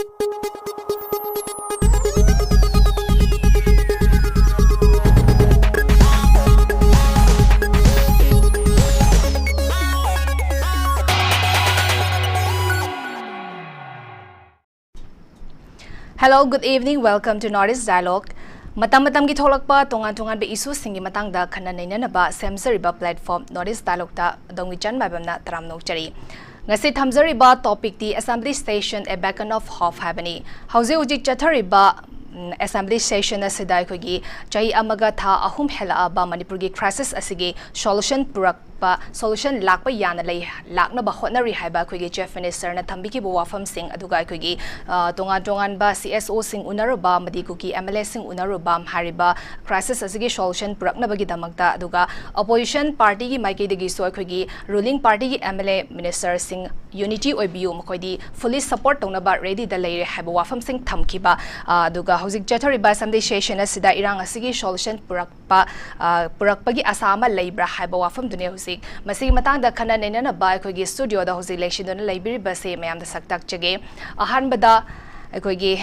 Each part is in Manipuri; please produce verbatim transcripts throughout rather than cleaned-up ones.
Hello, good evening. Welcome to North East Dialogue. ꯃꯇꯝ ꯃꯇꯝꯒꯤ ꯊꯣꯛꯂꯛꯄ ꯇꯣꯉꯥꯟ ꯇꯣꯉꯥꯟꯕ ꯏꯁꯨꯁꯤꯡꯒꯤ ꯃꯇꯥꯡꯗ ꯈꯟꯅ ꯅꯩꯅꯅꯕ ꯁꯦꯝꯖꯔꯤꯕ platform North East Dialogueꯇ ꯑꯗꯣꯝꯒꯤ ꯆꯟ ꯃꯥꯏꯕꯝꯅ ꯇꯔꯥꯝꯅ ꯑꯣꯛꯆꯔꯤ꯫ ꯉꯁꯤ ꯊꯝꯖꯔꯤꯕ topicꯇꯤ Assembly Session, a beacon of hope ꯍꯥꯏꯕꯅꯤ꯫ ꯍꯧꯖꯤꯛ ꯍꯧꯖꯤꯛ ꯆꯠꯊꯔꯤꯕ, ꯎꯝ, Assembly Session ꯑꯁꯤꯗ ꯑꯩꯈꯣꯏꯒꯤ ꯆꯍꯤ ꯑꯃꯒ ꯊꯥ ꯑꯍꯨꯝ ꯍꯦꯜꯂꯛꯑꯕ ꯃꯅꯤꯄꯨꯔꯒꯤ crisis ꯑꯁꯤꯒꯤ solution ꯄꯨꯔꯛ ꯄ, solution ꯂꯥꯛꯄ ꯌꯥꯅ ꯂꯩ, ꯂꯥꯛꯅꯕ ꯍꯣꯠꯅꯔꯤ ꯍꯥꯏꯕ ꯑꯩꯈꯣꯏꯒꯤ Chief Ministerꯅ ꯊꯝꯕꯤꯈꯤꯕ ꯋꯥꯐꯝꯁꯤꯡ, ꯑꯗꯨꯒ ꯑꯩꯈꯣꯏꯒꯤ, ꯑ, ꯇꯣꯉꯥꯟ ꯇꯣꯉꯥꯟꯕ CSOꯁꯤꯡ ꯎꯅꯔꯨꯕ ꯑꯃꯗꯤ ꯀꯨꯀꯤ MLAꯁꯤꯡ ꯎꯅꯔꯨꯕ, ꯍꯥꯏꯔꯤꯕ crisis ꯑꯁꯤꯒꯤ solution ꯄꯨꯔꯛꯅꯕꯒꯤꯗꯃꯛꯇ, ꯑꯗꯨꯒ opposition partyꯒꯤ ꯃꯥꯏꯀꯩꯗꯒꯤꯁꯨ ꯑꯩꯈꯣꯏꯒꯤ ruling partyꯒꯤ MLA ministerꯁꯤꯡ unity ꯑꯣꯏꯕꯤꯌꯨ, ꯃꯈꯣꯏꯗꯤ fully support ꯇꯧꯅꯕ readyꯗ ꯂꯩꯔꯦ ꯍꯥꯏꯕ ꯋꯥꯐꯝꯁꯤꯡ ꯊꯝꯈꯤꯕ, ꯑ, ꯑꯗꯨꯒ ꯍꯧꯖꯤꯛ ꯆꯠꯊꯔꯤꯕ Assembly Session ꯑꯁꯤꯗ ꯏꯔꯥꯡ ꯑꯁꯤꯒꯤ solution ꯄꯨꯔꯛ ꯄ, ꯑ, ꯄꯨꯔꯛꯄꯒꯤ ꯑꯁꯥ ꯑꯃ ꯂꯩꯕ꯭ꯔꯥ ꯍꯥꯏꯕ ꯋꯥꯐꯝꯗꯨꯅꯤ ꯍꯧꯖꯤꯛ꯫ ꯃꯁꯤꯒꯤ ꯃꯇꯥꯡꯗ ꯈꯟꯅ ꯅꯩꯅꯅꯕ ꯑꯩꯈꯣꯏꯒꯤ studioꯗ ꯍꯧꯖꯤꯛ ꯂꯦꯡꯁꯤꯟꯗꯨꯅ ꯂꯩꯕꯤꯔꯤꯕꯁꯦ ꯃꯌꯥꯝꯗ ꯁꯛ ꯇꯥꯛꯆꯒꯦ꯫ ꯑꯍꯥꯟꯕꯗ ꯑꯩꯈꯣꯏꯒꯤ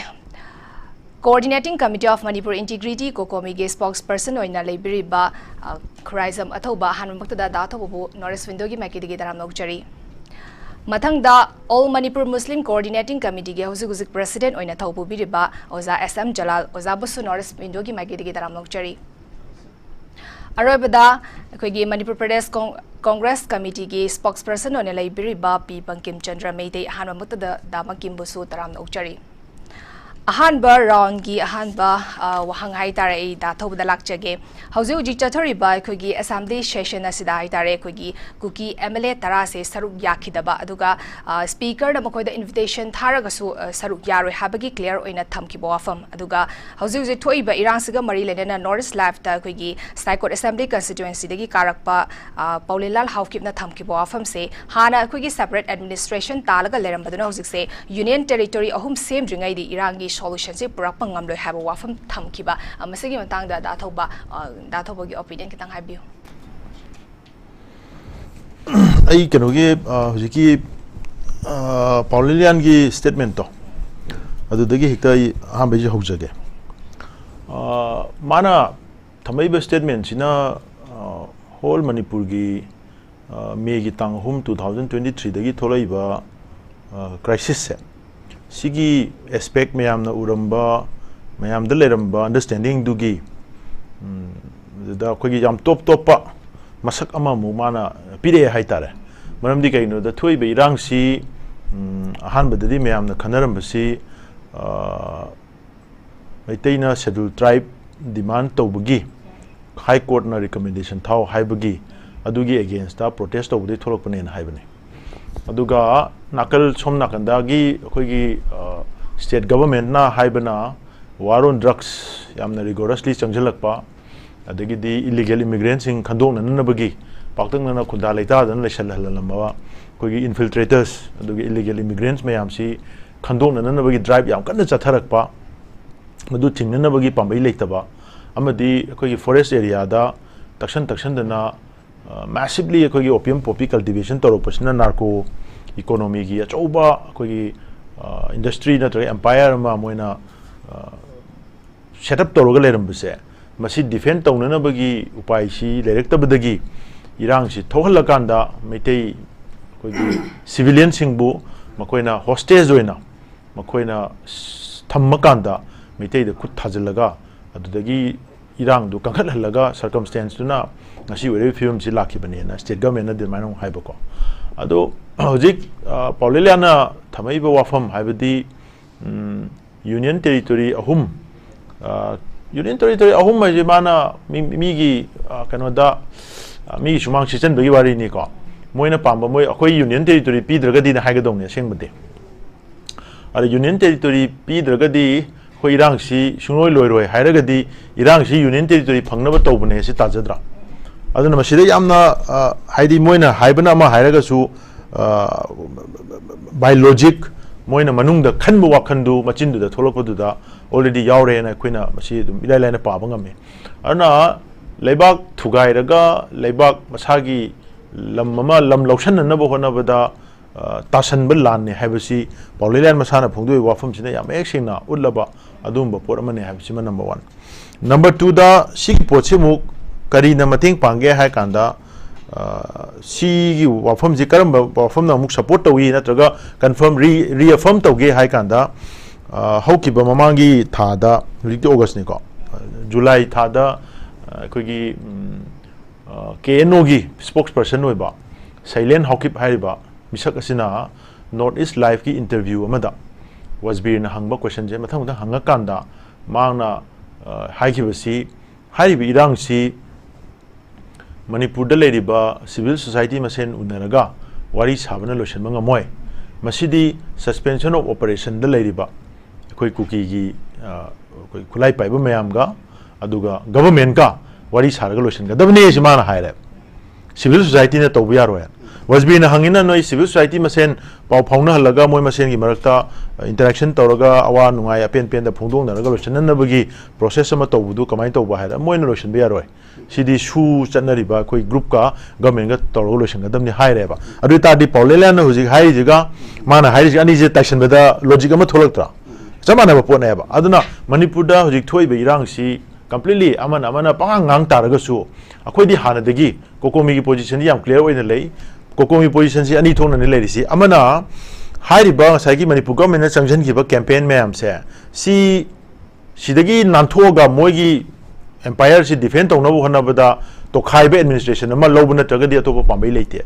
Coordinating Committee of Manipur Integrity, COCOMIꯒꯤ spokesperson ꯑꯣꯏꯅ ꯂꯩꯕꯤꯔꯤꯕ, ꯑ, ꯈꯨꯔꯥꯏꯖꯝ ꯑꯊꯧꯕ, ꯑꯍꯥꯟꯕꯃꯛꯇꯗ ꯗꯥ ꯑꯊꯧꯕꯕꯨ North East Windowꯒꯤ ꯃꯥꯏꯀꯩꯗꯒꯤ ꯇꯔꯥꯝꯅ ꯑꯣꯛꯆꯔꯤ꯫ ꯃꯊꯪꯗ All Manipur Muslim Coordinating Committeeꯒꯤ ꯍꯧꯖꯤꯛ ꯍꯧꯖꯤꯛ president ꯑꯣꯏꯅ ꯊꯧ ꯄꯨꯕꯤꯔꯤꯕ ꯑꯣꯖꯥ S M Jalal, ꯑꯣꯖꯥꯕꯨꯁꯨ North East Windowꯒꯤ ꯃꯥꯏꯀꯩꯗꯒꯤ ꯇꯔꯥꯝꯅ ꯑꯣꯛꯆꯔꯤ꯫ ꯑꯔꯣꯏꯕꯗ ꯑꯩꯈꯣꯏꯒꯤ ꯃꯅꯤꯄꯨꯔ ꯄ꯭ꯔꯗꯦꯁ ꯀꯣꯡ-, ꯀꯣꯡꯒ꯭ꯔꯦꯁ ꯀꯃꯤꯇꯤꯒꯤ spokesperson ꯑꯣꯏꯅ ꯂꯩꯕꯤꯔꯤꯕ ꯄꯤ ꯕꯪꯀꯤꯝ ꯆꯟꯗ꯭ꯔ ꯃꯩꯇꯩ, ꯑꯍꯥꯟꯕꯃꯛꯇꯗ ꯗꯥ ꯕꯪꯀꯤꯝꯕꯨꯁꯨ ꯇꯔꯥꯝꯅ ꯑꯣꯛꯆꯔꯤ꯫ ꯑꯍꯥꯟꯕ roundꯒꯤ ꯑꯍꯥꯟꯕ, ꯑ, ꯋꯥꯍꯪ ꯍꯥꯏꯇꯥꯔꯦ, ꯑꯩ ꯗꯥ ꯊꯧꯕꯗ ꯂꯥꯛꯆꯒꯦ꯫ ꯍꯧꯖꯤꯛ ꯍꯧꯖꯤꯛ ꯆꯠꯊꯔꯤꯕ ꯑꯩꯈꯣꯏꯒꯤ Assembly Session ꯑꯁꯤꯗ ꯍꯥꯏꯇꯥꯔꯦ, ꯑꯩꯈꯣꯏꯒꯤ ꯀꯨꯀꯤ MLA ꯇꯔꯥꯁꯦ ꯁꯔꯨꯛ ꯌꯥꯈꯤꯗꯕ, ꯑꯗꯨꯒ, ꯑ, speakerꯅ ꯃꯈꯣꯏꯗ invitation ꯊꯥꯔꯒꯁꯨ, ꯑ, ꯁꯔꯨꯛ ꯌꯥꯔꯣꯏ ꯍꯥꯏꯕꯒꯤ clear ꯑꯣꯏꯅ ꯊꯝꯈꯤꯕ ꯋꯥꯐꯝ, ꯑꯗꯨꯒ ꯍꯧꯖꯤꯛ ꯍꯧꯖꯤꯛ ꯊꯣꯛꯏꯕ ꯏꯔꯥꯡꯁꯤꯒ ꯃꯔꯤ ꯂꯩꯅꯅ North East Liveꯇ ꯑꯩꯈꯣꯏꯒꯤ ꯁꯥꯏꯀꯣꯠ Assembly Constituencyꯗꯒꯤ ꯀꯥꯔꯛꯄ, ꯑ, ꯄꯥꯎꯂꯦꯟꯂꯥꯜ ꯍꯥꯎꯀꯤꯞꯅ ꯊꯝꯈꯤꯕ ꯋꯥꯐꯝꯁꯦ, ꯍꯥꯟꯅ ꯑꯩꯈꯣꯏꯒꯤ separate administration ꯇꯥꯜꯂꯒ ꯂꯩꯔꯝꯕꯗꯨꯅ ꯍꯧꯖꯤꯛꯁꯦ union territory ꯑꯍꯨꯝ ꯁꯦꯝꯗ꯭ꯔꯤꯉꯩꯗꯤ ꯏꯔꯥꯡꯒꯤ solutionꯁꯦ ꯄꯨꯔꯛꯄ ꯉꯝꯂꯣꯏ ꯍꯥꯏꯕ ꯋꯥꯐꯝ ꯊꯝꯈꯤꯕ, ꯑ, ꯃꯁꯤꯒꯤ ꯃꯇꯥꯡꯗ ꯗꯥ ꯊꯧꯕ, ꯑ, ꯗꯥ ꯊꯧꯕꯒꯤ opinion ꯈꯤꯇꯪ ꯍꯥꯏꯕꯤꯌꯨ꯫ ꯑꯩ ꯀꯩꯅꯣꯒꯤ, ꯑ, ꯍꯧꯖꯤꯛꯀꯤ, ꯑ, ꯄꯥꯎꯂꯦꯟꯂꯥꯜꯒꯤ statementꯇꯣ, ꯑꯗꯨꯗꯒꯤ ꯍꯦꯛꯇ ꯑꯩ ꯑꯍꯥꯟꯕꯩꯁꯦ ꯍꯧꯖꯒꯦ꯫ ꯑ, ꯃꯥꯅ ꯊꯝꯃꯛꯏꯕ statement ꯁꯤꯅ, ꯑ, whole ꯃꯅꯤꯄꯨꯔꯒꯤ, ꯑ, ꯃꯦꯒꯤ ꯇꯥꯡ ꯑꯍꯨꯝ, two thousand twenty three ꯗꯒꯤ ꯊꯣꯛꯂꯛꯏꯕ, ꯑ, crisis ꯁꯦ, ꯁꯤꯒꯤ aspect ꯃꯌꯥꯝꯅ ꯎꯔꯝꯕ, ꯃꯌꯥꯝꯗ ꯂꯩꯔꯝꯕ understanding ꯗꯨꯒꯤ, ꯎꯝ, ꯑꯗꯨꯗ ꯑꯩꯈꯣꯏꯒꯤ ꯌꯥꯝ ꯇꯣꯞ ꯇꯣꯞꯄ ꯃꯁꯛ ꯑꯃꯃꯨꯛ ꯃꯥꯅ ꯄꯤꯔꯛꯑꯦ ꯍꯥꯏꯇꯥꯔꯦ꯫ ꯃꯔꯝꯗꯤ ꯀꯩꯒꯤꯅꯣꯗ, ꯊꯣꯛꯏꯕ ꯏꯔꯥꯡꯁꯤ, ꯎꯝ, ꯑꯍꯥꯟꯕꯗꯗꯤ ꯃꯌꯥꯝꯅ ꯈꯟꯅꯔꯝꯕꯁꯤ, ꯑ, ꯃꯩꯇꯩꯅ Scheduled Tribe demand ꯇꯧꯕꯒꯤ High Court ꯅ recommendation ꯊꯥꯎ ꯍꯥꯏꯕꯒꯤ, ꯑꯗꯨꯒꯤ against ꯇ protest ꯇꯧꯕꯗꯒꯤ ꯊꯣꯛꯂꯛꯄꯅꯦꯅ ꯍꯥꯏꯕꯅꯤ꯫ ꯑꯗꯨꯒ ꯅꯥꯀꯜ ꯁꯣꯝ ꯅꯥꯀꯟꯗꯒꯤ ꯑꯩꯈꯣꯏꯒꯤ, ꯑ, state government ꯅ ꯍꯥꯏꯕꯅ war on drugs ꯌꯥꯝꯅ rigorously ꯆꯪꯁꯤꯜꯂꯛꯄ, ꯑꯗꯒꯤꯗꯤ illegal immigrant ꯁꯤꯡ ꯈꯟꯗꯣꯛꯅꯅꯕꯒꯤ ꯄꯥꯛꯇꯛꯅꯅ ꯈꯨꯟꯗꯥ ꯂꯩꯇꯥꯗꯅ ꯂꯩꯁꯜꯍꯜꯂꯝꯕ ꯑꯩꯈꯣꯏꯒꯤ infiltrators, ꯑꯗꯨꯒ illegal immigrants ꯃꯌꯥꯝꯁꯤ ꯈꯟꯗꯣꯛꯅꯅꯕꯒꯤ drive ꯌꯥꯝ ꯀꯟꯅ ꯆꯠꯊꯔꯛꯄ, ꯃꯗꯨ ꯊꯤꯡꯅꯅꯕꯒꯤ ꯄꯥꯝꯕꯩ ꯂꯩꯇꯕ, ꯑꯃꯗꯤ ꯑꯩꯈꯣꯏꯒꯤ forest area ꯗ ꯇꯛꯁꯟ ꯇꯛꯁꯟꯗꯅ, ꯑ, massively ꯑꯩꯈꯣꯏꯒꯤ opium poppy cultivation ꯇꯧꯔꯛꯄꯁꯤꯅ narco economy ꯒꯤ ꯑꯆꯧꯕ ꯑꯩꯈꯣꯏꯒꯤ, ꯑ, industry ꯅꯠꯇ꯭ꯔꯒ empire ꯑꯃ ꯃꯣꯏꯅ, ꯑ, set up ꯇꯧꯔꯒ ꯂꯩꯔꯝꯕꯁꯦ, ꯃꯁꯤ defend ꯇꯧꯅꯅꯕꯒꯤ ꯎꯄꯥꯏꯁꯤ ꯂꯩꯔꯛꯇꯕꯗꯒꯤ ꯏꯔꯥꯡꯁꯤ ꯊꯣꯛꯍꯜꯂꯀꯥꯟꯗ ꯃꯩꯇꯩ ꯑꯩꯈꯣꯏꯒꯤ civilian ꯁꯤꯡꯕꯨ ꯃꯈꯣꯏꯅ hostage ꯑꯣꯏꯅ ꯃꯈꯣꯏꯅ ꯊꯝꯃꯀꯥꯟꯗ ꯃꯩꯇꯩꯗ ꯈꯨꯠ ꯊꯥꯖꯤꯜꯂꯒ ꯑꯗꯨꯗꯒꯤ ꯏꯔꯥꯡꯗꯨ ꯀꯟꯈꯠꯍꯜꯂꯒ circumstance ꯇꯨꯅ ꯉꯁꯤ ꯑꯣꯏꯔꯤꯕ ꯐꯤꯕꯝꯁꯤ ꯂꯥꯛꯈꯤꯕꯅꯦꯅ state government ꯅꯗꯤ ꯑꯗꯨꯃꯥꯏꯅ ꯑꯃꯨꯛ ꯍꯥꯏꯕꯀꯣ꯫ ꯑꯗꯣ ꯍꯧꯖꯤꯛ, ꯑ, ꯄꯥꯎꯂꯦꯂꯤꯌꯥꯅ ꯊꯝꯃꯛꯏꯕ ꯋꯥꯐꯝ ꯍꯥꯏꯕꯗꯤ, ꯎꯝ, Union Territory ꯑꯍꯨꯝ, ꯑ, Union Territory ꯑꯍꯨꯝ ꯍꯥꯏꯁꯦ ꯃꯥꯅ ꯃꯤ-, ꯃꯤꯒꯤ, ꯑ, ꯀꯩꯅꯣꯗ, ꯑ, ꯃꯤꯒꯤ ꯁꯨꯃꯥꯡ ꯁꯤꯠꯆꯟꯕꯒꯤ ꯋꯥꯔꯤꯅꯤꯀꯣ꯫ ꯃꯣꯏꯅ ꯄꯥꯝꯕ, ꯃꯣꯏ, "ꯑꯩꯈꯣꯏ Union Territory ꯄꯤꯗ꯭ꯔꯒꯗꯤꯅ" ꯍꯥꯏꯒꯗꯧꯅꯦ ꯑꯁꯦꯡꯕꯗꯤ꯫ ꯑꯗ Union Territory ꯄꯤꯗ꯭ꯔꯒꯗꯤ ꯑꯩꯈꯣꯏ ꯏꯔꯥꯡꯁꯤ ꯁꯨꯡꯂꯣꯏ ꯂꯣꯏꯔꯣꯏ ꯍꯥꯏꯔꯒꯗꯤ, ꯏꯔꯥꯡꯁꯤ Union Territory ꯐꯪꯅꯕ ꯇꯧꯕꯅꯦ ꯁꯤ ꯇꯥꯖꯗ꯭ꯔꯥ? ꯑꯗꯨꯅ ꯃꯁꯤꯗ ꯌꯥꯝꯅ, ꯑ, ꯍꯥꯏꯗꯤ ꯃꯣꯏꯅ ꯍꯥꯏꯕꯅ ꯑꯃ ꯍꯥꯏꯔꯒꯁꯨ, ꯑ, by logic ꯃꯣꯏꯅ ꯃꯅꯨꯡꯗ ꯈꯟꯕ ꯋꯥꯈꯟꯗꯨ ꯃꯆꯤꯟꯗꯨꯗ ꯊꯣꯛꯂꯛꯄꯗꯨꯗ already ꯌꯥꯎꯔꯦꯅ ꯑꯩꯈꯣꯏꯅ ꯃꯁꯤ ꯑꯗꯨꯝ ꯏꯔꯥꯏ ꯂꯥꯏꯅ ꯄꯥꯕ ꯉꯝꯃꯤ꯫ ꯑꯗꯨꯅ ꯂꯩꯕꯥꯛ ꯊꯨꯒꯥꯏꯔꯒ ꯂꯩꯕꯥꯛ ꯃꯁꯥꯒꯤ ꯂꯝ ꯑꯃ, ꯂꯝ ꯂꯧꯁꯤꯟꯅꯅꯕ ꯍꯣꯠꯅꯕꯗ, ꯇꯥꯁꯟꯕ ꯂꯥꯟꯅꯦ ꯍꯥꯏꯕꯁꯤ ꯄꯥꯎꯂꯩꯂꯥꯟ ꯃꯁꯥꯅ ꯐꯣꯡꯗꯣꯛꯏꯕ ꯋꯥꯐꯝꯁꯤꯅ ꯌꯥꯝ ꯃꯌꯦꯛ ꯁꯦꯡꯅ ꯎꯠꯂꯕ ꯑꯗꯨꯒꯨꯝꯕ ꯄꯣꯠ ꯑꯃꯅꯤ ꯍꯥꯏꯕꯁꯤꯃ number one꯫ Number twoꯗ ꯁꯤꯒꯤ ꯄꯣꯠꯁꯤ ꯑꯃꯨꯛ ꯀꯔꯤꯅ ꯃꯇꯦꯡ ꯄꯥꯡꯒꯦ ꯍꯥꯏ ꯀꯥꯟꯗ, ꯁꯤꯒꯤ ꯋꯥꯐꯝꯁꯤ ꯀꯔꯝꯕ ꯋꯥꯐꯝꯅ ꯑꯃꯨꯛ support ꯇꯧꯏ ꯅꯠꯇ꯭ꯔꯒ confirm re reaffirm ꯇꯧꯒꯦ ꯍꯥꯏ ꯀꯥꯟꯗ, ꯍꯧꯈꯤꯕ ꯃꯃꯥꯡꯒꯤ ꯊꯥꯗ, ꯍꯧꯖꯤꯛꯇꯤ Augustꯅꯤꯀꯣ, July ꯊꯥꯗ ꯑꯩꯈꯣꯏꯒꯤ ꯀꯦ ꯑꯦꯟ ꯑꯣꯒꯤ spokesperson ꯑꯣꯏꯕ ꯁꯩꯂꯦꯟ ꯍꯥꯎꯀꯤꯞ ꯍꯥꯏꯔꯤꯕ ꯃꯤꯁꯛ ꯑꯁꯤꯅ North East Liveꯀꯤ interview ꯑꯃꯗ ꯋꯥꯖꯕꯤꯔꯅ ꯍꯪꯕ questionꯁꯦ ꯃꯊꯪ ꯃꯊꯪ ꯍꯪꯉꯀꯥꯟꯗ ꯃꯍꯥꯛꯅ ꯍꯥꯏꯈꯤꯕꯁꯤ, ꯍꯥꯏꯔꯤꯕ ꯏꯔꯥꯡꯁꯤ ꯃꯅꯤꯄꯨꯔꯗ ꯂꯩꯔꯤꯕ civil society ꯃꯁꯦꯟ ꯎꯅꯔꯒ ꯋꯥꯔꯤ ꯁꯥꯕꯅ ꯂꯣꯏꯁꯤꯟꯕ ꯉꯝꯃꯣꯏ꯫ ꯃꯁꯤꯗꯤ suspension of operationꯗ ꯂꯩꯔꯤꯕ ꯑꯩꯈꯣꯏ ꯀꯨꯀꯤꯒꯤ, ꯑꯩꯈꯣꯏ ꯈꯨꯠꯂꯥꯏ ꯄꯥꯏꯕ ꯃꯌꯥꯝꯒ ꯑꯗꯨꯒ governmentꯀ ꯋꯥꯔꯤ ꯁꯥꯔꯒ ꯂꯣꯏꯁꯤꯟꯒꯗꯕꯅꯤ ꯁꯤ ꯃꯥꯅ ꯍꯥꯏꯔꯦ꯫ Civil societyꯅ ꯇꯧꯕ ꯌꯥꯔꯣꯏ꯫ ꯋꯥꯖꯕꯤꯔꯅ ꯍꯪꯉꯤꯅ, ꯅꯣꯏ civil society ꯃꯁꯦꯟ ꯄꯥꯎ ꯐꯥꯎꯅꯍꯜꯂꯒ ꯃꯣꯏ ꯃꯁꯦꯟꯒꯤ ꯃꯔꯛꯇ interaction ꯇꯧꯔꯒ ꯑꯋꯥ ꯅꯨꯡꯉꯥꯏ ꯑꯄꯦꯟ ꯄꯦꯟꯗ ꯐꯣꯡꯗꯣꯛꯅꯔꯒ ꯂꯣꯏꯁꯤꯟꯅꯅꯕꯒꯤ process ꯑꯃ ꯇꯧꯕꯗꯨ ꯀꯃꯥꯏꯅ ꯇꯧꯕ ꯍꯥꯏꯗ, ꯃꯣꯏꯅ ꯂꯣꯏꯁꯤꯟꯕ ꯌꯥꯔꯣꯏ꯫ ꯁꯤꯗꯤ ꯁꯨ ꯆꯠꯅꯔꯤꯕ ꯑꯩꯈꯣꯏ groupꯀ governmentꯀ ꯇꯧꯔꯒ ꯂꯣꯏꯁꯤꯟꯒꯗꯕꯅꯤ ꯍꯥꯏꯔꯦꯕ꯫ ꯑꯗꯨ ꯑꯣꯏ ꯇꯥꯔꯗꯤ ꯄꯥꯎꯂꯦꯂꯥꯟꯅ ꯍꯧꯖꯤꯛ ꯍꯥꯏꯔꯤꯁꯤꯒ ꯃꯥꯅ ꯍꯥꯏꯔꯤꯁꯤꯒ ꯑꯅꯤꯁꯦ ꯇꯥꯏꯁꯟꯕꯗ logic ꯑꯃ ꯊꯣꯛꯂꯛꯇ꯭ꯔꯥ? ꯆꯞ ꯃꯥꯟꯅꯕ ꯄꯣꯠꯅꯦꯕ꯫ ꯑꯗꯨꯅ ꯃꯅꯤꯄꯨꯔꯗ ꯍꯧꯖꯤꯛ ꯊꯣꯛꯏꯕ ꯏꯔꯥꯡꯁꯤ completely ꯑꯃꯅ ꯑꯃꯅ ꯄꯉꯥꯡ ꯉꯥꯡ ꯇꯥꯔꯒꯁꯨ, ꯑꯩꯈꯣꯏꯗꯤ ꯍꯥꯟꯅꯗꯒꯤ COCOMIꯒꯤ positionꯗꯤ ꯌꯥꯝ clear ꯑꯣꯏꯅ ꯂꯩ꯫ COCOMIꯒꯤ positionꯁꯤ ꯑꯅꯤ ꯊꯣꯛꯅꯅꯤ ꯂꯩꯔꯤꯁꯤ꯫ ꯑꯃꯅ ꯍꯥꯏꯔꯤꯕ ꯉꯁꯥꯏꯒꯤ ꯃꯅꯤꯄꯨꯔ governmentꯅ ꯆꯪꯁꯤꯟꯈꯤꯕ campaign ꯃꯌꯥꯝꯁꯦ, ꯁꯤ ꯁꯤꯗꯒꯤ ꯅꯥꯟꯊꯣꯛꯑꯒ ꯃꯣꯏꯒꯤ empireꯁꯤ defend ꯇꯧꯅꯕ ꯍꯣꯠꯅꯕꯗ ꯇꯣꯈꯥꯏꯕ administration ꯑꯃ ꯂꯧꯕ ꯅꯠꯇ꯭ꯔꯒꯗꯤ ꯑꯇꯣꯞꯄ ꯄꯥꯝꯕꯩ ꯂꯩꯇꯦ꯫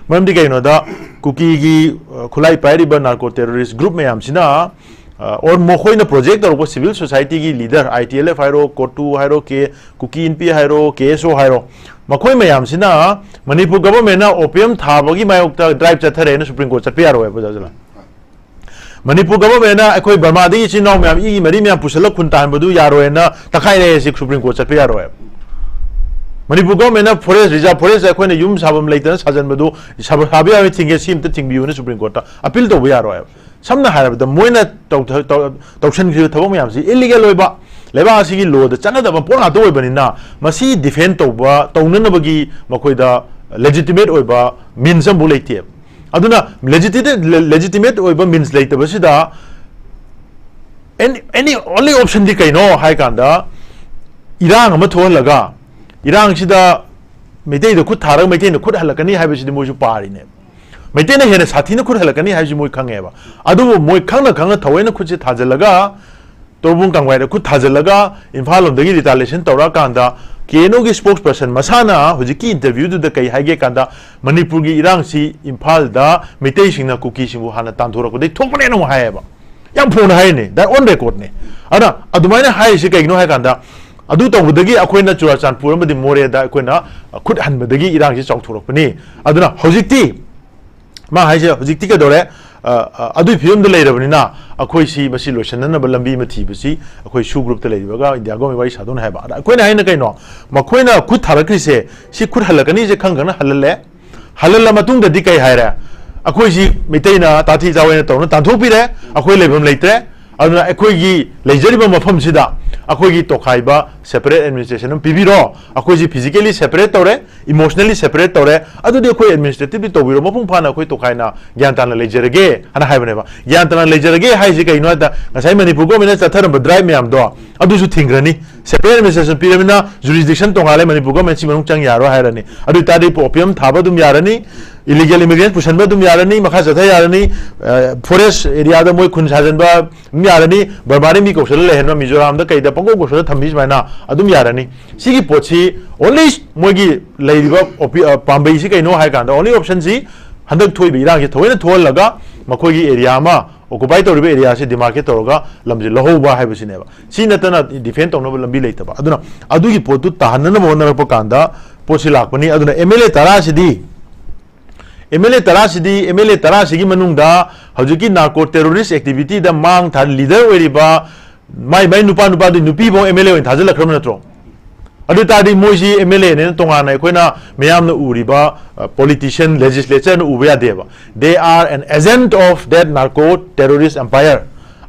ꯃꯔꯝꯗꯤ ꯀꯩꯒꯤꯅꯣꯗ, ꯀꯨꯀꯤꯒꯤ, ꯑ, ꯈꯨꯠꯂꯥꯏ ꯄꯥꯏꯔꯤꯕ narco terrorist group ꯃꯌꯥꯝꯁꯤꯅ, ꯑ, or ꯃꯈꯣꯏꯅ project ꯇꯧꯔꯛꯄ civil societyꯒꯤ leader, ITLF ꯍꯥꯏꯔꯣ, COTU ꯍꯥꯏꯔꯣ, ꯀꯦ-, ꯀꯨꯀꯤ ꯏꯟꯄꯤ ꯍꯥꯏꯔꯣ, KSO ꯍꯥꯏꯔꯣ, ꯃꯈꯣꯏ ꯃꯌꯥꯝꯁꯤꯅ ꯃꯅꯤꯄꯨꯔ governmentꯅ opium ꯊꯥꯕꯒꯤ ꯃꯥꯌꯣꯛꯇ drive ꯆꯠꯊꯔꯦꯅ Supreme Court ꯆꯠꯄ ꯌꯥꯔꯣꯏ ꯍꯥꯏꯕ ꯖꯥꯠꯂ? ꯃꯅꯤꯄꯨꯔ governmentꯅ ꯑꯩꯈꯣꯏ ꯕꯔꯃꯥꯗꯒꯤ ꯏꯆꯤꯟ ꯏꯅꯥꯎ ꯃꯌꯥꯝ, ꯏꯒꯤ ꯃꯔꯤ ꯃꯌꯥꯝ ꯄꯨꯁꯜꯂꯒ ꯈꯨꯟ ꯇꯥꯍꯟꯕꯗꯨ ꯌꯥꯔꯣꯏꯅ ꯇꯛꯈꯥꯏꯔꯦ ꯍꯥꯏꯁꯤ Supreme Court ꯆꯠꯄ ꯌꯥꯔꯣꯏ꯫ ꯃꯅꯤꯄꯨꯔ governmentꯅ forest reserve, forest ꯑꯩꯈꯣꯏꯅ ꯌꯨꯝ ꯁꯥꯐꯝ ꯂꯩꯇꯅ ꯁꯥꯖꯟꯕꯗꯨ ꯁꯥꯕ-, ꯁꯥꯕ ꯌꯥꯔꯣꯏ, ꯊꯤꯡꯒꯦ, ꯁꯤ ꯑꯝꯇ ꯊꯤꯡꯕꯤꯌꯨꯅ Supreme Courtꯇ appeal ꯇꯧꯕ ꯌꯥꯔꯣꯏ꯫ ꯁꯝꯅ ꯍꯥꯏꯔꯕꯗ ꯃꯣꯏꯅ ꯇꯧ-, ꯇꯧ-, ꯇꯧꯁꯟꯈ꯭ꯔꯤꯕ ꯊꯕꯛ ꯃꯌꯥꯝꯁꯤ illegal ꯑꯣꯏꯕ, ꯂꯩꯕꯥꯛ ꯑꯁꯤꯒꯤ lawꯗ ꯆꯠꯅꯗꯕ ꯄꯣꯠ ꯉꯥꯛꯇ ꯑꯣꯏꯕꯅꯤꯅ ꯃꯁꯤ defend ꯇꯧꯕ, ꯇꯧꯅꯅꯕꯒꯤ ꯃꯈꯣꯏꯗ legitimate ꯑꯣꯏꯕ means ꯑꯃꯐꯥꯎ ꯂꯩꯇꯦꯕ꯫ ꯑꯗꯨꯅ legitimate legitimate ꯑꯣꯏꯕ means ꯂꯩꯇꯕꯁꯤꯗ any any only option ꯗꯤ ꯀꯩꯅꯣ ꯍꯥꯏ ꯀꯥꯟꯗ, ꯏꯔꯥꯡ ꯑꯃ ꯊꯣꯛꯍꯜꯂꯒ, ꯏꯔꯥꯡꯁꯤꯗ ꯃꯩꯇꯩꯗ ꯈꯨꯠ ꯊꯥꯔꯒ ꯃꯩꯇꯩꯅ ꯈꯨꯠ ꯍꯜꯂꯛꯀꯅꯤ ꯍꯥꯏꯕꯁꯤꯗꯤ ꯃꯣꯏꯁꯨ ꯄꯥꯔꯤꯅꯦ꯫ ꯃꯩꯇꯩꯅ ꯍꯦꯟꯅ ꯁꯥꯊꯤꯅ ꯈꯨꯠ ꯍꯜꯂꯛꯀꯅꯤ ꯍꯥꯏꯕꯁꯤ ꯃꯣꯏ ꯈꯪꯉꯦꯕ꯫ ꯑꯗꯨꯕꯨ ꯃꯣꯏ ꯈꯪꯅ ꯈꯪꯅ ꯊꯑꯣꯏꯅ ꯈꯨꯠꯁꯦ ꯊꯥꯖꯤꯜꯂꯒ, ꯇꯣꯔꯕꯨꯡ ꯀꯥꯡꯕꯥꯏꯗ ꯈꯨꯠ ꯊꯥꯖꯤꯜꯂꯒ ꯏꯝꯐꯥꯜ ꯂꯣꯝꯗꯒꯤ retaliation ꯇꯧꯔꯛꯑꯀꯥꯟꯗ, KNO ꯒꯤ spokesperson ꯃꯁꯥꯅ ꯍꯧꯖꯤꯛꯀꯤ interview ꯗꯨꯗ ꯀꯩ ꯍꯥꯏꯒꯦ ꯀꯥꯟꯗ, ꯃꯅꯤꯄꯨꯔꯒꯤ ꯏꯔꯥꯡꯁꯤ ꯏꯝꯐꯥꯜꯗ ꯃꯩꯇꯩꯁꯤꯡꯅ ꯀꯨꯀꯤꯁꯤꯡꯕꯨ ꯍꯥꯟꯅ ꯇꯥꯟꯊꯣꯔꯛꯄꯗꯒꯤ ꯊꯣꯛꯄꯅꯦꯅ ꯑꯃꯨꯛ ꯍꯥꯏꯌꯦꯕ꯫ ꯌꯥꯝ ꯐꯣꯡꯅ ꯍꯥꯏꯔꯤꯅꯦ, that on record ꯅꯦ꯫ ꯑꯗꯨꯅ ꯑꯗꯨꯃꯥꯏꯅ ꯍꯥꯏꯔꯤꯁꯤ ꯀꯩꯒꯤꯅꯣ ꯍꯥꯏ ꯀꯥꯟꯗ, ꯑꯗꯨ ꯇꯧꯕꯗꯒꯤ ꯑꯩꯈꯣꯏꯅ ꯆꯨꯔꯥꯆꯥꯟꯄꯨꯔ ꯑꯃꯗꯤ ꯃꯣꯔꯦꯗ ꯑꯩꯈꯣꯏꯅ ꯈꯨꯠ ꯍꯟꯕꯗꯒꯤ ꯏꯔꯥꯡꯁꯤ ꯆꯥꯎꯊꯣꯔꯛꯄꯅꯤ꯫ ꯑꯗꯨꯅ ꯍꯧꯖꯤꯛꯇꯤ, ꯃꯥ ꯍꯥꯏꯁꯦ ꯍꯧꯖꯤꯛꯇꯤ ꯀꯩꯗꯧꯔꯦ? ꯑ, ꯑ, ꯑꯗꯨꯒꯤ ꯐꯤꯕꯝꯗ ꯂꯩꯔꯕꯅꯤꯅ ꯑꯩꯈꯣꯏ ꯁꯤ ꯃꯁꯤ ꯂꯣꯏꯁꯤꯟꯅꯅꯕ ꯂꯝꯕꯤ ꯑꯃ ꯊꯤꯕꯁꯤ ꯑꯩꯈꯣꯏ SoO group ꯇ ꯂꯩꯔꯤꯕꯒ India Government ꯋꯥꯔꯤ ꯁꯥꯗꯧꯅ ꯍꯥꯏꯕ꯫ ꯑꯗ ꯑꯩꯈꯣꯏꯅ ꯍꯥꯏꯅ ꯀꯩꯅꯣ? ꯃꯈꯣꯏꯅ ꯈꯨꯠ ꯊꯥꯔꯛꯈ꯭ꯔꯤꯁꯦ ꯁꯤ ꯈꯨꯠ ꯍꯜꯂꯛꯀꯅꯤꯁꯦ ꯈꯪ ꯈꯪꯅ ꯍꯜꯍꯜꯂꯦ꯫ ꯍꯜꯍꯜꯂ ꯃꯇꯨꯡꯗꯗꯤ ꯀꯩ ꯍꯥꯏꯔꯦ? ꯑꯩꯈꯣꯏꯁꯤ ꯃꯩꯇꯩꯅ ꯇꯥꯊꯤ ꯇꯥꯑꯣꯏꯅ ꯇꯧꯅ ꯇꯥꯟꯊꯣꯛꯄꯤꯔꯦ, ꯑꯩꯈꯣꯏ ꯂꯩꯐꯝ ꯂꯩꯇ꯭ꯔꯦ꯫ ꯑꯗꯨꯅ ꯑꯩꯈꯣꯏꯒꯤ ꯂꯩꯖꯔꯤꯕ ꯃꯐꯝꯁꯤꯗ ꯑꯩꯈꯣꯏꯒꯤ ꯇꯣꯈꯥꯏꯕ separate administration ꯑꯃ ꯄꯤꯕꯤꯔꯣ, ꯑꯩꯈꯣꯏꯁꯤ physically separate ꯇꯧꯔꯦ, emotionally separate ꯇꯧꯔꯦ, ꯑꯗꯨꯗꯤ ꯑꯩꯈꯣꯏ administratively ꯇꯧꯕꯤꯔꯣ, ꯃꯄꯨꯡ ꯐꯥꯅ ꯑꯩꯈꯣꯏ ꯇꯣꯈꯥꯏꯅ ꯒ꯭ꯌꯥꯟ ꯇꯥꯅ ꯂꯩꯖꯔꯒꯦ ꯍꯥꯏꯅ ꯍꯥꯏꯕꯅꯦꯕ꯫ ꯒ꯭ꯌꯥꯟ ꯇꯥꯅ ꯂꯩꯖꯔꯒꯦ ꯍꯥꯏꯁꯤ ꯀꯩꯅꯣ ꯍꯥꯏꯗ, ꯉꯁꯥꯏ ꯃꯅꯤꯄꯨꯔ government ꯅ ꯆꯠꯊꯔꯝꯕ drive ꯃꯌꯥꯝꯗꯣ ꯑꯗꯨꯁꯨ ꯊꯤꯡꯈ꯭ꯔꯅꯤ꯫ Separate administration ꯄꯤꯔꯕꯅꯤꯅ jurisdiction ꯇꯣꯉꯥꯜꯂꯦ, Manipur government ꯁꯤ ꯃꯅꯨꯡ ꯆꯪ ꯌꯥꯔꯣꯏ ꯍꯥꯏꯔꯅꯤ꯫ ꯑꯗꯨ ꯑꯣꯏꯇꯥꯔꯗꯤ opium ꯊꯥꯕ ꯑꯗꯨꯝ ꯌꯥꯔꯅꯤ, illegal immigrants ꯄꯨꯁꯟꯕ ꯑꯗꯨꯝ ꯌꯥꯔꯅꯤ, ꯃꯈꯥ ꯆꯠꯊ ꯌꯥꯔꯅꯤ, ꯑ, forest area ꯗ ꯃꯣꯏ ꯈꯨꯟ ꯁꯥꯖꯟꯕ ꯑꯗꯨꯝ ꯌꯥꯔꯅꯤ, ꯕꯔꯃꯥꯗ ꯃꯤ ꯀꯧꯁꯜꯂ ꯂꯩꯍꯟꯕ, ꯃꯤꯖꯣꯔꯥꯝꯗ ꯀꯩꯗ ꯄꯪꯀꯧ ꯀꯧꯁꯜꯂ ꯊꯝꯕꯤ ꯁꯨꯃꯥꯏꯅ ꯑꯗꯨꯝ ꯌꯥꯔꯅꯤ꯫ ꯁꯤꯒꯤ ꯄꯣꯠꯁꯤ only ꯃꯣꯏꯒꯤ ꯂꯩꯔꯤꯕ opi-, ꯑ, ꯄꯥꯝꯕꯩꯁꯤ ꯀꯩꯅꯣ ꯍꯥꯏ ꯀꯥꯟꯗ, only option ꯁꯤ ꯍꯟꯗꯛ ꯊꯣꯛꯏꯕ ꯏꯔꯥꯡꯁꯤ ꯊꯑꯣꯏꯅ ꯊꯣꯛꯍꯜꯂꯒ ꯃꯈꯣꯏꯒꯤ area ꯑꯃ, occupy ꯇꯧꯔꯤꯕ area ꯁꯤ demarcate ꯇꯧꯔꯒ ꯂꯝꯁꯤ ꯂꯧꯍꯧꯕ ꯍꯥꯏꯕꯁꯤꯅꯦꯕ꯫ ꯁꯤ ꯅꯠꯇꯅ defend ꯇꯧꯅꯕ ꯂꯝꯕꯤ ꯂꯩꯇꯕ꯫ ꯑꯗꯨꯅ ꯑꯗꯨꯒꯤ ꯄꯣꯠꯇꯨ ꯇꯥꯍꯟꯅꯅꯕ ꯍꯣꯠꯅꯔꯛꯄ ꯀꯥꯟꯗ ꯄꯣꯠꯁꯤ ꯂꯥꯛꯄꯅꯤ꯫ ꯑꯗꯨꯅ MLA ꯇꯔꯥꯁꯤꯗꯤ, MLA ꯇꯔꯥꯁꯤꯗꯤ, MLA ꯇꯔꯥꯁꯤꯒꯤ ꯃꯅꯨꯡꯗ ꯍꯧꯖꯤꯛꯀꯤ narco terrorist activity ꯗ ꯃꯥꯡ ꯊꯥ leader ꯑꯣꯏꯔꯤꯕ ꯃꯥꯏ, ꯃꯥꯏ ꯅꯨꯄꯥ, ꯅꯨꯄꯥꯗꯨ ꯅꯨꯄꯤꯐꯥꯎ MLA ꯑꯣꯏꯅ ꯊꯥꯖꯤꯜꯂꯛꯈ꯭ꯔꯕ ꯅꯠꯇ꯭ꯔꯣ? ꯑꯗꯨ ꯑꯣꯏ ꯇꯥꯔꯗꯤ ꯃꯣꯏꯁꯤ MLA ꯅꯦꯅ ꯇꯣꯉꯥꯟꯅ ꯑꯩꯈꯣꯏꯅ ꯃꯌꯥꯝꯅ ꯎꯔꯤꯕ, ꯑ, politician, legislature ꯅ ꯎꯕ ꯌꯥꯗꯦꯕ꯫ They are an agent of that narco terrorist empire.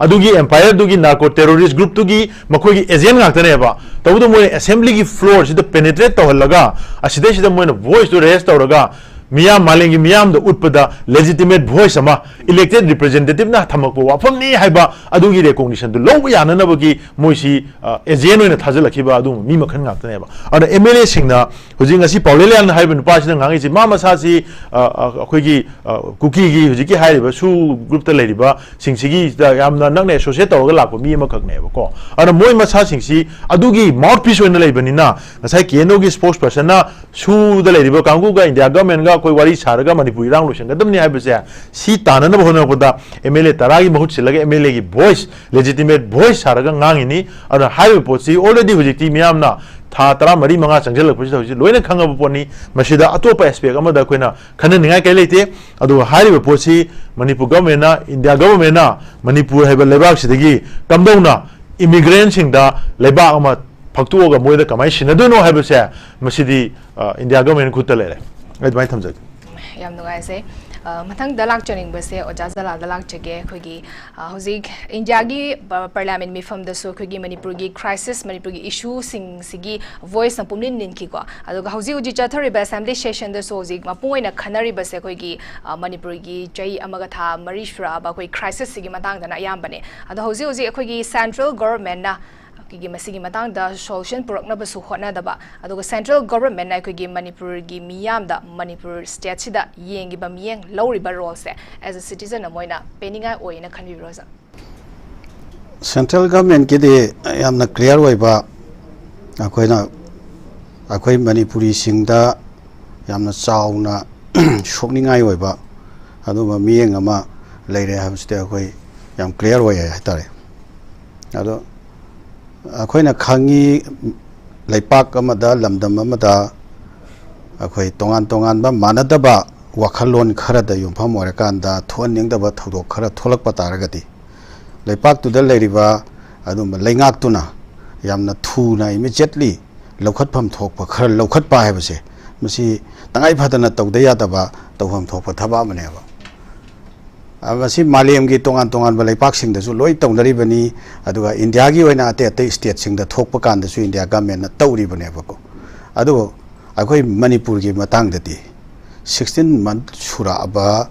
ꯑꯗꯨꯒꯤ empire ꯗꯨꯒꯤ, narco terrorist group ꯇꯨꯒꯤ ꯃꯈꯣꯏꯒꯤ agent ꯉꯥꯛꯇꯅꯦꯕ꯫ ꯇꯧꯕꯇꯕꯨ ꯃꯣꯏꯅ assembly ꯒꯤ floor ꯁꯤꯗ penetrate ꯇꯧꯍꯜꯂꯒ, ꯑꯁꯤꯗꯩꯁꯤꯗ ꯃꯣꯏꯅ voice ꯇꯨ raise ꯇꯧꯔꯒ, ꯃꯤꯌꯥꯝ, ꯃꯥꯂꯦꯝꯒꯤ ꯃꯤꯌꯥꯝꯗ ꯎꯠꯄꯗ legitimate voice ꯑꯃ elected representative ꯅ ꯊꯝꯃꯛꯄ ꯋꯥꯐꯝꯅꯤ ꯍꯥꯏꯕ ꯑꯗꯨꯒꯤ recognition ꯗꯨ ꯂꯧꯕ ꯌꯥꯅꯅꯕꯒꯤ ꯃꯣꯏꯁꯤ ꯑꯦꯖꯦꯟ ꯑꯣꯏꯅ ꯊꯥꯖꯤꯜꯂꯛꯈꯤꯕ ꯑꯗꯨꯒꯨꯝꯕ ꯃꯤ ꯃꯈꯜ ꯉꯥꯛꯇꯅꯦꯕ꯫ ꯑꯗꯨꯅ ꯑꯦꯝ ꯑꯦꯜ ꯑꯦ ꯁꯤꯡꯅ ꯍꯧꯖꯤꯛ ꯉꯁꯤ ꯄꯥꯎꯂꯦꯂꯤꯌꯥꯟ ꯍꯥꯏꯔꯤꯕ ꯅꯨꯄꯥꯁꯤꯅ ꯉꯥꯡꯉꯤꯁꯤ, ꯃꯥ ꯃꯁꯥꯁꯤ ꯑ, ꯑ, ꯑꯩꯈꯣꯏꯒꯤ ꯑ, ꯀꯨꯀꯤꯒꯤ ꯍꯧꯖꯤꯛꯀꯤ ꯍꯥꯏꯔꯤꯕ ꯁꯨ ꯒ꯭ꯔꯨꯞꯇ ꯂꯩꯔꯤꯕ ꯁꯤꯡꯁꯤꯒꯤꯗ ꯌꯥꯝꯅ ꯅꯛꯅ associate ꯇꯧꯔꯒ ꯂꯥꯛꯄ ꯃꯤ ꯑꯃꯈꯛꯅꯦꯕꯀꯣ꯫ ꯑꯗꯨꯅ ꯃꯣꯏ ꯃꯁꯥꯁꯤꯡꯁꯤ ꯑꯗꯨꯒꯤ mouthpiece ꯑꯣꯏꯅ ꯂꯩꯕꯅꯤꯅ, ꯉꯁꯥꯏ ꯀꯦ ꯑꯦꯟ ꯑꯣꯒꯤ spokesperson ꯅ ꯁꯨꯗ ꯂꯩꯔꯤꯕ ꯀꯥꯡꯕꯨꯒ ꯏꯟꯗꯤꯌꯥ ꯒꯚꯔꯟꯃꯦꯟꯒ ꯑꯩꯈꯣꯏ ꯋꯥꯔꯤ ꯁꯥꯔꯒ ꯃꯅꯤꯄꯨꯔ ꯏꯔꯥꯡ ꯂꯣꯏꯁꯤꯟꯒꯗꯕꯅꯤ ꯍꯥꯏꯕꯁꯦ, ꯁꯤ ꯇꯥꯟꯅꯅꯕ ꯍꯣꯠꯅꯔꯛꯄꯗ ꯑꯦꯝ ꯑꯦꯜ ꯑꯦ ꯇꯔꯥꯒꯤ ꯃꯍꯨꯠ ꯁꯤꯜꯂꯒ ꯑꯦꯝ ꯑꯦꯜ ꯑꯦꯒꯤ voice, legitimate voice ꯁꯥꯔꯒ ꯉꯥꯡꯉꯤꯅꯤ꯫ ꯑꯗꯨꯅ ꯍꯥꯏꯔꯤꯕ ꯄꯣꯠꯁꯤ already ꯍꯧꯖꯤꯛꯇꯤ ꯃꯤꯌꯥꯝꯅ ꯊꯥ ꯇꯔꯥꯃꯔꯤ ꯃꯉꯥ ꯆꯪꯁꯤꯜꯂꯛꯄꯁꯤꯗ ꯍꯧꯖꯤꯛ ꯂꯣꯏꯅ ꯈꯪꯉꯕ ꯄꯣꯠꯅꯤ꯫ ꯃꯁꯤꯗ ꯑꯇꯣꯞꯄ aspect ꯑꯃꯗ ꯑꯩꯈꯣꯏꯅ ꯈꯟꯅꯅꯤꯡꯉꯥꯏ ꯀꯔꯤ ꯂꯩꯇꯦ꯫ ꯑꯗꯨꯒ ꯍꯥꯏꯔꯤꯕ ꯄꯣꯠꯁꯤ ꯃꯅꯤꯄꯨꯔ ꯒꯚꯔꯟꯃꯦꯟꯅ, ꯏꯟꯗꯤꯌꯥ ꯒꯚꯔꯟꯃꯦꯟꯅ ꯃꯅꯤꯄꯨꯔ ꯍꯥꯏꯕ ꯂꯩꯕꯥꯛꯁꯤꯗꯒꯤ ꯀꯝꯗꯧꯅ immigrant ꯁꯤꯡꯗ ꯂꯩꯕꯥꯛ ꯑꯃ ꯐꯛꯇꯣꯛꯑꯒ ꯃꯣꯏꯗ ꯀꯃꯥꯏꯅ ꯁꯤꯟꯅꯗꯣꯏꯅꯣ ꯍꯥꯏꯕꯁꯦ, ꯃꯁꯤꯗꯤ, ꯑ, ꯏꯟꯗꯤꯌꯥ ꯒꯚꯔꯟꯃꯦꯟ ꯈꯨꯠꯇ ꯂꯩꯔꯦ꯫ ꯑꯩ ꯑꯗꯨꯃꯥꯏꯅ ꯊꯝꯖꯒꯦ꯫ ꯌꯥꯝ ꯅꯨꯡꯉꯥꯏꯖꯩ꯫ ꯑ, ꯃꯊꯪꯗ ꯂꯥꯛꯆꯅꯤꯡꯕꯁꯦ ꯑꯣꯖꯥ ꯖꯂꯥꯜꯗ ꯂꯥꯛꯆꯒꯦ꯫ ꯑꯩꯈꯣꯏꯒꯤ, ꯑ, ꯍꯧꯖꯤꯛ ꯏꯟꯗꯤꯌꯥꯒꯤ ꯄ-, ꯄꯥꯔꯂꯤꯌꯥꯃꯦꯟ ꯃꯤꯐꯝꯗꯁꯨ ꯑꯩꯈꯣꯏꯒꯤ ꯃꯅꯤꯄꯨꯔꯒꯤ crisis, ꯃꯅꯤꯄꯨꯔꯒꯤ issue ꯁꯤꯡꯁꯤꯒꯤ voice ꯅ ꯄꯨꯝꯅꯤꯟ ꯅꯤꯟꯈꯤꯀꯣ꯫ ꯑꯗꯨꯒ ꯍꯧꯖꯤꯛ ꯍꯧꯖꯤꯛ ꯆꯠꯊꯔꯤꯕ assembly session ꯗꯁꯨ ꯍꯧꯖꯤꯛ ꯃꯄꯨꯡ ꯑꯣꯏꯅ ꯈꯟꯅꯔꯤꯕꯁꯦ ꯑꯩꯈꯣꯏꯒꯤ, ꯑ, ꯃꯅꯤꯄꯨꯔꯒꯤ ꯆꯍꯤ ꯑꯃꯒ ꯊꯥ ꯃꯔꯤ ꯁꯨꯔꯛꯑꯕ ꯑꯩꯈꯣꯏ crisis ꯁꯤꯒꯤ ꯃꯇꯥꯡꯗꯅ ꯑꯌꯥꯝꯕꯅꯦ꯫ ꯑꯗꯣ ꯍꯧꯖꯤꯛ ꯍꯧꯖꯤꯛ ꯑꯩꯈꯣꯏꯒꯤ central government ꯅ ꯑꯩꯈꯣꯏꯒꯤ ꯃꯁꯤꯒꯤ ꯃꯇꯥꯡꯗ solution ꯄꯨꯔꯛꯅꯕꯁꯨ ꯍꯣꯠꯅꯗꯕ, ꯑꯗꯨꯒ central government ꯅ ꯑꯩꯈꯣꯏꯒꯤ ꯃꯅꯤꯄꯨꯔꯒꯤ ꯃꯤꯌꯥꯝꯗ, ꯃꯅꯤꯄꯨꯔ state ꯁꯤꯗ ꯌꯦꯡꯉꯤꯕ ꯃꯤꯠꯌꯦꯡ, ꯂꯧꯔꯤꯕ role say as a citizen ꯑꯃ ꯑꯣꯏꯅ ꯄꯦꯟꯅꯤꯡꯉꯥꯏ ꯑꯣꯏꯅ ꯈꯟꯕꯤꯕ꯭ꯔꯣ, ꯑꯣꯖꯥ? Central government ꯀꯤꯗꯤ ꯌꯥꯝꯅ clear ꯑꯣꯏꯕ, ꯑꯩꯈꯣꯏꯅ, ꯑꯩꯈꯣꯏ ꯃꯅꯤꯄꯨꯔꯤꯁꯤꯡꯗ ꯌꯥꯝꯅ ꯆꯥꯎꯅ ꯁꯣꯛꯅꯤꯡꯉꯥꯏ ꯑꯣꯏꯕ ꯑꯗꯨꯒꯨꯝꯕ ꯃꯤꯠꯌꯦꯡ ꯑꯃ ꯂꯩꯔꯦ ꯍꯥꯏꯕꯁꯤꯗꯤ ꯑꯩꯈꯣꯏ ꯌꯥꯝ clear ꯑꯣꯏ ꯍꯥꯏꯇꯥꯔꯦ꯫ ꯑꯗꯣ ꯑꯩꯈꯣꯏꯅ ꯈꯪꯉꯤ, ꯂꯩꯄꯥꯛ ꯑꯃꯗ, ꯂꯝꯗꯝ ꯑꯃꯗ ꯑꯩꯈꯣꯏ ꯇꯣꯉꯥꯟ ꯇꯣꯉꯥꯟꯕ ꯃꯥꯟꯅꯗꯕ ꯋꯥꯈꯜꯂꯣꯟ ꯈꯔꯗ ꯌꯨꯝꯐꯝ ꯑꯣꯏꯔꯀꯥꯟꯗ ꯊꯣꯛꯍꯟꯅꯤꯡꯗꯕ ꯊꯧꯗꯣꯛ ꯈꯔ ꯊꯣꯛꯂꯛꯄ ꯇꯥꯔꯒꯗꯤ, ꯂꯩꯄꯥꯛꯇꯨꯗ ꯂꯩꯔꯤꯕ ꯑꯗꯨꯝꯕ ꯂꯩꯉꯥꯛꯇꯨꯅ ꯌꯥꯝꯅ ꯊꯨꯅ, immediately ꯂꯧꯈꯠꯐꯝ ꯊꯣꯛꯄ ꯈꯔ ꯂꯧꯈꯠꯄ ꯍꯥꯏꯕꯁꯦ, ꯃꯁꯤ ꯇꯉꯥꯏ ꯐꯗꯅ ꯇꯧꯗ ꯌꯥꯗꯕ, ꯇꯧꯐꯝ ꯊꯣꯛꯄ ꯊꯕꯛ ꯑꯃꯅꯦꯕ꯫ ꯑ, ꯃꯁꯤ ꯃꯥꯂꯦꯝꯒꯤ ꯇꯣꯉꯥꯟ ꯇꯣꯉꯥꯟꯕ ꯂꯩꯄꯥꯛꯁꯤꯡꯗꯁꯨ ꯂꯣꯏ ꯇꯧꯅꯔꯤꯕꯅꯤ, ꯑꯗꯨꯒ ꯏꯟꯗꯤꯌꯥꯒꯤ ꯑꯣꯏꯅ ꯑꯇꯩ ꯑꯇꯩ state ꯁꯤꯡꯗ ꯊꯣꯛꯄ ꯀꯥꯟꯗꯁꯨ ꯏꯟꯗꯤꯌꯥ government ꯅ ꯇꯧꯔꯤꯕꯅꯦꯕꯀꯣ꯫ ꯑꯗꯨꯕꯨ ꯑꯩꯈꯣꯏ ꯃꯅꯤꯄꯨꯔꯒꯤ ꯃꯇꯥꯡꯗꯗꯤ ꯁꯤꯛꯁꯇꯤꯟ ꯃꯟꯊ ꯁꯨꯔꯛꯑꯕ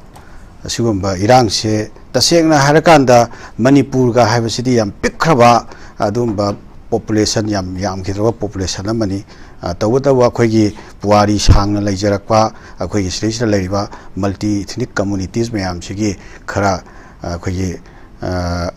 ꯑꯁꯤꯒꯨꯝꯕ ꯏꯔꯥꯡꯁꯦ, ꯇꯁꯦꯡꯅ ꯍꯥꯏꯔꯀꯥꯟꯗ ꯃꯅꯤꯄꯨꯔꯒ ꯍꯥꯏꯕꯁꯤꯗꯤ ꯌꯥꯝ ꯄꯤꯛꯈ꯭ꯔꯕ, ꯑꯗꯨꯒꯨꯝꯕ ꯄꯣꯄꯨꯂꯦꯁꯟ ꯌꯥꯝ ꯌꯥꯝꯈꯤꯗ꯭ꯔꯕ ꯄꯣꯄꯨꯂꯦꯁꯟ ꯑꯃꯅꯤ꯫ ꯑ, ꯇꯧꯕꯇꯕꯨ ꯑꯩꯈꯣꯏꯒꯤ ꯄꯨꯋꯥꯔꯤ ꯁꯥꯡꯅ ꯂꯩꯖꯔꯛꯄ, ꯑꯩꯈꯣꯏꯒꯤ ꯁꯤꯗꯩꯁꯤꯗ ꯂꯩꯔꯤꯕ ꯃꯜꯇꯤ ꯏꯊꯅꯤꯛ ꯀꯝꯃꯨꯅꯤꯇꯤꯁ ꯃꯌꯥꯝꯁꯤꯒꯤ ꯈꯔ, ꯑ, ꯑꯩꯈꯣꯏꯒꯤ, ꯑ,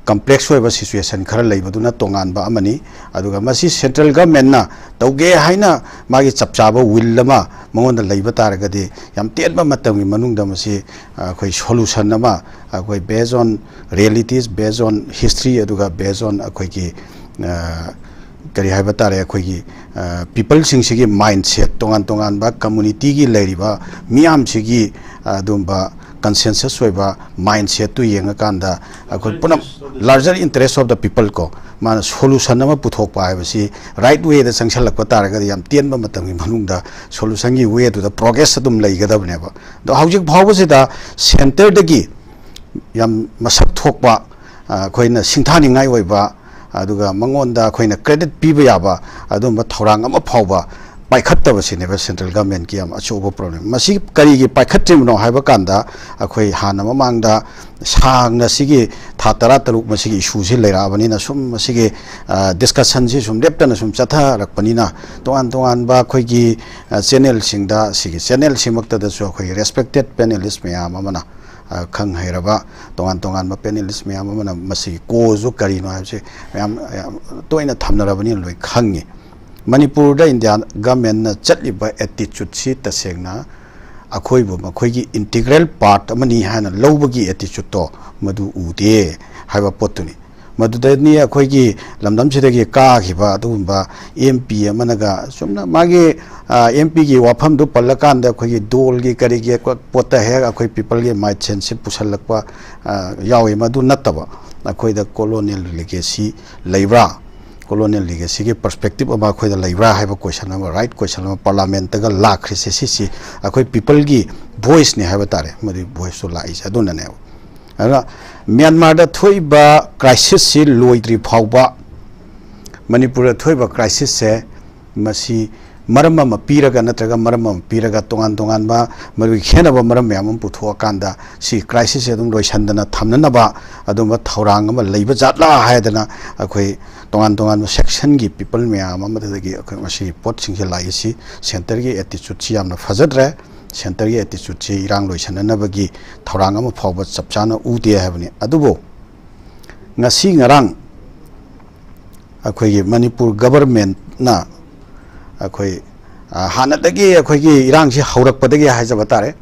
ꯀꯝꯄ꯭ꯂꯦꯛꯁ ꯑꯣꯏꯕ ꯁꯤꯆꯨꯋꯦꯁꯟ ꯈꯔ ꯂꯩꯕꯗꯨꯅ ꯇꯣꯉꯥꯟꯕ ꯑꯃꯅꯤ꯫ ꯑꯗꯨꯒ ꯃꯁꯤ ꯁꯦꯟꯇ꯭ꯔꯦꯜ ꯒꯚꯔꯟꯃꯦꯟꯠꯅ ꯇꯧꯒꯦ ꯍꯥꯏꯅ ꯃꯥꯒꯤ ꯆꯞ ꯆꯥꯕ ꯋꯤꯜ ꯑꯃ ꯃꯉꯣꯟꯗ ꯂꯩꯕ ꯇꯥꯔꯒꯗꯤ, ꯌꯥꯝ ꯇꯦꯟꯕ ꯃꯇꯝꯒꯤ ꯃꯅꯨꯡꯗ ꯃꯁꯤ, ꯑ, ꯑꯩꯈꯣꯏ ꯁꯣꯂꯨꯁꯟ ꯑꯃ, ꯑꯩꯈꯣꯏ based on realities, based on history, ꯑꯗꯨꯒ based on ꯑꯩꯈꯣꯏꯒꯤ, ꯑ, ꯀꯔꯤ ꯍꯥꯏꯕ ꯇꯥꯔꯦ, ꯑꯩꯈꯣꯏꯒꯤ, ꯑ, ꯄꯤꯄꯜꯁꯤꯡꯁꯤꯒꯤ ꯃꯥꯏꯟꯁꯦꯠ, ꯇꯣꯉꯥꯟ ꯇꯣꯉꯥꯟꯕ ꯀꯝꯃꯨꯅꯤꯇꯤꯒꯤ ꯂꯩꯔꯤꯕ ꯃꯤꯌꯥꯝꯁꯤꯒꯤ, ꯑ, ꯑꯗꯨꯝꯕ ꯀꯟꯁꯦꯟꯁꯁ ꯑꯣꯏꯕ ꯃꯥꯏꯟꯁꯦꯠꯇꯨ ꯌꯦꯡꯉꯀꯥꯟꯗ, ꯑꯩꯈꯣꯏ ꯄꯨꯝꯅꯃꯛ larger interest of the people ꯀꯣ, ꯃꯥꯅ ꯁꯣꯂꯨꯁꯟ ꯑꯃ ꯄꯨꯊꯣꯛꯄ ꯍꯥꯏꯕꯁꯤ ꯔꯥꯏꯠ ꯋꯦꯗ ꯆꯪꯁꯜꯂꯛꯄ ꯇꯥꯔꯒꯗꯤ, ꯌꯥꯝ ꯇꯦꯟꯕ ꯃꯇꯝꯒꯤ ꯃꯅꯨꯡꯗ ꯁꯣꯂꯨꯁꯟꯒꯤ ꯋꯦꯗꯨꯗ ꯄ꯭ꯔꯣꯒ꯭ꯔꯦꯁ ꯑꯗꯨꯝ ꯂꯩꯒꯗꯕꯅꯦꯕ꯫ ꯑꯗꯣ ꯍꯧꯖꯤꯛ ꯐꯥꯎꯕꯁꯤꯗ ꯁꯦꯟꯇꯔꯗꯒꯤ ꯌꯥꯝ ꯃꯁꯛ ꯊꯣꯛꯄ, ꯑ, ꯑꯩꯈꯣꯏꯅ ꯁꯤꯡꯊꯥꯅꯤꯡꯉꯥꯏ ꯑꯣꯏꯕ, ꯑꯗꯨꯒ ꯃꯉꯣꯟꯗ ꯑꯩꯈꯣꯏꯅ ꯀ꯭ꯔꯦꯗꯤꯠ ꯄꯤꯕ ꯌꯥꯕ ꯑꯗꯨꯝꯕ ꯊꯧꯔꯥꯡ ꯑꯃ ꯐꯥꯎꯕ ꯄꯥꯏꯈꯠꯇꯕꯁꯤꯅꯦꯕ ꯁꯦꯟꯇ꯭ꯔꯦꯜ ꯒꯚꯔꯟꯃꯦꯟꯠꯀꯤ ꯌꯥꯝ ꯑꯆꯧꯕ ꯄ꯭ꯔꯣꯕ꯭ꯂꯦꯝ꯫ ꯃꯁꯤ ꯀꯔꯤꯒꯤ ꯄꯥꯏꯈꯠꯇ꯭ꯔꯤꯕꯅꯣ ꯍꯥꯏꯕ ꯀꯥꯟꯗ, ꯑꯩꯈꯣꯏ ꯍꯥꯟꯅ ꯃꯃꯥꯡꯗ ꯁꯥꯡꯅ ꯁꯤꯒꯤ ꯊꯥ ꯇꯔꯥ ꯇꯔꯨꯛ ꯃꯁꯤꯒꯤ ꯏꯁꯨꯁꯤ ꯂꯩꯔꯛꯑꯕꯅꯤꯅ, ꯁꯨꯝ ꯃꯁꯤꯒꯤ, ꯑ, ꯗꯤꯁꯀꯁꯟꯁꯤ ꯁꯨꯝ ꯂꯦꯞꯇꯅ ꯁꯨꯝ ꯆꯠꯊꯔꯛꯄꯅꯤꯅ, ꯇꯣꯉꯥꯟ ꯇꯣꯉꯥꯟꯕ ꯑꯩꯈꯣꯏꯒꯤ, ꯑ, ꯆꯦꯅꯦꯜꯁꯤꯡꯗ, ꯁꯤꯒꯤ ꯆꯦꯅꯦꯜꯁꯤꯃꯛꯇꯗꯁꯨ ꯑꯩꯈꯣꯏꯒꯤ ꯔꯦꯁꯄꯦꯛꯇꯦꯠ ꯄꯦꯅꯦꯂꯤꯁ ꯃꯌꯥꯝ ꯑꯃꯅ, ꯑ, ꯈꯪ ꯍꯩꯔꯕ ꯇꯣꯉꯥꯟ ꯇꯣꯉꯥꯟꯕ ꯄꯦꯅꯦꯂꯤꯁ ꯃꯌꯥꯝ ꯑꯃꯅ ꯃꯁꯤꯒꯤ ꯀꯣꯖꯁꯨ ꯀꯔꯤꯅꯣ ꯍꯥꯏꯕꯁꯤ ꯃꯌꯥꯝ, ꯌꯥꯝ ꯇꯣꯏꯅ ꯊꯝꯅꯔꯕꯅꯤꯅ ꯂꯣꯏ ꯈꯪꯉꯤ꯫ ꯃꯅꯤꯄꯨꯔꯗ ꯏꯟꯗꯤꯌꯥ ꯒꯚꯔꯟꯃꯦꯟꯠꯅ ꯆꯠꯂꯤꯕ ꯑꯦꯇꯤꯆꯨꯠꯁꯤ ꯇꯁꯦꯡꯅ ꯑꯩꯈꯣꯏꯕꯨ ꯃꯈꯣꯏꯒꯤ ꯏꯟꯇꯤꯒ꯭ꯔꯦꯜ ꯄꯥꯔꯠ ꯑꯃꯅꯤ ꯍꯥꯏꯅ ꯂꯧꯕꯒꯤ ꯑꯦꯇꯤꯆꯨꯠꯇꯣ ꯃꯗꯨ ꯎꯗꯦ ꯍꯥꯏꯕ ꯄꯣꯠꯇꯨꯅꯤ꯫ ꯃꯗꯨꯗꯅꯤ ꯑꯩꯈꯣꯏꯒꯤ ꯂꯝꯗꯝꯁꯤꯗꯒꯤ ꯀꯥꯈꯤꯕ ꯑꯗꯨꯒꯨꯝꯕ ꯑꯦꯝ ꯄꯤ ꯑꯃꯅꯒ ꯆꯨꯝꯅ ꯃꯥꯒꯤ, ꯑ, ꯑꯦꯝ ꯄꯤꯒꯤ ꯋꯥꯐꯝꯗꯨ ꯄꯜꯂꯀꯥꯟꯗ ꯑꯩꯈꯣꯏꯒꯤ ꯗꯣꯜꯒꯤ ꯀꯔꯤꯒꯤ ꯄꯣꯠꯇ ꯍꯦꯛ ꯑꯩꯈꯣꯏ ꯄꯤꯄꯜꯒꯤ ꯃꯥꯏꯟꯁꯦꯠꯁꯤ ꯄꯨꯁꯜꯂꯛꯄ, ꯑ, ꯌꯥꯎꯏ꯫ ꯃꯗꯨ ꯅꯠꯇꯕ ꯑꯩꯈꯣꯏꯗ ꯀꯣꯂꯣꯅꯤꯌꯦꯜ ꯂꯤꯒꯦꯁꯤ ꯂꯩꯕ꯭ꯔꯥ? ꯀꯣꯂꯣꯅꯤꯌꯦꯜ ꯂꯤꯒꯦꯁꯤꯒꯤ ꯄꯔꯁꯄꯦꯛꯇꯤꯞ ꯑꯃ ꯑꯩꯈꯣꯏꯗ ꯂꯩꯕ꯭ꯔꯥ ꯍꯥꯏꯕ ꯀꯣꯏꯁꯟ ꯑꯃ, ꯔꯥꯏꯠ ꯀꯣꯏꯁꯟ ꯑꯃ ꯄꯥꯔꯂꯥꯃꯦꯟꯠꯇꯒ ꯂꯥꯛꯈ꯭ꯔꯤꯁꯦ, ꯁꯤꯁꯤ ꯑꯩꯈꯣꯏ ꯄꯤꯄꯜꯒꯤ ꯚꯣꯏꯁꯅꯤ ꯍꯥꯏꯕ ꯇꯥꯔꯦ꯫ ꯃꯗꯨꯒꯤ ꯚꯣꯏꯁꯇꯨ ꯂꯥꯛꯏꯁꯦ ꯑꯗꯨꯅꯅꯦꯕ꯫ ꯑꯗꯨꯅ ꯃ꯭ꯌꯥꯟꯃꯥꯔꯗ ꯊꯣꯛꯏꯕ ꯀ꯭ꯔꯥꯏꯁꯤꯁꯁꯤ ꯂꯣꯏꯗ꯭ꯔꯤ ꯐꯥꯎꯕ, ꯃꯅꯤꯄꯨꯔꯗ ꯊꯣꯛꯏꯕ ꯀ꯭ꯔꯥꯏꯁꯤꯁꯁꯦ, ꯃꯁꯤ ꯃꯔꯝ ꯑꯃ ꯄꯤꯔꯒ ꯅꯠꯇ꯭ꯔꯒ ꯃꯔꯝ ꯑꯃ ꯄꯤꯔꯒ ꯇꯣꯉꯥꯟ ꯇꯣꯉꯥꯟꯕ ꯃꯗꯨꯒꯤ ꯈꯦꯠꯅꯕ ꯃꯔꯝ ꯃꯌꯥꯝ ꯑꯃ ꯄꯨꯊꯣꯛꯑꯀꯥꯟꯗ ꯁꯤ crisis ꯁꯦ ꯑꯗꯨꯝ ꯂꯣꯏꯁꯟꯗꯅ ꯊꯝꯅꯅꯕ ꯑꯗꯨꯝꯕ ꯊꯧꯔꯥꯡ ꯑꯃ ꯂꯩꯕ ꯖꯥꯠꯂꯥ ꯍꯥꯏꯗꯅ ꯑꯩꯈꯣꯏ ꯇꯣꯉꯥꯟ ꯇꯣꯉꯥꯟꯕ section ꯒꯤ people ꯃꯌꯥꯝ ꯑꯃꯗꯒꯤ ꯑꯩꯈꯣꯏ ꯃꯁꯤꯒꯤ ꯄꯣꯠꯁꯤꯡꯁꯦ ꯂꯥꯛꯏꯁꯤ꯫ Centre ꯒꯤ attitude ꯁꯤ ꯌꯥꯝꯅ ꯐꯖꯗ꯭ꯔꯦ꯫ Centre ꯒꯤ attitude ꯁꯤ ꯏꯔꯥꯡ ꯂꯣꯏꯁꯟꯅꯅꯕꯒꯤ ꯊꯧꯔꯥꯡ ꯑꯃ ꯐꯥꯎꯕ ꯆꯞ ꯆꯥꯅ ꯎꯗꯦ ꯍꯥꯏꯕꯅꯤ꯫ ꯑꯗꯨꯕꯨ ꯉꯁꯤ ꯉꯔꯥꯡ ꯑꯩꯈꯣꯏꯒꯤ ꯃꯅꯤꯄꯨꯔ government ꯅ ꯑꯩꯈꯣꯏ, ꯑ, ꯍꯥꯟꯅꯗꯒꯤ ꯑꯩꯈꯣꯏꯒꯤ ꯏꯔꯥꯡꯁꯤ ꯍꯧꯔꯛꯄꯗꯒꯤ ꯍꯥꯏꯖꯕ ꯇꯥꯔꯦ,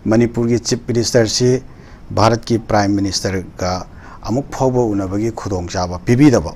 ꯃꯅꯤꯄꯨꯔꯒꯤ Chief Minister ꯁꯤ ꯚꯥꯔꯠꯀꯤ Prime Minister ꯒ ꯑꯃꯨꯛ ꯐꯥꯎꯕ ꯎꯅꯕꯒꯤ ꯈꯨꯗꯣꯡꯆꯥꯕ ꯄꯤꯕꯤꯗꯕ꯫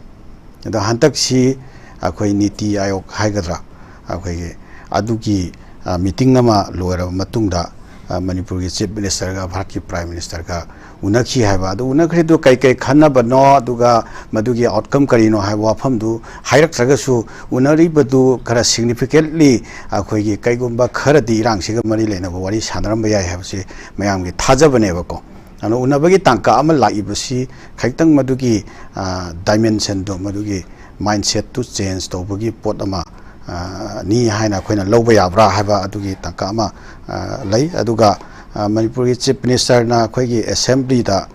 ꯑꯗꯣ ꯍꯟꯗꯛꯁꯤ ꯑꯩꯈꯣꯏ ꯅꯤꯇꯤ ꯑꯥꯌꯣꯒ ꯍꯥꯏꯒꯗ꯭ꯔꯥ, ꯑꯩꯈꯣꯏꯒꯤ ꯑꯗꯨꯒꯤ, ꯑ, meeting ꯑꯃ ꯂꯣꯏꯔꯕ ꯃꯇꯨꯡꯗ, ꯑ, ꯃꯅꯤꯄꯨꯔꯒꯤ Chief Minister ꯒ ꯚꯥꯔꯠꯀꯤ Prime Minister ꯒ ꯎꯅꯈꯤ ꯍꯥꯏꯕ꯫ ꯑꯗꯨ ꯎꯅꯈ꯭ꯔꯤꯗꯨ ꯀꯩ ꯀꯩ ꯈꯟꯅꯕꯅꯣ, ꯑꯗꯨꯒ ꯃꯗꯨꯒꯤ outcome ꯀꯔꯤꯅꯣ ꯍꯥꯏꯕ ꯋꯥꯐꯝꯗꯨ ꯍꯥꯏꯔꯛꯇ꯭ꯔꯒꯁꯨ, ꯎꯅꯔꯤꯕꯗꯨ ꯈꯔ significantly ꯑꯩꯈꯣꯏꯒꯤ ꯀꯩꯒꯨꯝꯕ ꯈꯔꯗꯤ ꯏꯔꯥꯡꯁꯤꯒ ꯃꯔꯤ ꯂꯩꯅꯕ ꯋꯥꯔꯤ ꯁꯥꯟꯅꯔꯝꯕ ꯌꯥꯏ ꯍꯥꯏꯕꯁꯤ ꯃꯌꯥꯝꯒꯤ ꯊꯥꯖꯕꯅꯦꯕꯀꯣ꯫ ꯑꯗꯨꯅ ꯎꯅꯕꯒꯤ ꯇꯥꯡꯀꯛ ꯑꯃ ꯂꯥꯛꯏꯕꯁꯤ ꯈꯤꯇꯪ ꯃꯗꯨꯒꯤ, ꯑ, dimension ꯗꯣ, ꯃꯗꯨꯒꯤ mindset ꯇꯨ change ꯇꯧꯕꯒꯤ ꯄꯣꯠ ꯑꯃ, ꯑ, ꯅꯤ ꯍꯥꯏꯅ ꯑꯩꯈꯣꯏꯅ ꯂꯧꯕ ꯌꯥꯕ꯭ꯔꯥ ꯍꯥꯏꯕ ꯑꯗꯨꯒꯤ ꯇꯥꯡꯀꯛ ꯑꯃ, ꯑ, ꯂꯩ꯫ ꯑꯗꯨꯒ, ꯑ, ꯃꯅꯤꯄꯨꯔꯒꯤ Chief Minister ꯅ ꯑꯩꯈꯣꯏꯒꯤ assembly ꯗ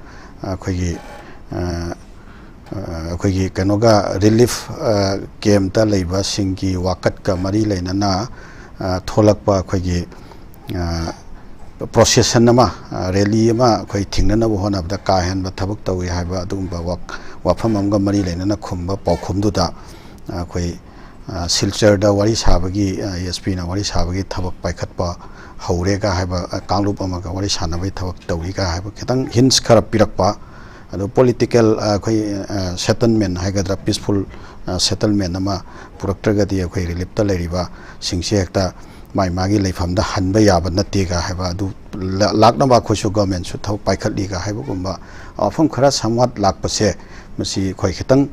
ꯑꯩꯈꯣꯏꯒꯤ, ꯑ, ꯑ, ꯑꯩꯈꯣꯏꯒꯤ ꯀꯩꯅꯣꯒ relief, ꯑ, camp ꯇ ꯂꯩꯕꯁꯤꯡꯒꯤ ꯋꯥꯀꯠꯀ ꯃꯔꯤ ꯂꯩꯅꯅ, ꯑ, ꯊꯣꯛꯂꯛꯄ ꯑꯩꯈꯣꯏꯒꯤ, ꯑ, procession ꯑꯃ, ꯑ, rally ꯑꯃ ꯑꯩꯈꯣꯏ ꯊꯤꯡꯅꯅꯕ ꯍꯣꯠꯅꯕꯗ ꯀꯥ ꯍꯦꯟꯕ ꯊꯕꯛ ꯇꯧꯏ ꯍꯥꯏꯕ ꯑꯗꯨꯒꯨꯝꯕ ꯋꯥ-, ꯋꯥꯐꯝ ꯑꯃꯒ ꯃꯔꯤ ꯂꯩꯅꯅ ꯈꯨꯝꯕ ꯄꯥꯎꯈꯨꯝꯗꯨꯗ ꯑꯩꯈꯣꯏ, ꯑ, ꯁꯤꯜꯆꯔꯗ ꯋꯥꯔꯤ ꯁꯥꯕꯒꯤ, ꯑ, SP ꯅ ꯋꯥꯔꯤ ꯁꯥꯕꯒꯤ ꯊꯕꯛ ꯄꯥꯏꯈꯠꯄ ꯍꯧꯔꯦꯒ ꯍꯥꯏꯕ, ꯑ, ꯀꯥꯡꯂꯨꯞ ꯑꯃꯒ ꯋꯥꯔꯤ ꯁꯥꯟꯅꯕꯒꯤ ꯊꯕꯛ ꯇꯧꯔꯤꯒ ꯍꯥꯏꯕ ꯈꯤꯇꯪ hints ꯈꯔ ꯄꯤꯔꯛꯄ꯫ ꯑꯗꯣ political, ꯑ, ꯑꯩꯈꯣꯏ, ꯑ, settlement ꯍꯥꯏꯒꯗ꯭ꯔꯥ, peaceful, ꯑ, settlement ꯑꯃ ꯄꯨꯔꯛꯇ꯭ꯔꯒꯗꯤ ꯑꯩꯈꯣꯏ relief ꯇ ꯂꯩꯔꯤꯕꯁꯤꯡꯁꯦ ꯍꯦꯛꯇ ꯃꯥꯏ ꯃꯥꯒꯤ ꯂꯩꯐꯝꯗ ꯍꯟꯕ ꯌꯥꯕ ꯅꯠꯇꯦꯒ ꯍꯥꯏꯕ, ꯑꯗꯨ ꯂꯥ-, ꯂꯥꯛꯅꯕ ꯑꯩꯈꯣꯏꯁꯨ government ꯁꯨ ꯊꯕꯛ ꯄꯥꯏꯈꯠꯂꯤꯒ ꯍꯥꯏꯕꯒꯨꯝꯕ ꯋꯥꯐꯝ ꯈꯔ ꯁꯝꯋꯥꯠ ꯂꯥꯛꯄꯁꯦ, ꯃꯁꯤ ꯑꯩꯈꯣꯏ ꯈꯤꯇꯪ,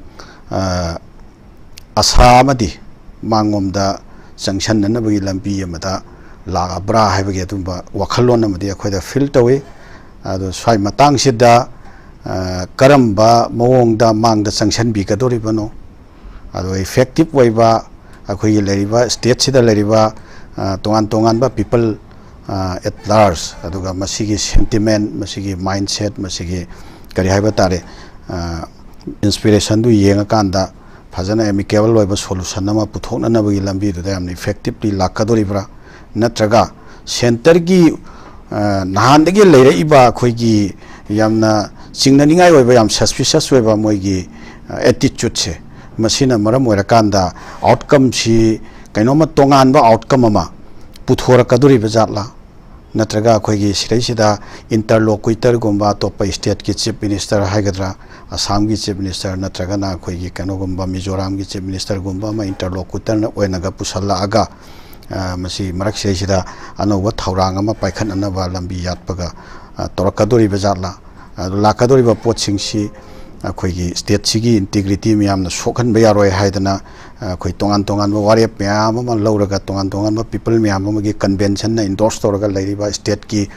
ꯑ, ꯑꯁꯥ ꯑꯃꯗꯤ ꯃꯥꯡꯂꯣꯝꯗ ꯆꯪꯁꯤꯟꯅꯅꯕꯒꯤ ꯂꯝꯕꯤ ꯑꯃꯗ ꯂꯥꯛꯑꯕ꯭ꯔꯥ ꯍꯥꯏꯕꯒꯤ ꯑꯗꯨꯝꯕ ꯋꯥꯈꯜꯂꯣꯟ ꯑꯃꯗꯤ ꯑꯩꯈꯣꯏꯗ feel ꯇꯧꯏ꯫ ꯑꯗꯣ ꯁ꯭ꯋꯥꯏ ꯃꯇꯥꯡꯁꯤꯗ, ꯑ, ꯀꯔꯝꯕ ꯃꯑꯣꯡꯗ ꯃꯥꯡꯗ ꯆꯪꯁꯤꯟꯕꯤꯒꯗꯧꯔꯤꯕꯅꯣ, ꯑꯗꯣ effective ꯑꯣꯏꯕ, ꯑꯩꯈꯣꯏꯒꯤ ꯂꯩꯔꯤꯕ ꯁ꯭ꯇꯦꯠꯁꯤꯗ ꯂꯩꯔꯤꯕ ꯇꯣꯉꯥꯟ ꯇꯣꯉꯥꯟꯕ ꯄꯤꯄꯜ ꯑꯦꯠ ꯂꯥꯔꯖ, ꯑꯗꯨꯒ ꯃꯁꯤꯒꯤ ꯁꯦꯟꯇꯤꯃꯦꯟ, ꯃꯁꯤꯒꯤ ꯃꯥꯏꯟꯁꯦꯠ, ꯃꯁꯤꯒꯤ ꯀꯔꯤ ꯍꯥꯏꯕ ꯇꯥꯔꯦ, ꯏꯟꯁꯄꯤꯔꯦꯁꯟꯗꯨ ꯌꯦꯡꯉꯀꯥꯟꯗ ꯐꯖꯅ ꯑꯦꯃꯤꯀꯦꯕꯜ ꯑꯣꯏꯕ ꯁꯣꯂꯨꯁꯟ ꯑꯃ ꯄꯨꯊꯣꯛꯅꯅꯕꯒꯤ ꯂꯝꯕꯤꯗꯨꯗ ꯌꯥꯝꯅ ꯏꯐꯦꯛꯇꯤꯞꯂꯤ ꯂꯥꯛꯀꯗꯣꯔꯤꯕ꯭ꯔꯥ? ꯅꯠꯇ꯭ꯔꯒ ꯁꯦꯟꯇꯔꯒꯤ ꯅꯍꯥꯟꯗꯒꯤ ꯂꯩꯔꯛꯏꯕ ꯑꯩꯈꯣꯏꯒꯤ ꯌꯥꯝꯅ ꯆꯤꯡꯅꯅꯤꯡꯉꯥꯏ ꯑꯣꯏꯕ, ꯌꯥꯝ ꯁꯁꯄꯤꯁꯁ ꯑꯣꯏꯕ ꯃꯣꯏꯒꯤ ꯑꯦꯇꯤꯆꯨꯠꯁꯦ, ꯃꯁꯤꯅ ꯃꯔꯝ ꯑꯣꯏꯔꯀꯥꯟꯗ ꯑꯥꯎꯠꯀꯝꯁꯤ ꯀꯩꯅꯣꯝꯃ ꯇꯣꯉꯥꯟꯕ ꯑꯥꯎꯠꯀꯝ ꯑꯃ ꯄꯨꯊꯣꯔꯛꯀꯗꯣꯔꯤꯕ ꯖꯥꯠꯂꯥ? ꯅꯠꯇ꯭ꯔꯒ ꯑꯩꯈꯣꯏꯒꯤ ꯁꯤꯗꯩꯁꯤꯗ ꯏꯟꯇꯔꯂꯣꯀ꯭ꯌꯨꯇꯔꯒꯨꯝꯕ, ꯑꯇꯣꯞꯄ ꯁ꯭ꯇꯦꯠꯀꯤ ꯆꯤꯐ ꯃꯤꯅꯤꯁꯇꯔ ꯍꯥꯏꯒꯗ꯭ꯔꯥ, ꯑꯁꯥꯝꯒꯤ ꯆꯤꯐ ꯃꯤꯅꯤꯁꯇꯔ ꯅꯠꯇ꯭ꯔꯒꯅ ꯑꯩꯈꯣꯏꯒꯤ ꯀꯩꯅꯣꯒꯨꯝꯕ, ꯃꯤꯖꯣꯔꯥꯝꯒꯤ ꯆꯤꯐ ꯃꯤꯅꯤꯁꯇꯔꯒꯨꯝꯕ ꯑꯃ ꯏꯟꯇꯔꯂꯣꯀ꯭ꯌꯨꯇꯔꯅ ꯑꯣꯏꯅꯒ ꯄꯨꯁꯜꯂꯛꯑꯒ, ꯃꯁꯤ ꯃꯔꯛꯁꯤꯗꯩꯁꯤꯗ ꯑꯅꯧꯕ ꯊꯧꯔꯥꯡ ꯑꯃ ꯄꯥꯏꯈꯠꯅꯅꯕ ꯂꯝꯕꯤ ꯌꯥꯠꯄꯒ ꯇꯧꯔꯛꯀꯗꯣꯔꯤꯕ ꯖꯥꯠꯂꯥ? ꯑꯗꯨ ꯂꯥꯛꯀꯗꯧꯔꯤꯕ ꯄꯣꯠꯁꯤꯡꯁꯤ ꯑꯩꯈꯣꯏꯒꯤ ꯁ꯭ꯇꯦꯠꯁꯤꯒꯤ ꯏꯟꯇꯤꯒ꯭ꯔꯤꯇꯤ ꯃꯌꯥꯝꯅ ꯁꯣꯛꯍꯟꯕ ꯌꯥꯔꯣꯏ ꯍꯥꯏꯗꯅ, ꯑꯩꯈꯣꯏ ꯇꯣꯉꯥꯟ ꯇꯣꯉꯥꯟꯕ ꯋꯥꯔꯦꯞ ꯃꯌꯥꯝ ꯑꯃ ꯂꯧꯔꯒ, ꯇꯣꯉꯥꯟ ꯇꯣꯉꯥꯟꯕ ꯄꯤꯄꯜ ꯃꯌꯥꯝ ꯑꯃꯒꯤ ꯀꯟꯚꯦꯟꯁꯟꯅ ꯏꯟꯗꯣꯔꯁ ꯇꯧꯔꯒ ꯂꯩꯔꯤꯕ ꯁ꯭ꯇꯦꯠꯀꯤ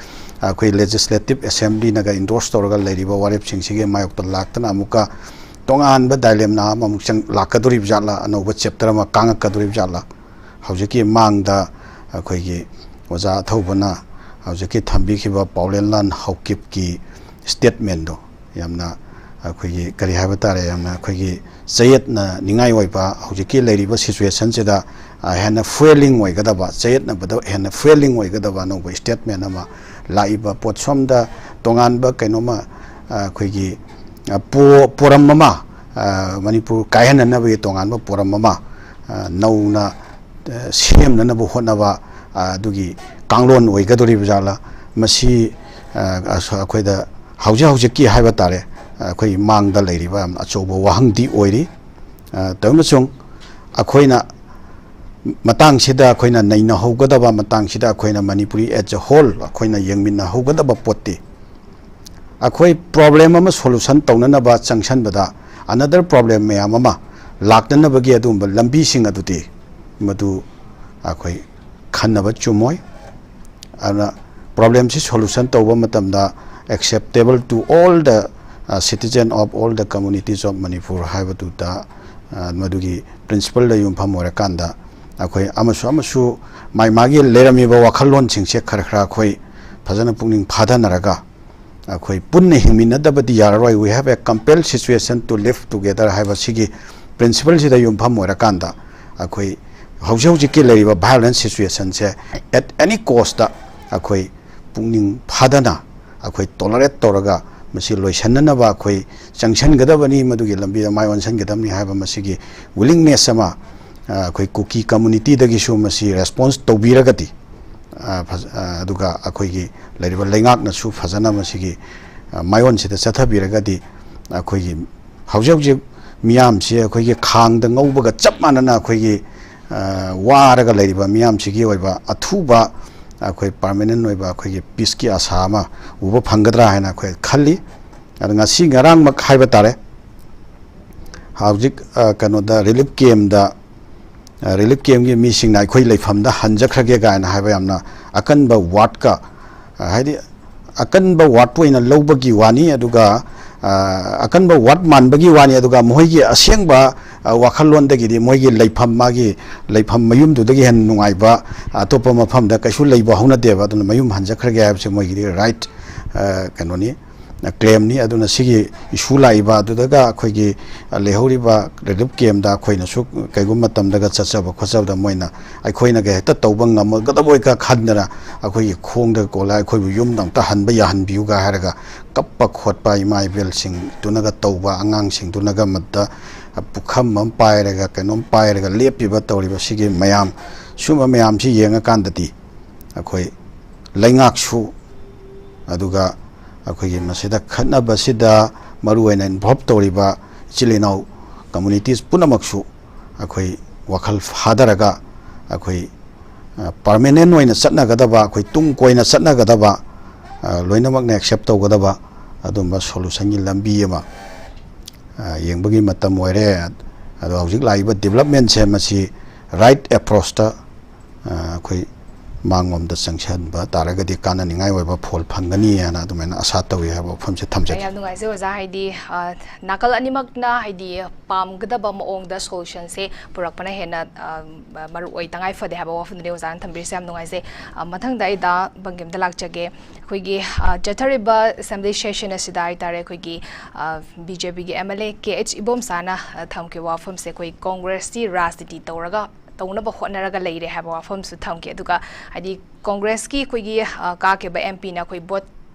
ꯑꯩꯈꯣꯏ ꯂꯦꯖꯤꯁꯂꯦꯇꯤꯞ ꯑꯦꯁꯦꯝꯕ꯭ꯂꯤꯅꯒ ꯏꯟꯗꯣꯔꯁ ꯇꯧꯔꯒ ꯂꯩꯔꯤꯕ ꯋꯥꯔꯦꯞꯁꯤꯡꯁꯤꯒꯤ ꯃꯥꯌꯣꯛꯇ ꯂꯥꯛꯇꯅ ꯑꯃꯨꯛꯀ ꯇꯣꯉꯥꯟꯕ ꯗꯥꯏꯂꯦꯝꯅꯥ ꯑꯃꯃꯨꯛ ꯆꯪ-, ꯂꯥꯛꯀꯗꯧꯔꯤꯕ ꯖꯥꯠꯂꯥ? ꯑꯅꯧꯕ ꯆꯦꯞꯇꯔ ꯑꯃ ꯀꯥꯡꯉꯛꯀꯗꯧꯔꯤꯕ ꯖꯥꯠꯂꯥ? ꯍꯧꯖꯤꯛꯀꯤ ꯃꯥꯡꯗ ꯑꯩꯈꯣꯏꯒꯤ ꯑꯣꯖꯥ ꯑꯊꯧꯕꯅ ꯍꯧꯖꯤꯛꯀꯤ ꯊꯝꯕꯤꯈꯤꯕ ꯄꯥꯎꯂꯦꯟꯂꯥꯟ ꯍꯥꯎꯀꯤꯞꯀꯤ ꯁ꯭ꯇꯦꯠꯃꯦꯟꯗꯣ ꯌꯥꯝꯅ ꯑꯩꯈꯣꯏꯒꯤ ꯀꯔꯤ ꯍꯥꯏꯕ ꯇꯥꯔꯦ, ꯌꯥꯝꯅ ꯑꯩꯈꯣꯏꯒꯤ ꯆꯌꯦꯠꯅꯅꯤꯡꯉꯥꯏ ꯑꯣꯏꯕ, ꯍꯧꯖꯤꯛꯀꯤ ꯂꯩꯔꯤꯕ ꯁꯤꯆꯨꯋꯦꯁꯟꯁꯤꯗ ꯍꯦꯟꯅ ꯐꯨꯋꯦꯂꯤꯡ ꯑꯣꯏꯒꯗꯕ, ꯆꯌꯦꯠꯅꯕꯗ ꯍꯦꯟꯅ ꯐꯨꯋꯦꯂꯤꯡ ꯑꯣꯏꯒꯗꯕ ꯑꯅꯧꯕ ꯁ꯭ꯇꯦꯠꯃꯦꯟ ꯑꯃ ꯂꯥꯛꯏꯕ ꯄꯣꯠ ꯁꯣꯝꯗ ꯇꯣꯉꯥꯟꯕ ꯀꯩꯅꯣꯝꯃ ꯑꯩꯈꯣꯏꯒꯤ ꯄꯣ-, ꯄꯣꯔꯝ ꯑꯃ, ꯃꯅꯤꯄꯨꯔ ꯀꯥꯏꯍꯟꯅꯅꯕꯒꯤ ꯇꯣꯉꯥꯟꯕ ꯄꯣꯔꯝ ꯑꯃ ꯅꯧꯅ ꯁꯦꯝꯅꯅꯕ ꯍꯣꯠꯅꯕ, ꯑꯗꯨꯒꯤ ꯀꯥꯡꯂꯣꯟ ꯑꯣꯏꯒꯗꯧꯔꯤꯕ ꯖꯥꯠꯂꯥ? ꯃꯁꯤ ꯑꯩꯈꯣꯏꯗ ꯍꯧꯖꯤꯛ ꯍꯧꯖꯤꯛꯀꯤ ꯍꯥꯏꯕ ꯇꯥꯔꯦ, ꯑꯩꯈꯣꯏ ꯃꯥꯡꯗ ꯂꯩꯔꯤꯕ ꯌꯥꯝꯅ ꯑꯆꯧꯕ ꯋꯥꯍꯪꯗꯤ ꯑꯣꯏꯔꯤ꯫ ꯇꯧꯏꯃꯁꯨꯡ ꯑꯩꯈꯣꯏꯅ ꯃꯇꯥꯡꯁꯤꯗ ꯑꯩꯈꯣꯏꯅ ꯅꯩꯅꯍꯧꯒꯗꯕ, ꯃꯇꯥꯡꯁꯤꯗ ꯑꯩꯈꯣꯏꯅ ꯃꯅꯤꯄꯨꯔꯤ as a whole ꯑꯩꯈꯣꯏꯅ ꯌꯦꯡꯃꯤꯟꯅꯍꯧꯒꯗꯕ ꯄꯣꯠꯇꯤ, ꯑꯩꯈꯣꯏ ꯄ꯭ꯔꯣꯕ꯭ꯂꯦꯝ ꯑꯃ ꯁꯣꯂꯨꯁꯟ ꯇꯧꯅꯅꯕ ꯆꯪꯁꯟꯕꯗ another problem ꯃꯌꯥꯝ ꯑꯃ ꯂꯥꯛꯇꯅꯕꯒꯤ ꯑꯗꯨꯒꯨꯝꯕ ꯂꯝꯕꯤꯁꯤꯡ ꯑꯗꯨꯗꯤ ꯃꯗꯨ ꯑꯩꯈꯣꯏ ꯈꯟꯅꯕ ꯆꯨꯝꯃꯣꯏ꯫ ꯑꯗꯨꯅ ꯄ꯭ꯔꯣꯕ꯭ꯂꯦꯝꯁꯤ ꯁꯣꯂꯨꯁꯟ ꯇꯧꯕ ꯃꯇꯝꯗ acceptable to all the, uh, citizen of all the communities of Manipur ꯍꯥꯏꯕꯗꯨꯗ ꯃꯗꯨꯒꯤ principle ꯗ ꯌꯨꯝꯐꯝ ꯑꯣꯏꯔꯀꯥꯟꯗ ꯑꯩꯈꯣꯏ ꯑꯃꯁꯨ ꯑꯃꯁꯨ ꯃꯥꯏ ꯃꯥꯒꯤ ꯂꯩꯔꯝꯃꯤꯕ ꯋꯥꯈꯜꯂꯣꯟꯁꯤꯡꯁꯦ ꯈꯔ ꯈꯔ ꯑꯩꯈꯣꯏ ꯐꯖꯅ ꯄꯨꯛꯅꯤꯡ ꯐꯥꯗꯅꯔꯒ ꯑꯩꯈꯣꯏ ꯄꯨꯟꯅ ꯍꯤꯡꯃꯤꯟꯅꯗꯕꯗꯤ ꯌꯥꯔꯔꯣꯏ, we have a compelled situation to live together ꯍꯥꯏꯕ ꯁꯤꯒꯤ principle ꯁꯤꯗ ꯌꯨꯝꯐꯝ ꯑꯣꯏꯔꯀꯥꯟꯗ ꯑꯩꯈꯣꯏ ꯍꯧꯖꯤꯛ ꯍꯧꯖꯤꯛꯀꯤ ꯂꯩꯔꯤꯕ violence situation say at any cost ꯇ ꯑꯩꯈꯣꯏ ꯄꯨꯛꯅꯤꯡ ꯐꯥꯗꯅ ꯑꯩꯈꯣꯏ tolerate ꯇꯧꯔꯒ ꯃꯁꯤ ꯂꯣꯏꯁꯤꯟꯅꯅꯕ ꯑꯩꯈꯣꯏ ꯆꯪꯁꯤꯟꯒꯗꯕꯅꯤ, ꯃꯗꯨꯒꯤ ꯂꯝꯕꯤꯗ ꯃꯥꯏ ꯑꯣꯟꯁꯤꯟꯒꯗꯕꯅꯤ ꯍꯥꯏꯕ ꯃꯁꯤꯒꯤ willingness ꯑꯃ ꯑꯩꯈꯣꯏ ꯀꯨꯀꯤ community ꯗꯒꯤꯁꯨ ꯃꯁꯤ response ꯇꯧꯕꯤꯔꯒꯗꯤ, ꯑꯗꯨꯒ ꯑꯩꯈꯣꯏꯒꯤ ꯂꯩꯔꯤꯕ ꯂꯩꯉꯥꯛꯅꯁꯨ ꯐꯖꯅ ꯃꯁꯤꯒꯤ ꯃꯥꯏꯑꯣꯟꯁꯤꯗ ꯆꯠꯊꯕꯤꯔꯒꯗꯤ ꯑꯩꯈꯣꯏꯒꯤ ꯍꯧꯖꯤꯛ ꯍꯧꯖꯤꯛ ꯃꯤꯌꯥꯝꯁꯤ ꯑꯩꯈꯣꯏꯒꯤ ꯈꯥꯡꯗ ꯉꯧꯕꯒ ꯆꯞ ꯃꯥꯟꯅꯅ ꯑꯩꯈꯣꯏꯒꯤ ꯋꯥꯔꯒ ꯂꯩꯔꯤꯕ ꯃꯤꯌꯥꯝꯁꯤꯒꯤ ꯑꯣꯏꯕ ꯑꯊꯨꯕ ꯑꯩꯈꯣꯏ permanent ꯑꯣꯏꯕ ꯑꯩꯈꯣꯏꯒꯤ peace ꯀꯤ ꯑꯁꯥ ꯑꯃ ꯎꯕ ꯐꯪꯒꯗ꯭ꯔꯥ ꯍꯥꯏꯅ ꯑꯩꯈꯣꯏ ꯈꯜꯂꯤ꯫ ꯑꯗ ꯉꯁꯤ ꯉꯔꯥꯡꯃꯛ ꯍꯥꯏꯕ ꯇꯥꯔꯦ, ꯍꯧꯖꯤꯛ ꯀꯩꯅꯣꯗ relief camp ꯇ relief camp ꯀꯤ ꯃꯤꯁꯤꯡꯅ ꯑꯩꯈꯣꯏ ꯂꯩꯐꯝꯗ ꯍꯟꯖꯈ꯭ꯔꯒꯦ ꯀꯥꯏꯅ ꯍꯥꯏꯕ ꯌꯥꯝꯅ ꯑꯀꯟꯕ word ꯀ, ꯍꯥꯏꯗꯤ ꯑꯀꯟꯕ word ꯑꯣꯏꯅ ꯂꯧꯕꯒꯤ ꯋꯥꯅꯤ, ꯑꯗꯨꯒ ꯑꯀꯟꯕ word ꯃꯥꯟꯕꯒꯤ ꯋꯥꯅꯤ, ꯑꯗꯨꯒ ꯃꯈꯣꯏꯒꯤ ꯑꯁꯦꯡꯕ ꯋꯥꯈꯜꯂꯣꯟꯗꯒꯤꯗꯤ ꯃꯣꯏꯒꯤ ꯂꯩꯐꯝ, ꯃꯥꯒꯤ ꯂꯩꯐꯝ ꯃꯌꯨꯝꯗꯨꯗꯒꯤ ꯍꯦꯟꯅ ꯅꯨꯡꯉꯥꯏꯕ ꯑꯇꯣꯞꯄ ꯃꯐꯝꯗ ꯀꯩꯁꯨ ꯂꯩꯕ ꯍꯧꯅꯗꯦꯕ꯫ ꯑꯗꯨꯅ ꯃꯌꯨꯝ ꯍꯟꯖꯈ꯭ꯔꯒꯦ ꯍꯥꯏꯕꯁꯦ ꯃꯣꯏꯒꯤꯗꯤ right ꯀꯩꯅꯣꯅꯤ, claim ꯅꯤ꯫ ꯑꯗꯨꯅ ꯁꯤꯒꯤ issue ꯂꯥꯛꯏꯕ ꯑꯗꯨꯗꯒ ꯑꯩꯈꯣꯏꯒꯤ ꯂꯩꯍꯧꯔꯤꯕ relief camp ꯇ ꯑꯩꯈꯣꯏꯅꯁꯨ ꯀꯩꯒꯨꯝꯕ ꯃꯇꯝꯗꯒ ꯆꯠꯆꯕ ꯈꯣꯠꯆꯕꯗ ꯃꯣꯏꯅ ꯑꯩꯈꯣꯏꯅꯒ ꯍꯦꯛꯇ ꯇꯧꯕ ꯉꯝꯃꯒꯗꯕꯣꯏꯒ ꯈꯟꯗꯅ ꯑꯩꯈꯣꯏꯒꯤ ꯈꯣꯡꯗ ꯀꯣꯜꯂ ꯑꯩꯈꯣꯏꯕꯨ ꯌꯨꯝꯗ ꯑꯝꯇ ꯍꯟꯕ ꯌꯥꯍꯟꯕꯤꯌꯨꯒ ꯍꯥꯏꯔꯒ ꯀꯞꯄ ꯈꯣꯠꯄ ꯏꯃꯥ ꯏꯕꯦꯜꯁꯤꯡꯗꯨꯅꯒ ꯇꯧꯕ, ꯑꯉꯥꯡꯁꯤꯡꯗꯨꯅꯒ ꯃꯗ ꯄꯨꯈꯝ ꯑꯃ ꯄꯥꯏꯔꯒ ꯀꯩꯅꯣꯝ ꯄꯥꯏꯔꯒ ꯂꯦꯞꯄꯤꯕ ꯇꯧꯔꯤꯕ ꯁꯤꯒꯤ ꯃꯌꯥꯝ, ꯁꯨꯝꯕ ꯃꯌꯥꯝꯁꯤ ꯌꯦꯡꯉꯀꯥꯟꯗꯗꯤ ꯑꯩꯈꯣꯏ ꯂꯩꯉꯥꯛꯁꯨ, ꯑꯗꯨꯒ ꯑꯩꯈꯣꯏꯒꯤ ꯃꯁꯤꯗ ꯈꯠꯅꯕꯁꯤꯗ ꯃꯔꯨꯑꯣꯏꯅ involve ꯇꯧꯔꯤꯕ ꯏꯆꯤꯜ ꯏꯅꯥꯎ communities ꯄꯨꯝꯅꯃꯛꯁꯨ ꯑꯩꯈꯣꯏ ꯋꯥꯈꯜ ꯐꯥꯗꯔꯒ ꯑꯩꯈꯣꯏ permanent ꯑꯣꯏꯅ ꯆꯠꯅꯒꯗꯕ, ꯑꯩꯈꯣꯏ ꯇꯨꯡ ꯀꯣꯏꯅ ꯆꯠꯅꯒꯗꯕ, ꯂꯣꯏꯅꯃꯛꯅ accept ꯇꯧꯒꯗꯕ ꯑꯗꯨꯝꯕ solution ꯒꯤ ꯂꯝꯕꯤ ꯑꯃ ꯌꯦꯡꯕꯒꯤ ꯃꯇꯝ ꯑꯣꯏꯔꯦ꯫ ꯑꯗꯣ ꯍꯧꯖꯤꯛ ꯂꯥꯛꯏꯕ development ꯁꯦ ꯃꯁꯤ right approach ꯇ ꯑꯩꯈꯣꯏ ꯃꯥꯡꯂꯣꯝꯗ ꯆꯪꯁꯤꯟꯕ ꯇꯥꯔꯒꯗꯤ ꯀꯥꯟꯅꯅꯤꯡꯉꯥꯏ ꯑꯣꯏꯕ ꯐꯣꯜ ꯐꯪꯒꯅꯤ ꯍꯥꯏꯅ ꯑꯗꯨꯃꯥꯏꯅ ꯑꯥꯁꯥ ꯇꯧꯏ ꯍꯥꯏꯕ ꯋꯥꯐꯝꯁꯦ ꯊꯝꯖꯒꯦ꯫ ꯌꯥꯝ ꯅꯨꯡꯉꯥꯏꯖꯩ ꯑꯣꯖꯥ꯫ ꯍꯥꯏꯗꯤ, ꯑ, ꯅꯥꯀꯜ ꯑꯅꯤꯃꯛꯅ ꯍꯥꯏꯗꯤ ꯄꯥꯝꯒꯗꯕ ꯃꯑꯣꯡꯗ solutionꯁꯦ ꯄꯨꯔꯛꯄꯅ ꯍꯦꯟꯅ, ꯑ, ꯃꯔꯨ ꯑꯣꯏ, ꯇꯉꯥꯏ ꯐꯗꯦ ꯍꯥꯏꯕ ꯋꯥꯐꯝꯗꯨꯅꯤ ꯑꯣꯖꯥꯅ ꯊꯝꯕꯤꯔꯤꯁꯦ꯫ ꯌꯥꯝ ꯅꯨꯡꯉꯥꯏꯖꯩ꯫ ꯑ, ꯃꯊꯪꯗ ꯑꯩ ꯗꯥ ꯕꯪꯒꯤꯝꯗ ꯂꯥꯛꯆꯒꯦ꯫ ꯑꯩꯈꯣꯏꯒꯤ, ꯑ, ꯆꯠꯊꯔꯤꯕ assembly session ꯑꯁꯤꯗ ꯍꯥꯏꯇꯥꯔꯦ, ꯑꯩꯈꯣꯏꯒꯤ, ꯑ, BJPꯒꯤ MLA ꯀꯦ ꯑꯩꯆ ꯏꯕꯣꯝꯆꯥꯅ, ꯑ, ꯊꯝꯈꯤꯕ ꯋꯥꯐꯝꯁꯦ, ꯑꯩꯈꯣꯏ ꯀꯣꯡꯒ꯭ꯔꯦꯁꯇꯤ ꯔꯥꯖꯅꯤꯇꯤ ꯇꯧꯔꯒ ꯇꯧꯅꯕ ꯍꯣꯠꯅꯔꯒ ꯂꯩꯔꯦ ꯍꯥꯏꯕ ꯋꯥꯐꯝꯁꯨ ꯊꯝꯈꯤ꯫ ꯑꯗꯨꯒ ꯍꯥꯏꯗꯤ ꯀꯣꯡꯒ꯭ꯔꯦꯁꯀꯤ ꯑꯩꯈꯣꯏꯒꯤ, ꯑ, ꯀꯥꯈꯤꯕ MPꯅ ꯑꯩꯈꯣꯏ vote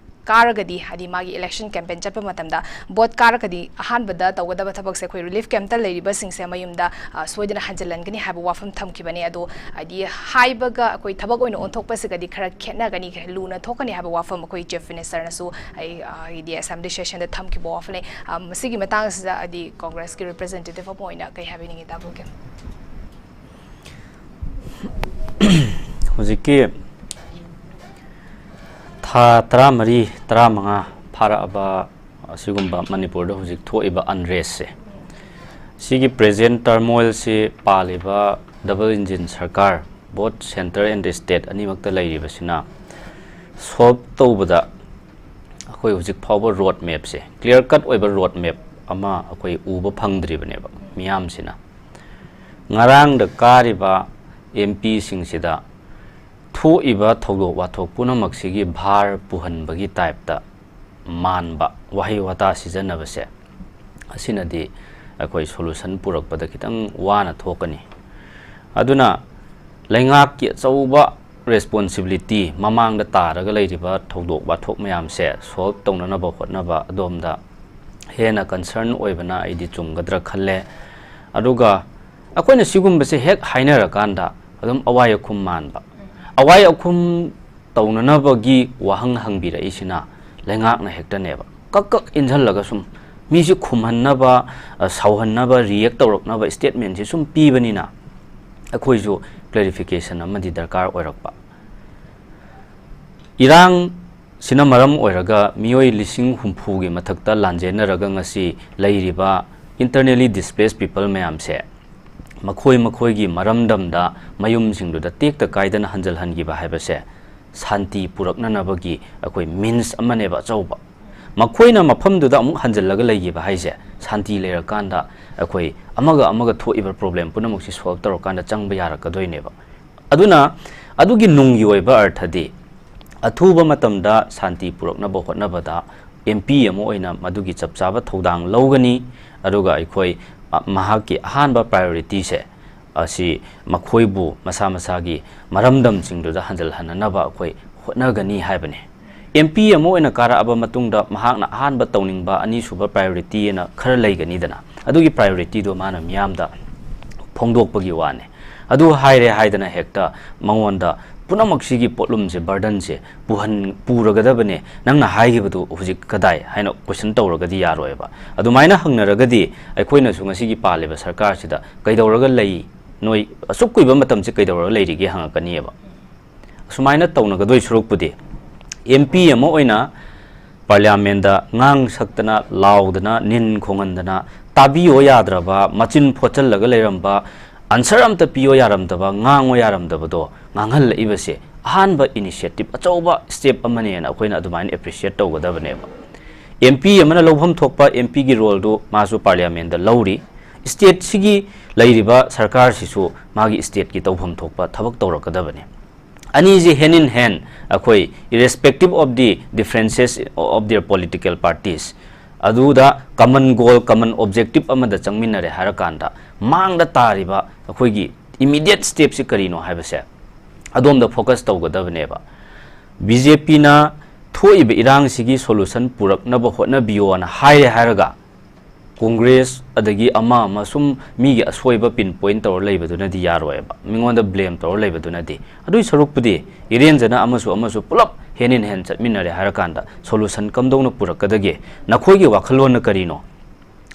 ꯀꯥꯔꯒꯗꯤ, ꯍꯥꯏꯗꯤ ꯃꯥꯒꯤ election campaign ꯆꯠꯄ ꯃꯇꯝꯗ vote ꯀꯥꯔꯒꯗꯤ ꯑꯍꯥꯟꯕꯗ ꯇꯧꯒꯗꯕ ꯊꯕꯛꯁꯦ ꯑꯩꯈꯣꯏ relief campꯇ ꯂꯩꯔꯤꯕꯁꯤꯡꯁꯦ ꯃꯌꯨꯝꯗ, ꯑ, ꯁꯣꯏꯗꯅ ꯍꯟꯖꯤꯜꯍꯟꯒꯅꯤ ꯍꯥꯏꯕ ꯋꯥꯐꯝ ꯊꯝꯈꯤꯕꯅꯦ꯫ ꯑꯗꯣ ꯍꯥꯏꯗꯤ ꯍꯥꯏꯕꯒ ꯑꯩꯈꯣꯏ ꯊꯕꯛ ꯑꯣꯏꯅ ꯑꯣꯟꯊꯣꯛꯄꯁꯤꯒꯗꯤ ꯈꯔ ꯈꯦꯠꯅꯒꯅꯤ, ꯂꯨꯅ ꯊꯣꯛꯀꯅꯤ ꯍꯥꯏꯕ ꯋꯥꯐꯝ ꯑꯩꯈꯣꯏ Chief Ministerꯅꯁꯨ ꯑꯩ, ꯑ, ꯍꯥꯏꯗꯤ assembly sessionꯗ ꯊꯝꯈꯤꯕ ꯋꯥꯐꯝꯅꯦ꯫ ꯑ, ꯃꯁꯤꯒꯤ ꯃꯇꯥꯡꯁꯤꯗ ꯍꯥꯏꯗꯤ ꯀꯣꯡꯒ꯭ꯔꯦꯁꯀꯤ representative ꯑꯃ ꯑꯣꯏꯅ ꯀꯩ ꯍꯥꯏꯕꯤꯅꯤꯡꯉꯤ, ꯇꯥꯕꯤꯒꯦ? ꯍꯧꯖꯤꯛꯀꯤ ꯊꯥ ꯇꯔꯥꯃꯔꯤ, ꯇꯔꯥꯃꯉꯥ ꯐꯥꯔꯛꯑꯕ ꯑꯁꯤꯒꯨꯝꯕ ꯃꯅꯤꯄꯨꯔꯗ ꯍꯧꯖꯤꯛ ꯊꯣꯛꯏꯕ unrestꯁꯦ, ꯁꯤꯒꯤ present turmoilꯁꯤ ꯄꯥꯜꯂꯤꯕ double engine ꯁꯔꯀꯥꯔ, both centre and state ꯑꯅꯤꯃꯛꯇ ꯂꯩꯔꯤꯕꯁꯤꯅ solve ꯇꯧꯕꯗ ꯑꯩꯈꯣꯏ ꯍꯧꯖꯤꯛ ꯐꯥꯎꯕ road mapꯁꯦ, clear cut ꯑꯣꯏꯕ road map ꯑꯃ ꯑꯩꯈꯣꯏ ꯎꯕ ꯐꯪꯗ꯭ꯔꯤꯕꯅꯦꯕ ꯃꯤꯌꯥꯝꯁꯤꯅ꯫ ꯉꯔꯥꯡꯗ ꯀꯥꯔꯤꯕ MPꯁꯤꯡꯁꯤꯗ ꯊꯣꯛꯏꯕ ꯊꯧꯗꯣꯛ ꯋꯥꯊꯣꯛ ꯄꯨꯝꯅꯃꯛꯁꯤꯒꯤ ꯚꯥꯔ ꯄꯨꯍꯟꯕꯒꯤ typeꯇ ꯃꯥꯟꯕ ꯋꯥꯍꯩ ꯋꯥꯇꯥ ꯁꯤꯖꯤꯟꯅꯕꯁꯦ, ꯑꯁꯤꯅꯗꯤ ꯑꯩꯈꯣꯏ solution ꯄꯨꯔꯛꯄꯗ ꯈꯤꯇꯪ ꯋꯥꯅ ꯊꯣꯛꯀꯅꯤ꯫ ꯑꯗꯨꯅ ꯂꯩꯉꯥꯛꯀꯤ ꯑꯆꯧꯕ responsibility, ꯃꯃꯥꯡꯗ ꯇꯥꯔꯒ ꯂꯩꯔꯤꯕ ꯊꯧꯗꯣꯛ ꯋꯥꯊꯣꯛ ꯃꯌꯥꯝꯁꯦ solve ꯇꯧꯅꯅꯕ ꯍꯣꯠꯅꯕ ꯑꯗꯣꯝꯗ ꯍꯦꯟꯅ concern ꯑꯣꯏꯕꯅ ꯑꯩꯗꯤ ꯆꯨꯝꯒꯗ꯭ꯔꯥ ꯈꯜꯂꯦ꯫ ꯑꯗꯨꯒ ꯑꯩꯈꯣꯏꯅ ꯁꯤꯒꯨꯝꯕꯁꯦ ꯍꯦꯛ ꯍꯥꯏꯅꯔꯀꯥꯟꯗ ꯑꯗꯨꯝ ꯑꯋꯥꯏ ꯑꯈꯨꯝ ꯃꯥꯟꯕ, ꯑꯋꯥꯏ ꯑꯈꯨꯝ ꯇꯧꯅꯅꯕꯒꯤ ꯋꯥꯍꯪ ꯍꯪꯕꯤꯔꯛꯏꯁꯤꯅ ꯂꯩꯉꯥꯛꯅ ꯍꯦꯛꯇꯅꯦꯕ꯫ ꯀꯛ ꯀꯛ ꯏꯟꯁꯤꯜꯂꯒ ꯁꯨꯝ ꯃꯤꯁꯤ ꯈꯨꯝꯍꯟꯅꯕ, ꯑ, ꯁꯥꯎꯍꯟꯅꯕ, react ꯇꯧꯔꯛꯅꯕ statementꯁꯤ ꯁꯨꯝ ꯄꯤꯕꯅꯤꯅ ꯑꯩꯈꯣꯏꯁꯨ clarification ꯑꯃꯗꯤ ꯗꯔꯀꯥꯔ ꯑꯣꯏꯔꯛꯄ꯫ ꯏꯔꯥꯡꯁꯤꯅ ꯃꯔꯝ ꯑꯣꯏꯔꯒ ꯃꯤꯑꯣꯏ ꯂꯤꯁꯤꯡ ꯍꯨꯝꯐꯨꯒꯤ ꯃꯊꯛꯇ ꯂꯥꯟꯖꯦꯟꯅꯔꯒ ꯉꯁꯤ ꯂꯩꯔꯤꯕ internally displaced people ꯃꯌꯥꯝꯁꯦ ꯃꯈꯣꯏ ꯃꯈꯣꯏꯒꯤ ꯃꯔꯝꯗꯝꯗ ꯃꯌꯨꯝꯁꯤꯡꯗꯨꯗ ꯇꯦꯛꯇ ꯀꯥꯏꯗꯅ ꯍꯟꯖꯤꯜꯍꯟꯈꯤꯕ ꯍꯥꯏꯕꯁꯦ ꯁꯥꯟꯇꯤ ꯄꯨꯔꯛꯅꯅꯕꯒꯤ ꯑꯩꯈꯣꯏ means ꯑꯃꯅꯦꯕ ꯑꯆꯧꯕ꯫ ꯃꯈꯣꯏꯅ ꯃꯐꯝꯗꯨꯗ ꯑꯃꯨꯛ ꯍꯟꯖꯤꯜꯂꯒ ꯂꯩꯈꯤꯕ ꯍꯥꯏꯁꯦ ꯁꯥꯟꯇꯤ ꯂꯩꯔꯀꯥꯟꯗ ꯑꯩꯈꯣꯏ ꯑꯃꯒ ꯑꯃꯒ ꯊꯣꯛꯏꯕ problem ꯄꯨꯝꯅꯃꯛꯁꯤ solve ꯇꯧꯔꯀꯥꯟꯗ ꯆꯪꯕ ꯌꯥꯔꯛꯀꯗꯣꯏꯅꯦꯕ꯫ ꯑꯗꯨꯅ ꯑꯗꯨꯒꯤ ꯅꯨꯡꯒꯤ ꯑꯣꯏꯕ ꯑꯔꯊꯗꯤ ꯑꯊꯨꯕ ꯃꯇꯝꯗ ꯁꯥꯟꯇꯤ ꯄꯨꯔꯛꯅꯕ ꯍꯣꯠꯅꯕꯗ M P ꯑꯃ ꯑꯣꯏꯅ ꯃꯗꯨꯒꯤ ꯆꯞ ꯆꯥꯕ ꯊꯧꯗꯥꯡ ꯂꯧꯒꯅꯤ꯫ ꯑꯗꯨꯒ ꯑꯩꯈꯣꯏ, ꯑ, ꯃꯍꯥꯛꯀꯤ ꯑꯍꯥꯟꯕ priorityꯁꯦ ꯑꯁꯤ ꯃꯈꯣꯏꯕꯨ ꯃꯁꯥ ꯃꯁꯥꯒꯤ ꯃꯔꯝꯗꯝꯁꯤꯡꯗꯨꯗ ꯍꯟꯖꯤꯜꯍꯟꯅꯅꯕ ꯑꯩꯈꯣꯏ ꯍꯣꯠꯅꯒꯅꯤ ꯍꯥꯏꯕꯅꯤ꯫ M P ꯑꯃ ꯑꯣꯏꯅ ꯀꯥꯔꯛꯑꯕ ꯃꯇꯨꯡꯗ ꯃꯍꯥꯛꯅ ꯑꯍꯥꯟꯕ ꯇꯧꯅꯤꯡꯕ ꯑꯅꯤꯁꯨꯕ priority ꯑꯅ ꯈꯔ ꯂꯩꯒꯅꯤꯗꯅ, ꯑꯗꯨꯒꯤ priorityꯗꯣ ꯃꯥꯅ ꯃꯤꯌꯥꯝꯗ ꯐꯣꯡꯗꯣꯛꯄꯒꯤ ꯋꯥꯅꯤ꯫ ꯑꯗꯨ ꯍꯥꯏꯔꯦ ꯍꯥꯏꯗꯅ ꯍꯦꯛꯇ ꯃꯉꯣꯟꯗ ꯄꯨꯝꯅꯃꯛꯁꯤꯒꯤ ꯄꯣꯠꯂꯨꯝꯁꯦ, burden ꯁꯦ ꯄꯨꯍꯟ-, ꯄꯨꯔꯒꯗꯕꯅꯦ, ꯅꯪꯅ ꯍꯥꯏꯈꯤꯕꯗꯨ ꯍꯧꯖꯤꯛ ꯀꯗꯥꯏ ꯍꯥꯏꯅ question ꯇꯧꯔꯒꯗꯤ ꯌꯥꯔꯣꯏꯕ꯫ ꯑꯗꯨꯃꯥꯏꯅ ꯍꯪꯅꯔꯒꯗꯤ ꯑꯩꯈꯣꯏꯅꯁꯨ ꯉꯁꯤꯒꯤ ꯄꯥꯜꯂꯤꯕ ꯁꯔꯀꯥꯔꯁꯤꯗ "ꯀꯩꯗꯧꯔꯒ ꯂꯩ? ꯅꯣꯏ ꯑꯁꯨꯛ ꯀꯨꯏꯕ ꯃꯇꯝꯁꯦ ꯀꯩꯗꯧꯔꯒ ꯂꯩꯔꯤꯒꯦ?" ꯍꯪꯉꯛꯀꯅꯤꯕ꯫ ꯑꯁꯨꯃꯥꯏꯅ ꯇꯧꯅꯒꯗꯣꯏ ꯁꯔꯨꯛꯄꯨꯗꯤ M P ꯑꯃ ꯑꯣꯏꯅ parliamentꯗ ꯉꯥꯡ ꯁꯛꯇꯅ, ꯂꯥꯎꯗꯅ, ꯅꯤꯟ ꯈꯣꯡꯍꯟꯗꯅ, ꯇꯥꯕꯤꯌꯣ ꯌꯥꯗ꯭ꯔꯕ, ꯃꯆꯤꯟ ꯐꯣꯠꯆꯜꯂꯒ ꯂꯩꯔꯝꯕ, answer ꯑꯝꯇ ꯄꯤꯌꯣ ꯌꯥꯔꯝꯗꯕ, ꯉꯥꯡꯉꯣ ꯌꯥꯔꯝꯗꯕꯗꯣ ꯉꯥꯡꯍꯜꯂꯛꯏꯕꯁꯦ ꯑꯍꯥꯟꯕ initiative, ꯑꯆꯧꯕ step ꯑꯃꯅꯦꯅ ꯑꯩꯈꯣꯏꯅ ꯑꯗꯨꯃꯥꯏꯅ appreciate ꯇꯧꯒꯗꯕꯅꯦꯕ꯫ M P ꯑꯃꯅ ꯂꯧꯐꯝ ꯊꯣꯛꯄ M Pꯒꯤ roleꯗꯨ ꯃꯥꯁꯨ parliamentꯗ ꯂꯧꯔꯤ꯫ Stateꯁꯤꯒꯤ ꯂꯩꯔꯤꯕ ꯁꯔꯀꯥꯔꯁꯤꯁꯨ ꯃꯥꯒꯤ stateꯀꯤ ꯇꯧꯐꯝ ꯊꯣꯛꯄ ꯊꯕꯛ ꯇꯧꯔꯛꯀꯗꯕꯅꯤ꯫ ꯑꯅꯤꯁꯤ hand in hand, ꯑꯩꯈꯣꯏ irrespective of the differences of their political parties, ꯑꯗꯨꯗ common goal, common objective ꯑꯃꯗ ꯆꯪꯃꯤꯟꯅꯔꯦ ꯍꯥꯏꯔꯀꯥꯟꯗ ꯃꯥꯡꯗ ꯇꯥꯔꯤꯕ ꯑꯩꯈꯣꯏꯒꯤ immediate stepꯁꯤ ꯀꯔꯤꯅꯣ ꯍꯥꯏꯕꯁꯦ ꯑꯗꯣꯝꯗ focus ꯇꯧꯒꯗꯕꯅꯦꯕ꯫ BJPꯅ ꯊꯣꯛꯏꯕ ꯏꯔꯥꯡꯁꯤꯒꯤ solution ꯄꯨꯔꯛꯅꯕ ꯍꯣꯠꯅꯕꯤꯌꯣꯅ ꯍꯥꯏꯔꯦ ꯍꯥꯏꯔꯒ Congress ꯑꯗꯒꯤ ꯑꯃ ꯑꯃ ꯁꯨꯝ ꯃꯤꯒꯤ ꯑꯁꯣꯏꯕ pinpoint ꯇꯧꯔ ꯂꯩꯕꯗꯨꯅꯗꯤ ꯌꯥꯔꯣꯏꯕ, ꯃꯤꯉꯣꯟꯗ blame ꯇꯧꯔ ꯂꯩꯕꯗꯨꯅꯗꯤ꯫ ꯑꯗꯨꯏ ꯁꯔꯨꯛꯄꯨꯗꯤ ꯏꯔꯦꯟꯖꯅ ꯑꯃꯁꯨ ꯑꯃꯁꯨ ꯄꯨꯂꯞ hand in hand ꯆꯠꯃꯤꯟꯅꯔꯦ ꯍꯥꯏꯔꯀꯥꯟꯗ solution ꯀꯝꯗꯧꯅ ꯄꯨꯔꯛꯀꯗꯒꯦ? ꯅꯈꯣꯏꯒꯤ ꯋꯥꯈꯜꯂꯣꯟꯅ ꯀꯔꯤꯅꯣ?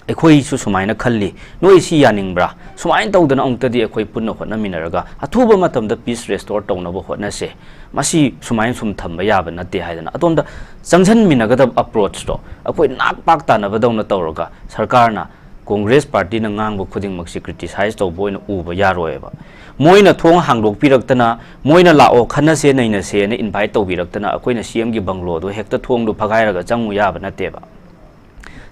ꯑꯩꯈꯣꯏꯁꯨ ꯁꯨꯃꯥꯏꯅ ꯈꯜꯂꯤ, ꯅꯣꯏ ꯁꯤ ꯌꯥꯅꯤꯡꯕ꯭ꯔꯥ? ꯁꯨꯃꯥꯏꯅ ꯇꯧꯗꯅ ꯑꯃꯨꯛꯇꯗꯤ ꯑꯩꯈꯣꯏ ꯄꯨꯟꯅ ꯍꯣꯠꯅꯃꯤꯟꯅꯔꯒ ꯑꯊꯨꯕ ꯃꯇꯝꯗ peace restore ꯇꯧꯅꯕ ꯍꯣꯠꯅꯁꯦ꯫ ꯃꯁꯤ ꯁꯨꯃꯥꯏꯅ ꯁꯨꯝ ꯊꯝꯕ ꯌꯥꯕ ꯅꯠꯇꯦ ꯍꯥꯏꯗꯅ ꯑꯗꯣꯝꯗ ꯆꯪꯁꯤꯟꯃꯤꯟꯅꯒꯗꯕ approachꯇꯣ ꯑꯩꯈꯣꯏ ꯅꯥꯛ ꯄꯥꯛ ꯇꯥꯟꯅꯕꯗꯧꯅ ꯇꯧꯔꯒ ꯁꯔꯀꯥꯔꯅ ꯀꯣꯡꯒ꯭ꯔꯦꯁ ꯄꯥꯔꯇꯤꯅ ꯉꯥꯡꯕ ꯈꯨꯗꯤꯡꯃꯛꯁꯤ ꯀ꯭ꯔꯤꯇꯤꯁꯥꯏꯖ ꯇꯧꯕ ꯑꯣꯏꯅ ꯎꯕ ꯌꯥꯔꯣꯏꯕ꯫ ꯃꯣꯏꯅ ꯊꯣꯡ ꯍꯥꯡꯗꯣꯛꯄꯤꯔꯛꯇꯅ, ꯃꯣꯏꯅ "ꯂꯥꯛꯑꯣ, ꯈꯟꯅꯁꯦ, ꯅꯩꯅꯁꯦꯅ" ꯏꯟꯚꯥꯏꯠ ꯇꯧꯕꯤꯔꯛꯇꯅ, ꯑꯩꯈꯣꯏꯅ ꯁꯤ ꯑꯦꯝꯒꯤ ꯕꯪꯒ꯭ꯂꯣꯗꯣ ꯍꯦꯛꯇ ꯊꯣꯡꯗꯣ ꯐꯒꯥꯏꯔꯒ ꯆꯪꯉꯨ ꯌꯥꯕ ꯅꯠꯇꯦꯕ꯫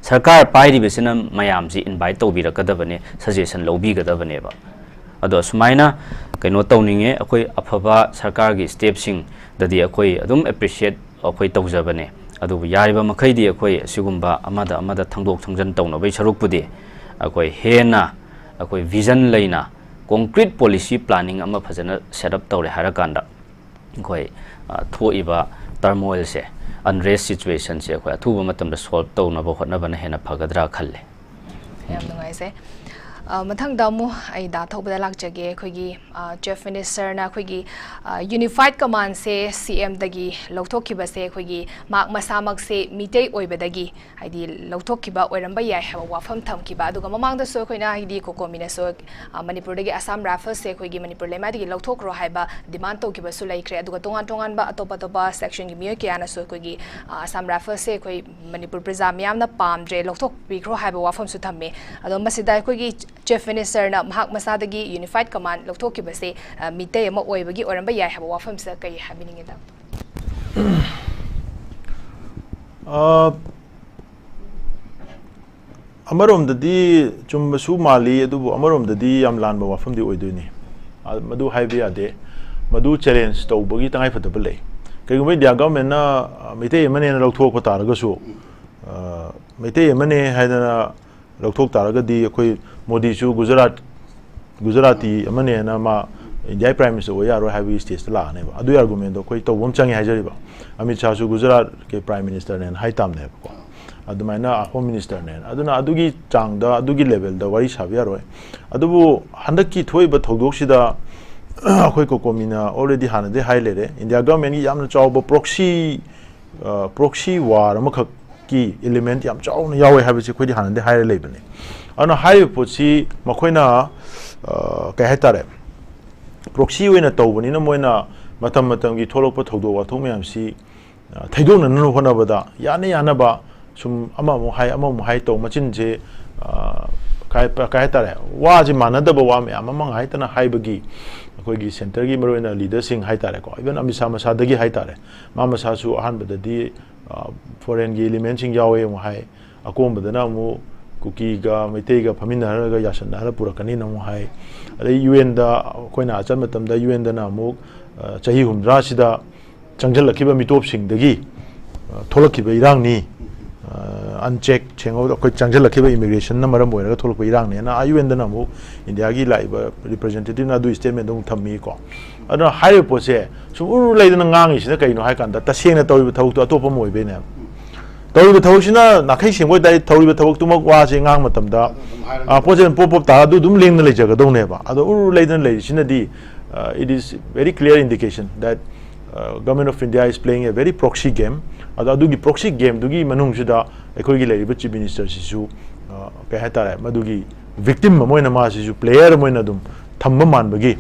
ꯁꯔꯀꯥꯔ ꯄꯥꯏꯔꯤꯕꯁꯤꯅ ꯃꯌꯥꯝꯁꯤ ꯏꯟꯚꯥꯏꯠ ꯇꯧꯕꯤꯔꯛꯀꯗꯕꯅꯦ, ꯁꯖꯦꯁꯟ ꯂꯧꯕꯤꯒꯗꯕꯅꯦꯕ꯫ ꯑꯗꯣ ꯁꯨꯃꯥꯏꯅ ꯀꯩꯅꯣ ꯇꯧꯅꯤꯡꯉꯦ, ꯑꯩꯈꯣꯏ ꯑꯐꯕ ꯁꯔꯀꯥꯔꯒꯤ ꯁ꯭ꯇꯦꯞꯁꯤꯡꯗꯗꯤ ꯑꯩꯈꯣꯏ ꯑꯗꯨꯝ ꯑꯦꯄ꯭ꯔꯤꯁꯤꯌꯦꯠ ꯑꯩꯈꯣꯏ ꯇꯧꯖꯕꯅꯦ꯫ ꯑꯗꯨꯕꯨ ꯌꯥꯔꯤꯕ ꯃꯈꯩꯗꯤ ꯑꯩꯈꯣꯏ ꯑꯁꯤꯒꯨꯝꯕ ꯑꯃꯗ ꯑꯃꯗ ꯊꯪꯗꯣꯛ ꯊꯪꯖꯤꯟ ꯇꯧꯅꯕꯒꯤ ꯁꯔꯨꯛꯄꯨꯗꯤ, ꯑꯩꯈꯣꯏ ꯍꯦꯟꯅ ꯑꯩꯈꯣꯏ ꯚꯤꯖꯟ ꯂꯩꯅ ꯀꯣꯡꯀ꯭ꯔꯤꯠ ꯄꯣꯂꯤꯁꯤ ꯄ꯭ꯂꯥꯅꯤꯡ ꯑꯃ ꯐꯖꯅ ꯁꯦꯠ ꯑꯞ ꯇꯧꯔꯦ ꯍꯥꯏꯔꯀꯥꯟꯗ, ꯑꯩꯈꯣꯏ, ꯑ, ꯊꯣꯛꯏꯕ ꯇꯔꯃꯣꯏꯜꯁꯦ, ꯑꯟꯔꯦꯁ ꯁꯤꯆꯨꯋꯦꯁꯟꯁꯦ ꯑꯩꯈꯣꯏ ꯑꯊꯨꯕ ꯃꯇꯝꯗ ꯁꯣꯜꯕ ꯇꯧꯅꯕ ꯍꯣꯠꯅꯕꯅ ꯍꯦꯟꯅ ꯐꯒꯗ꯭ꯔꯥ ꯈꯜꯂꯦ꯫ ꯌꯥꯝ ꯅꯨꯡꯉꯥꯏꯖꯩ꯫ ꯑ, ꯃꯊꯪꯗ ꯑꯃꯨꯛ ꯑꯩ ꯗꯥ ꯊꯧꯕꯗ ꯂꯥꯛꯆꯒꯦ꯫ ꯑꯩꯈꯣꯏꯒꯤ, ꯑ, ꯆꯤꯐ ꯃꯤꯅꯤꯁꯇꯔꯅ ꯑꯩꯈꯣꯏꯒꯤ, ꯑ, ꯌꯨꯅꯤꯐꯥꯏꯠ ꯀꯃꯥꯟꯁꯦ ꯁꯤ ꯑꯦꯝꯗꯒꯤ ꯂꯧꯊꯣꯛꯈꯤꯕꯁꯦ ꯑꯩꯈꯣꯏꯒꯤ ꯃꯍꯥꯛ ꯃꯁꯥꯃꯛꯁꯦ ꯃꯤꯇꯩ ꯑꯣꯏꯕꯗꯒꯤ ꯍꯥꯏꯗꯤ ꯂꯧꯊꯣꯛꯈꯤꯕ ꯑꯣꯏꯔꯝꯕ ꯌꯥꯏ ꯍꯥꯏꯕ ꯋꯥꯐꯝ ꯊꯝꯈꯤꯕ, ꯑꯗꯨꯒ ꯃꯃꯥꯡꯗꯁꯨ ꯑꯩꯈꯣꯏꯅ ꯍꯥꯏꯗꯤ ꯀꯣꯀꯣꯃꯤꯅꯁꯨ, ꯑ, ꯃꯅꯤꯄꯨꯔꯗꯒꯤ ꯑꯁꯥꯝ ꯔꯥꯏꯐꯜꯁꯁꯦ ꯑꯩꯈꯣꯏꯒꯤ ꯃꯅꯤꯄꯨꯔ ꯂꯩꯃꯥꯏꯗꯒꯤ ꯂꯧꯊꯣꯛꯈ꯭ꯔꯣ ꯍꯥꯏꯕ ꯗꯤꯃꯥꯟ ꯇꯧꯈꯤꯕꯁꯨ ꯂꯩꯈ꯭ꯔꯦ꯫ ꯑꯗꯨꯒ ꯇꯣꯉꯥꯟ ꯇꯣꯉꯥꯟꯕ ꯑꯇꯣꯞ ꯑꯇꯣꯞꯄ ꯁꯦꯛꯁꯟꯒꯤ ꯃꯤꯑꯣꯏ ꯀꯌꯥꯅꯁꯨ ꯑꯩꯈꯣꯏꯒꯤ, ꯑ, ꯑꯁꯥꯝ ꯔꯥꯏꯐꯜꯁꯁꯦ ꯑꯩꯈꯣꯏ ꯃꯅꯤꯄꯨꯔ ꯄ꯭ꯔꯖꯥ ꯃꯤꯌꯥꯝꯅ ꯄꯥꯝꯗ꯭ꯔꯦ, ꯂꯧꯊꯣꯛꯄꯤꯈ꯭ꯔꯣ ꯍꯥꯏꯕ ꯋꯥꯐꯝꯁꯨ ꯊꯝꯃꯦ꯫ ꯑꯗꯣ ꯃꯁꯤꯗ ꯑꯩꯈꯣꯏꯒꯤ ꯆꯤꯐ ꯃꯤꯅꯤꯁꯇꯔꯅ ꯃꯍꯥꯛ ꯃꯁꯥꯗꯒꯤ ꯌꯨꯅꯤꯐꯥꯏꯠ ꯀꯃꯥꯟ ꯂꯧꯊꯣꯛꯈꯤꯕꯁꯦ, ꯑ, ꯃꯤꯇꯩ ꯑꯃ ꯑꯣꯏꯕꯒꯤ ꯑꯣꯏꯔꯝꯕ ꯌꯥꯏ ꯍꯥꯏꯕ ꯋꯥꯐꯝꯁꯤꯗ ꯀꯔꯤ ꯍꯥꯏꯕꯤꯅꯤꯡꯉꯦ, ꯗꯥ? ꯑ, ꯑꯃꯔꯣꯝꯗꯗꯤ ꯆꯨꯝꯕꯁꯨ ꯃꯥꯜꯂꯤ, ꯑꯗꯨꯕꯨ ꯑꯃꯔꯣꯝꯗꯗꯤ ꯌꯥꯝ ꯂꯥꯟꯕ ꯋꯥꯐꯝꯗꯤ ꯑꯣꯏꯗꯣꯏꯅꯤ꯫ ꯑ, ꯃꯗꯨ ꯍꯥꯏꯕ ꯌꯥꯗꯦ꯫ ꯃꯗꯨ ꯆꯦꯂꯦꯟꯖ ꯇꯧꯕꯒꯤ ꯇꯉꯥꯏꯐꯗꯕ ꯂꯩ꯫ ꯀꯔꯤꯒꯨꯝꯕ ꯏꯟꯗꯤꯌꯥ ꯒꯚꯔꯟꯃꯦꯟꯠꯅ, ꯑ, ꯃꯩꯇꯩ ꯑꯃꯅꯦꯅ ꯂꯧꯊꯣꯛꯄ ꯇꯥꯔꯒꯁꯨ, ꯑ, ꯃꯩꯇꯩ ꯑꯃꯅꯦ ꯍꯥꯏꯗꯅ ꯂꯧꯊꯣꯛ ꯇꯥꯔꯒꯗꯤ ꯑꯩꯈꯣꯏ ꯃꯣꯗꯤꯁꯨ ꯒꯨꯖꯔꯥꯠ, ꯒꯨꯖꯔꯥꯇꯤ ꯑꯃꯅꯦꯅ ꯃꯥ ꯏꯟꯗꯤꯌꯥꯒꯤ ꯄ꯭ꯔꯥꯏꯝ ꯃꯤꯅꯤꯁꯇꯔ ꯑꯣꯏ ꯌꯥꯔꯣꯏ ꯍꯥꯏꯕꯒꯤ ꯁ꯭ꯇꯦꯖꯇ ꯂꯥꯛꯑꯅꯦꯕ꯫ ꯑꯗꯨꯒꯤ ꯑꯥꯔꯒꯨꯃꯦꯟꯗꯣ ꯑꯩꯈꯣꯏ ꯇꯧꯕ ꯑꯃ ꯆꯪꯉꯦ ꯍꯥꯏꯖꯔꯤꯕ꯫ ꯑꯃꯤꯠ ꯁꯥꯍꯁꯨ ꯒꯨꯖꯔꯥꯠꯀꯤ ꯄ꯭ꯔꯥꯏꯝ ꯃꯤꯅꯤꯁꯇꯔꯅꯦꯅ ꯍꯥꯏ ꯇꯥꯕꯅꯦꯕꯀꯣ꯫ ꯑꯗꯨꯃꯥꯏꯅ ꯍꯣꯝ ꯃꯤꯅꯤꯁꯇꯔꯅꯦꯅ꯫ ꯑꯗꯨꯅ ꯑꯗꯨꯒꯤ ꯆꯥꯡꯗ, ꯑꯗꯨꯒꯤ ꯂꯦꯚꯦꯜꯗ ꯋꯥꯔꯤ ꯁꯥꯕ ꯌꯥꯔꯣꯏ꯫ ꯑꯗꯨꯕꯨ ꯍꯟꯗꯛꯀꯤ ꯊꯣꯛꯏꯕ ꯊꯧꯗꯣꯛꯁꯤꯗ ꯑꯩꯈꯣꯏ ꯀꯣꯀꯣꯃꯤꯅ already ꯍꯥꯟꯅꯗꯩ ꯍꯥꯏ ꯂꯩꯔꯦ, ꯏꯟꯗꯤꯌꯥ ꯒꯚꯔꯟꯃꯦꯟꯠꯀꯤ ꯌꯥꯝꯅ ꯆꯥꯎꯕ ꯄ꯭ꯔꯣꯛꯁꯤ, ꯑ, ꯄ꯭ꯔꯣꯛꯁꯤ ꯋꯥꯔ ꯑꯃꯈꯛꯀꯤ ꯏꯂꯤꯃꯦꯟꯠ ꯌꯥꯝ ꯆꯥꯎꯅ ꯌꯥꯎꯋꯦ ꯍꯥꯏꯕꯁꯤ ꯑꯩꯈꯣꯏꯗꯤ ꯍꯥꯟꯅꯗꯩ ꯍꯥꯏꯔ ꯂꯩꯕꯅꯤ꯫ ꯑꯗꯨꯅ ꯍꯥꯏꯔꯤꯕ ꯄꯣꯠꯁꯤ ꯃꯈꯣꯏꯅ, ꯑ, ꯀꯩ ꯍꯥꯏꯇꯥꯔꯦ, ꯄ꯭ꯔꯣꯛꯁꯤ ꯑꯣꯏꯅ ꯇꯧꯕꯅꯤꯅ ꯃꯣꯏꯅ ꯃꯇꯝ ꯃꯇꯝꯒꯤ ꯊꯣꯛꯂꯛꯄ ꯊꯧꯗꯣꯛ ꯋꯥꯊꯣꯛ ꯃꯌꯥꯝꯁꯤ, ꯑ, ꯊꯩꯗꯣꯛꯅꯅꯕ ꯍꯣꯠꯅꯕꯗ ꯌꯥꯅ ꯌꯥꯅꯕ ꯁꯨꯝ ꯑꯃꯃꯨꯛ ꯍꯥꯏ, ꯑꯃꯃꯨꯛ ꯍꯥꯏ ꯇꯧ, ꯃꯆꯤꯟꯁꯦ, ꯑ, ꯀꯩ ꯀꯩ ꯍꯥꯏꯇꯥꯔꯦ, ꯋꯥꯁꯤ ꯃꯥꯟꯅꯗꯕ ꯋꯥ ꯃꯌꯥꯝ ꯑꯃ ꯉꯥꯏꯇꯅ ꯍꯥꯏꯕꯒꯤ, ꯑꯩꯈꯣꯏꯒꯤ ꯁꯦꯟꯇꯔꯒꯤ ꯃꯔꯨꯑꯣꯏꯅ ꯂꯤꯗꯔꯁꯤꯡ ꯍꯥꯏꯇꯥꯔꯦꯀꯣ, ꯏꯚꯟ ꯑꯃꯤꯠ ꯁꯥꯍ ꯃꯁꯥꯗꯒꯤ ꯍꯥꯏꯇꯥꯔꯦ, ꯃꯥ ꯃꯁꯥꯁꯨ ꯑꯍꯥꯟꯕꯗꯗꯤ, ꯑ, ꯐꯣꯔꯦꯟꯒꯤ ꯏꯂꯤꯃꯦꯟꯁꯤꯡ ꯌꯥꯎꯋꯦ ꯑꯃꯨꯛ ꯍꯥꯏ, ꯑꯀꯣꯟꯕꯗꯅ ꯑꯃꯨꯛ ꯀꯨꯀꯤꯒ ꯃꯩꯇꯩꯒ ꯐꯝꯃꯤꯟꯅꯍꯜꯂꯒ ꯌꯥꯁꯟꯅꯍꯜꯂ ꯄꯨꯔꯛꯀꯅꯤꯅ ꯑꯃꯨꯛ ꯍꯥꯏ꯫ ꯑꯗꯩ ꯌꯨ ꯑꯦꯟꯗ ꯑꯩꯈꯣꯏꯅ ꯆꯠ ꯃꯇꯝꯗ ꯌꯨ ꯑꯦꯟꯗꯅ ꯑꯃꯨꯛ, ꯑ, ꯆꯍꯤ ꯍꯨꯝꯗ꯭ꯔꯥꯁꯤꯗ ꯆꯪꯁꯤꯜꯂꯛꯈꯤꯕ ꯃꯤꯇꯣꯞꯁꯤꯡꯗꯒꯤ, ꯑ, ꯊꯣꯛꯂꯛꯈꯤꯕ ꯏꯔꯥꯡꯅꯤ, ꯑ, ꯑꯟꯆꯦꯛ ꯁꯦꯡꯍꯧꯗ ꯑꯩꯈꯣꯏ ꯆꯪꯁꯤꯜꯂꯛꯈꯤꯕ ꯏꯃꯤꯒ꯭ꯔꯦꯁꯟꯅ ꯃꯔꯝ ꯑꯣꯏꯔꯒ ꯊꯣꯛꯂꯛꯄ ꯏꯔꯥꯡꯅꯦꯅ ꯑꯥ ꯌꯨ ꯑꯦꯟꯗꯅ ꯑꯃꯨꯛ ꯏꯟꯗꯤꯌꯥꯒꯤ ꯂꯥꯛꯏꯕ ꯔꯤꯄ꯭ꯔꯖꯦꯟꯇꯦꯇꯤꯞꯅ ꯑꯗꯨ ꯁ꯭ꯇꯦꯠꯃꯦꯟꯗꯣ ꯑꯃꯨꯛ ꯊꯝꯃꯤꯀꯣ꯫ ꯑꯗꯨꯅ ꯍꯥꯏꯔꯤꯕ ꯄꯣꯠꯁꯦ ꯁꯨꯝ ꯎꯔꯨ ꯂꯩꯗꯅ ꯉꯥꯡꯉꯤꯁꯤꯅ ꯀꯩꯅꯣ ꯍꯥꯏ ꯀꯥꯟꯗ, ꯇꯁꯦꯡꯅ ꯇꯧꯔꯤꯕ ꯊꯕꯛꯇꯣ ꯑꯇꯣꯞꯄ ꯑꯃ ꯑꯣꯏꯕꯩꯅꯦꯕ꯫ ꯇꯧꯔꯤꯕ ꯊꯕꯛꯁꯤꯅ ꯅꯥꯈꯩ ꯁꯦꯡꯕ ꯑꯣꯏꯇꯥꯔꯗꯤ, ꯇꯧꯔꯤꯕ ꯊꯕꯛꯇꯨꯃꯛ ꯋꯥꯁꯦ ꯉꯥꯡ ꯃꯇꯝꯗ, ꯑꯗꯨꯝ ꯍꯥꯏꯔꯒ ꯑ, ꯄꯣꯠꯁꯦ ꯑꯗꯨꯝ ꯄꯣꯞ ꯄꯣꯞ ꯇꯥꯔ ꯑꯗꯨ ꯑꯗꯨꯝ ꯂꯦꯡꯗꯅ ꯂꯩꯖꯒꯗꯧꯅꯦꯕ꯫ ꯑꯗꯣ ꯎꯔꯨ ꯂꯩꯗꯅ ꯂꯩꯔꯤꯁꯤꯅꯗꯤ, uh, it is very clear indication that, uh, Government of India is playing a very proxy game. ꯑꯗꯣ ꯑꯗꯨꯒꯤ proxy gameꯗꯨꯒꯤ ꯃꯅꯨꯡꯁꯤꯗ ꯑꯩꯈꯣꯏꯒꯤ ꯂꯩꯔꯤꯕ Chief Ministerꯁꯤꯁꯨ, ꯑ, ꯀꯩ ꯍꯥꯏꯇꯥꯔꯦ, ꯃꯗꯨꯒꯤ victim ꯑꯃ ꯑꯣꯏꯅ ꯃꯥꯁꯤꯁꯨ player ꯑꯃ ꯑꯣꯏꯅ ꯑꯗꯨꯝ ꯊꯝꯕ ꯃꯥꯟꯕꯒꯤ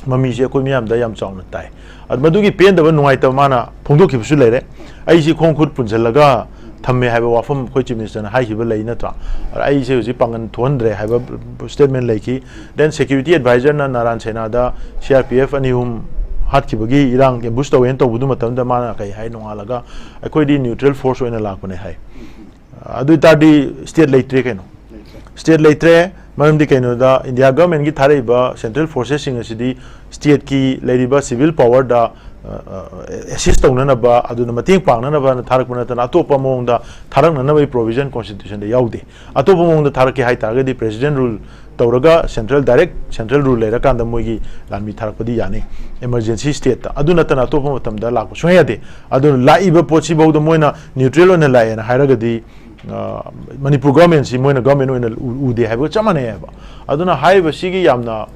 ꯃꯃꯤꯁꯦ ꯑꯩꯈꯣꯏ ꯃꯤꯌꯥꯝꯗ ꯌꯥꯝ ꯆꯥꯎꯅ ꯇꯥꯏ꯫ ꯑꯗꯨ ꯃꯗꯨꯒꯤ ꯄꯦꯟꯗꯕ, ꯅꯨꯡꯉꯥꯏꯇꯕ ꯃꯥꯅ ꯐꯣꯡꯗꯣꯛꯈꯤꯕꯁꯨ ꯂꯩꯔꯦ꯫ "ꯑꯩꯁꯤ ꯈꯣꯡ ꯈꯨꯠ ꯄꯨꯟꯁꯤꯜꯂꯒ ꯊꯝꯃꯦ" ꯍꯥꯏꯕ ꯋꯥꯐꯝ ꯑꯩꯈꯣꯏ Chief Ministerꯅ ꯍꯥꯏꯈꯤꯕ ꯂꯩ ꯅꯠꯇ꯭ꯔꯥ? ꯑꯗ ꯑꯩꯁꯦ ꯍꯧꯖꯤꯛ ꯄꯥꯡꯒꯜ ꯊꯣꯛꯍꯟꯗ꯭ꯔꯦ ꯍꯥꯏꯕ statement ꯂꯩꯈꯤ꯫ Then security advisorꯅ ꯅꯥꯔꯥꯟ ꯁꯦꯅꯥꯗ C R P F ꯑꯅꯤ ꯑꯍꯨꯝ ꯍꯥꯠꯈꯤꯕꯒꯤ ꯏꯔꯥꯡ ambush ꯇꯧꯋꯦꯅ ꯇꯧꯕꯗꯨ ꯃꯇꯝꯗ ꯃꯥꯅ ꯀꯩ ꯍꯥꯏ? ꯅꯣꯡꯉꯥꯜꯂꯒ "ꯑꯩꯈꯣꯏꯗꯤ neutral force ꯑꯣꯏꯅ ꯂꯥꯛꯄꯅꯦ" ꯍꯥꯏ꯫ ꯑꯗꯨ ꯑꯣꯏꯇꯥꯔꯗꯤ state ꯂꯩꯇ꯭ꯔꯦ ꯀꯩꯅꯣ꯫ State ꯂꯩꯇ꯭ꯔꯦ꯫ ꯃꯔꯝꯗꯤ ꯀꯩꯅꯣꯗ, India governmentꯀꯤ ꯊꯥꯔꯛꯏꯕ central forcesꯁꯤꯡ ꯑꯁꯤꯗꯤ stateꯀꯤ ꯂꯩꯔꯤꯕ civil powerꯗ, ꯑ, ꯑ, assist ꯇꯧꯅꯅꯕ, ꯑꯗꯨꯅ ꯃꯇꯦꯡ ꯄꯥꯡꯅꯅꯕꯅ ꯊꯥꯔꯛꯄ ꯅꯠꯇꯅ ꯑꯇꯣꯞꯄ ꯃꯑꯣꯡꯗ ꯊꯥꯔꯛꯅꯅꯕꯒꯤ provision constitutionꯗ ꯌꯥꯎꯗꯦ꯫ ꯑꯇꯣꯞꯄ ꯃꯑꯣꯡꯗ ꯊꯥꯔꯛꯀꯦ ꯍꯥꯏ ꯇꯥꯔꯒꯗꯤ president rule ꯇꯧꯔꯒ central direct central rule ꯂꯩꯔꯀꯥꯟꯗ ꯃꯣꯏꯒꯤ ꯂꯥꯟꯃꯤ ꯊꯥꯔꯛꯄꯗꯤ ꯌꯥꯅꯤ, emergency stateꯇ꯫ ꯑꯗꯨ ꯅꯠꯇꯅ ꯑꯇꯣꯞꯄ ꯃꯇꯝꯗ ꯂꯥꯛꯄ ꯁꯨꯡꯌꯥ ꯌꯥꯗꯦ꯫ ꯑꯗꯨꯅ ꯂꯥꯛꯏꯕ ꯄꯣꯠꯁꯤꯐꯥꯎꯗ ꯃꯣꯏꯅ neutral ꯑꯣꯏꯅ ꯂꯥꯛꯑꯦꯅ ꯍꯥꯏꯔꯒꯗꯤ, ꯑ, ꯃꯅꯤꯄꯨꯔ governmentꯁꯤ ꯃꯣꯏꯅ government ꯑꯣꯏꯅ ꯎ-, ꯎꯗꯦ ꯍꯥꯏꯕꯒ ꯆꯞ ꯃꯥꯟꯅꯩ ꯍꯥꯏꯕ꯫ ꯑꯗꯨꯅ ꯍꯥꯏꯔꯤꯕꯁꯤꯒꯤ ꯌꯥꯝꯅ,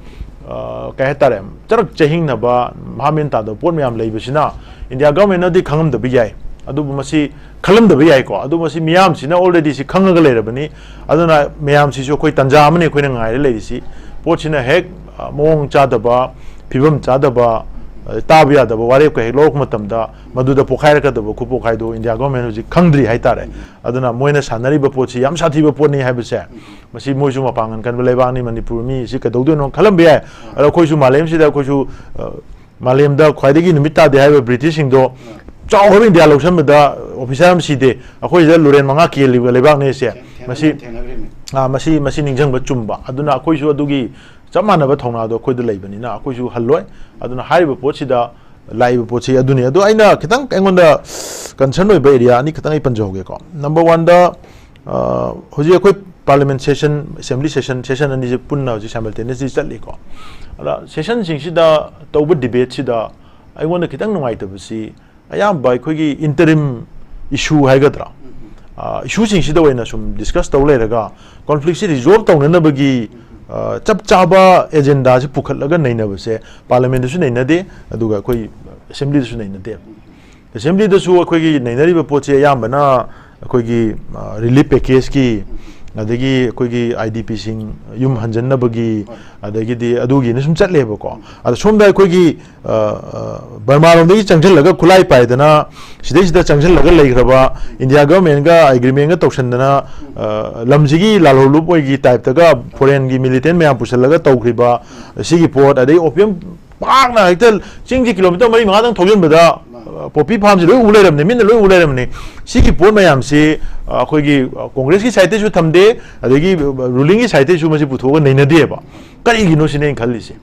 ꯑ, ꯀꯩ ꯍꯥꯏꯇꯥꯔꯦ, ꯆꯔꯛ ꯆꯍꯤꯡꯅꯕ, ꯚꯥꯞ ꯃꯦꯟ ꯇꯥꯗꯕ ꯄꯣꯠ ꯃꯌꯥꯝ ꯂꯩꯕꯁꯤꯅ India governmentꯅꯗꯤ ꯈꯪꯉꯝꯗꯕ ꯌꯥꯏ, ꯑꯗꯨꯕꯨ ꯃꯁꯤ ꯈꯜꯂꯝꯗꯕ ꯌꯥꯏꯀꯣ꯫ ꯑꯗꯨ ꯃꯁꯤ ꯃꯤꯌꯥꯝꯁꯤꯅ already ꯁꯤ ꯈꯪꯉꯒ ꯂꯩꯔꯕꯅꯤ꯫ ꯑꯗꯨꯅ ꯃꯌꯥꯝꯁꯤꯁꯨ ꯑꯩꯈꯣꯏ ꯇꯥꯟꯖꯥ ꯑꯃꯅꯤ ꯑꯩꯈꯣꯏꯅ ꯉꯥꯏꯔ ꯂꯩꯔꯤꯁꯤ꯫ ꯄꯣꯠꯁꯤꯅ ꯍꯦꯛ, ꯑ, ꯃꯑꯣꯡ ꯆꯥꯗꯕ, ꯐꯤꯕꯝ ꯆꯥꯗꯕ, ꯑ, ꯇꯥꯕ ꯌꯥꯗꯕ ꯋꯥꯔꯦꯞꯀ ꯍꯦꯛ ꯂꯧꯔꯛꯄ ꯃꯇꯝꯗ ꯃꯗꯨꯗ ꯄꯣꯛꯈꯥꯏꯔꯛꯀꯗꯕ ꯈꯨꯄꯣꯛꯈꯥꯏꯗꯣ ꯏꯟꯗꯤꯌꯥ ꯒꯣꯔꯃꯦꯟ ꯍꯧꯖꯤꯛ ꯈꯪꯗ꯭ꯔꯤ ꯍꯥꯏꯇꯥꯔꯦ꯫ ꯑꯗꯨꯅ ꯃꯣꯏꯅ ꯁꯥꯟꯅꯔꯤꯕ ꯄꯣꯠꯁꯤ ꯌꯥꯝ ꯁꯥꯊꯤꯕ ꯄꯣꯠꯅꯤ ꯍꯥꯏꯕꯁꯦ, ꯃꯁꯤ ꯃꯣꯏꯁꯨ ꯃꯄꯥꯡꯒꯜ ꯀꯟꯕ ꯂꯩꯕꯥꯛꯅꯤ, ꯃꯅꯤꯄꯨꯔ ꯃꯤ ꯁꯤ ꯀꯩꯗꯧꯗꯣꯏꯅꯣ ꯈꯜꯂꯝꯕ ꯌꯥꯏ꯫ ꯑꯗꯣ ꯑꯩꯈꯣꯏꯁꯨ ꯃꯥꯂꯦꯝꯁꯤꯗ ꯑꯩꯈꯣꯏꯁꯨ, ꯑ, ꯃꯥꯂꯦꯝꯗ ꯈ꯭ꯋꯥꯏꯗꯒꯤ ꯅꯨꯃꯤꯠ ꯇꯥꯗꯦ ꯍꯥꯏꯔꯤꯕ ꯕ꯭ꯔꯤꯇꯤꯁꯁꯤꯡꯗꯣ ꯆꯥꯎꯈ꯭ꯔꯕ ꯏꯟꯗꯤꯌꯥ ꯂꯧꯁꯟꯕꯗ ꯑꯣꯐꯤꯁꯥꯔ ꯑꯃ ꯁꯤꯗꯦ, ꯑꯩꯈꯣꯏꯁꯤꯗ ꯂꯨꯔꯦꯟ ꯃꯉꯥ ꯀꯦꯜꯂꯤꯕ ꯂꯩꯕꯥꯛꯅꯦ ꯁꯦ꯫ ꯃꯁꯤ, ꯊꯦꯡꯅꯈ꯭ꯔꯤꯕꯅꯤ꯫ ꯑꯥ, ꯃꯁꯤ, ꯃꯁꯤ ꯅꯤꯡꯁꯤꯡꯕ ꯆꯨꯝꯕ꯫ ꯑꯗꯨꯅ ꯑꯩꯈꯣꯏꯁꯨ ꯑꯗꯨꯒꯤ ꯆꯞ ꯃꯥꯟꯅꯕ ꯊꯧꯅꯥꯗꯣ ꯑꯩꯈꯣꯏꯗ ꯂꯩꯕꯅꯤꯅ ꯑꯩꯈꯣꯏꯁꯨ ꯍꯜꯂꯣꯏ꯫ ꯑꯗꯨꯅ ꯍꯥꯏꯔꯤꯕ ꯄꯣꯠꯁꯤꯗ ꯂꯥꯛꯏꯕ ꯄꯣꯠꯁꯤ ꯑꯗꯨꯅꯤ꯫ ꯑꯗꯣ ꯑꯩꯅ ꯈꯤꯇꯪ ꯑꯩꯉꯣꯟꯗ ꯀꯟꯁꯔꯟ ꯑꯣꯏꯕ ꯑꯦꯔꯤꯌꯥ ꯑꯅꯤ ꯈꯤꯇꯪ ꯑꯩ ꯄꯟꯖꯍꯧꯒꯦꯀꯣ꯫ ꯅꯝꯕꯔ ꯋꯥꯟꯗ, ꯑ, ꯍꯧꯖꯤꯛ ꯑꯩꯈꯣꯏ parliament session, assembly session, session ꯑꯅꯤꯁꯦ ꯄꯨꯟꯅ ꯍꯧꯖꯤꯛ ꯁꯥꯏꯃꯜꯇꯦꯅꯤꯌꯁꯂꯤ ꯆꯠꯂꯤꯀꯣ꯫ ꯑꯗ ꯁꯦꯁꯟꯁꯤꯡꯁꯤꯗ ꯇꯧꯕ ꯗꯤꯕꯦꯠꯁꯤꯗ ꯑꯩꯉꯣꯟꯗ ꯈꯤꯇꯪ ꯅꯨꯡꯉꯥꯏꯇꯕꯁꯤ ꯑꯌꯥꯝꯕ ꯑꯩꯈꯣꯏꯒꯤ ꯏꯟꯇꯔꯤꯝ ꯏꯁꯨ ꯍꯥꯏꯒꯗ꯭ꯔꯥ, ꯑ, ꯏꯁꯨꯁꯤꯡꯁꯤꯗ ꯑꯣꯏꯅ ꯁꯨꯝ ꯗꯤꯁꯀꯁ ꯇꯧ ꯂꯩꯔꯒ ꯀꯣꯟꯐ꯭ꯂꯤꯛꯁꯤ ꯔꯤꯖꯣꯜꯕ ꯇꯧꯅꯅꯕꯒꯤ, ꯑ, ꯆꯞ ꯆꯥꯕ ꯑꯦꯖꯦꯟꯗꯥꯁꯤ ꯄꯨꯈꯠꯂꯒ ꯅꯩꯅꯕꯁꯦ ꯄꯥꯔꯂꯤꯌꯥꯃꯦꯟꯗꯁꯨ ꯅꯩꯅꯗꯦ, ꯑꯗꯨꯒ ꯑꯩꯈꯣꯏ ꯑꯦꯁꯦꯝꯕ꯭ꯂꯤꯗꯁꯨ ꯅꯩꯅꯗꯦ꯫ ꯑꯦꯁꯦꯝꯕ꯭ꯂꯤꯗꯁꯨ ꯑꯩꯈꯣꯏꯒꯤ ꯅꯩꯅꯔꯤꯕ ꯄꯣꯠꯁꯤ ꯑꯌꯥꯝꯕꯅ ꯑꯩꯈꯣꯏꯒꯤ, ꯑ, ꯔꯤꯂꯤꯐ ꯄꯦꯀꯦꯖꯀꯤ, ꯑꯗꯒꯤ ꯑꯩꯈꯣꯏꯒꯤ ꯑꯥꯏ ꯗꯤ ꯄꯤꯁꯤꯡ ꯌꯨꯝ ꯍꯟꯖꯟꯅꯕꯒꯤ, ꯑꯗꯒꯤꯗꯤ ꯑꯗꯨꯒꯤꯅ ꯁꯨꯝ ꯆꯠꯂꯦꯕꯀꯣ꯫ ꯑꯗꯣ ꯁꯣꯝꯗ ꯑꯩꯈꯣꯏꯒꯤ, ꯑ, ꯑ, ꯕꯔꯃꯥꯔꯣꯝꯗꯒꯤ ꯆꯪꯁꯤꯜꯂꯒ ꯈꯨꯠꯂꯥꯏ ꯄꯥꯏꯗꯅ ꯁꯤꯗꯩꯁꯤꯗ ꯆꯪꯁꯤꯜꯂꯒ ꯂꯩꯈ꯭ꯔꯕ ꯏꯟꯗꯤꯌꯥ ꯒꯚꯔꯟꯃꯦꯟꯒ ꯑꯦꯒ꯭ꯔꯤꯃꯦꯟꯒ ꯇꯧꯁꯟꯗꯅ, ꯑ, ꯂꯝꯁꯤꯒꯤ ꯂꯥꯜꯍꯧꯂꯨꯞ ꯑꯣꯏꯒꯤ ꯇꯥꯏꯞꯇꯒ ꯐꯣꯔꯦꯟꯒꯤ ꯃꯤꯂꯤꯇꯦꯟ ꯃꯌꯥꯝ ꯄꯨꯁꯤꯜꯂꯒ ꯇꯧꯈ꯭ꯔꯤꯕ ꯁꯤꯒꯤ ꯄꯣꯠ, ꯑꯗꯩ ꯑꯣꯄꯤꯌꯝ ꯄꯥꯛꯅ ꯍꯦꯛꯇ ꯆꯤꯡꯁꯤ ꯀꯤꯂꯣꯃꯤꯇꯔ ꯃꯔꯤ ꯃꯉꯥꯗꯪ ꯊꯧꯖꯤꯟꯕꯗ, ꯑ, ꯄꯣꯄꯤ ꯐꯥꯔꯝꯁꯤ ꯂꯣꯏ ꯎ ꯂꯩꯔꯝꯅꯤ, ꯃꯤꯠꯅ ꯂꯣꯏ ꯎ ꯂꯩꯔꯝꯅꯤ꯫ ꯁꯤꯒꯤ ꯄꯣꯠ ꯃꯌꯥꯝꯁꯤ, ꯑ, ꯑꯩꯈꯣꯏꯒꯤ, ꯑ, ꯀꯣꯡꯒ꯭ꯔꯦꯁꯀꯤ ꯁꯥꯏꯠꯇꯩꯁꯨ ꯊꯝꯗꯦ, ꯑꯗꯒꯤ, ꯑ, ꯔꯨꯂꯤꯡꯒꯤ ꯁꯥꯏꯠꯇꯩꯁꯨ ꯃꯁꯤ ꯄꯨꯊꯣꯛꯑꯒ ꯅꯩꯅꯗꯦꯕ꯫ ꯀꯔꯤꯒꯤꯅꯣ ꯁꯤꯅꯦ ꯑꯩꯅ ꯈꯜꯂꯤꯁꯦ꯫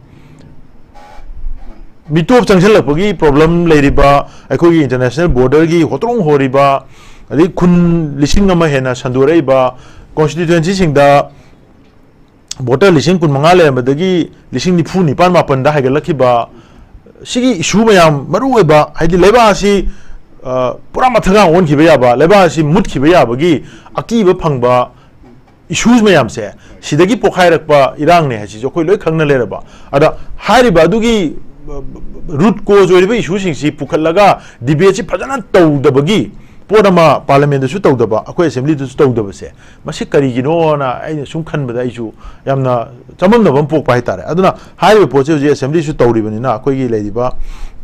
ꯃꯤꯇꯣꯞ ꯆꯪꯁꯤꯜꯂꯛꯄꯒꯤ ꯄ꯭ꯔꯣꯕ꯭ꯂꯦꯝ ꯂꯩꯔꯤꯕ, ꯑꯩꯈꯣꯏꯒꯤ ꯏꯟꯇꯔꯅꯦꯁꯅꯦꯜ ꯕꯣꯔꯗꯔꯒꯤ ꯍꯣꯇ꯭ꯔꯣꯡ ꯍꯣꯔꯤꯕ, ꯑꯗꯩ ꯈꯨꯟ ꯂꯤꯁꯤꯡ ꯑꯃ ꯍꯦꯟꯅ ꯁꯟꯗꯣꯔꯛꯏꯕ, ꯀꯣꯟꯁꯇꯤꯇ꯭ꯋꯦꯟꯁꯤꯁꯤꯡꯗ ꯚꯣꯇꯔ ꯂꯤꯁꯤꯡ ꯀꯨꯟꯃꯉꯥ ꯂꯩꯔꯝꯕꯗꯒꯤ ꯂꯤꯁꯤꯡ ꯅꯤꯐꯨ ꯅꯤꯄꯥꯟ ꯃꯥꯄꯟꯗ ꯍꯥꯏꯒꯠꯂꯛꯈꯤꯕ, ꯁꯤꯒꯤ ꯏꯁꯨ ꯃꯌꯥꯝ ꯃꯔꯨ ꯑꯣꯏꯕ, ꯍꯥꯏꯗꯤ ꯂꯩꯕꯥꯛ ꯑꯁꯤ, ꯑ, ꯄꯨꯔꯥ ꯃꯊꯛ ꯑꯣꯟꯈꯤꯕ ꯌꯥꯕ, ꯂꯩꯕꯥꯛ ꯑꯁꯤ ꯃꯨꯠꯈꯤꯕ ꯌꯥꯕꯒꯤ ꯑꯀꯤꯕ ꯐꯪꯕ ꯏꯁꯨꯁ ꯃꯌꯥꯝꯁꯦ ꯁꯤꯗꯒꯤ ꯄꯣꯛꯈꯥꯏꯔꯛꯄ ꯏꯔꯥꯡꯅꯦ ꯍꯥꯏꯁꯤꯁꯨ ꯑꯩꯈꯣꯏ ꯂꯣꯏ ꯈꯪꯅ ꯂꯩꯔꯕ꯫ ꯑꯗ ꯍꯥꯏꯔꯤꯕ ꯑꯗꯨꯒꯤ, ꯑ, ꯔꯨꯠ ꯀꯣꯖ ꯑꯣꯏꯔꯤꯕ ꯏꯁꯨꯁꯤꯡꯁꯤ ꯄꯨꯈꯠꯂꯒ ꯗꯤꯕꯦꯠꯁꯤ ꯐꯖꯅ ꯇꯧꯗꯕꯒꯤ ꯄꯣꯠ ꯑꯃ ꯄꯥꯔꯂꯤꯌꯥꯃꯦꯟꯗꯁꯨ ꯇꯧꯗꯕ, ꯑꯩꯈꯣꯏ ꯑꯦꯁꯦꯝꯕ꯭ꯂꯤꯗꯁꯨ ꯇꯧꯗꯕꯁꯦ, ꯃꯁꯤ ꯀꯔꯤꯒꯤꯅꯣꯅ ꯑꯩꯅ ꯁꯨꯝ ꯈꯟꯕꯗ ꯑꯩꯁꯨ ꯌꯥꯝꯅ ꯆꯃꯝꯅꯕ ꯑꯃ ꯄꯣꯛꯄ ꯍꯥꯏꯇꯥꯔꯦ꯫ ꯑꯗꯨꯅ ꯍꯥꯏꯔꯤꯕ ꯄꯣꯠꯁꯦ ꯍꯧꯖꯤꯛ ꯑꯦꯁꯦꯝꯕ꯭ꯂꯤꯁꯨ ꯇꯧꯔꯤꯕꯅꯤꯅ, ꯑꯩꯈꯣꯏꯒꯤ ꯂꯩꯔꯤꯕ,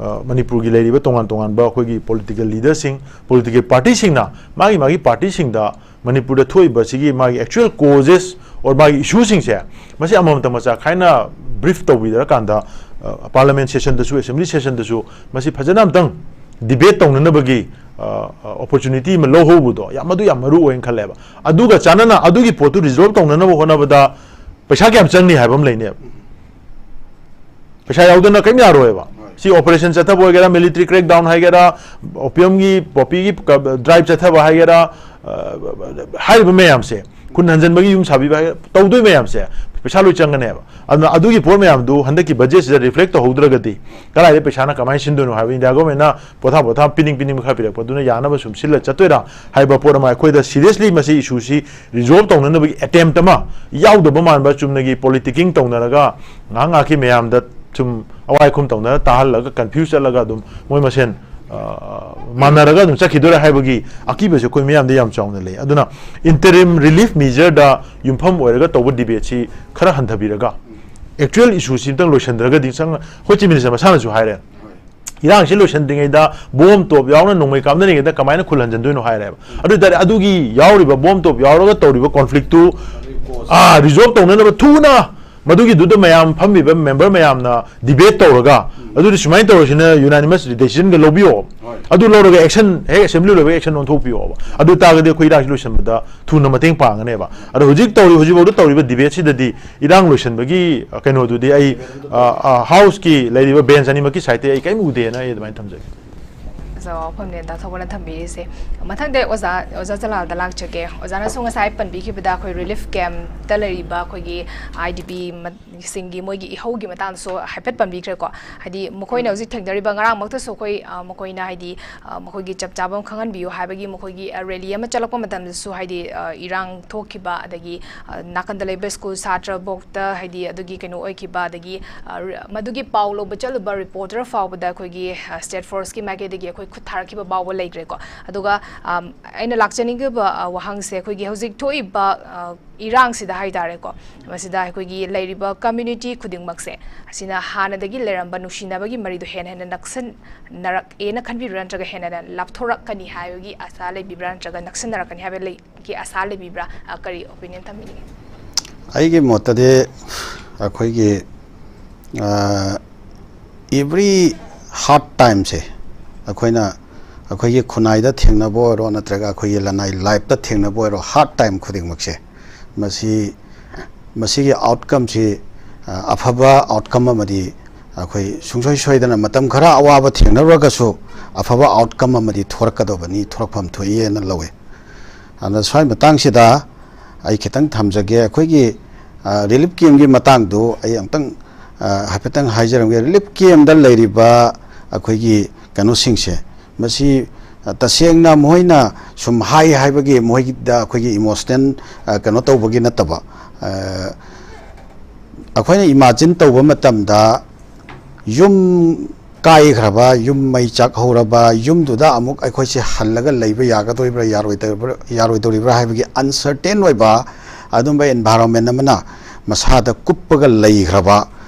ꯑ, ꯃꯅꯤꯄꯨꯔꯒꯤ ꯂꯩꯔꯤꯕ ꯇꯣꯉꯥꯟ ꯇꯣꯉꯥꯟꯕ ꯑꯩꯈꯣꯏꯒꯤ ꯄꯣꯂꯤꯇꯤꯀꯦꯜ ꯂꯤꯗꯔꯁꯤꯡ, ꯄꯣꯂꯤꯇꯤꯀꯦꯜ ꯄꯥꯔꯇꯤꯁꯤꯡꯅ ꯃꯥꯒꯤ ꯃꯥꯒꯤ ꯄꯥꯔꯇꯤꯁꯤꯡꯗ ꯃꯅꯤꯄꯨꯔꯗ ꯊꯣꯛꯏꯕ ꯁꯤꯒꯤ ꯃꯥꯒꯤ actual causes or ꯃꯥꯒꯤ ꯏꯁꯨꯁꯤꯡꯁꯦ, ꯃꯁꯤ ꯑꯃꯃꯝꯇ ꯃꯆꯥ ꯈꯥꯏꯅ ꯕ꯭ꯔꯤꯐ ꯇꯧꯕꯤꯔꯀꯥꯟꯗ, ꯑ, ꯄꯥꯔꯂꯤꯌꯥꯃꯦꯟ ꯁꯦꯁꯟꯗꯁꯨ, ꯑꯦꯁꯦꯝꯕ꯭ꯂꯤ ꯁꯦꯁꯟꯗꯁꯨ ꯃꯁꯤ ꯐꯖꯅ ꯑꯝꯇꯪ ꯗꯤꯕꯦꯠ ꯇꯧꯅꯅꯕꯒꯤ, ꯑ, ꯑ, ꯑꯣꯄꯣꯔꯆꯨꯅꯤꯇꯤ ꯑꯃ ꯂꯧꯍꯧꯕꯗꯣ ꯌꯥꯝ, ꯃꯗꯨ ꯌꯥꯝ ꯃꯔꯨ ꯑꯣꯏꯅ ꯈꯜꯂꯦꯕ꯫ ꯑꯗꯨꯒ ꯆꯥꯟꯅꯅ ꯑꯗꯨꯒꯤ ꯄꯣꯠꯇꯨ ꯔꯤꯖꯣꯜꯕ ꯇꯧꯅꯅꯕ ꯍꯣꯠꯅꯕꯗ ꯄꯩꯁꯥ ꯀꯌꯥꯝ ꯆꯪꯅꯤ ꯍꯥꯏꯕ ꯑꯃ ꯂꯩꯅꯦꯕ꯫ ꯄꯩꯁꯥ ꯌꯥꯎꯗꯅ ꯀꯔꯤꯝ ꯌꯥꯔꯣꯏꯕ꯫ ꯍꯣꯏ꯫ ꯁꯤ ꯑꯣꯄꯔꯦꯁꯟ ꯆꯠꯊꯕ ꯑꯣꯏꯒꯦꯔꯥ, ꯃꯤꯂꯤꯇꯔꯤ ꯀ꯭ꯔꯦꯛꯗꯥꯎꯟ ꯍꯥꯏꯒꯦꯔꯥ, ꯑꯣꯄꯤꯌꯝꯒꯤ, ꯄꯣꯄꯤꯒꯤ ꯗ꯭ꯔꯥꯏꯚ ꯆꯠꯊꯕ ꯍꯥꯏꯒꯦꯔꯥ, ꯑ, ꯍꯥꯏꯔꯤꯕ ꯃꯌꯥꯝꯁꯦ, ꯈꯨꯟ ꯍꯟꯖꯟꯕꯒꯤ ꯌꯨꯝ ꯁꯥꯕꯤꯕ ꯍꯥꯏꯒꯦꯔꯥ, ꯇꯧꯗꯣꯏ ꯃꯌꯥꯝꯁꯦ ꯄꯩꯁꯥ ꯂꯣꯏ ꯆꯪꯒꯅꯦꯕ꯫ ꯑꯗꯨꯅ ꯑꯗꯨꯒꯤ ꯄꯣꯠ ꯃꯌꯥꯝꯗꯨ ꯍꯟꯗꯛꯀꯤ ꯕꯖꯦꯠꯁꯤꯗ ꯔꯤꯐ꯭ꯂꯦꯛ ꯇꯧꯍꯧꯗ꯭ꯔꯒꯗꯤ ꯀꯗꯥꯏꯗ ꯄꯩꯁꯥꯅ ꯀꯃꯥꯏꯅ ꯁꯤꯟꯗꯣꯏꯅꯣ ꯍꯥꯏꯕ, ꯏꯟꯗꯤꯌꯥ ꯒꯣꯔꯃꯦꯟꯅ ꯄꯣꯊꯥ ꯄꯣꯊꯥ ꯄꯤꯅꯤꯡ ꯄꯤꯅꯤꯡꯕ ꯈꯔ ꯄꯤꯔꯛꯄꯗꯨꯅ ꯌꯥꯅꯕ ꯁꯨꯝ ꯁꯤꯜꯂ ꯆꯠꯇꯣꯏꯔꯥ ꯍꯥꯏꯕ ꯄꯣꯠ ꯑꯃ, ꯑꯩꯈꯣꯏꯗ ꯁꯤꯔꯤꯌꯁꯂꯤ ꯃꯁꯤ ꯏꯁꯨꯁꯤ ꯔꯤꯖꯣꯜꯕ ꯇꯧꯅꯅꯕꯒꯤ ꯑꯦꯇꯦꯝꯞ ꯑꯃ ꯌꯥꯎꯗꯕ ꯃꯥꯟꯕ, ꯆꯨꯝꯅꯒꯤ ꯄꯣꯂꯤꯇꯤꯀꯤꯡ ꯇꯧꯅꯔꯒ ꯉꯥꯏꯍꯥꯛ ꯉꯥꯏꯍꯥꯛꯀꯤ ꯃꯌꯥꯝꯗ ꯁꯨꯝ ꯑꯋꯥꯏ ꯈꯨꯝ ꯇꯧꯅꯔ ꯇꯥꯍꯜꯂꯒ ꯀꯟꯐ꯭ꯌꯨꯁ ꯆꯠꯂꯒ ꯑꯗꯨꯝ ꯃꯣꯏ ꯃꯁꯦꯟ, ꯑ, ꯃꯥꯟꯅꯔꯒ ꯑꯗꯨꯝ ꯆꯠꯈꯤꯗꯣꯏꯔꯥ ꯍꯥꯏꯕꯒꯤ ꯑꯀꯤꯕꯁꯦ ꯑꯩꯈꯣꯏ ꯃꯤꯌꯥꯝꯗ ꯌꯥꯝ ꯆꯥꯎꯅ ꯂꯩ꯫ ꯑꯗꯨꯅ ꯏꯟꯇꯔꯤꯝ ꯔꯤꯂꯤꯐ ꯃꯤꯖꯔꯗ ꯌꯨꯝꯐꯝ ꯑꯣꯏꯔꯒ ꯇꯧꯕ ꯗꯤꯕꯦꯠꯁꯤ ꯈꯔ ꯍꯟꯊꯕꯤꯔꯒ, ꯑꯦꯛꯆꯨꯋꯦꯜ ꯏꯁꯨꯁꯤ ꯑꯝꯇꯪ ꯂꯣꯏꯁꯤꯟꯗ꯭ꯔꯒꯗꯤ, ꯆꯪ-, ꯑꯩꯈꯣꯏ ꯆꯤꯐ ꯃꯤꯅꯤꯁꯇꯔ ꯃꯁꯥꯅꯁꯨ ꯍꯥꯏꯔꯦ, ꯏꯔꯥꯡꯁꯤ ꯂꯣꯏꯁꯤꯟꯗ꯭ꯔꯤꯉꯩꯗ ꯕꯣꯝ ꯇꯣꯞ ꯌꯥꯎꯅ ꯅꯣꯡꯃꯩ ꯀꯥꯞꯅꯔꯤꯉꯩꯗ ꯀꯃꯥꯏꯅ ꯈꯨꯜ ꯍꯟꯖꯟꯗꯣꯏꯅꯣ ꯍꯥꯏꯔꯦꯕ꯫ ꯑꯗꯨ ꯑꯣꯏ ꯇꯥꯔꯗꯤ ꯑꯗꯨꯒꯤ ꯌꯥꯎꯔꯤꯕ ꯕꯣꯝ ꯇꯣꯞ ꯌꯥꯎꯔꯒ ꯇꯧꯔꯤꯕ ꯀꯣꯟꯐ꯭ꯂꯤꯛꯇꯨ, ꯑꯥ, ꯔꯤꯖꯣꯜꯕ ꯇꯧꯅꯅꯕ ꯊꯨꯅ ꯃꯗꯨꯒꯤꯗꯨꯗ ꯃꯌꯥꯝ ꯐꯝꯃꯤꯕ ꯃꯦꯝꯕꯔ ꯃꯌꯥꯝꯅ ꯗꯤꯕꯦꯠ ꯇꯧꯔꯒ, ꯑꯗꯨꯗꯤ ꯁꯨꯃꯥꯏꯅ ꯇꯧꯔꯁꯤꯅ ꯌꯨꯅꯥꯅꯤꯃꯁ ꯗꯤꯁꯤꯖꯟꯒ ꯂꯧꯕꯤꯌꯣ, ꯍꯣꯏ꯫ ꯑꯗꯨ ꯂꯧꯔꯒ ꯑꯦꯛꯁꯟ, ꯍꯦꯛ ꯑꯦꯁꯦꯝꯕ꯭ꯂꯤ ꯂꯣꯏꯕꯒ ꯑꯦꯛꯁꯟ ꯑꯣꯟꯊꯣꯛꯄꯤꯌꯣꯕ꯫ ꯑꯗꯨ ꯇꯥꯔꯒꯗꯤ ꯑꯩꯈꯣꯏ ꯏꯔꯥꯡꯁꯤ ꯂꯣꯏꯁꯤꯟꯕꯗ ꯊꯨꯅ ꯃꯇꯦꯡ ꯄꯥꯡꯒꯅꯦꯕ꯫ ꯑꯗꯣ ꯍꯧꯖꯤꯛ ꯇꯧꯔꯤ, ꯍꯧꯖꯤꯛꯐꯥꯎꯗ ꯇꯧꯔꯤꯕ ꯗꯤꯕꯦꯠꯁꯤꯗꯗꯤ ꯏꯔꯥꯡ ꯂꯣꯏꯁꯤꯟꯕꯒꯤ, ꯑ, ꯀꯩꯅꯣꯗꯨꯗꯤ ꯑꯩ, ꯑ, ꯑ, ꯍꯥꯎꯁꯀꯤ ꯂꯩꯔꯤꯕ ꯕꯦꯟꯆ ꯑꯅꯤꯃꯛꯀꯤ ꯁꯥꯏꯠꯇꯒꯤ ꯑꯩ ꯀꯔꯤꯝ ꯎꯗꯦꯅ ꯑꯩ ꯑꯗꯨꯃꯥꯏꯅ ꯊꯝꯖꯒꯦ꯫ ꯑꯆꯧꯕ ꯋꯥꯐꯝꯅꯦ ꯗꯥ ꯊꯧꯕꯅ ꯊꯝꯕꯤꯔꯤꯁꯦ꯫ ꯃꯊꯪꯗ ꯑꯣꯖꯥ, ꯑꯣꯖꯥ ꯖꯂꯥꯜꯗ ꯂꯥꯛꯆꯒꯦ꯫ ꯑꯣꯖꯥꯅꯁꯨ ꯉꯁꯥꯏ ꯄꯟꯕꯤꯈꯤꯕꯗ ꯑꯩꯈꯣꯏ ꯔꯤꯂꯤꯐ ꯀꯦꯝꯞꯇ ꯂꯩꯔꯤꯕ ꯑꯩꯈꯣꯏꯒꯤ ꯑꯥꯏ ꯗꯤ ꯄꯤ ꯃ-, ꯁꯤꯡꯒꯤ ꯃꯣꯏꯒꯤ ꯏꯍꯧꯒꯤ ꯃꯇꯥꯡꯗꯁꯨ ꯍꯥꯏꯐꯦꯠ ꯄꯟꯕꯤꯈ꯭ꯔꯦꯀꯣ꯫ ꯍꯥꯏꯗꯤ ꯃꯈꯣꯏꯅ ꯍꯧꯖꯤꯛ ꯊꯦꯡꯅꯔꯤꯕ, ꯉꯔꯥꯡꯃꯛꯇꯁꯨ ꯑꯩꯈꯣꯏ, ꯑ, ꯃꯈꯣꯏꯅ ꯍꯥꯏꯗꯤ, ꯑ, ꯃꯈꯣꯏꯒꯤ ꯆꯞ ꯆꯥꯕ ꯑꯃ ꯈꯪꯍꯟꯕꯤꯌꯨ ꯍꯥꯏꯕꯒꯤ ꯃꯈꯣꯏꯒꯤ, ꯑ, ꯔꯦꯂꯤ ꯑꯃ ꯆꯠꯂꯛꯄ ꯃꯇꯝꯗꯁꯨ ꯍꯥꯏꯗꯤ, ꯑ, ꯏꯔꯥꯡ ꯊꯣꯛꯈꯤꯕ, ꯑꯗꯒꯤ, ꯑ, ꯅꯥꯀꯟꯗ ꯂꯩꯕ ꯁ꯭ꯀꯨꯜ ꯁꯥꯇ꯭ꯔꯐꯧꯗ ꯍꯥꯏꯗꯤ ꯑꯗꯨꯒꯤ ꯀꯩꯅꯣ ꯑꯣꯏꯈꯤꯕ, ꯑꯗꯒꯤ, ꯑ, ꯔ-, ꯃꯗꯨꯒꯤ ꯄꯥꯎ ꯂꯧꯕ ꯆꯠꯂꯨꯕ ꯔꯤꯄꯣꯔꯇꯔ ꯐꯥꯎꯕꯗ ꯑꯩꯈꯣꯏꯒꯤ, ꯑ, ꯁ꯭ꯇꯦꯠ ꯐꯣꯔꯁꯀꯤ ꯃꯥꯏꯀꯩꯗꯒꯤ ꯑꯩꯈꯣꯏ ꯈꯨꯠ ꯊꯥꯔꯛꯈꯤꯕ ꯐꯥꯎꯕ ꯂꯩꯈ꯭ꯔꯦꯀꯣ꯫ ꯑꯗꯨꯒ ꯑꯩꯅ ꯂꯥꯛꯆꯅꯤꯡꯉꯤꯕ ꯋꯥꯍꯪꯁꯦ, ꯑꯩꯈꯣꯏꯒꯤ ꯍꯧꯖꯤꯛ ꯊꯣꯛꯏꯕ ꯏꯔꯥꯡꯁꯤꯗ ꯍꯥꯏꯇꯥꯔꯦꯀꯣ, ꯃꯁꯤꯗ ꯑꯩꯈꯣꯏꯒꯤ ꯂꯩꯔꯤꯕ ꯀꯝꯃ꯭ꯌꯨꯅꯤꯇꯤ ꯈꯨꯗꯤꯡꯃꯛꯁꯦ, ꯑꯁꯤꯅ ꯍꯥꯟꯅꯗꯒꯤ ꯂꯩꯔꯝꯕ ꯅꯨꯡꯁꯤꯅꯕꯒꯤ ꯃꯔꯤꯗꯣ ꯍꯦꯟꯅ ꯍꯦꯟꯅ ꯅꯛꯁꯟꯅꯔꯛꯑꯦꯅ ꯈꯟꯕꯤꯕ꯭ꯔꯥ, ꯅꯠꯇ꯭ꯔꯒ ꯍꯦꯟꯅ ꯍꯦꯟꯅ ꯂꯥꯞꯊꯣꯔꯛꯀꯅꯤ ꯍꯥꯏꯕꯒꯤ ꯑꯁꯥ ꯂꯩꯕꯤꯕ꯭ꯔꯥ, ꯅꯠꯇ꯭ꯔꯒ ꯅꯛꯁꯟꯅꯔꯛꯀꯅꯤ ꯍꯥꯏꯕꯒꯤ ꯑꯁꯥ ꯂꯩꯕꯤꯕ꯭ꯔꯥ? ꯀꯔꯤ ꯑꯣꯄꯤꯅꯤꯌꯟ ꯊꯝꯕꯤꯅꯤꯡꯉꯤ? ꯑꯩꯒꯤ ꯃꯣꯠꯇꯗꯤ ꯑꯩꯈꯣꯏꯒꯤ ꯑꯦꯚ꯭ꯔꯤ ꯍꯥꯔꯠ ꯇꯥꯏꯝꯁꯦ ꯑꯩꯈꯣꯏꯅ ꯑꯩꯈꯣꯏꯒꯤ ꯈꯨꯟꯅꯥꯏꯗ ꯊꯦꯡꯅꯕ ꯑꯣꯏꯔꯣ, ꯅꯠꯇ꯭ꯔꯒ ꯑꯩꯈꯣꯏꯒꯤ ꯂꯅꯥꯏ ꯂꯥꯏꯐꯇ ꯊꯦꯡꯅꯕ ꯑꯣꯏꯔꯣ, ꯍꯥꯔꯠ ꯇꯥꯏꯝ ꯈꯨꯗꯤꯡꯃꯛꯁꯦ, ꯃꯁꯤ ꯃꯁꯤꯒꯤ ꯑꯥꯎꯠꯀꯝꯁꯤ ꯑꯐꯕ ꯑꯥꯎꯠꯀꯝ ꯑꯃꯗꯤ ꯑꯩꯈꯣꯏ ꯁꯨꯡꯁꯣꯏ ꯁꯣꯏꯗꯅ ꯃꯇꯝ ꯈꯔ ꯑꯋꯥꯕ ꯊꯦꯡꯅꯔꯨꯔꯒꯁꯨ ꯑꯐꯕ ꯑꯥꯎꯠꯀꯝ ꯑꯃꯗꯤ ꯊꯣꯔꯛꯀꯗꯧꯕꯅꯤ, ꯊꯣꯔꯛꯐꯝ ꯊꯣꯛꯏ ꯍꯥꯏꯅ ꯂꯧꯏ꯫ ꯑꯗꯨꯅ ꯁ꯭ꯋꯥꯏ ꯃꯇꯥꯡꯁꯤꯗ ꯑꯩ ꯈꯤꯇꯪ ꯊꯝꯖꯒꯦ꯫ ꯑꯩꯈꯣꯏꯒꯤ ꯔꯤꯂꯤꯐ ꯀꯦꯝꯒꯤ ꯃꯇꯥꯡꯗꯨ ꯑꯩ ꯑꯃꯨꯛꯇꯪ ꯍꯥꯏꯐꯦꯠꯇꯪ ꯍꯥꯏꯖꯔꯝꯒꯦ꯫ ꯔꯤꯂꯤꯐ ꯀꯦꯝꯗ ꯂꯩꯔꯤꯕ ꯑꯩꯈꯣꯏꯒꯤ ꯀꯩꯅꯣꯁꯤꯡꯁꯦ, ꯃꯁꯤ ꯇꯁꯦꯡꯅ ꯃꯈꯣꯏꯅ ꯁꯨꯝ ꯍꯥꯏ ꯍꯥꯏꯕꯒꯤ ꯃꯈꯣꯏꯗ ꯑꯩꯈꯣꯏꯒꯤ ꯏꯃꯣꯁꯅꯦꯜ ꯀꯩꯅꯣ ꯇꯧꯕꯒꯤ ꯅꯠꯇꯕ, ꯑꯩꯈꯣꯏꯅ ꯏꯃꯥꯖꯤꯟ ꯇꯧꯕ ꯃꯇꯝꯗ ꯌꯨꯝ ꯀꯥꯏꯈ꯭ꯔꯕ, ꯌꯨꯝ ꯃꯩ ꯆꯥꯛꯍꯧꯔꯕ ꯌꯨꯝꯗꯨꯗ ꯑꯃꯨꯛ ꯑꯩꯈꯣꯏꯁꯦ ꯍꯜꯂꯒ ꯂꯩꯕ ꯌꯥꯒꯗꯧꯔꯤꯕ꯭ꯔꯥ, ꯌꯥꯔꯣꯏꯗꯧꯔꯤꯕ꯭ꯔꯥ, ꯌꯥꯔꯣꯏꯗꯧꯔꯤꯕ꯭ꯔꯥ ꯍꯥꯏꯕꯒꯤ ꯑꯟꯁꯔꯇꯦꯟ ꯑꯣꯏꯕ ꯑꯗꯨꯝꯕ ꯑꯦꯟꯚꯥꯏꯔꯣꯟꯃꯦꯟ ꯑꯃꯅ ꯃꯁꯥꯗ ꯀꯨꯞꯄꯒ ꯂꯩꯈ꯭ꯔꯕ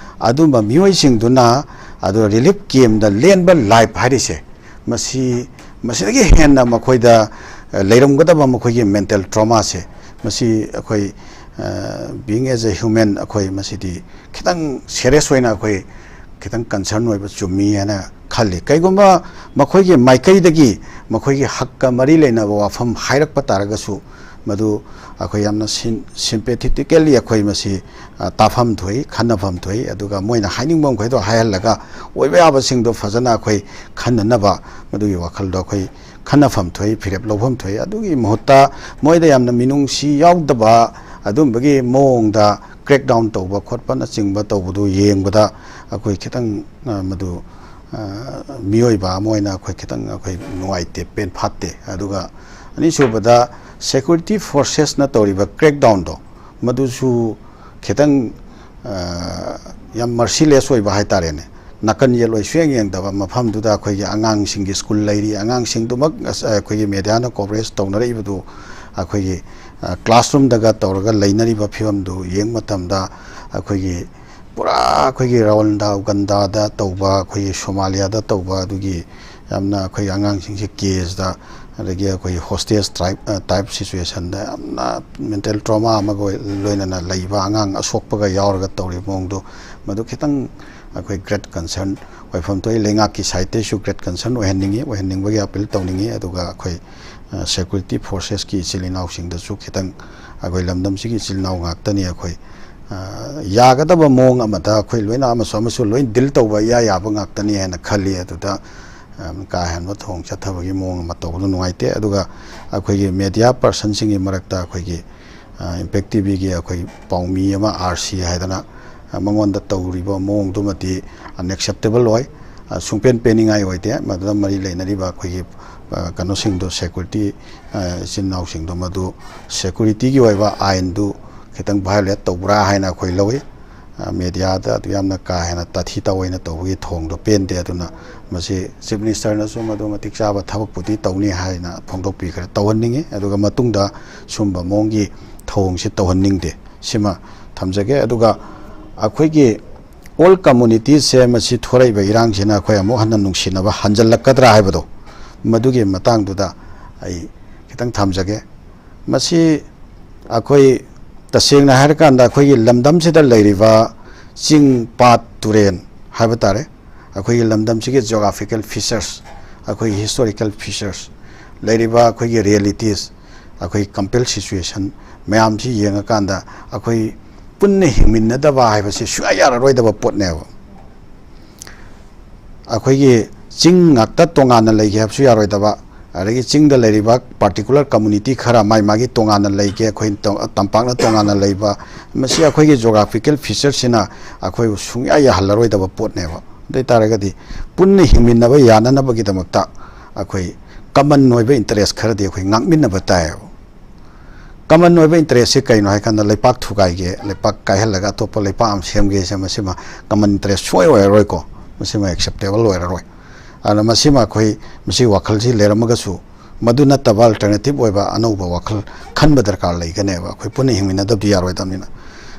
ꯑꯗꯨꯝꯕ ꯃꯤꯑꯣꯏꯁꯤꯡꯗꯨꯅ ꯑꯗꯨ ꯔꯤꯂꯤꯐ ꯀꯦꯝꯗ ꯂꯦꯟꯕ ꯂꯥꯏꯐ ꯍꯥꯏꯔꯤꯁꯦ, ꯃꯁꯤ, ꯃꯁꯤꯗꯒꯤ ꯍꯦꯟꯅ ꯃꯈꯣꯏꯗ ꯂꯩꯔꯝꯒꯗꯕ ꯃꯈꯣꯏꯒꯤ ꯃꯦꯟꯇꯦꯜ ꯇ꯭ꯔꯣꯃꯥꯁꯦ, ꯃꯁꯤ ꯑꯩꯈꯣꯏ being as a human ꯑꯩꯈꯣꯏ ꯃꯁꯤꯗꯤ ꯈꯤꯇꯪ ꯁꯦꯔꯤꯌꯁ ꯑꯣꯏꯅ ꯑꯩꯈꯣꯏ ꯈꯤꯇꯪ ꯀꯟꯁꯔꯟ ꯑꯣꯏꯕ ꯆꯨꯝꯃꯤ ꯍꯥꯏꯅ ꯈꯜꯂꯤ꯫ ꯀꯩꯒꯨꯝꯕ ꯃꯈꯣꯏꯒꯤ ꯃꯥꯏꯀꯩꯗꯒꯤ ꯃꯈꯣꯏꯒꯤ ꯍꯛꯀ ꯃꯔꯤ ꯂꯩꯅꯕ ꯋꯥꯐꯝ ꯍꯥꯏꯔꯛꯄ ꯇꯥꯔꯒꯁꯨ, ꯃꯗꯨ ꯑꯩꯈꯣꯏ ꯌꯥꯝꯅ ꯁꯤꯝꯄꯦꯊꯦꯇꯤꯀꯦꯜꯂꯤ ꯑꯩꯈꯣꯏ ꯃꯁꯤ ꯇꯥꯐꯝ ꯊꯣꯛꯏ, ꯈꯟꯅꯐꯝ ꯊꯣꯛꯏ꯫ ꯑꯗꯨꯒ ꯃꯣꯏꯅ ꯍꯥꯏꯅꯤꯡꯕ ꯃꯈꯩꯗꯣ ꯍꯥꯏꯍꯜꯂꯒ ꯑꯣꯏꯕ ꯌꯥꯕꯁꯤꯡꯗꯣ ꯐꯖꯅ ꯑꯩꯈꯣꯏ ꯈꯟꯅꯅꯕ ꯃꯗꯨꯒꯤ ꯋꯥꯈꯜꯗꯣ ꯑꯩꯈꯣꯏ ꯈꯟꯅꯐꯝ ꯊꯣꯛꯏ, ꯐꯤꯔꯦꯞ ꯂꯧꯐꯝ ꯊꯣꯛꯏ꯫ ꯑꯗꯨꯒꯤ ꯃꯍꯨꯠꯇ ꯃꯣꯏꯗ ꯌꯥꯝꯅ ꯃꯤꯅꯨꯡꯁꯤ ꯌꯥꯎꯗꯕ ꯑꯗꯨꯝꯕꯒꯤ ꯃꯑꯣꯡꯗ ꯀ꯭ꯔꯦꯛ ꯗꯥꯎꯟ ꯇꯧꯕ ꯈꯣꯠꯄꯅꯆꯤꯡꯕ ꯇꯧꯕꯗꯨ ꯌꯦꯡꯕꯗ ꯑꯩꯈꯣꯏ ꯈꯤꯇꯪ ꯃꯗꯨ ꯃꯤꯑꯣꯏꯕ ꯑꯃ ꯑꯣꯏꯅ ꯑꯩꯈꯣꯏ ꯈꯤꯇꯪ ꯑꯩꯈꯣꯏ ꯅꯨꯡꯉꯥꯏꯇꯦ, ꯄꯦꯟ ꯐꯥꯠꯇꯦ꯫ ꯑꯗꯨꯒ ꯑꯅꯤꯁꯨꯕꯗ ꯁꯦꯀ꯭ꯌꯨꯔꯤꯇꯤ ꯐꯣꯔꯁꯦꯁꯅ ꯇꯧꯔꯤꯕ ꯀ꯭ꯔꯦꯛ ꯗꯥꯎꯟꯗꯣ ꯃꯗꯨꯁꯨ ꯈꯤꯇꯪ ꯌꯥꯝ ꯃꯔꯁꯤꯂꯦꯁ ꯑꯣꯏꯕ ꯍꯥꯏꯇꯥꯔꯦꯅꯦ꯫ ꯅꯥꯀꯟ ꯌꯦꯠꯂꯣꯏ ꯁꯨꯌꯦꯡ ꯌꯦꯡꯗꯕ ꯃꯐꯝꯗꯨꯗ ꯑꯩꯈꯣꯏꯒꯤ ꯑꯉꯥꯡꯁꯤꯡꯒꯤ ꯁ꯭ꯀꯨꯜ ꯂꯩꯔꯤ, ꯑꯉꯥꯡꯁꯤꯡꯗꯨꯃꯛ ꯑꯁ-, ꯑꯩꯈꯣꯏꯒꯤ ꯃꯦꯗꯤꯌꯥꯅ ꯀꯣꯚꯔꯦꯖ ꯇꯧꯅꯔꯛꯏꯕꯗꯨ ꯑꯩꯈꯣꯏꯒꯤ, ꯑ, ꯀ꯭ꯂꯥꯁꯔꯨꯝꯗꯒ ꯇꯧꯔꯒ ꯂꯩꯅꯔꯤꯕ ꯐꯤꯕꯝꯗꯨ ꯌꯦꯡꯕ ꯃꯇꯝꯗ ꯑꯩꯈꯣꯏꯒꯤ ꯄꯨꯔꯥ ꯑꯩꯈꯣꯏꯒꯤ ꯔꯋꯥꯟꯗꯥ, ꯎꯒꯟꯗꯥꯗ ꯇꯧꯕ, ꯑꯩꯈꯣꯏꯒꯤ ꯁꯣꯃꯥꯂꯤꯌꯥꯗ ꯇꯧꯕ, ꯑꯗꯨꯒꯤ ꯌꯥꯝꯅ ꯑꯩꯈꯣꯏꯒꯤ ꯑꯉꯥꯡꯁꯤꯡꯁꯦ ꯀꯦꯖꯗ, ꯑꯗꯒꯤ ꯑꯩꯈꯣꯏꯒꯤ ꯍꯣꯁꯇꯦꯖ ꯇ꯭ꯔꯥꯏꯞ, ꯑ, ꯇꯥꯏꯞ ꯁꯤꯆꯨꯋꯦꯁꯟꯗ ꯌꯥꯝꯅ ꯃꯦꯟꯇꯦꯜ ꯇ꯭ꯔꯣꯃꯥ ꯑꯃꯒ ꯑꯣꯏ-, ꯂꯣꯏꯅꯅ ꯂꯩꯕ ꯑꯉꯥꯡ ꯑꯁꯣꯛꯄꯒ ꯌꯥꯎꯔꯒ ꯇꯧꯔꯤꯕ ꯃꯑꯣꯡꯗꯣ, ꯃꯗꯨ ꯈꯤꯇꯪ ꯑꯩꯈꯣꯏ ꯒ꯭ꯔꯦꯠ ꯀꯟꯁꯔꯟ ꯑꯣꯏꯐꯝ ꯊꯣꯛꯏ꯫ ꯂꯩꯉꯥꯛꯀꯤ ꯁꯥꯏꯠꯇꯩꯁꯨ ꯒ꯭ꯔꯦꯠ ꯀꯟꯁꯔꯟ ꯑꯣꯏꯍꯟꯅꯤꯡꯉꯤ, ꯑꯣꯏꯍꯟꯅꯤꯡꯕꯒꯤ ꯑꯄꯤꯜ ꯇꯧꯅꯤꯡꯉꯤ꯫ ꯑꯗꯨꯒ ꯑꯩꯈꯣꯏ, ꯑ, ꯁꯦꯀ꯭ꯌꯨꯔꯤꯇꯤ ꯐꯣꯔꯁꯦꯁꯀꯤ ꯏꯆꯤꯜ ꯏꯅꯥꯎꯁꯤꯡꯗꯁꯨ ꯈꯤꯇꯪ, ꯑꯩꯈꯣꯏ ꯂꯝꯗꯝꯁꯤꯒꯤ ꯏꯆꯤꯜ ꯏꯅꯥꯎ ꯉꯥꯛꯇꯅꯤ꯫ ꯑꯩꯈꯣꯏ, ꯑ, ꯌꯥꯒꯗꯕ ꯃꯑꯣꯡ ꯑꯃꯗ ꯑꯩꯈꯣꯏ ꯂꯣꯏꯅ ꯑꯃꯁꯨ ꯑꯃꯁꯨ ꯂꯣꯏ ꯗꯤꯜ ꯇꯧꯕ ꯏꯌꯥ ꯌꯥꯕ ꯉꯥꯛꯇꯅꯤ ꯍꯥꯏꯅ ꯈꯜꯂꯤ꯫ ꯑꯗꯨꯗ, ꯑ, ꯀꯥ ꯍꯦꯟꯕ ꯊꯧꯑꯣꯡ ꯆꯠꯊꯕꯒꯤ ꯃꯑꯣꯡ ꯑꯃ ꯇꯧꯕꯗꯨ ꯅꯨꯡꯉꯥꯏꯇꯦ꯫ ꯑꯗꯨꯒ ꯑꯩꯈꯣꯏꯒꯤ ꯃꯦꯗꯤꯌꯥ ꯄꯔꯁꯟꯁꯤꯡꯒꯤ ꯃꯔꯛꯇ ꯑꯩꯈꯣꯏꯒꯤ, ꯑ, ꯏꯝꯄꯦꯛ ꯇꯤꯚꯤꯒꯤ ꯑꯩꯈꯣꯏ ꯄꯥꯎꯃꯤ ꯑꯃ, ꯑꯥꯔ ꯁꯤ ꯍꯥꯏꯗꯅ, ꯑ, ꯃꯉꯣꯟꯗ ꯇꯧꯔꯤꯕ ꯃꯑꯣꯡꯗꯨꯃꯗꯤ ꯑꯟꯑꯦꯛꯁꯦꯞꯇꯦꯕꯜ ꯑꯣꯏ, ꯑ, ꯁꯨꯡꯄꯦꯟ ꯄꯦꯟꯅꯤꯡꯉꯥꯏ ꯑꯣꯏꯗꯦ꯫ ꯃꯗꯨꯗ ꯃꯔꯤ ꯂꯩꯅꯔꯤꯕ ꯑꯩꯈꯣꯏꯒꯤ, ꯑ, ꯀꯩꯅꯣꯁꯤꯡꯗꯣ, ꯁꯦꯀ꯭ꯌꯨꯔꯤꯇꯤ, ꯑ, ꯏꯆꯤꯟ ꯏꯅꯥꯎꯁꯤꯡꯗꯣ, ꯃꯗꯨ ꯁꯦꯀ꯭ꯌꯨꯔꯤꯇꯤꯒꯤ ꯑꯣꯏꯕ ꯑꯥꯏꯟꯗꯨ ꯈꯤꯇꯪ ꯚꯥꯏꯑꯣꯂꯦꯠ ꯇꯧꯕ꯭ꯔꯥ ꯍꯥꯏꯅ ꯑꯩꯈꯣꯏ ꯂꯧꯏ꯫ ꯑ, ꯃꯦꯗꯤꯌꯥꯗ ꯑꯗꯨ ꯌꯥꯝꯅ ꯀꯥ ꯍꯦꯟꯅ ꯇꯥꯊꯤ ꯇꯥꯑꯣꯏꯅ ꯇꯧꯕꯒꯤ ꯊꯧꯑꯣꯡꯗꯣ ꯄꯦꯟꯗꯦ꯫ ꯑꯗꯨꯅ ꯃꯁꯤ ꯆꯤꯐ ꯃꯤꯅꯤꯁꯇꯔꯅꯁꯨ ꯃꯗꯨ ꯃꯇꯤꯛ ꯆꯥꯕ ꯊꯕꯛꯄꯨꯗꯤ ꯇꯧꯅꯤ ꯍꯥꯏꯅ ꯐꯣꯡꯗꯣꯛꯄꯤꯈ꯭ꯔꯦ, ꯇꯧꯍꯟꯅꯤꯡꯉꯤ꯫ ꯑꯗꯨꯒ ꯃꯇꯨꯡꯗ ꯁꯨꯝꯕ ꯃꯑꯣꯡꯒꯤ ꯊꯧꯑꯣꯡꯁꯤ ꯇꯧꯍꯟꯅꯤꯡꯗꯦ꯫ ꯁꯤꯃ ꯊꯝꯖꯒꯦ꯫ ꯑꯗꯨꯒ ꯑꯩꯈꯣꯏꯒꯤ ꯑꯣꯜ ꯀꯝꯃꯨꯅꯤꯇꯤꯁꯦ ꯃꯁꯤ ꯊꯣꯔꯛꯏꯕ ꯏꯔꯥꯡꯁꯤꯅ ꯑꯩꯈꯣꯏ ꯑꯃꯨꯛ ꯍꯟꯅ ꯅꯨꯡꯁꯤꯅꯕ ꯍꯟꯖꯜꯂꯛꯀꯗ꯭ꯔꯥ ꯍꯥꯏꯕꯗꯣ, ꯃꯗꯨꯒꯤ ꯃꯇꯥꯡꯗꯨꯗ ꯑꯩ ꯈꯤꯇꯪ ꯊꯝꯖꯒꯦ꯫ ꯃꯁꯤ ꯑꯩꯈꯣꯏ ꯇꯁꯦꯡꯅ ꯍꯥꯏꯔꯀꯥꯟꯗ ꯑꯩꯈꯣꯏꯒꯤ ꯂꯝꯗꯝꯁꯤꯗ ꯂꯩꯔꯤꯕ ꯆꯤꯡ, ꯄꯥꯠ, ꯇꯨꯔꯦꯟ ꯍꯥꯏꯕ ꯇꯥꯔꯦ, ꯑꯩꯈꯣꯏꯒꯤ ꯂꯝꯗꯝꯁꯤꯒꯤ ꯖꯣꯒ꯭ꯔꯥꯐꯤꯀꯦꯜ ꯐꯤꯆꯔꯁ, ꯑꯩꯈꯣꯏꯒꯤ ꯍꯤꯁꯇꯣꯔꯤꯀꯦꯜ ꯐꯤꯆꯔꯁ, ꯂꯩꯔꯤꯕ ꯑꯩꯈꯣꯏꯒꯤ ꯔꯤꯌꯦꯂꯤꯇꯤꯁ, ꯑꯩꯈꯣꯏ ꯀꯝꯄꯦꯜ ꯁꯤꯆꯨꯋꯦꯁꯟ ꯃꯌꯥꯝꯁꯤ ꯌꯦꯡꯉꯀꯥꯟꯗ ꯑꯩꯈꯣꯏ ꯄꯨꯟꯅ ꯍꯤꯡꯃꯤꯟꯅꯗꯕ ꯍꯥꯏꯕꯁꯤ ꯁꯨꯡꯌꯥ ꯌꯥꯔꯔꯣꯏꯗꯕ ꯄꯣꯠꯅꯦꯕ꯫ ꯑꯩꯈꯣꯏꯒꯤ ꯆꯤꯡ ꯉꯥꯛꯇ ꯇꯣꯉꯥꯟꯅ ꯂꯩꯒꯦ ꯍꯥꯏꯕꯁꯨ ꯌꯥꯔꯣꯏꯗꯕ, ꯑꯗꯒꯤ ꯆꯤꯡꯗ ꯂꯩꯔꯤꯕ ꯄꯥꯔꯇꯤꯀꯨꯂꯔ ꯀꯝꯃꯨꯅꯤꯇꯤ ꯈꯔ ꯃꯥꯏ ꯃꯥꯒꯤ ꯇꯣꯉꯥꯟꯅ ꯂꯩꯒꯦ, ꯑꯩꯈꯣꯏ ꯇ-, ꯇꯝꯄꯥꯛꯅ ꯇꯣꯉꯥꯟꯅ ꯂꯩꯕ, ꯃꯁꯤ ꯑꯩꯈꯣꯏꯒꯤ ꯖꯣꯒ꯭ꯔꯥꯐꯤꯀꯦꯜ ꯐꯤꯆꯔꯁꯤꯅ ꯑꯩꯈꯣꯏꯕꯨ ꯁꯨꯡꯌꯥ ꯌꯥꯍꯜꯂꯔꯣꯏꯗꯕ ꯄꯣꯠꯅꯦꯕ꯫ ꯑꯗꯨ ꯑꯣꯏ ꯇꯥꯔꯒꯗꯤ ꯄꯨꯟꯅ ꯍꯤꯡꯃꯤꯟꯅꯕ ꯌꯥꯅꯅꯕꯒꯤꯗꯃꯛꯇ ꯑꯩꯈꯣꯏ ꯀꯃꯟ ꯑꯣꯏꯕ ꯏꯟꯇꯔꯦꯁ ꯈꯔꯗꯤ ꯑꯩꯈꯣꯏ ꯉꯥꯛꯃꯤꯟꯅꯕ ꯇꯥꯏꯌꯦꯕ꯫ ꯀꯃꯟ ꯑꯣꯏꯕ ꯏꯟꯇꯔꯦꯁꯁꯦ ꯀꯩꯅꯣ ꯍꯥꯏ ꯀꯥꯟꯗ, ꯂꯩꯄꯥꯛ ꯊꯨꯒꯥꯏꯒꯦ, ꯂꯩꯄꯥꯛ ꯀꯥꯏꯍꯜꯂꯒ ꯑꯇꯣꯞꯄ ꯂꯩꯄꯥꯛ ꯑꯃ ꯁꯦꯝꯒꯦꯁꯦ, ꯃꯁꯤꯃ ꯀꯃꯟ ꯏꯟꯇꯔꯦꯁ ꯁꯨꯡꯑꯣꯏ ꯑꯣꯏꯔꯔꯣꯏꯀꯣ꯫ ꯃꯁꯤꯃ ꯑꯦꯛꯁꯦꯞꯇꯦꯕꯜ ꯑꯣꯏꯔꯔꯣꯏ꯫ ꯑꯗꯨꯅ ꯃꯁꯤꯃ ꯑꯩꯈꯣꯏ, ꯃꯁꯤ ꯋꯥꯈꯜꯁꯤ ꯂꯩꯔꯝꯃꯒꯁꯨ, ꯃꯗꯨ ꯅꯠꯇꯕ ꯑꯜꯇꯔꯅꯦꯇꯤꯞ ꯑꯣꯏꯕ ꯑꯅꯧꯕ ꯋꯥꯈꯜ ꯈꯟꯕ ꯗꯔꯀꯥꯔ ꯂꯩꯒꯅꯦꯕ꯫ ꯑꯩꯈꯣꯏ ꯄꯨꯟꯅ ꯍꯤꯡꯃꯤꯟꯅꯗꯕꯗꯤ ꯌꯥꯔꯣꯏꯗꯕꯅꯤꯅ꯫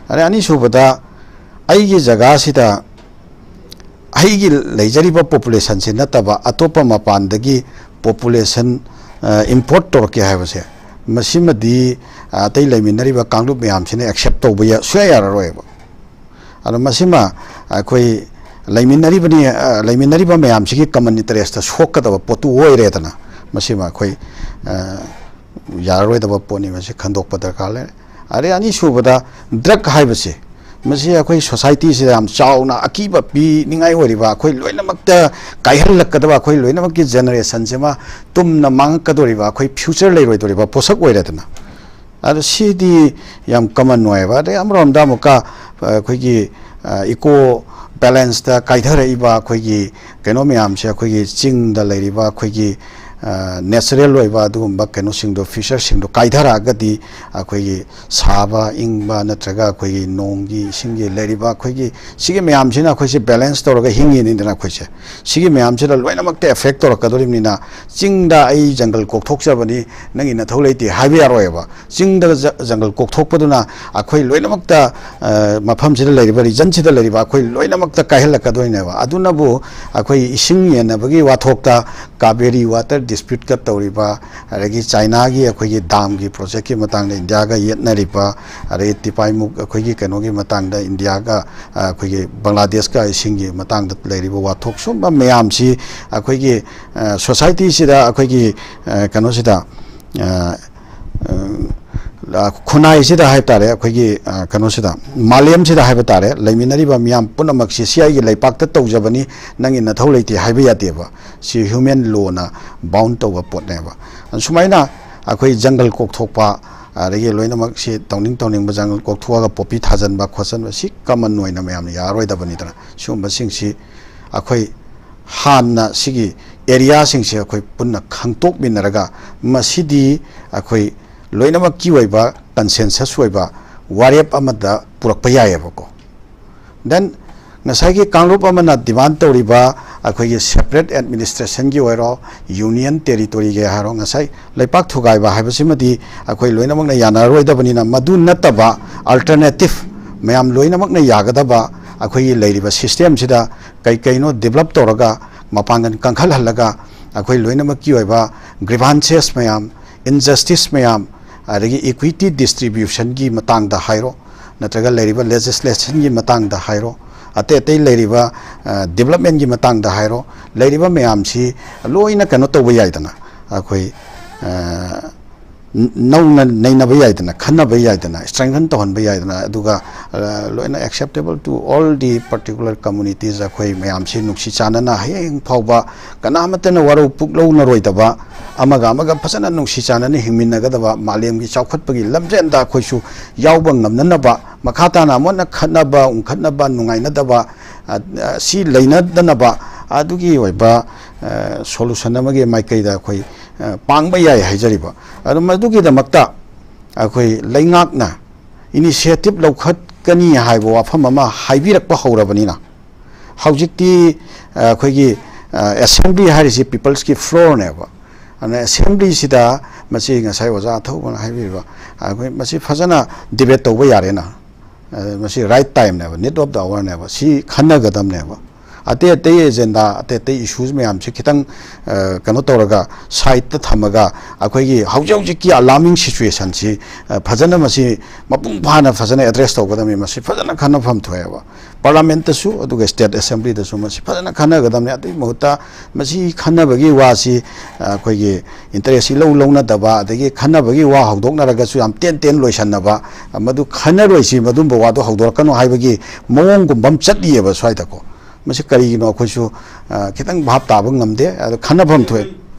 ꯑꯗꯩ ꯑꯅꯤꯁꯨꯕꯗ, ꯑꯩꯒꯤ ꯖꯒꯥꯁꯤꯗ ꯑꯩꯒꯤ ꯂꯩꯖꯔꯤꯕ ꯄꯣꯄꯨꯂꯦꯁꯟꯁꯤ ꯅꯠꯇꯕ ꯑꯇꯣꯞꯄ ꯃꯄꯥꯟꯗꯒꯤ ꯄꯣꯄꯨꯂꯦꯁꯟ ꯏꯝꯄꯣꯔꯠ ꯇꯧꯔꯛꯀꯦ ꯍꯥꯏꯕꯁꯦ, ꯃꯁꯤꯃꯗꯤ ꯑꯇꯩ ꯂꯩꯃꯤꯟꯅꯔꯤꯕ ꯀꯥꯡꯂꯨꯞ ꯃꯌꯥꯝꯁꯤꯅ ꯑꯦꯛꯁꯦꯞ ꯇꯧꯕ ꯌꯥ-, ꯁꯨꯡꯌꯥ ꯌꯥꯔꯔꯣꯏꯕ꯫ ꯑꯗꯣ ꯃꯁꯤꯃ ꯑꯩꯈꯣꯏ ꯂꯩꯃꯤꯟꯅꯔꯤꯕꯅꯤ, ꯑ, ꯂꯩꯃꯤꯟꯅꯔꯤꯕ ꯃꯌꯥꯝꯁꯤꯒꯤ ꯀꯃꯟ ꯏꯟꯇꯔꯦꯁꯇ ꯁꯣꯛꯀꯗꯕ ꯄꯣꯠꯇꯨ ꯑꯣꯏꯔꯦꯗꯅ, ꯃꯁꯤꯃ ꯑꯩꯈꯣꯏ, ꯑ, ꯌꯥꯔꯔꯣꯏꯗꯕ ꯄꯣꯠꯅꯤ, ꯃꯁꯤ ꯈꯟꯗꯣꯛꯄ ꯗꯔꯀꯥꯔ ꯂꯩꯔꯦ꯫ ꯑꯗꯩ ꯑꯅꯤꯁꯨꯕꯗ, ꯗ꯭ꯔꯒ ꯍꯥꯏꯕꯁꯤ, ꯃꯁꯤ ꯑꯩꯈꯣꯏ ꯁꯣꯁꯥꯏꯇꯤꯁꯤꯗ ꯌꯥꯝ ꯆꯥꯎꯅ ꯑꯀꯤꯕ ꯄꯤꯅꯤꯡꯉꯥꯏ ꯑꯣꯏꯔꯤꯕ, ꯑꯩꯈꯣꯏ ꯂꯣꯏꯅꯃꯛꯇ ꯀꯥꯏꯍꯜꯂꯛꯀꯗꯕ, ꯑꯩꯈꯣꯏ ꯂꯣꯏꯅꯃꯛꯀꯤ ꯖꯦꯅꯦꯔꯦꯁꯟꯁꯤꯃ ꯇꯨꯝꯅ ꯃꯥꯡꯉꯛꯀꯗꯧꯔꯤꯕ, ꯑꯩꯈꯣꯏ ꯐ꯭ꯌꯨꯆꯔ ꯂꯩꯔꯣꯏꯗꯧꯔꯤꯕ ꯄꯣꯠꯁꯛ ꯑꯣꯏꯔꯦꯗꯅ꯫ ꯑꯗꯣ ꯁꯤꯗꯤ ꯌꯥꯝ ꯀꯃꯟ ꯑꯣꯏꯌꯦꯕ꯫ ꯑꯗꯩ ꯑꯃꯔꯣꯝꯗ ꯑꯃꯨꯛꯀ, ꯑ, ꯑꯩꯈꯣꯏꯒꯤ, ꯑ, ꯏꯀꯣ ꯕꯦꯂꯦꯟꯁꯇ ꯀꯥꯏꯊꯔꯛꯏꯕ ꯑꯩꯈꯣꯏꯒꯤ ꯀꯩꯅꯣ ꯃꯌꯥꯝꯁꯦ, ꯑꯩꯈꯣꯏꯒꯤ ꯆꯤꯡꯗ ꯂꯩꯔꯤꯕ ꯑꯩꯈꯣꯏꯒꯤ, ꯑ, ꯅꯦꯆꯔꯦꯜ ꯑꯣꯏꯕ ꯑꯗꯨꯒꯨꯝꯕ ꯀꯩꯅꯣꯁꯤꯡꯗꯣ, ꯐꯤꯆꯔꯁꯤꯡꯗꯣ ꯀꯥꯏꯊꯔꯛꯑꯒꯗꯤ ꯑꯩꯈꯣꯏꯒꯤ ꯁꯥꯕ ꯏꯪꯕ ꯅꯠꯇ꯭ꯔꯒ ꯑꯩꯈꯣꯏꯒꯤ ꯅꯣꯡꯒꯤ ꯏꯁꯤꯡꯒꯤ ꯂꯩꯔꯤꯕ ꯑꯩꯈꯣꯏꯒꯤ ꯁꯤꯒꯤ ꯃꯌꯥꯝꯁꯤꯅ ꯑꯩꯈꯣꯏꯁꯦ ꯕꯦꯂꯦꯟꯁ ꯇꯧꯔꯒ ꯍꯤꯡꯉꯤꯅꯤꯗꯅ ꯑꯩꯈꯣꯏꯁꯦ꯫ ꯁꯤꯒꯤ ꯃꯌꯥꯝꯁꯤꯗ ꯂꯣꯏꯅꯃꯛꯇ ꯑꯦꯐꯦꯛ ꯇꯧꯔꯛꯀꯗꯧꯔꯤꯕꯅꯤꯅ, ꯆꯤꯡꯗ ꯑꯩ ꯖꯪꯒꯜ ꯀꯣꯛꯊꯣꯛꯆꯕꯅꯤ, ꯅꯪꯒꯤ ꯅꯊꯧ ꯂꯩꯇꯦ ꯍꯥꯏꯕ ꯌꯥꯔꯣꯏꯕ꯫ ꯆꯤꯡꯗ ꯖ-, ꯖꯪꯒꯜ ꯀꯣꯛꯊꯣꯛꯄꯗꯨꯅ ꯑꯩꯈꯣꯏ ꯂꯣꯏꯅꯃꯛꯇ, ꯑ, ꯃꯐꯝꯁꯤꯗ ꯂꯩꯔꯤꯕ, ꯔꯤꯖꯟꯁꯤꯗ ꯂꯩꯔꯤꯕ ꯑꯩꯈꯣꯏ ꯂꯣꯏꯅꯃꯛꯇ ꯀꯥꯏꯍꯜꯂꯛꯀꯗꯣꯏꯅꯦꯕ꯫ ꯑꯗꯨꯅꯕꯨ ꯑꯩꯈꯣꯏ ꯏꯁꯤꯡ ꯌꯦꯟꯅꯕꯒꯤ ꯋꯥꯊꯣꯛꯇ ꯀꯥꯕꯦꯔꯤ ꯋꯥꯇꯔ ꯗꯤꯁꯄ꯭ꯌꯨꯠꯀ ꯇꯧꯔꯤꯕ, ꯑꯗꯒꯤ ꯆꯥꯏꯅꯥꯒꯤ ꯑꯩꯈꯣꯏꯒꯤ ꯗꯥꯝꯒꯤ ꯄ꯭ꯔꯣꯖꯦꯛꯀꯤ ꯃꯇꯥꯡꯗ ꯏꯟꯗꯤꯌꯥꯒ ꯌꯦꯠꯅꯔꯤꯕ, ꯑꯗꯒꯤ ꯇꯤꯄꯥꯏꯃꯨꯛ ꯑꯩꯈꯣꯏꯒꯤ ꯀꯩꯅꯣꯒꯤ ꯃꯇꯥꯡꯗ ꯏꯟꯗꯤꯌꯥꯒ, ꯑ, ꯑꯩꯈꯣꯏꯒꯤ ꯕꯪꯒ꯭ꯂꯥꯗꯦꯁꯀ ꯏꯁꯤꯡꯒꯤ ꯃꯇꯥꯡꯗ ꯂꯩꯔꯤꯕ ꯋꯥꯊꯣꯛ, ꯁꯨꯝꯕ ꯃꯌꯥꯝꯁꯤ ꯑꯩꯈꯣꯏꯒꯤ, ꯑ, ꯁꯣꯁꯥꯏꯇꯤꯁꯤꯗ ꯑꯩꯈꯣꯏꯒꯤ, ꯑ, ꯀꯩꯅꯣꯁꯤꯗ, ꯑ, ꯑ, ꯈꯨꯟꯅꯥꯏꯁꯤꯗ ꯍꯥꯏꯕ ꯇꯥꯔꯦ, ꯑꯩꯈꯣꯏꯒꯤ, ꯑ, ꯀꯩꯅꯣꯁꯤꯗ, ꯃꯥꯂꯦꯝꯁꯤꯗ ꯍꯥꯏꯕ ꯇꯥꯔꯦ, ꯂꯩꯃꯤꯟꯅꯔꯤꯕ ꯃꯤꯌꯥꯝ ꯄꯨꯝꯅꯃꯛꯁꯤ ꯁꯤ ꯑꯩꯒꯤ ꯂꯩꯄꯥꯛꯇ ꯇꯧꯖꯕꯅꯤ, ꯅꯪꯒꯤ ꯅꯊꯧ ꯂꯩꯇꯦ ꯍꯥꯏꯕ ꯌꯥꯗꯦꯕ꯫ ꯁꯤ ꯍ꯭ꯌꯨꯃꯦꯟ ꯂꯣꯅ ꯕꯥꯎꯟ ꯇꯧꯕ ꯄꯣꯠꯅꯦꯕ꯫ ꯁꯨꯃꯥꯏꯅ ꯑꯩꯈꯣꯏ ꯖꯪꯒꯜ ꯀꯣꯛꯊꯣꯛꯄ, ꯑꯗꯒꯤ ꯂꯣꯏꯅꯃꯛꯁꯤ ꯇꯧꯅꯤꯡ ꯇꯧꯅꯤꯡꯕ ꯖꯪꯒꯜ ꯀꯣꯛꯊꯣꯛꯑꯒ ꯄꯣꯄꯤ ꯊꯥꯖꯤꯟꯕ ꯈꯣꯠꯆꯟꯕ, ꯁꯤ ꯀꯃꯟ ꯑꯣꯏꯅ ꯃꯌꯥꯝꯅ ꯌꯥꯔꯣꯏꯗꯕꯅꯤꯗꯅ꯫ ꯁꯤꯒꯨꯝꯕꯁꯤꯡꯁꯤ ꯑꯩꯈꯣꯏ ꯍꯥꯟꯅ ꯁꯤꯒꯤ ꯑꯦꯔꯤꯌꯥꯁꯤꯡꯁꯦ ꯑꯩꯈꯣꯏ ꯄꯨꯟꯅ ꯈꯪꯇꯣꯛꯃꯤꯟꯅꯔꯒ, ꯃꯁꯤꯗꯤ ꯑꯩꯈꯣꯏ ꯂꯣꯏꯅꯃꯛꯀꯤ ꯑꯣꯏꯕ ꯀꯟꯁꯦꯟꯁꯁ ꯑꯣꯏꯕ ꯋꯥꯔꯦꯞ ꯑꯃꯗ ꯄꯨꯔꯛꯄ ꯌꯥꯏꯑꯕꯀꯣ꯫ Then ꯉꯁꯥꯏꯒꯤ ꯀꯥꯡꯂꯨꯞ ꯑꯃꯅ ꯗꯤꯃꯥꯟ ꯇꯧꯔꯤꯕ ꯑꯩꯈꯣꯏꯒꯤ ꯁꯦꯄꯔꯦꯠ ꯑꯦꯗꯃꯤꯅꯤꯁꯇ꯭ꯔꯦꯁꯟꯒꯤ ꯑꯣꯏꯔꯣ, ꯌꯨꯅꯤꯌꯟ ꯇꯦꯔꯤꯇꯣꯔꯤꯒꯤ ꯍꯥꯏꯔꯣ, ꯉꯁꯥꯏ ꯂꯩꯄꯥꯛ ꯊꯨꯒꯥꯏꯕ ꯍꯥꯏꯕꯁꯤꯃꯗꯤ ꯑꯩꯈꯣꯏ ꯂꯣꯏꯅꯃꯛꯅ ꯌꯥꯅꯔꯣꯏꯗꯕꯅꯤꯅ, ꯃꯗꯨ ꯅꯠꯇꯕ ꯑꯜꯇꯔꯅꯦꯇꯤꯞ ꯃꯌꯥꯝ ꯂꯣꯏꯅꯃꯛꯅ ꯌꯥꯒꯗꯕ ꯑꯩꯈꯣꯏꯒꯤ ꯂꯩꯔꯤꯕ ꯁꯤꯁꯇꯦꯝꯁꯤꯗ ꯀꯩ ꯀꯩꯅꯣ ꯗꯤꯕꯂꯞ ꯇꯧꯔꯒ, ꯃꯄꯥꯡꯒꯜ ꯀꯟꯈꯠꯍꯜꯂꯒ, ꯑꯩꯈꯣꯏ ꯂꯣꯏꯅꯃꯛꯀꯤ ꯑꯣꯏꯕ ꯒ꯭ꯔꯤꯚꯥꯟꯁꯦꯁ ꯃꯌꯥꯝ, ꯏꯟꯖꯁꯇꯤꯁ ꯃꯌꯥꯝ, ꯑꯗꯒꯤ ꯏꯀ꯭ꯋꯤꯇꯤ ꯗꯤꯁꯇ꯭ꯔꯤꯕ꯭ꯌꯨꯁꯟꯒꯤ ꯃꯇꯥꯡꯗ ꯍꯥꯏꯔꯣ, ꯅꯠꯇ꯭ꯔꯒ ꯂꯩꯔꯤꯕ ꯂꯦꯖꯤꯁꯂꯦꯁꯟꯒꯤ ꯃꯇꯥꯡꯗ ꯍꯥꯏꯔꯣ, ꯑꯇꯩ ꯑꯇꯩ ꯂꯩꯔꯤꯕ ꯗꯤꯕꯂꯞꯃꯦꯟꯒꯤ ꯃꯇꯥꯡꯗ ꯍꯥꯏꯔꯣ, ꯂꯩꯔꯤꯕ ꯃꯌꯥꯝꯁꯤ ꯂꯣꯏꯅ ꯀꯩꯅꯣ ꯇꯧꯕ ꯌꯥꯏꯗꯅ, ꯑꯩꯈꯣꯏ ꯅꯧꯅ ꯅꯩꯅꯕ ꯌꯥꯏꯗꯅ, ꯈꯟꯅꯕ ꯌꯥꯏꯗꯅ, ꯁ꯭ꯇꯔꯦꯡꯊꯟ ꯇꯧꯍꯟꯕ ꯌꯥꯏꯗꯅ, ꯑꯗꯨꯒ ꯂꯣꯏꯅ acceptable to all the particular communities, ꯑꯩꯈꯣꯏ ꯃꯌꯥꯝꯁꯤ ꯅꯨꯡꯁꯤ ꯆꯥꯟꯅꯅ ꯍꯌꯦꯡ ꯐꯥꯎꯕ ꯀꯅꯥꯃꯠꯇꯅ ꯋꯥꯔꯧ ꯄꯨꯛꯂꯧꯅꯔꯣꯏꯗꯕ, ꯑꯃꯒ ꯑꯃꯒ ꯐꯖꯅ ꯅꯨꯡꯁꯤ ꯆꯥꯟꯅꯅ ꯍꯤꯡꯃꯤꯟꯅꯒꯗꯕ, ꯃꯥꯂꯦꯝꯒꯤ ꯆꯥꯎꯈꯠꯄꯒꯤ ꯂꯝꯖꯦꯟꯗ ꯑꯩꯈꯣꯏꯁꯨ ꯌꯥꯎꯕ ꯉꯝꯅꯅꯕ, ꯃꯈꯥ ꯇꯥꯅ ꯑꯃꯅ ꯈꯠꯅꯕ, ꯎꯪꯈꯠꯅꯕ, ꯅꯨꯡꯉꯥꯏꯅꯗꯕ, ꯑ, ꯑ, ꯁꯤ ꯂꯩꯅꯗꯅꯕ ꯑꯗꯨꯒꯤ ꯑꯣꯏꯕ ꯁꯣꯂꯨꯁꯟ ꯑꯃꯒꯤ ꯃꯥꯏꯀꯩꯗ ꯑꯩꯈꯣꯏ ꯄꯥꯡꯕ ꯌꯥꯏ ꯍꯥꯏꯖꯔꯤꯕ꯫ ꯑꯗꯨ ꯃꯗꯨꯒꯤꯗꯃꯛꯇ ꯑꯩꯈꯣꯏ ꯂꯩꯉꯥꯛꯅ ꯏꯅꯤꯁꯤꯌꯦꯇꯤꯞ ꯂꯧꯈꯠꯀꯅꯤ ꯍꯥꯏꯕ ꯋꯥꯐꯝ ꯑꯃ ꯍꯥꯏꯕꯤꯔꯛꯄ ꯍꯧꯔꯕꯅꯤꯅ, ꯍꯧꯖꯤꯛꯇꯤ ꯑꯩꯈꯣꯏꯒꯤ ꯑꯦꯁꯦꯝꯕ꯭ꯂꯤ ꯍꯥꯏꯔꯤꯁꯤ ꯄꯤꯄꯜꯁꯀꯤ ꯐ꯭ꯂꯣꯔꯅꯦꯕ꯫ ꯑꯗꯨꯅ ꯑꯦꯁꯦꯝꯕ꯭ꯂꯤꯁꯤꯗ ꯃꯁꯤ ꯉꯁꯥꯏ ꯑꯣꯖꯥ ꯑꯊꯧꯕꯅ ꯍꯥꯏꯕꯤꯔꯤꯕ, ꯑꯩꯈꯣꯏ ꯃꯁꯤ ꯐꯖꯅ ꯗꯤꯕꯦꯠ ꯇꯧꯕ ꯌꯥꯔꯦꯅ꯫ ꯑ, ꯃꯁꯤ ꯔꯥꯏꯠ ꯇꯥꯏꯝꯅꯦꯕ, ꯅꯤꯗ ꯑꯣꯐ ꯗ ꯑꯋꯥꯔꯅꯦꯕ꯫ ꯁꯤ ꯈꯟꯅꯒꯗꯕꯅꯦꯕ꯫ ꯑꯇꯩ ꯑꯇꯩ ꯑꯦꯖꯦꯟꯗꯥ, ꯑꯇꯩ ꯑꯇꯩ ꯏꯁꯨꯁ ꯃꯌꯥꯝꯁꯤ ꯈꯤꯇꯪ, ꯑ, ꯀꯩꯅꯣ ꯇꯧꯔꯒ, ꯁꯥꯏꯠꯇ ꯊꯝꯃꯒ, ꯑꯩꯈꯣꯏꯒꯤ ꯍꯧꯖꯤꯛ ꯍꯧꯖꯤꯛꯀꯤ ꯑꯂꯥꯔꯃꯤꯡ ꯁꯤꯆꯨꯋꯦꯁꯟꯁꯤ, ꯑ, ꯐꯖꯅ ꯃꯁꯤ ꯃꯄꯨꯡ ꯐꯥꯅ ꯐꯖꯅ ꯑꯦꯗ꯭ꯔꯦꯁ ꯇꯧꯒꯗꯕꯅꯤ꯫ ꯃꯁꯤ ꯐꯖꯅ ꯈꯟꯅꯐꯝ ꯊꯣꯛꯑꯦꯕ꯫ ꯄꯥꯔꯂꯥꯃꯦꯟꯇꯁꯨ ꯑꯗꯨꯒ ꯁ꯭ꯇꯦꯠ ꯑꯦꯁꯦꯝꯕ꯭ꯂꯤꯗꯁꯨ ꯃꯁꯤ ꯐꯖꯅ ꯈꯟꯅꯒꯗꯕꯅꯤ꯫ ꯑꯗꯨꯒꯤ ꯃꯍꯨꯠꯇ ꯃꯁꯤ ꯈꯟꯅꯕꯒꯤ ꯋꯥꯁꯤ, ꯑ, ꯑꯩꯈꯣꯏꯒꯤ ꯏꯟꯇꯔꯦꯁ ꯏꯂꯧ ꯂꯧꯅꯗꯕ, ꯑꯗꯒꯤ ꯈꯟꯅꯕꯒꯤ ꯋꯥ ꯍꯧꯗꯣꯛꯅꯔꯒꯁꯨ ꯌꯥꯝ ꯇꯦꯟ ꯇꯦꯟ ꯂꯣꯏꯁꯟꯅꯕ, ꯃꯗꯨ ꯈꯟꯅꯔꯣꯏꯁꯤ, ꯃꯗꯨꯝꯕ ꯋꯥꯗꯣ ꯍꯧꯗꯣꯔꯛꯀꯅꯨ ꯍꯥꯏꯕꯒꯤ ꯃꯑꯣꯡꯒꯨꯝꯕ ꯑꯃ ꯆꯠꯂꯤꯑꯕ ꯁ꯭ꯋꯥꯏꯗꯀꯣ꯫ ꯃꯁꯤ ꯀꯔꯤꯒꯤꯅꯣ ꯑꯩꯈꯣꯏꯁꯨ, ꯑ, ꯈꯤꯇꯪ ꯚꯥꯞ ꯇꯥꯕ ꯉꯝꯗꯦ꯫ ꯑꯗꯣ ꯈꯟꯅꯐꯝ ꯊꯣꯛꯑꯦ꯫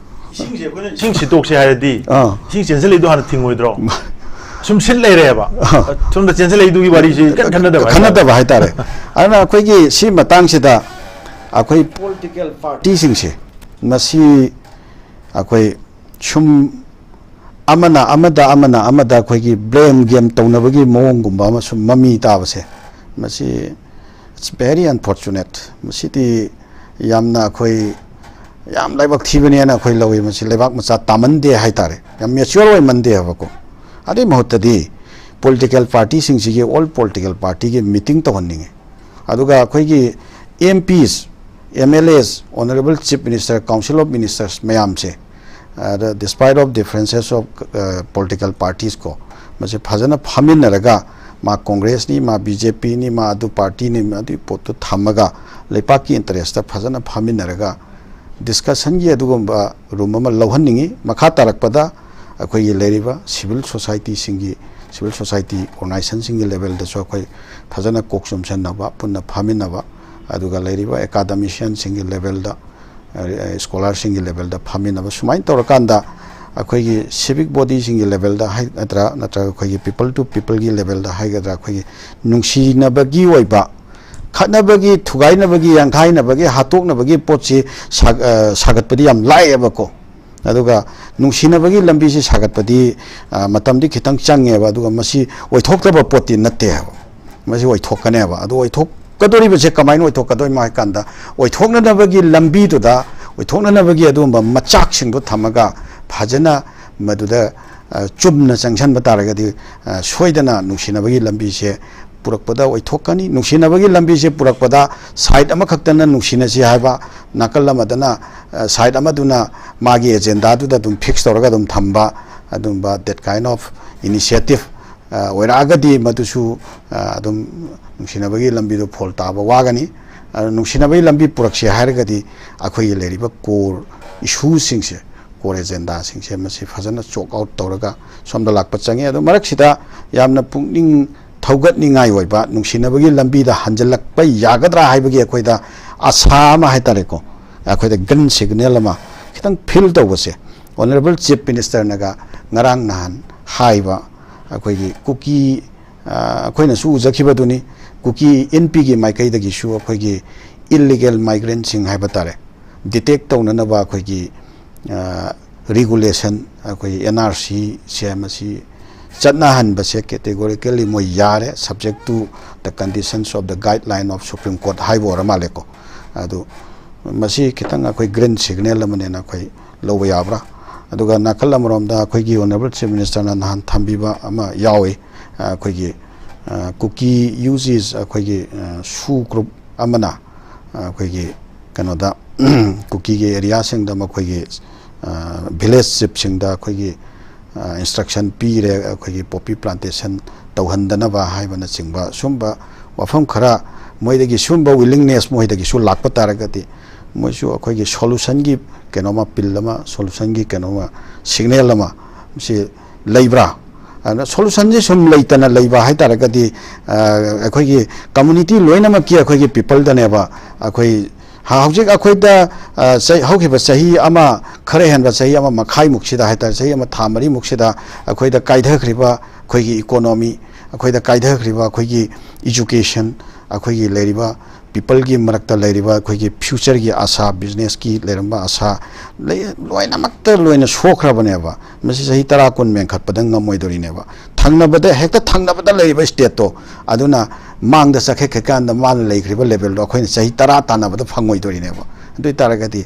ꯏꯁꯤꯡꯁꯦ ꯑꯩꯈꯣꯏꯅ ꯏꯁꯤꯡ ꯁꯤꯠꯇꯣꯛꯁꯦ ꯍꯥꯏꯔꯗꯤ, ꯑꯥ꯫ ꯏꯁꯤꯡ ꯆꯦꯟꯁꯤꯜꯂꯛꯏꯗꯣ ꯍꯥꯟꯅ ꯊꯤꯡꯉꯣꯏꯗ꯭ꯔꯣ? ꯁꯨꯝ ꯁꯤꯠ ꯂꯩꯔꯦꯕ꯫ ꯑꯥ꯫ ꯁꯣꯝꯗ ꯆꯦꯟꯁꯤꯜꯂꯛꯏꯗꯨꯒꯤ ꯋꯥꯔꯤꯁꯤ ꯏꯀꯟ ꯈꯟꯅꯗꯕ ꯍꯥꯏꯇꯥꯔꯦ꯫ ꯈꯟꯅꯗꯕ ꯍꯥꯏꯇꯥꯔꯦ꯫ ꯑꯗꯨꯅ ꯑꯩꯈꯣꯏꯒꯤ ꯁꯤ ꯃꯇꯥꯡꯁꯤꯗ ꯑꯩꯈꯣꯏ ꯄꯣꯂꯤꯇꯤꯀꯦꯜ ꯄꯥꯔꯇꯤꯁꯤꯡꯁꯦ ꯃꯁꯤ ꯑꯩꯈꯣꯏ ꯁꯨꯝ ꯑꯃꯅ ꯑꯃꯗ, ꯑꯃꯅ ꯑꯃꯗ ꯑꯩꯈꯣꯏꯒꯤ ꯕ꯭ꯂꯦꯝ ꯒꯦꯝ ꯇꯧꯅꯕꯒꯤ ꯃꯑꯣꯡꯒꯨꯝꯕ ꯑꯃ ꯁꯨꯝ ꯃꯃꯤ ꯇꯥꯕꯁꯦ, ꯃꯁꯤ It's very unfortunate. ꯃꯁꯤꯗꯤ ꯌꯥꯝꯅ ꯑꯩꯈꯣꯏ ꯌꯥꯝ ꯂꯥꯏꯕꯛ ꯊꯤꯕꯅꯦꯅ ꯑꯩꯈꯣꯏ ꯂꯧꯏ꯫ ꯃꯁꯤ ꯂꯩꯕꯥꯛ ꯃꯆꯥ ꯇꯥꯃꯟꯗꯦ ꯍꯥꯏꯇꯥꯔꯦ, ꯌꯥꯝ ꯃꯦꯆ꯭ꯌꯣꯔ ꯑꯣꯏꯃꯟꯗꯦ ꯍꯥꯏꯕꯀꯣ꯫ ꯑꯗꯨꯒꯤ ꯃꯍꯨꯠꯇꯗꯤ ꯄꯣꯂꯤꯇꯤꯀꯦꯜ ꯄꯥꯔꯇꯤꯁꯤꯡꯁꯤꯒꯤ, ꯑꯣꯜ ꯄꯣꯂꯤꯇꯤꯀꯦꯜ ꯄꯥꯔꯇꯤꯒꯤ ꯃꯤꯇꯤꯡ ꯇꯧꯍꯟꯅꯤꯡꯉꯤ꯫ ꯑꯗꯨꯒ ꯑꯩꯈꯣꯏꯒꯤ M Ps, M L As, Honourable Chief Minister, Council of Ministers ꯃꯌꯥꯝꯁꯦ, ꯑꯗ despite of differences of political parties ꯀꯣ, ꯃꯁꯤ ꯐꯖꯅ ꯐꯝꯃꯤꯟꯅꯔꯒ, ꯃꯥ ꯀꯣꯡꯒ꯭ꯔꯦꯁꯅꯤ, ꯃꯥ B J P ꯅꯤ, ꯃꯥ ꯑꯗꯨ ꯄꯥꯔꯇꯤꯅꯤ, ꯑꯗꯨꯒꯤ ꯄꯣꯠꯇꯨ ꯊꯝꯃꯒ ꯂꯩꯄꯥꯛꯀꯤ ꯏꯟꯇꯔꯦꯁꯇ ꯐꯖꯅ ꯐꯝꯃꯤꯟꯅꯔꯒ ꯗꯤꯁꯀꯁꯟꯒꯤ ꯑꯗꯨꯒꯨꯝꯕ ꯔꯨꯝ ꯑꯃ ꯂꯧꯍꯟꯅꯤꯡꯉꯤ꯫ ꯃꯈꯥ ꯇꯥꯔꯛꯄꯗ ꯑꯩꯈꯣꯏꯒꯤ ꯂꯩꯔꯤꯕ ꯁꯤꯚꯤꯜ ꯁꯣꯁꯥꯏꯇꯤꯁꯤꯡꯒꯤ, ꯁꯤꯚꯤꯜ ꯁꯣꯁꯥꯏꯇꯤ ꯑꯣꯔꯒꯅꯥꯏꯖꯦꯁꯟꯁꯤꯡꯒꯤ ꯂꯦꯚꯦꯜꯗꯁꯨ ꯑꯩꯈꯣꯏ ꯐꯖꯅ ꯀꯣꯛ ꯆꯨꯝꯁꯟꯅꯕ, ꯄꯨꯟꯅ ꯐꯝꯃꯤꯟꯅꯕ, ꯑꯗꯨꯒ ꯂꯩꯔꯤꯕ ꯑꯦꯀꯥꯗꯃꯤꯁꯤꯌꯟꯁꯤꯡꯒꯤ ꯂꯦꯚꯦꯜꯗ, ꯁ꯭ꯀꯣꯂꯥꯔꯁꯤꯡꯒꯤ ꯂꯦꯚꯦꯜꯗ ꯐꯝꯃꯤꯟꯅꯕ, ꯁꯨꯃꯥꯏꯅ ꯇꯧꯔꯀꯥꯟꯗ ꯑꯩꯈꯣꯏꯒꯤ ꯁꯤꯚꯤꯛ ꯕꯣꯗꯤꯁꯤꯡꯒꯤ ꯂꯦꯚꯦꯜꯗ ꯍꯥꯏꯒꯗ꯭ꯔꯥ, ꯅꯠꯇ꯭ꯔꯒ ꯑꯩꯈꯣꯏꯒꯤ ꯄꯤꯄꯜ ꯇꯨ ꯄꯤꯄꯜꯒꯤ ꯂꯦꯚꯦꯜꯗ ꯍꯥꯏꯒꯗ꯭ꯔꯥ, ꯑꯩꯈꯣꯏꯒꯤ ꯅꯨꯡꯁꯤꯅꯕꯒꯤ ꯑꯣꯏꯕ, ꯈꯠꯅꯕꯒꯤ, ꯊꯨꯒꯥꯏꯅꯕꯒꯤ, ꯌꯥꯡꯈꯥꯏꯅꯕꯒꯤ, ꯍꯥꯠꯇꯣꯛꯅꯕꯒꯤ ꯄꯣꯠꯁꯤ ꯁꯥ-, ꯑ, ꯁꯥꯒꯠꯄꯗꯤ ꯌꯥꯝ ꯂꯥꯏꯌꯦꯕꯀꯣ꯫ ꯑꯗꯨꯒ ꯅꯨꯡꯁꯤꯅꯕꯒꯤ ꯂꯝꯕꯤꯁꯤ ꯁꯥꯒꯠꯄꯗꯤ, ꯑ, ꯃꯇꯝꯗꯤ ꯈꯤꯇꯪ ꯆꯪꯉꯦꯕ, ꯑꯗꯨꯒ ꯃꯁꯤ ꯑꯣꯏꯊꯣꯛꯇꯕ ꯄꯣꯠꯇꯤ ꯅꯠꯇꯦ ꯍꯥꯏꯕ꯫ ꯃꯁꯤ ꯑꯣꯏꯊꯣꯛꯀꯅꯦꯕ꯫ ꯑꯗꯨ ꯑꯣꯏꯊꯣꯛꯀꯗꯣꯔꯤꯕꯁꯦ ꯀꯃꯥꯏꯅ ꯑꯣꯏꯊꯣꯛꯀꯗꯣꯏꯅꯣ ꯍꯥꯏ ꯀꯥꯟꯗ, ꯑꯣꯏꯊꯣꯛꯅꯅꯕꯒꯤ ꯂꯝꯕꯤꯗꯨꯗ, ꯑꯣꯏꯊꯣꯛꯅꯅꯕꯒꯤ ꯑꯗꯨꯒꯨꯝꯕ ꯃꯆꯥꯛꯁꯤꯡꯗꯣ ꯊꯝꯃꯒ ꯐꯖꯅ ꯃꯗꯨꯗ, ꯑ, ꯆꯨꯝꯅ ꯆꯪꯁꯤꯟꯕ ꯇꯥꯔꯒꯗꯤ, ꯑ, ꯁꯣꯏꯗꯅ ꯅꯨꯡꯁꯤꯅꯕꯒꯤ ꯂꯝꯕꯤꯁꯦ ꯄꯨꯔꯛꯄꯗ ꯑꯣꯏꯊꯣꯛꯀꯅꯤ꯫ ꯅꯨꯡꯁꯤꯅꯕꯒꯤ ꯂꯝꯕꯤꯁꯦ ꯄꯨꯔꯛꯄꯗ ꯁꯥꯏꯠ ꯑꯃꯈꯛꯇꯅ ꯅꯨꯡꯁꯤꯅꯁꯤ ꯍꯥꯏꯕ, ꯅꯥꯀꯜ ꯑꯃꯗꯅ, ꯑ, ꯁꯥꯏꯠ ꯑꯃꯗꯨꯅ ꯃꯥꯒꯤ ꯑꯦꯖꯦꯟꯗꯥꯗꯨꯗ ꯑꯗꯨꯝ ꯐꯤꯛꯁ ꯇꯧꯔꯒ ꯑꯗꯨꯝ ꯊꯝꯕ, ꯑꯗꯨꯝꯕ that kind of initiative, ꯑ, ꯑꯣꯏꯔꯛꯑꯒꯗꯤ ꯃꯗꯨꯁꯨ, ꯑ, ꯑꯗꯨꯝ ꯅꯨꯡꯁꯤꯅꯕꯒꯤ ꯂꯝꯕꯤꯗꯣ ꯐꯣꯜ ꯇꯥꯕ ꯋꯥꯒꯅꯤ꯫ ꯑꯗꯨ ꯅꯨꯡꯁꯤꯅꯕꯒꯤ ꯂꯝꯕꯤ ꯄꯨꯔꯛꯁꯦ ꯍꯥꯏꯔꯒꯗꯤ ꯑꯩꯈꯣꯏꯒꯤ ꯂꯩꯔꯤꯕ core issueꯁꯤꯡꯁꯦ, core agendaꯁꯤꯡꯁꯦ ꯃꯁꯤ ꯐꯖꯅ ꯆꯣꯛ ꯑꯥꯎꯠ ꯇꯧꯔꯒ ꯁꯣꯝꯗ ꯂꯥꯛꯄ ꯆꯪꯉꯤ꯫ ꯑꯗꯨ ꯃꯔꯛꯁꯤꯗ ꯌꯥꯝꯅ ꯄꯨꯛꯅꯤꯡ ꯊꯧꯒꯠꯅꯤꯡꯉꯥꯏ ꯑꯣꯏꯕ, ꯅꯨꯡꯁꯤꯅꯕꯒꯤ ꯂꯝꯕꯤꯗ ꯍꯟꯖꯤꯜꯂꯛꯄ ꯌꯥꯒꯗ꯭ꯔꯥ ꯍꯥꯏꯕꯒꯤ ꯑꯩꯈꯣꯏꯗ ꯑꯁꯥ ꯑꯃ ꯍꯥꯏꯇꯥꯔꯦꯀꯣ, ꯑꯩꯈꯣꯏꯗ green signal ꯑꯃ ꯈꯤꯇꯪ ꯐꯤꯜ ꯇꯧꯕꯁꯦ, Honourable Chief Ministerꯅꯒ ꯉꯔꯥꯡ ꯅꯍꯥꯟ ꯍꯥꯏꯕ, ꯑꯩꯈꯣꯏꯒꯤ ꯀꯨꯀꯤ, ꯑ, ꯑꯩꯈꯣꯏꯅꯁꯨ ꯎꯖꯈꯤꯕꯗꯨꯅꯤ, ꯀꯨꯀꯤ ꯏꯟꯄꯤꯒꯤ ꯃꯥꯏꯀꯩꯗꯒꯤꯁꯨ ꯑꯩꯈꯣꯏꯒꯤ ꯏꯜꯂꯤꯒꯦꯜ ꯃꯥꯏꯒ꯭ꯔꯦꯟꯁꯤꯡ ꯍꯥꯏꯕ ꯇꯥꯔꯦ, ꯗꯤꯇꯦꯛ ꯇꯧꯅꯅꯕ ꯑꯩꯈꯣꯏꯒꯤ, ꯑ, ꯔꯤꯒꯨꯂꯦꯁꯟ, ꯑꯩꯈꯣꯏꯒꯤ N R C ꯁꯦ ꯃꯁꯤ ꯆꯠꯅꯍꯟꯕꯁꯦ categorically ꯃꯣꯏ ꯌꯥꯔꯦ, subject to the conditions of the guideline of Supreme Court ꯍꯥꯏꯕ ꯑꯣꯏꯔ ꯃꯥꯜꯂꯦꯀꯣ꯫ ꯑꯗꯨ ꯃꯁꯤ ꯈꯤꯇꯪ ꯑꯩꯈꯣꯏ green signal ꯑꯃꯅꯦꯅ ꯑꯩꯈꯣꯏ ꯂꯧꯕ ꯌꯥꯕ꯭ꯔꯥ? ꯑꯗꯨꯒ ꯅꯥꯀꯜ ꯑꯃꯔꯣꯝꯗ ꯑꯩꯈꯣꯏꯒꯤ Honourable Chief Minister ꯅ ꯅꯍꯥꯟ ꯊꯝꯕꯤꯕ ꯑꯃ ꯌꯥꯎꯏ, ꯑꯩꯈꯣꯏꯒꯤ ꯀꯨꯀꯤ ꯌꯨ ꯖꯤꯁ ꯑꯩꯈꯣꯏꯒꯤ ꯁꯨ ꯒ꯭ꯔꯨꯞ ꯑꯃꯅ ꯑꯩꯈꯣꯏꯒꯤ ꯀꯩꯅꯣꯗ ꯀꯨꯀꯤꯒꯤ ꯑꯦꯔꯤꯌꯥꯁꯤꯡꯗ ꯃꯈꯣꯏꯒꯤ ꯚꯤꯂꯦꯖ ꯆꯤꯞꯁꯤꯡꯗ ꯑꯩꯈꯣꯏꯒꯤ ꯏꯟꯁꯇ꯭ꯔꯛꯁꯟ ꯄꯤꯔꯦ, ꯑꯩꯈꯣꯏꯒꯤ ꯄꯣꯄꯤ ꯄ꯭ꯂꯥꯟꯇꯦꯁꯟ ꯇꯧꯍꯟꯗꯅꯕ ꯍꯥꯏꯕꯅꯆꯤꯡꯕ ꯁꯨꯝꯕ ꯋꯥꯐꯝ ꯈꯔ ꯃꯣꯏꯗꯒꯤ ꯁꯨꯝꯕ ꯋꯤꯂꯤꯡꯅꯦꯁ ꯃꯣꯏꯗꯒꯤꯁꯨ ꯂꯥꯛꯄ ꯇꯥꯔꯒꯗꯤ ꯃꯣꯏꯁꯨ ꯑꯩꯈꯣꯏꯒꯤ ꯁꯣꯂꯨꯁꯟꯒꯤ ꯀꯩꯅꯣꯃ ꯄꯤꯜ ꯑꯃ, ꯁꯣꯂꯨꯁꯟꯒꯤ ꯀꯩꯅꯣꯃ ꯁꯤꯒꯅꯦꯜ ꯑꯃ ꯁꯤ ꯂꯩꯕ꯭ꯔꯥ? ꯑꯗꯨꯅ ꯁꯣꯂꯨꯁꯟꯁꯦ ꯁꯨꯝ ꯂꯩꯇꯅ ꯂꯩꯕ ꯍꯥꯏꯇꯥꯔꯒꯗꯤ ꯑꯩꯈꯣꯏꯒꯤ ꯀꯝꯃꯨꯅꯤꯇꯤ ꯂꯣꯏꯅꯃꯛꯀꯤ ꯑꯩꯈꯣꯏꯒꯤ ꯄꯤꯄꯜꯗꯅꯦꯕ ꯑꯩꯈꯣꯏ ꯍꯧꯖꯤꯛ ꯑꯩꯈꯣꯏꯗ ꯍꯧꯈꯤꯕ ꯆꯍꯤ ꯑꯃ ꯈꯔ ꯍꯦꯟꯕ ꯆꯍꯤ ꯑꯃ ꯃꯈꯥꯏꯃꯨꯛꯁꯤꯗ ꯍꯥꯏꯇꯥꯔꯦ, ꯆꯍꯤ ꯑꯃ ꯊꯥ ꯃꯔꯤꯃꯨꯛꯁꯤꯗ ꯑꯩꯈꯣꯏꯗ ꯀꯥꯏꯊꯈ꯭ꯔꯤꯕ ꯑꯩꯈꯣꯏꯒꯤ ꯏꯀꯣꯅꯣꯃꯤ, ꯑꯩꯈꯣꯏꯗ ꯀꯥꯏꯊꯈ꯭ꯔꯤꯕ ꯑꯩꯈꯣꯏꯒꯤ ꯏꯖꯨꯀꯦꯁꯟ, ꯑꯩꯈꯣꯏꯒꯤ ꯂꯩꯔꯤꯕ ꯄꯤꯄꯜꯒꯤ ꯃꯔꯛꯇ ꯂꯩꯔꯤꯕ ꯑꯩꯈꯣꯏꯒꯤ ꯐ꯭ꯌꯨꯆꯔꯒꯤ ꯑꯥꯁꯥ, ꯕꯤꯖꯤꯅꯦꯁꯀꯤ ꯂꯩꯔꯝꯕ ꯑꯥꯁꯥ ꯂꯣꯏꯅꯃꯛꯇ ꯂꯣꯏꯅ ꯁꯣꯛꯈ꯭ꯔꯕꯅꯦꯕ꯫ ꯃꯁꯤ ꯆꯍꯤ ꯇꯔꯥ ꯀꯨꯟ ꯃꯦꯟꯈꯠꯄꯗ ꯉꯝꯃꯣꯏꯗꯧꯔꯤꯅꯦꯕ꯫ ꯊꯪꯅꯕꯗ, ꯍꯦꯛꯇ ꯊꯪꯅꯕꯗ ꯂꯩꯔꯤꯕ ꯁ꯭ꯇꯦꯠꯇꯣ ꯑꯗꯨꯅ ꯃꯥꯡꯗ ꯆꯠꯈ꯭ꯔꯀꯥꯟꯗ ꯃꯥꯅ ꯂꯩꯈ꯭ꯔꯤꯕ ꯂꯦꯕꯦꯜꯗꯣ ꯑꯩꯈꯣꯏꯅ ꯆꯍꯤ ꯇꯔꯥ ꯇꯥꯟꯅꯕꯗ ꯐꯪꯉꯣꯏꯗꯧꯔꯤꯅꯦꯕ꯫ ꯑꯗꯨ ꯑꯣꯏꯇꯥꯔꯒꯗꯤ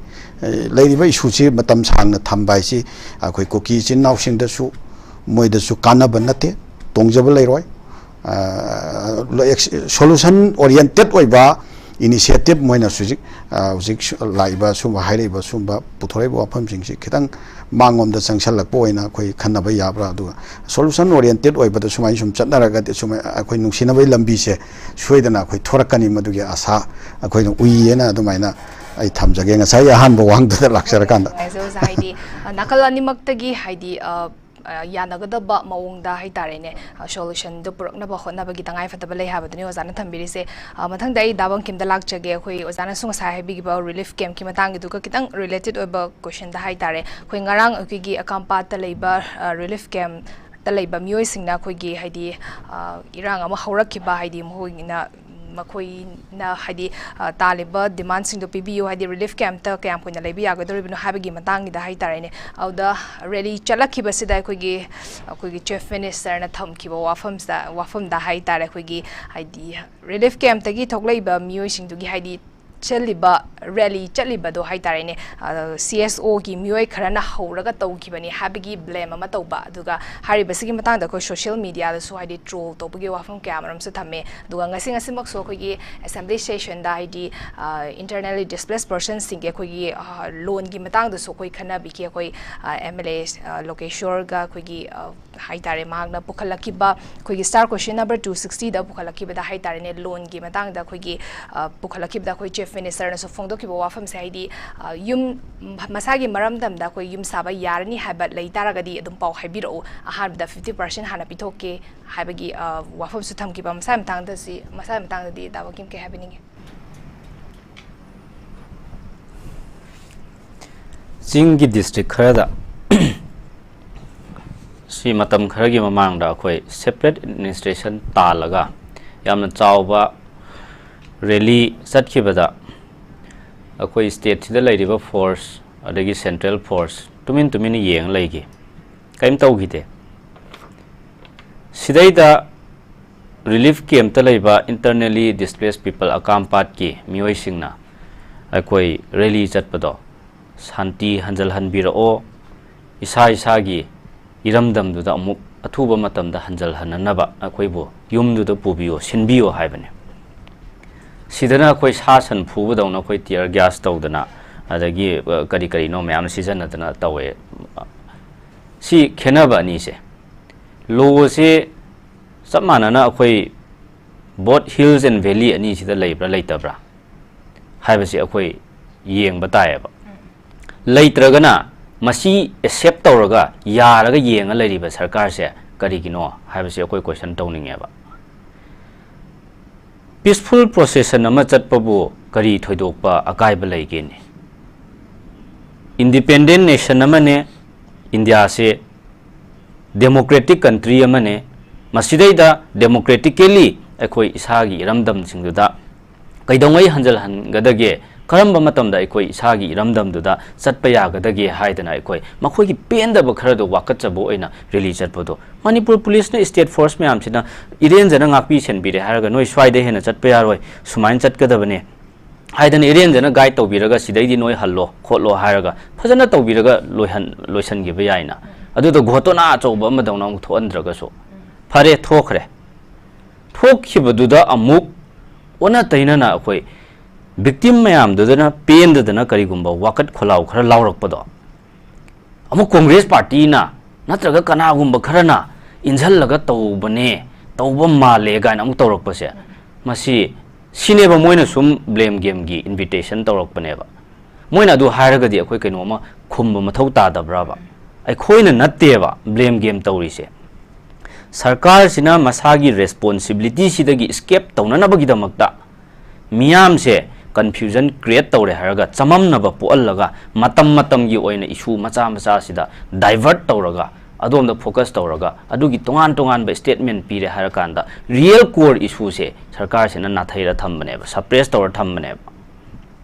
ꯂꯩꯔꯤꯕ ꯏꯁꯨꯁꯤ ꯃꯇꯝ ꯁꯥꯡꯅ ꯊꯝꯕ ꯍꯥꯏꯁꯤ ꯑꯩꯈꯣꯏ ꯀꯨꯀꯤ ꯏꯆꯤꯟ ꯏꯅꯥꯎꯁꯤꯡꯗꯁꯨ ꯃꯣꯏꯗꯁꯨ ꯀꯥꯟꯅꯕ ꯅꯠꯇꯦ, ꯇꯣꯡꯖꯕ ꯂꯩꯔꯣꯏ꯫ ꯁꯣꯂꯨꯁꯟ ꯑꯣꯔꯤꯌꯦꯟꯇꯦꯠ ꯑꯣꯏꯕ ꯏꯅꯤꯁꯤꯌꯦꯇꯤꯞ ꯃꯣꯏꯅ ꯍꯧꯖꯤꯛ ꯍꯧꯖꯤꯛ ꯂꯥꯛꯏꯕ ꯁꯨꯝꯕ ꯍꯥꯏꯔꯛꯏꯕ ꯁꯨꯝꯕ ꯄꯨꯊꯣꯔꯛꯏꯕ ꯋꯥꯐꯝꯁꯤꯡꯁꯤ ꯈꯤꯇꯪ ꯃꯥꯡꯂꯣꯝꯗ ꯆꯪꯁꯜꯂꯛꯄ ꯑꯣꯏꯅ ꯑꯩꯈꯣꯏ ꯈꯟꯅꯕ ꯌꯥꯕ꯭ꯔꯥ? ꯑꯗꯨꯒ ꯁꯣꯂꯨꯁꯟ ꯑꯣꯔꯤꯌꯦꯟꯇꯦꯠ ꯑꯣꯏꯕꯗ ꯁꯨꯃꯥꯏꯅ ꯁꯨꯝ ꯆꯠꯅꯔꯒꯗꯤ ꯁꯨꯃꯥꯏ ꯑꯩꯈꯣꯏ ꯅꯨꯡꯁꯤꯅꯕꯒꯤ ꯂꯝꯕꯤꯁꯦ ꯁꯣꯏꯗꯅ ꯑꯩꯈꯣꯏ ꯊꯣꯔꯛꯀꯅꯤ, ꯃꯗꯨꯒꯤ ꯑꯥꯁꯥ ꯑꯩꯈꯣꯏꯅ ꯎꯏꯌꯦꯅ ꯑꯗꯨꯃꯥꯏꯅ ꯑꯩ ꯊꯝꯖꯒꯦ ꯉꯁꯥꯏ ꯑꯍꯥꯟꯕ ꯋꯥꯍꯪꯗꯨꯗ ꯂꯥꯛꯆꯔꯀꯥꯟꯗ꯫ ꯅꯨꯡꯉꯥꯏꯖꯩ ꯑꯣꯖꯥ, ꯍꯥꯏꯗꯤ ꯅꯥꯀꯜ ꯑꯅꯤꯃꯛꯇꯒꯤ ꯍꯥꯏꯗꯤ ꯌꯥꯅꯒꯗꯕ ꯃꯑꯣꯡꯗ ꯍꯥꯏꯇꯥꯔꯦꯅꯦ, ꯁꯣꯂꯨꯁꯟꯗꯣ ꯄꯨꯔꯛꯅꯕ ꯍꯣꯠꯅꯕꯒꯤ ꯇꯉꯥꯏ ꯐꯗꯕ ꯂꯩ ꯍꯥꯏꯕꯗꯨꯅꯤ ꯑꯣꯖꯥꯅ ꯊꯝꯕꯤꯔꯤꯁꯦ꯫ ꯃꯊꯪꯗ ꯑꯩ ꯗꯥ ꯕꯪꯀꯤꯝꯗ ꯂꯥꯛꯆꯒꯦ꯫ ꯑꯩꯈꯣꯏ ꯑꯣꯖꯥꯅꯁꯨ ꯉꯁꯥꯏ ꯍꯥꯏꯕꯤꯈꯤꯕ ꯔꯤꯂꯤꯐ ꯀꯦꯝꯞꯀꯤ ꯃꯇꯥꯡꯒꯤꯗꯨꯒ ꯈꯤꯇꯪ ꯔꯤꯂꯦꯇꯦꯠ ꯑꯣꯏꯕ ꯀꯣꯏꯁꯟꯗ ꯍꯥꯏꯇꯥꯔꯦ, ꯑꯩꯈꯣꯏ ꯉꯔꯥꯡ ꯑꯩꯈꯣꯏꯒꯤ ꯑꯀꯥꯝꯄꯥꯠꯇ ꯂꯩꯕ ꯔꯤꯂꯤꯐ ꯀꯦꯝꯞꯇ ꯂꯩꯕ ꯃꯤꯑꯣꯏꯁꯤꯡꯅ ꯑꯩꯈꯣꯏꯒꯤ ꯍꯥꯏꯗꯤ ꯏꯔꯥꯡ ꯑꯃ ꯍꯧꯔꯛꯈꯤꯕ, ꯍꯥꯏꯗꯤ ꯃꯈꯣꯏꯒꯤꯅ ꯃꯈꯣꯏꯅ ꯍꯥꯏꯗꯤ, ꯑ, ꯇꯥꯜꯂꯤꯕ ꯗꯤꯃꯥꯟꯁꯤꯡꯗꯣ ꯄꯤꯕꯤꯌꯨ, ꯍꯥꯏꯗꯤ ꯔꯤꯂꯤꯐ ꯀꯦꯝꯞꯇ ꯀꯌꯥꯝ ꯀꯨꯏꯅ ꯂꯩꯕ ꯌꯥꯒꯗꯧꯔꯤꯕꯅꯣ ꯍꯥꯏꯕꯒꯤ ꯃꯇꯥꯡꯒꯤꯗ ꯍꯥꯏꯇꯥꯔꯦꯅꯦ꯫ ꯑꯗꯨꯗ ꯔꯦꯂꯤ ꯆꯠꯂꯛꯈꯤꯕꯁꯤꯗ ꯑꯩꯈꯣꯏꯒꯤ, ꯑꯩꯈꯣꯏꯒꯤ ꯆꯤꯐ ꯃꯤꯅꯤꯁꯇꯔꯅ ꯊꯝꯈꯤꯕ ꯋꯥꯐꯝꯁꯤꯗ, ꯋꯥꯐꯝꯗ ꯍꯥꯏꯇꯥꯔꯦ, ꯑꯩꯈꯣꯏꯒꯤ ꯍꯥꯏꯗꯤ ꯔꯤꯂꯤꯐ ꯀꯦꯝꯞꯇꯒꯤ ꯊꯣꯛꯂꯛꯏꯕ ꯃꯤꯑꯣꯏꯁꯤꯡꯗꯨꯒꯤ ꯍꯥꯏꯗꯤ ꯆꯠꯂꯤꯕ ꯔꯦꯂꯤ ꯆꯠꯂꯤꯕꯗꯣ ꯍꯥꯏꯇꯥꯔꯦꯅꯦ, ꯁꯤ ꯑꯦꯁ ꯑꯣꯒꯤ ꯃꯤꯑꯣꯏ ꯈꯔꯅ ꯍꯧꯔꯒ ꯇꯧꯈꯤꯕꯅꯤ ꯍꯥꯏꯕꯒꯤ ꯕ꯭ꯂꯦꯝ ꯑꯃ ꯇꯧꯕ, ꯑꯗꯨꯒ ꯍꯥꯏꯔꯤꯕꯁꯤꯒꯤ ꯃꯇꯥꯡꯗ ꯑꯩꯈꯣꯏ ꯁꯣꯁꯤꯌꯦꯜ ꯃꯤꯗꯤꯌꯥꯗꯁꯨ ꯍꯥꯏꯗꯤ ꯇ꯭ꯔꯣꯜ ꯇꯧꯕꯒꯤ ꯋꯥꯐꯝ ꯀꯌꯥ ꯑꯃꯔꯣꯝꯁꯨ ꯊꯝꯃꯦ꯫ ꯑꯗꯨꯒ ꯉꯁꯤ ꯉꯁꯤꯃꯛꯁꯨ ꯑꯩꯈꯣꯏꯒꯤ ꯑꯦꯁꯦꯝꯕ꯭ꯂꯤ ꯁꯦꯁꯟꯗ ꯍꯥꯏꯗꯤ, ꯑ, ꯏꯟꯇꯔꯅꯦꯜꯂꯤ ꯗꯤꯁꯄ꯭ꯂꯦꯁ ꯄꯔꯁꯟꯁꯤꯡꯒꯤ ꯑꯩꯈꯣꯏꯒꯤ, ꯑ, ꯂꯣꯟꯒꯤ ꯃꯇꯥꯡꯗꯁꯨ ꯑꯩꯈꯣꯏ ꯈꯟꯅꯕꯤꯈꯤ꯫ ꯑꯩꯈꯣꯏ, ꯑ, ꯑꯦꯝ ꯑꯦꯜ ꯑꯦ, ꯑ, ꯂꯣꯀꯦꯁꯣꯔꯒ ꯑꯩꯈꯣꯏꯒꯤ, ꯑ, ꯍꯥꯏꯇꯥꯔꯦ, ꯃꯍꯥꯛꯅ ꯄꯨꯈꯠꯂꯛꯈꯤꯕ ꯑꯩꯈꯣꯏꯒꯤ ꯁ꯭ꯇꯥꯔ ꯀꯣꯏꯁꯟ ꯅꯝꯕꯔ ꯇꯨ ꯁꯤꯛꯁꯇꯤꯗ ꯄꯨꯈꯠꯂꯛꯈꯤꯕꯗ ꯍꯥꯏꯇꯥꯔꯦꯅꯦ, ꯂꯣꯟꯒꯤ ꯃꯇꯥꯡꯗ ꯑꯩꯈꯣꯏꯒꯤ, ꯑ, ꯄꯨꯈꯠꯂꯛꯈꯤꯕꯗ ꯑꯩꯈꯣꯏ ꯆꯤꯐ ꯃꯤꯅꯤꯁꯇꯔꯅꯁꯨ ꯐꯣꯡꯗꯣꯛꯈꯤꯕ ꯋꯥꯐꯝꯁꯦ ꯍꯥꯏꯗꯤ, ꯑ, ꯌꯨꯝ, ꯃꯁꯥꯒꯤ ꯃꯔꯝꯗꯝꯗ ꯑꯩꯈꯣꯏ ꯌꯨꯝ ꯁꯥꯕ ꯌꯥꯔꯅꯤ ꯍꯥꯏꯕ ꯂꯩ ꯇꯥꯔꯒꯗꯤ ꯑꯗꯨꯝ ꯄꯥꯎ ꯍꯥꯏꯕꯤꯔꯛꯎ, ꯑꯍꯥꯟꯕꯗ ꯐꯤꯐꯇꯤ ꯄꯥꯔꯁꯦꯟ ꯍꯥꯟꯅ ꯄꯤꯊꯣꯛꯀꯦ ꯍꯥꯏꯕꯒꯤ, ꯑ, ꯋꯥꯐꯝꯁꯨ ꯊꯝꯈꯤꯕ꯫ ꯃꯁꯥꯒꯤ ꯃꯇꯥꯡꯗ ꯁꯤ, ꯃꯁꯥꯒꯤ ꯃꯇꯥꯡꯗꯗꯤ ꯗꯥ ꯋꯥꯀꯤꯝ ꯀꯩ ꯍꯥꯏꯕꯤꯅꯤꯡꯉꯤ? ꯆꯤꯡꯒꯤ ꯗꯤꯁꯇ꯭ꯔꯤꯛ ꯈꯔꯗ ꯁꯤ ꯃꯇꯝ ꯈꯔꯒꯤ ꯃꯃꯥꯡꯗ ꯑꯩꯈꯣꯏ ꯁꯦꯄꯔꯦꯠ ꯑꯦꯗꯃꯤꯅꯤꯁꯇ꯭ꯔꯦꯁꯟ ꯇꯥꯜꯂꯒ ꯌꯥꯝꯅ ꯆꯥꯎꯕ ꯔꯦꯂꯤ ꯆꯠꯈꯤꯕꯗ ꯑꯩꯈꯣꯏ ꯁ꯭ꯇꯦꯠꯁꯤꯗ ꯂꯩꯔꯤꯕ ꯐꯣꯔꯁ ꯑꯗꯒꯤ ꯁꯦꯟꯇ꯭ꯔꯦꯜ ꯐꯣꯔꯁ ꯇꯨꯃꯤꯟ ꯇꯨꯃꯤꯟꯅ ꯌꯦꯡꯉ ꯂꯩꯈꯤ, ꯀꯔꯤꯝ ꯇꯧꯈꯤꯗꯦ꯫ ꯁꯤꯗꯩꯗ ꯔꯤꯂꯤꯐ ꯀꯦꯝꯞꯇ ꯂꯩꯕ ꯏꯟꯇꯔꯅꯦꯜꯂꯤ ꯗꯤꯁꯄ꯭ꯂꯦꯁ ꯄꯤꯄꯜ ꯑꯀꯥꯝꯄꯥꯠꯀꯤ ꯃꯤꯑꯣꯏꯁꯤꯡꯅ ꯑꯩꯈꯣꯏ ꯔꯦꯂꯤ ꯆꯠꯄꯗꯣ ꯁꯥꯟꯇꯤ ꯍꯟꯖꯜꯍꯟꯕꯤꯔꯛꯑꯣ, ꯏꯁꯥ ꯏꯁꯥꯒꯤ ꯏꯔꯝꯗꯝꯗꯨꯗ ꯑꯃꯨꯛ ꯑꯊꯨꯕ ꯃꯇꯝꯗ ꯍꯟꯖꯜꯍꯟꯅꯅꯕ ꯑꯩꯈꯣꯏꯕꯨ ꯌꯨꯝꯗꯨꯗ ꯄꯨꯕꯤꯌꯨ, ꯁꯤꯟꯕꯤꯌꯨ ꯍꯥꯏꯕꯅꯤ꯫ ꯁꯤꯗꯅ ꯑꯩꯈꯣꯏ ꯁꯥ ꯁꯟ ꯐꯨꯕꯗꯧꯅ ꯑꯩꯈꯣꯏ tear gas ꯇꯧꯗꯅ, ꯑꯗꯒꯤ, ꯑ, ꯀꯔꯤ ꯀꯔꯤꯅꯣ ꯃꯌꯥꯝ ꯁꯤꯖꯤꯟꯅꯗꯅ ꯇꯧꯋꯦ꯫ ꯁꯤ ꯈꯦꯠꯅꯕ ꯑꯅꯤꯁꯦ, ꯂꯣꯁꯦ ꯆꯞ ꯃꯥꯟꯅꯅ ꯑꯩꯈꯣꯏ both hills and valley ꯑꯅꯤꯁꯤꯗ ꯂꯩꯕ꯭ꯔꯥ ꯂꯩꯇꯕ꯭ꯔꯥ ꯍꯥꯏꯕꯁꯤ ꯑꯩꯈꯣꯏ ꯌꯦꯡꯕ ꯇꯥꯏꯌꯦꯕ꯫ ꯂꯩꯇ꯭ꯔꯒꯅ ꯃꯁꯤ ꯑꯦꯛꯁꯦꯞ ꯇꯧꯔꯒ ꯌꯥꯔꯒ ꯌꯦꯡꯉ ꯂꯩꯔꯤꯕ ꯁꯔꯀꯥꯔꯁꯦ ꯀꯔꯤꯒꯤꯅꯣ ꯍꯥꯏꯕꯁꯤ ꯑꯩꯈꯣꯏ ꯀꯣꯏꯁꯟ ꯇꯧꯅꯤꯡꯉꯦꯕ꯫ ꯄꯤꯁꯐꯨꯜ ꯄ꯭ꯔꯣꯁꯦꯁꯟ ꯑꯃ ꯆꯠꯄꯕꯨ ꯀꯔꯤ ꯊꯣꯏꯗꯣꯛꯄ ꯑꯀꯥꯏꯕ ꯂꯩꯒꯦꯅꯦ? ꯏꯟꯗꯤꯄꯦꯟꯗꯦꯟ ꯅꯦꯁꯟ ꯑꯃꯅꯦ, ꯏꯟꯗꯤꯌꯥꯁꯦ ꯗꯦꯃꯣꯀ꯭ꯔꯦꯇꯤꯛ ꯀꯟꯇ꯭ꯔꯤ ꯑꯃꯅꯦ, ꯃꯁꯤꯗꯩꯗ ꯗꯦꯃꯣꯀ꯭ꯔꯦꯇꯤꯀꯦꯂꯤ ꯑꯩꯈꯣꯏ ꯏꯁꯥꯒꯤ ꯏꯔꯝꯗꯝꯁꯤꯡꯗꯨꯗ ꯀꯩꯗꯧꯉꯩ ꯍꯟꯖꯤꯜꯍꯟꯒꯗꯒꯦ, ꯀꯔꯝꯕ ꯃꯇꯝꯗ ꯑꯩꯈꯣꯏ ꯏꯁꯥꯒꯤ ꯏꯔꯝꯗꯝꯗꯨꯗ ꯆꯠꯄ ꯌꯥꯒꯗꯒꯦ ꯍꯥꯏꯗꯅ ꯑꯩꯈꯣꯏ ꯃꯈꯣꯏꯒꯤ ꯄꯦꯟꯗꯕ ꯈꯔꯗꯣ ꯋꯥꯀꯠꯆꯕ ꯑꯣꯏꯅ ꯔꯦꯂꯤ ꯆꯠꯄꯗꯣ, ꯃꯅꯤꯄꯨꯔ ꯄꯨꯂꯤꯁꯅ, ꯏꯁꯇꯦꯠ ꯐꯣꯔꯁ ꯃꯌꯥꯝꯁꯤꯅ ꯏꯔꯦꯟꯖꯅ ꯉꯥꯛꯄꯤ ꯁꯦꯟꯕꯤꯔꯦ ꯍꯥꯏꯔꯒ ꯅꯣꯏ ꯁ꯭ꯋꯥꯏꯗ ꯍꯦꯟꯅ ꯆꯠꯄ ꯌꯥꯔꯣꯏ, ꯁꯨꯃꯥꯏꯅ ꯆꯠꯀꯗꯕꯅꯦ ꯍꯥꯏꯗꯅ ꯏꯔꯦꯟꯖꯅ ꯒꯥꯏꯗ ꯇꯧꯕꯤꯔꯒ ꯁꯤꯗꯩꯗꯤ ꯅꯣꯏ ꯍꯜꯂꯣ ꯈꯣꯠꯂꯣ ꯍꯥꯏꯔꯒ ꯐꯖꯅ ꯇꯧꯕꯤꯔꯒ ꯂꯣꯏꯍꯟ-, ꯂꯣꯏꯁꯟꯈꯤꯕ ꯌꯥꯏꯅ꯫ ꯑꯗꯨꯗ ꯘꯣꯇꯣꯅꯥ ꯑꯆꯧꯕ ꯑꯃꯗꯧꯅ ꯑꯃꯨꯛ ꯊꯣꯛꯍꯟꯗ꯭ꯔꯒꯁꯨ ꯐꯔꯦ, ꯊꯣꯛꯈ꯭ꯔꯦ꯫ ꯊꯣꯛꯈꯤꯕꯗꯨꯗ ꯑꯃꯨꯛ ꯑꯣꯟꯅ ꯇꯩꯅꯅ ꯑꯩꯈꯣꯏ ꯚꯤꯛꯇꯤꯝ ꯃꯌꯥꯝꯗꯨꯗꯅ ꯄꯦꯟꯗꯗꯅ ꯀꯔꯤꯒꯨꯝꯕ ꯋꯥꯀꯠ ꯈꯣꯜꯂꯥꯎ ꯈꯔ ꯂꯥꯎꯔꯛꯄꯗꯣ, ꯑꯃꯨꯛ ꯀꯣꯡꯒ꯭ꯔꯦꯁ ꯄꯥꯔꯇꯤꯅ ꯅꯠꯇ꯭ꯔꯒ ꯀꯅꯥꯒꯨꯝꯕ ꯈꯔꯅ ꯏꯟꯁꯤꯜꯂꯒ ꯇꯧꯕꯅꯦ, ꯇꯧꯕ ꯃꯥꯜꯂꯦ ꯀꯥꯏꯅ ꯑꯃꯨꯛ ꯇꯧꯔꯛꯄꯁꯦ, ꯃꯁꯤ, ꯁꯤꯅꯦꯕ ꯃꯣꯏꯅ ꯁꯨꯝ ꯕ꯭ꯂꯦꯝ ꯒꯦꯝꯒꯤ ꯏꯟꯚꯤꯇꯦꯁꯟ ꯇꯧꯔꯛꯄꯅꯦꯕ꯫ ꯃꯣꯏꯅ ꯑꯗꯨ ꯍꯥꯏꯔꯒꯗꯤ ꯑꯩꯈꯣꯏ ꯀꯩꯅꯣꯝꯃ ꯈꯨꯝꯕ ꯃꯊꯧ ꯇꯥꯗꯕ꯭ꯔꯕ? ꯑꯩꯈꯣꯏꯅ ꯅꯠꯇꯦꯕ ꯕ꯭ꯂꯦꯝ ꯒꯦꯝ ꯇꯧꯔꯤꯁꯦ꯫ ꯁꯔꯀꯥꯔꯁꯤꯅ ꯃꯁꯥꯒꯤ ꯔꯦꯁꯄꯣꯟꯁꯤꯕꯤꯂꯤꯇꯤꯁꯤꯗꯒꯤ ꯏꯁꯀꯦꯞ ꯇꯧꯅꯅꯕꯒꯤꯗꯃꯛꯇ ꯃꯤꯌꯥꯝꯁꯦ ꯀꯟꯐ꯭ꯌꯨꯖꯟ ꯀ꯭ꯔꯤꯌꯦꯠ ꯇꯧꯔꯦ ꯍꯥꯏꯔꯒ, ꯆꯃꯝꯅꯕ ꯄꯣꯛꯍꯜꯂꯒ, ꯃꯇꯝ ꯃꯇꯝꯒꯤ ꯑꯣꯏꯅ ꯏꯁꯨ ꯃꯆꯥ ꯃꯆꯥꯁꯤꯗ ꯗꯥꯏꯚꯔꯠ ꯇꯧꯔꯒ, ꯑꯗꯣꯝꯗ ꯐꯣꯀꯁ ꯇꯧꯔꯒ, ꯑꯗꯨꯒꯤ ꯇꯣꯉꯥꯟ ꯇꯣꯉꯥꯟꯕ ꯁ꯭ꯇꯦꯠꯃꯦꯟ ꯄꯤꯔꯦ ꯍꯥꯏꯔꯀꯥꯟꯗ, ꯔꯤꯌꯦꯜ ꯀꯣꯔ ꯏꯁꯨꯁꯦ ꯁꯔꯀꯥꯔꯁꯤꯅ ꯅꯥꯊꯩꯔ ꯊꯝꯕꯅꯦꯕ, ꯁꯄ꯭ꯔꯦꯁ ꯇꯧꯔ ꯊꯝꯕꯅꯦꯕ꯫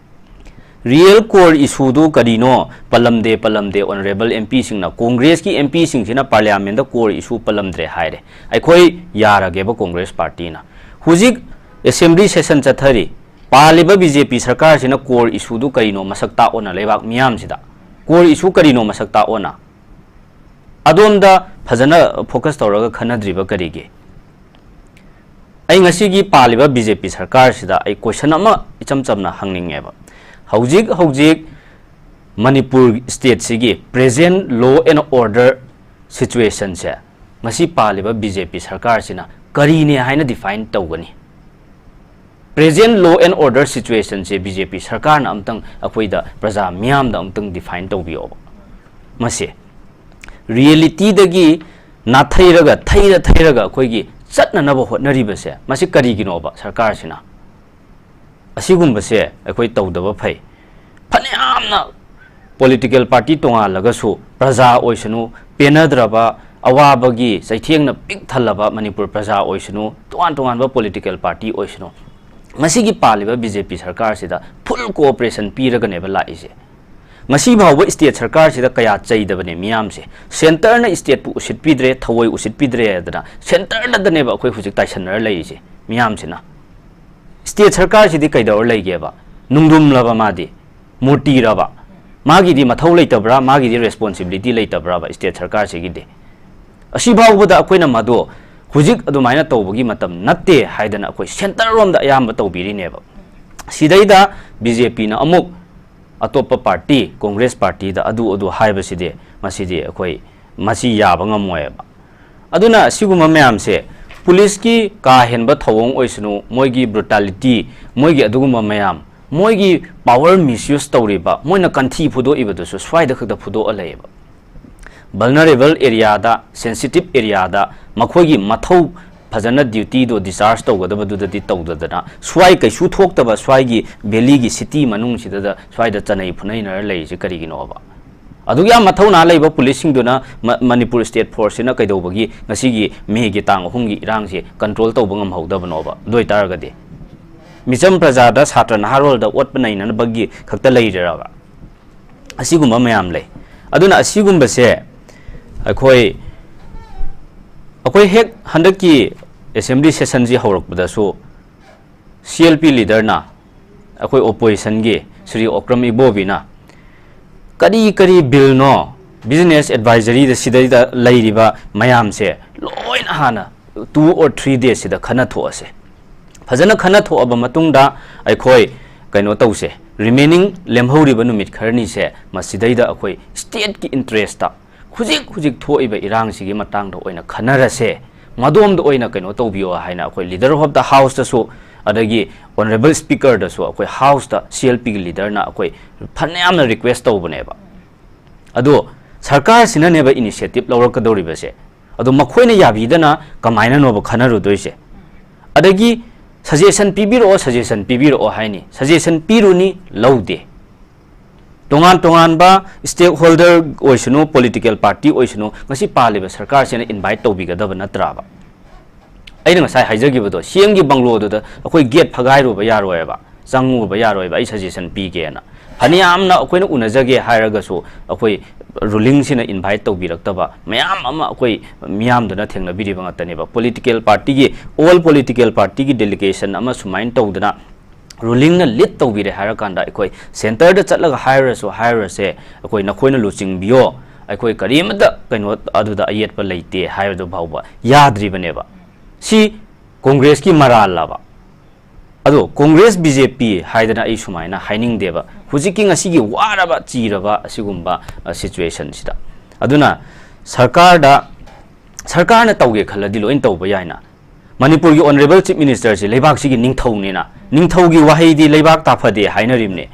ꯔꯤꯌꯦꯜ ꯀꯣꯔ ꯏꯁꯨꯗꯨ ꯀꯔꯤꯅꯣ ꯄꯜꯂꯝꯗꯦ, ꯄꯜꯂꯝꯗꯦ꯫ ꯑꯣꯅꯔꯦꯕꯜ ꯑꯦꯝ ꯄꯤꯁꯤꯡꯅ, ꯀꯣꯡꯒ꯭ꯔꯦꯁꯀꯤ ꯑꯦꯝ ꯄꯤꯁꯤꯡꯁꯤꯅ ꯄꯥꯔꯂꯤꯌꯥꯃꯦꯟꯗ ꯀꯣꯔ ꯏꯁꯨ ꯄꯜꯂꯝꯗ꯭ꯔꯦ ꯍꯥꯏꯔꯦ꯫ ꯑꯩꯈꯣꯏ ꯌꯥꯔꯒꯦꯕ ꯀꯣꯡꯒ꯭ꯔꯦꯁ ꯄꯥꯔꯇꯤꯅ꯫ ꯍꯧꯖꯤꯛ ꯑꯦꯁꯦꯝꯕ꯭ꯂꯤ ꯁꯦꯁꯟ ꯆꯠꯊꯔꯤ꯫ ꯄꯥꯜꯂꯤꯕ ꯕꯤ ꯖꯦ ꯄꯤ ꯁꯔꯀꯥꯔꯁꯤꯅ ꯀꯣꯔ ꯏꯁꯨꯗꯨ ꯀꯔꯤꯅꯣ ꯃꯁꯛ ꯇꯥꯛꯑꯣꯅ ꯂꯩꯕꯥꯛ ꯃꯤꯌꯥꯝꯁꯤꯗ? ꯀꯣꯔ ꯏꯁꯨ ꯀꯔꯤꯅꯣ ꯃꯁꯛ ꯇꯥꯛꯑꯣꯅ? ꯑꯗꯣꯝꯗ ꯐꯖꯅ ꯐꯣꯀꯁ ꯇꯧꯔꯒ ꯈꯟꯅꯗ꯭ꯔꯤꯕ ꯀꯔꯤꯒꯤ? ꯑꯩ ꯉꯁꯤꯒꯤ ꯄꯥꯜꯂꯤꯕ ꯕꯤ ꯖꯦ ꯄꯤ ꯁꯔꯀꯥꯔꯁꯤꯗ ꯑꯩ ꯀꯣꯏꯁꯟ ꯑꯃ ꯏꯆꯝ ꯆꯝꯅ ꯍꯪꯅꯤꯡꯉꯦꯕ꯫ ꯍꯧꯖꯤꯛ ꯍꯧꯖꯤꯛ ꯃꯅꯤꯄꯨꯔ ꯁ꯭ꯇꯦꯠꯁꯤꯒꯤ ꯄ꯭ꯔꯦꯖꯦꯟ ꯂꯣ ꯑꯦꯟ ꯑꯣꯔꯗꯔ ꯁꯤꯆꯨꯋꯦꯁꯟꯁꯦ ꯉꯁꯤ ꯄꯥꯜꯂꯤꯕ ꯕꯤ ꯖꯦ ꯄꯤ ꯁꯔꯀꯥꯔꯁꯤꯅ ꯀꯔꯤꯅꯦ ꯍꯥꯏꯅ ꯗꯤꯐꯥꯏꯟ ꯇꯧꯒꯅꯤ? ꯄ꯭ꯔꯦꯖꯦꯟ ꯂꯣ ꯑꯦꯟ ꯑꯣꯔꯗꯔ ꯁꯤꯆꯨꯋꯦꯁꯟꯁꯦ ꯕꯤ ꯖꯦ ꯄꯤ ꯁꯔꯀꯥꯔꯅ ꯑꯝꯇꯪ ꯑꯩꯈꯣꯏꯗ, ꯄ꯭ꯔꯖꯥ ꯃꯤꯌꯥꯝꯗ ꯑꯝꯇꯪ ꯗꯤꯐꯥꯏꯟ ꯇꯧꯕꯤꯌꯣꯕ꯫ ꯃꯁꯦ ꯔꯤꯌꯦꯂꯤꯇꯤꯗꯒꯤ ꯅꯥꯊꯩꯔꯒ, ꯊꯩꯔ ꯊꯩꯔꯒ ꯑꯩꯈꯣꯏꯒꯤ ꯆꯠꯅꯅꯕ ꯍꯣꯠꯅꯔꯤꯕꯁꯦ, ꯃꯁꯤ ꯀꯔꯤꯒꯤꯅꯣꯕ ꯁꯔꯀꯥꯔꯁꯤꯅ? ꯑꯁꯤꯒꯨꯝꯕꯁꯦ ꯑꯩꯈꯣꯏ ꯇꯧꯗꯕ ꯐꯩ꯫ ꯐꯅꯌꯥꯝꯅ ꯄꯣꯂꯤꯇꯤꯀꯦꯜ ꯄꯥꯔꯇꯤ ꯇꯣꯉꯥꯜꯂꯒꯁꯨ ꯄ꯭ꯔꯖꯥ ꯑꯣꯏꯁꯅꯨ, ꯄꯦꯟꯅꯗ꯭ꯔꯕ, ꯑꯋꯥꯕꯒꯤ ꯆꯩꯊꯦꯡꯅ ꯄꯤꯛ ꯊꯜꯂꯕ ꯃꯅꯤꯄꯨꯔ ꯄ꯭ꯔꯖꯥ ꯑꯣꯏꯁꯅꯨ, ꯇꯣꯉꯥꯟ ꯇꯣꯉꯥꯟꯕ ꯄꯣꯂꯤꯇꯤꯀꯦꯜ ꯄꯥꯔꯇꯤ ꯑꯣꯏꯁꯅꯨ, ꯃꯁꯤꯒꯤ ꯄꯥꯜꯂꯤꯕ ꯕꯤ ꯖꯦ ꯄꯤ ꯁꯔꯀꯥꯔꯁꯤꯗ ꯐꯨꯜ ꯀꯣꯑꯣꯄꯔꯦꯁꯟ ꯄꯤꯔꯒꯅꯦꯕ ꯂꯥꯛꯏꯁꯦ꯫ ꯉꯁꯤ ꯐꯥꯎꯕ ꯁ꯭ꯇꯦꯠ ꯁꯔꯀꯥꯔꯁꯤꯗ ꯀꯌꯥ ꯆꯩꯗꯕꯅꯦ ꯃꯤꯌꯥꯝꯁꯦ꯫ ꯁꯦꯟꯇꯔꯅ ꯁ꯭ꯇꯦꯠꯄꯨ ꯎꯁꯤꯠꯄꯤꯗ꯭ꯔꯦ, ꯊꯑꯣꯏ ꯎꯁꯤꯠꯄꯤꯗ꯭ꯔꯦ ꯍꯥꯏꯗꯅ ꯁꯦꯟꯇꯔꯗꯗꯅꯦꯕ ꯑꯩꯈꯣꯏ ꯍꯧꯖꯤꯛ ꯇꯥꯏꯁꯟꯅꯔ ꯂꯩꯔꯤꯁꯦ ꯃꯤꯌꯥꯝꯁꯤꯅ꯫ ꯁ꯭ꯇꯦꯠ ꯁꯔꯀꯥꯔꯁꯤꯗꯤ ꯀꯩꯗꯧꯔ ꯂꯩꯒꯦꯕ? ꯅꯨꯡꯗꯨꯝꯂꯕ ꯃꯥꯗꯤ? ꯃꯨꯔꯇꯤꯔꯕ? ꯃꯥꯒꯤꯗꯤ ꯃꯊꯧ ꯂꯩꯇꯕ꯭ꯔꯥ? ꯃꯥꯒꯤꯗꯤ ꯔꯦꯁꯄꯣꯟꯁꯤꯕꯤꯂꯤꯇꯤ ꯂꯩꯇꯕ꯭ꯔꯕ ꯁ꯭ꯇꯦꯠ ꯁꯔꯀꯥꯔꯁꯤꯒꯤꯗꯤ? ꯑꯁꯤꯐꯥꯎꯕꯗ ꯑꯩꯈꯣꯏꯅ ꯃꯗꯣ ꯍꯧꯖꯤꯛ ꯑꯗꯨꯃꯥꯏꯅ ꯇꯧꯕꯒꯤ ꯃꯇꯝ ꯅꯠꯇꯦ ꯍꯥꯏꯗꯅ ꯑꯩꯈꯣꯏ ꯁꯦꯟꯇꯔꯔꯣꯝꯗ ꯑꯌꯥꯝꯕ ꯇꯧꯕꯤꯔꯤꯅꯦꯕ꯫ ꯁꯤꯗꯩꯗ ꯕꯤ ꯖꯦ ꯄꯤꯅ ꯑꯃꯨꯛ ꯑꯇꯣꯞꯄ ꯄꯥꯔꯇꯤ, ꯀꯣꯡꯒ꯭ꯔꯦꯁ ꯄꯥꯔꯇꯤꯗ ꯑꯗꯨ ꯑꯗꯨ ꯍꯥꯏꯕꯁꯤꯗꯤ, ꯃꯁꯤꯗꯤ ꯑꯩꯈꯣꯏ, ꯃꯁꯤ ꯌꯥꯕ ꯉꯝꯃꯣꯏꯕ꯫ ꯑꯗꯨꯅ ꯑꯁꯤꯒꯨꯝꯕ ꯃꯌꯥꯝꯁꯦ, ꯄꯨꯂꯤꯁꯀꯤ ꯀꯥ ꯍꯦꯟꯕ ꯊꯧꯑꯣꯡ ꯑꯣꯏꯁꯅꯨ, ꯃꯣꯏꯒꯤ ꯕ꯭ꯔꯨꯇꯥꯂꯤꯇꯤ, ꯃꯣꯏꯒꯤ ꯑꯗꯨꯒꯨꯝꯕ ꯃꯌꯥꯝ, ꯃꯣꯏꯒꯤ ꯄꯥꯋꯔ ꯃꯤꯁꯌꯨꯁ ꯇꯧꯔꯤꯕ, ꯃꯣꯏꯅ ꯀꯟꯊꯤ ꯐꯨꯗꯣꯛꯏꯕꯗꯨꯁꯨ ꯁ꯭ꯋꯥꯏꯗ ꯈꯛꯇ ꯐꯨꯗꯣꯛꯑ ꯂꯩꯌꯦꯕ꯫ ꯚꯜꯅꯔꯦꯕꯜ ꯑꯦꯔꯤꯌꯥꯗ, ꯁꯦꯟꯁꯤꯇꯤꯞ ꯑꯦꯔꯤꯌꯥꯗ ꯃꯈꯣꯏꯒꯤ ꯃꯊꯧ ꯐꯖꯅ ꯗ꯭ꯌꯨꯇꯤꯗꯣ ꯗꯤꯆꯥꯔꯖ ꯇꯧꯒꯗꯕꯗꯨꯗꯗꯤ ꯇꯧꯗꯗꯅ, ꯁ꯭ꯋꯥꯏ ꯀꯩꯁꯨ ꯊꯣꯛꯇꯕ ꯁ꯭ꯋꯥꯏꯒꯤ ꯚꯦꯂꯤꯒꯤ ꯁꯤꯇꯤ ꯃꯅꯨꯡꯁꯤꯗ ꯁ꯭ꯋꯥꯏꯗ ꯆꯅꯩ ꯐꯨꯅꯩꯅꯔ ꯂꯩꯔꯤꯁꯦ ꯀꯔꯤꯒꯤꯅꯣꯕ? ꯑꯗꯨꯛ ꯌꯥꯝ ꯃꯊꯧꯅꯥ ꯂꯩꯕ ꯄꯨꯂꯤꯁꯁꯤꯡꯗꯨꯅ ꯃ-, ꯃꯅꯤꯄꯨꯔ ꯁ꯭ꯇꯦꯠ ꯐꯣꯔꯁꯁꯤꯅ ꯀꯩꯗꯧꯕꯒꯤ ꯉꯁꯤꯒꯤ ꯃꯦꯒꯤ ꯇꯥꯡ ꯑꯍꯨꯝꯒꯤ ꯏꯔꯥꯡꯁꯦ ꯀꯟꯇ꯭ꯔꯣꯜ ꯇꯧꯕ ꯉꯝꯍꯧꯗꯕꯅꯣꯕ? ꯑꯗꯨ ꯑꯣꯏꯇꯥꯔꯒꯗꯤ ꯃꯤꯆꯝ ꯄ꯭ꯔꯖꯥꯗ, ꯁꯥꯇ꯭ꯔ ꯅꯍꯥꯔꯣꯜꯗ ꯑꯣꯠꯄ ꯅꯩꯅꯅꯕꯒꯤ ꯈꯛꯇ ꯂꯩꯔꯤꯔꯕ? ꯑꯁꯤꯒꯨꯝꯕ ꯃꯌꯥꯝ ꯂꯩ꯫ ꯑꯗꯨꯅ ꯑꯁꯤꯒꯨꯝꯕꯁꯦ ꯑꯩꯈꯣꯏ, ꯑꯩꯈꯣꯏ ꯍꯦꯛ ꯍꯟꯗꯛꯀꯤ ꯑꯦꯁꯦꯝꯕ꯭ꯂꯤ ꯁꯦꯁꯟꯁꯤ ꯍꯧꯔꯛꯄꯗꯁꯨ ꯁꯤ ꯑꯦꯜ ꯄꯤ ꯂꯤꯗꯔꯅ, ꯑꯩꯈꯣꯏ ꯑꯣꯄꯣꯖꯤꯁꯟꯒꯤ ꯁ꯭ꯔꯤ ꯑꯣꯀ꯭ꯔꯝ ꯏꯕꯣꯕꯤꯅ ꯀꯔꯤ ꯀꯔꯤ ꯕꯤꯜꯅꯣ, ꯕꯤꯖꯤꯅꯦꯁ ꯑꯦꯗꯚꯥꯏꯖꯔꯤꯗ ꯁꯤꯗꯩꯗ ꯂꯩꯔꯤꯕ ꯃꯌꯥꯝꯁꯦ ꯂꯣꯏꯅ ꯍꯥꯟꯅ two or three days ꯁꯤꯗ ꯈꯟꯅ ꯊꯣꯛꯑꯁꯦ꯫ ꯐꯖꯅ ꯈꯟꯅ ꯊꯣꯛꯑꯕ ꯃꯇꯨꯡꯗ ꯑꯩꯈꯣꯏ ꯀꯩꯅꯣ ꯇꯧꯁꯦ, ꯔꯤꯃꯦꯅꯤꯡ ꯂꯦꯝꯍꯧꯔꯤꯕ ꯅꯨꯃꯤꯠ ꯈꯔꯅꯤꯁꯦ ꯃꯁꯤꯗꯩꯗ ꯑꯩꯈꯣꯏ ꯁ꯭ꯇꯦꯠꯀꯤ ꯏꯟꯇꯔꯦꯁꯇ ꯍꯧꯖꯤꯛ ꯍꯧꯖꯤꯛ ꯊꯣꯛꯏꯕ ꯏꯔꯥꯡꯁꯤꯒꯤ ꯃꯇꯥꯡꯗ ꯑꯣꯏꯅ ꯈꯟꯅꯔꯁꯦ, ꯃꯗꯣꯝꯗ ꯑꯣꯏꯅ ꯀꯩꯅꯣ ꯇꯧꯕꯤꯌꯣ ꯍꯥꯏꯅ ꯑꯩꯈꯣꯏ ꯂꯤꯗꯔ ꯑꯣꯐ ꯗ ꯍꯥꯎꯁꯇꯁꯨ, ꯑꯗꯒꯤ ꯑꯣꯅꯔꯦꯕꯜ ꯁ꯭ꯄꯤꯀꯔꯗꯁꯨ, ꯑꯩꯈꯣꯏ ꯍꯥꯎꯁꯇ ꯁꯤ ꯑꯦꯜ ꯄꯤꯒꯤ ꯂꯤꯗꯔꯅ ꯑꯩꯈꯣꯏ ꯐꯅꯌꯥꯝꯅ ꯔꯤꯀ꯭ꯋꯦꯁ ꯇꯧꯕꯅꯦꯕ꯫ ꯑꯗꯣ ꯁꯔꯀꯥꯔꯁꯤꯅꯅꯦꯕ ꯏꯅꯤꯁꯤꯌꯦꯇꯤꯞ ꯂꯧꯔꯛꯀꯗꯧꯔꯤꯕꯁꯦ꯫ ꯑꯗꯣ ꯃꯈꯣꯏꯅ ꯌꯥꯕꯤꯗꯅ ꯀꯃꯥꯏꯅꯅꯣꯕ ꯈꯟꯅꯔꯨꯗꯣꯏꯁꯦ? ꯑꯗꯒꯤ ꯁꯖꯦꯁꯟ ꯄꯤꯕꯤꯔꯛꯑꯣ, ꯁꯖꯦꯁꯟ ꯄꯤꯕꯤꯔꯛꯑꯣ ꯍꯥꯏꯅꯤ, ꯁꯖꯦꯁꯟ ꯄꯤꯔꯨꯅꯤ, ꯂꯧꯗꯦ꯫ ꯇꯣꯉꯥꯟ ꯇꯣꯉꯥꯟꯕ stakeholder ꯑꯣꯏꯁꯅꯨ, political party ꯑꯣꯏꯁꯅꯨ, ꯉꯁꯤ ꯄꯥꯜꯂꯤꯕ ꯁꯔꯀꯥꯔꯁꯤꯅ invite ꯇꯧꯕꯤꯒꯗꯕ ꯅꯠꯇ꯭ꯔꯕ? ꯑꯩꯅ ꯉꯁꯥꯏ ꯍꯥꯏꯖꯈꯤꯕꯗꯣ, ꯁꯤ ꯑꯦꯝꯒꯤ ꯕꯪꯒ꯭ꯂꯣꯗꯨꯗ ꯑꯩꯈꯣꯏ gate ꯐꯒꯥꯏꯔꯨꯕ ꯌꯥꯔꯣꯏꯕ, ꯆꯪꯉꯨꯕ ꯌꯥꯔꯣꯏꯕ, ꯑꯩ suggestion ꯄꯤꯒꯦꯅ꯫ ꯐꯅꯌꯥꯝꯅ ꯑꯩꯈꯣꯏꯅ ꯎꯅꯖꯒꯦ ꯍꯥꯏꯔꯒꯁꯨ, ꯑꯩꯈꯣꯏ rulingꯁꯤꯅ invite ꯇꯧꯕꯤꯔꯛꯇꯕ ꯃꯌꯥꯝ ꯑꯃ ꯑꯩꯈꯣꯏ ꯃꯤꯌꯥꯝꯗꯨꯅ ꯊꯦꯡꯅꯕꯤꯔꯤꯕ ꯉꯥꯛꯇꯅꯦꯕ꯫ Political partyꯒꯤ, all political partyꯒꯤ delegation ꯑꯃ ꯁꯨꯃꯥꯏꯅ ꯇꯧꯗꯅ rulingꯅ lead ꯇꯧꯕꯤꯔꯦ ꯍꯥꯏꯔꯀꯥꯟꯗ, ꯑꯩꯈꯣꯏ centreꯗ ꯆꯠꯂꯒ ꯍꯥꯏꯔꯁꯨ ꯍꯥꯏꯔꯨꯔꯁꯦ, ꯑꯩꯈꯣꯏ ꯅꯈꯣꯏꯅ ꯂꯨꯆꯤꯡꯕꯤꯌꯣ, ꯑꯩꯈꯣꯏ ꯀꯔꯤꯃꯠꯇ ꯀꯩꯅꯣ ꯑꯗꯨꯗ ꯑꯌꯦꯠꯄ ꯂꯩꯇꯦ ꯍꯥꯏꯕꯗꯨ ꯐꯥꯎꯕ ꯌꯥꯗ꯭ꯔꯤꯕꯅꯦꯕ꯫ ꯁꯤ ꯀꯣꯡꯒ꯭ꯔꯦꯁꯀꯤ ꯃꯔꯥꯜꯂꯕ? ꯑꯗꯣ ꯀꯣꯡꯒ꯭ꯔꯦꯁ, ꯕꯤ ꯖꯦ ꯄꯤ ꯍꯥꯏꯗꯅ ꯑꯩ ꯁꯨꯃꯥꯏꯅ ꯍꯥꯏꯅꯤꯡꯗꯦꯕ, ꯍꯧꯖꯤꯛꯀꯤ ꯉꯁꯤꯒꯤ ꯋꯥꯔꯕ ꯆꯤꯔꯕ ꯑꯁꯤꯒꯨꯝꯕ, ꯑ, situationꯁꯤꯗ꯫ ꯑꯗꯨꯅ ꯁꯔꯀꯥꯔꯗ, ꯁꯔꯀꯥꯔꯅ ꯇꯧꯒꯦ ꯈꯜꯂꯗꯤ ꯂꯣꯏꯅ ꯇꯧꯕ ꯌꯥꯏꯅ꯫ ꯃꯅꯤꯄꯨꯔꯒꯤ honourable chief ministerꯁꯤ ꯂꯩꯕꯥꯛꯁꯤꯒꯤ ꯅꯤꯡꯊꯧꯅꯤꯅ, ꯅꯤꯡꯊꯧꯒꯤ ꯋꯥꯍꯩꯗꯤ ꯂꯩꯕꯥꯛ ꯇꯥꯐꯗꯦ ꯍꯥꯏꯅꯔꯤꯕꯅꯦ꯫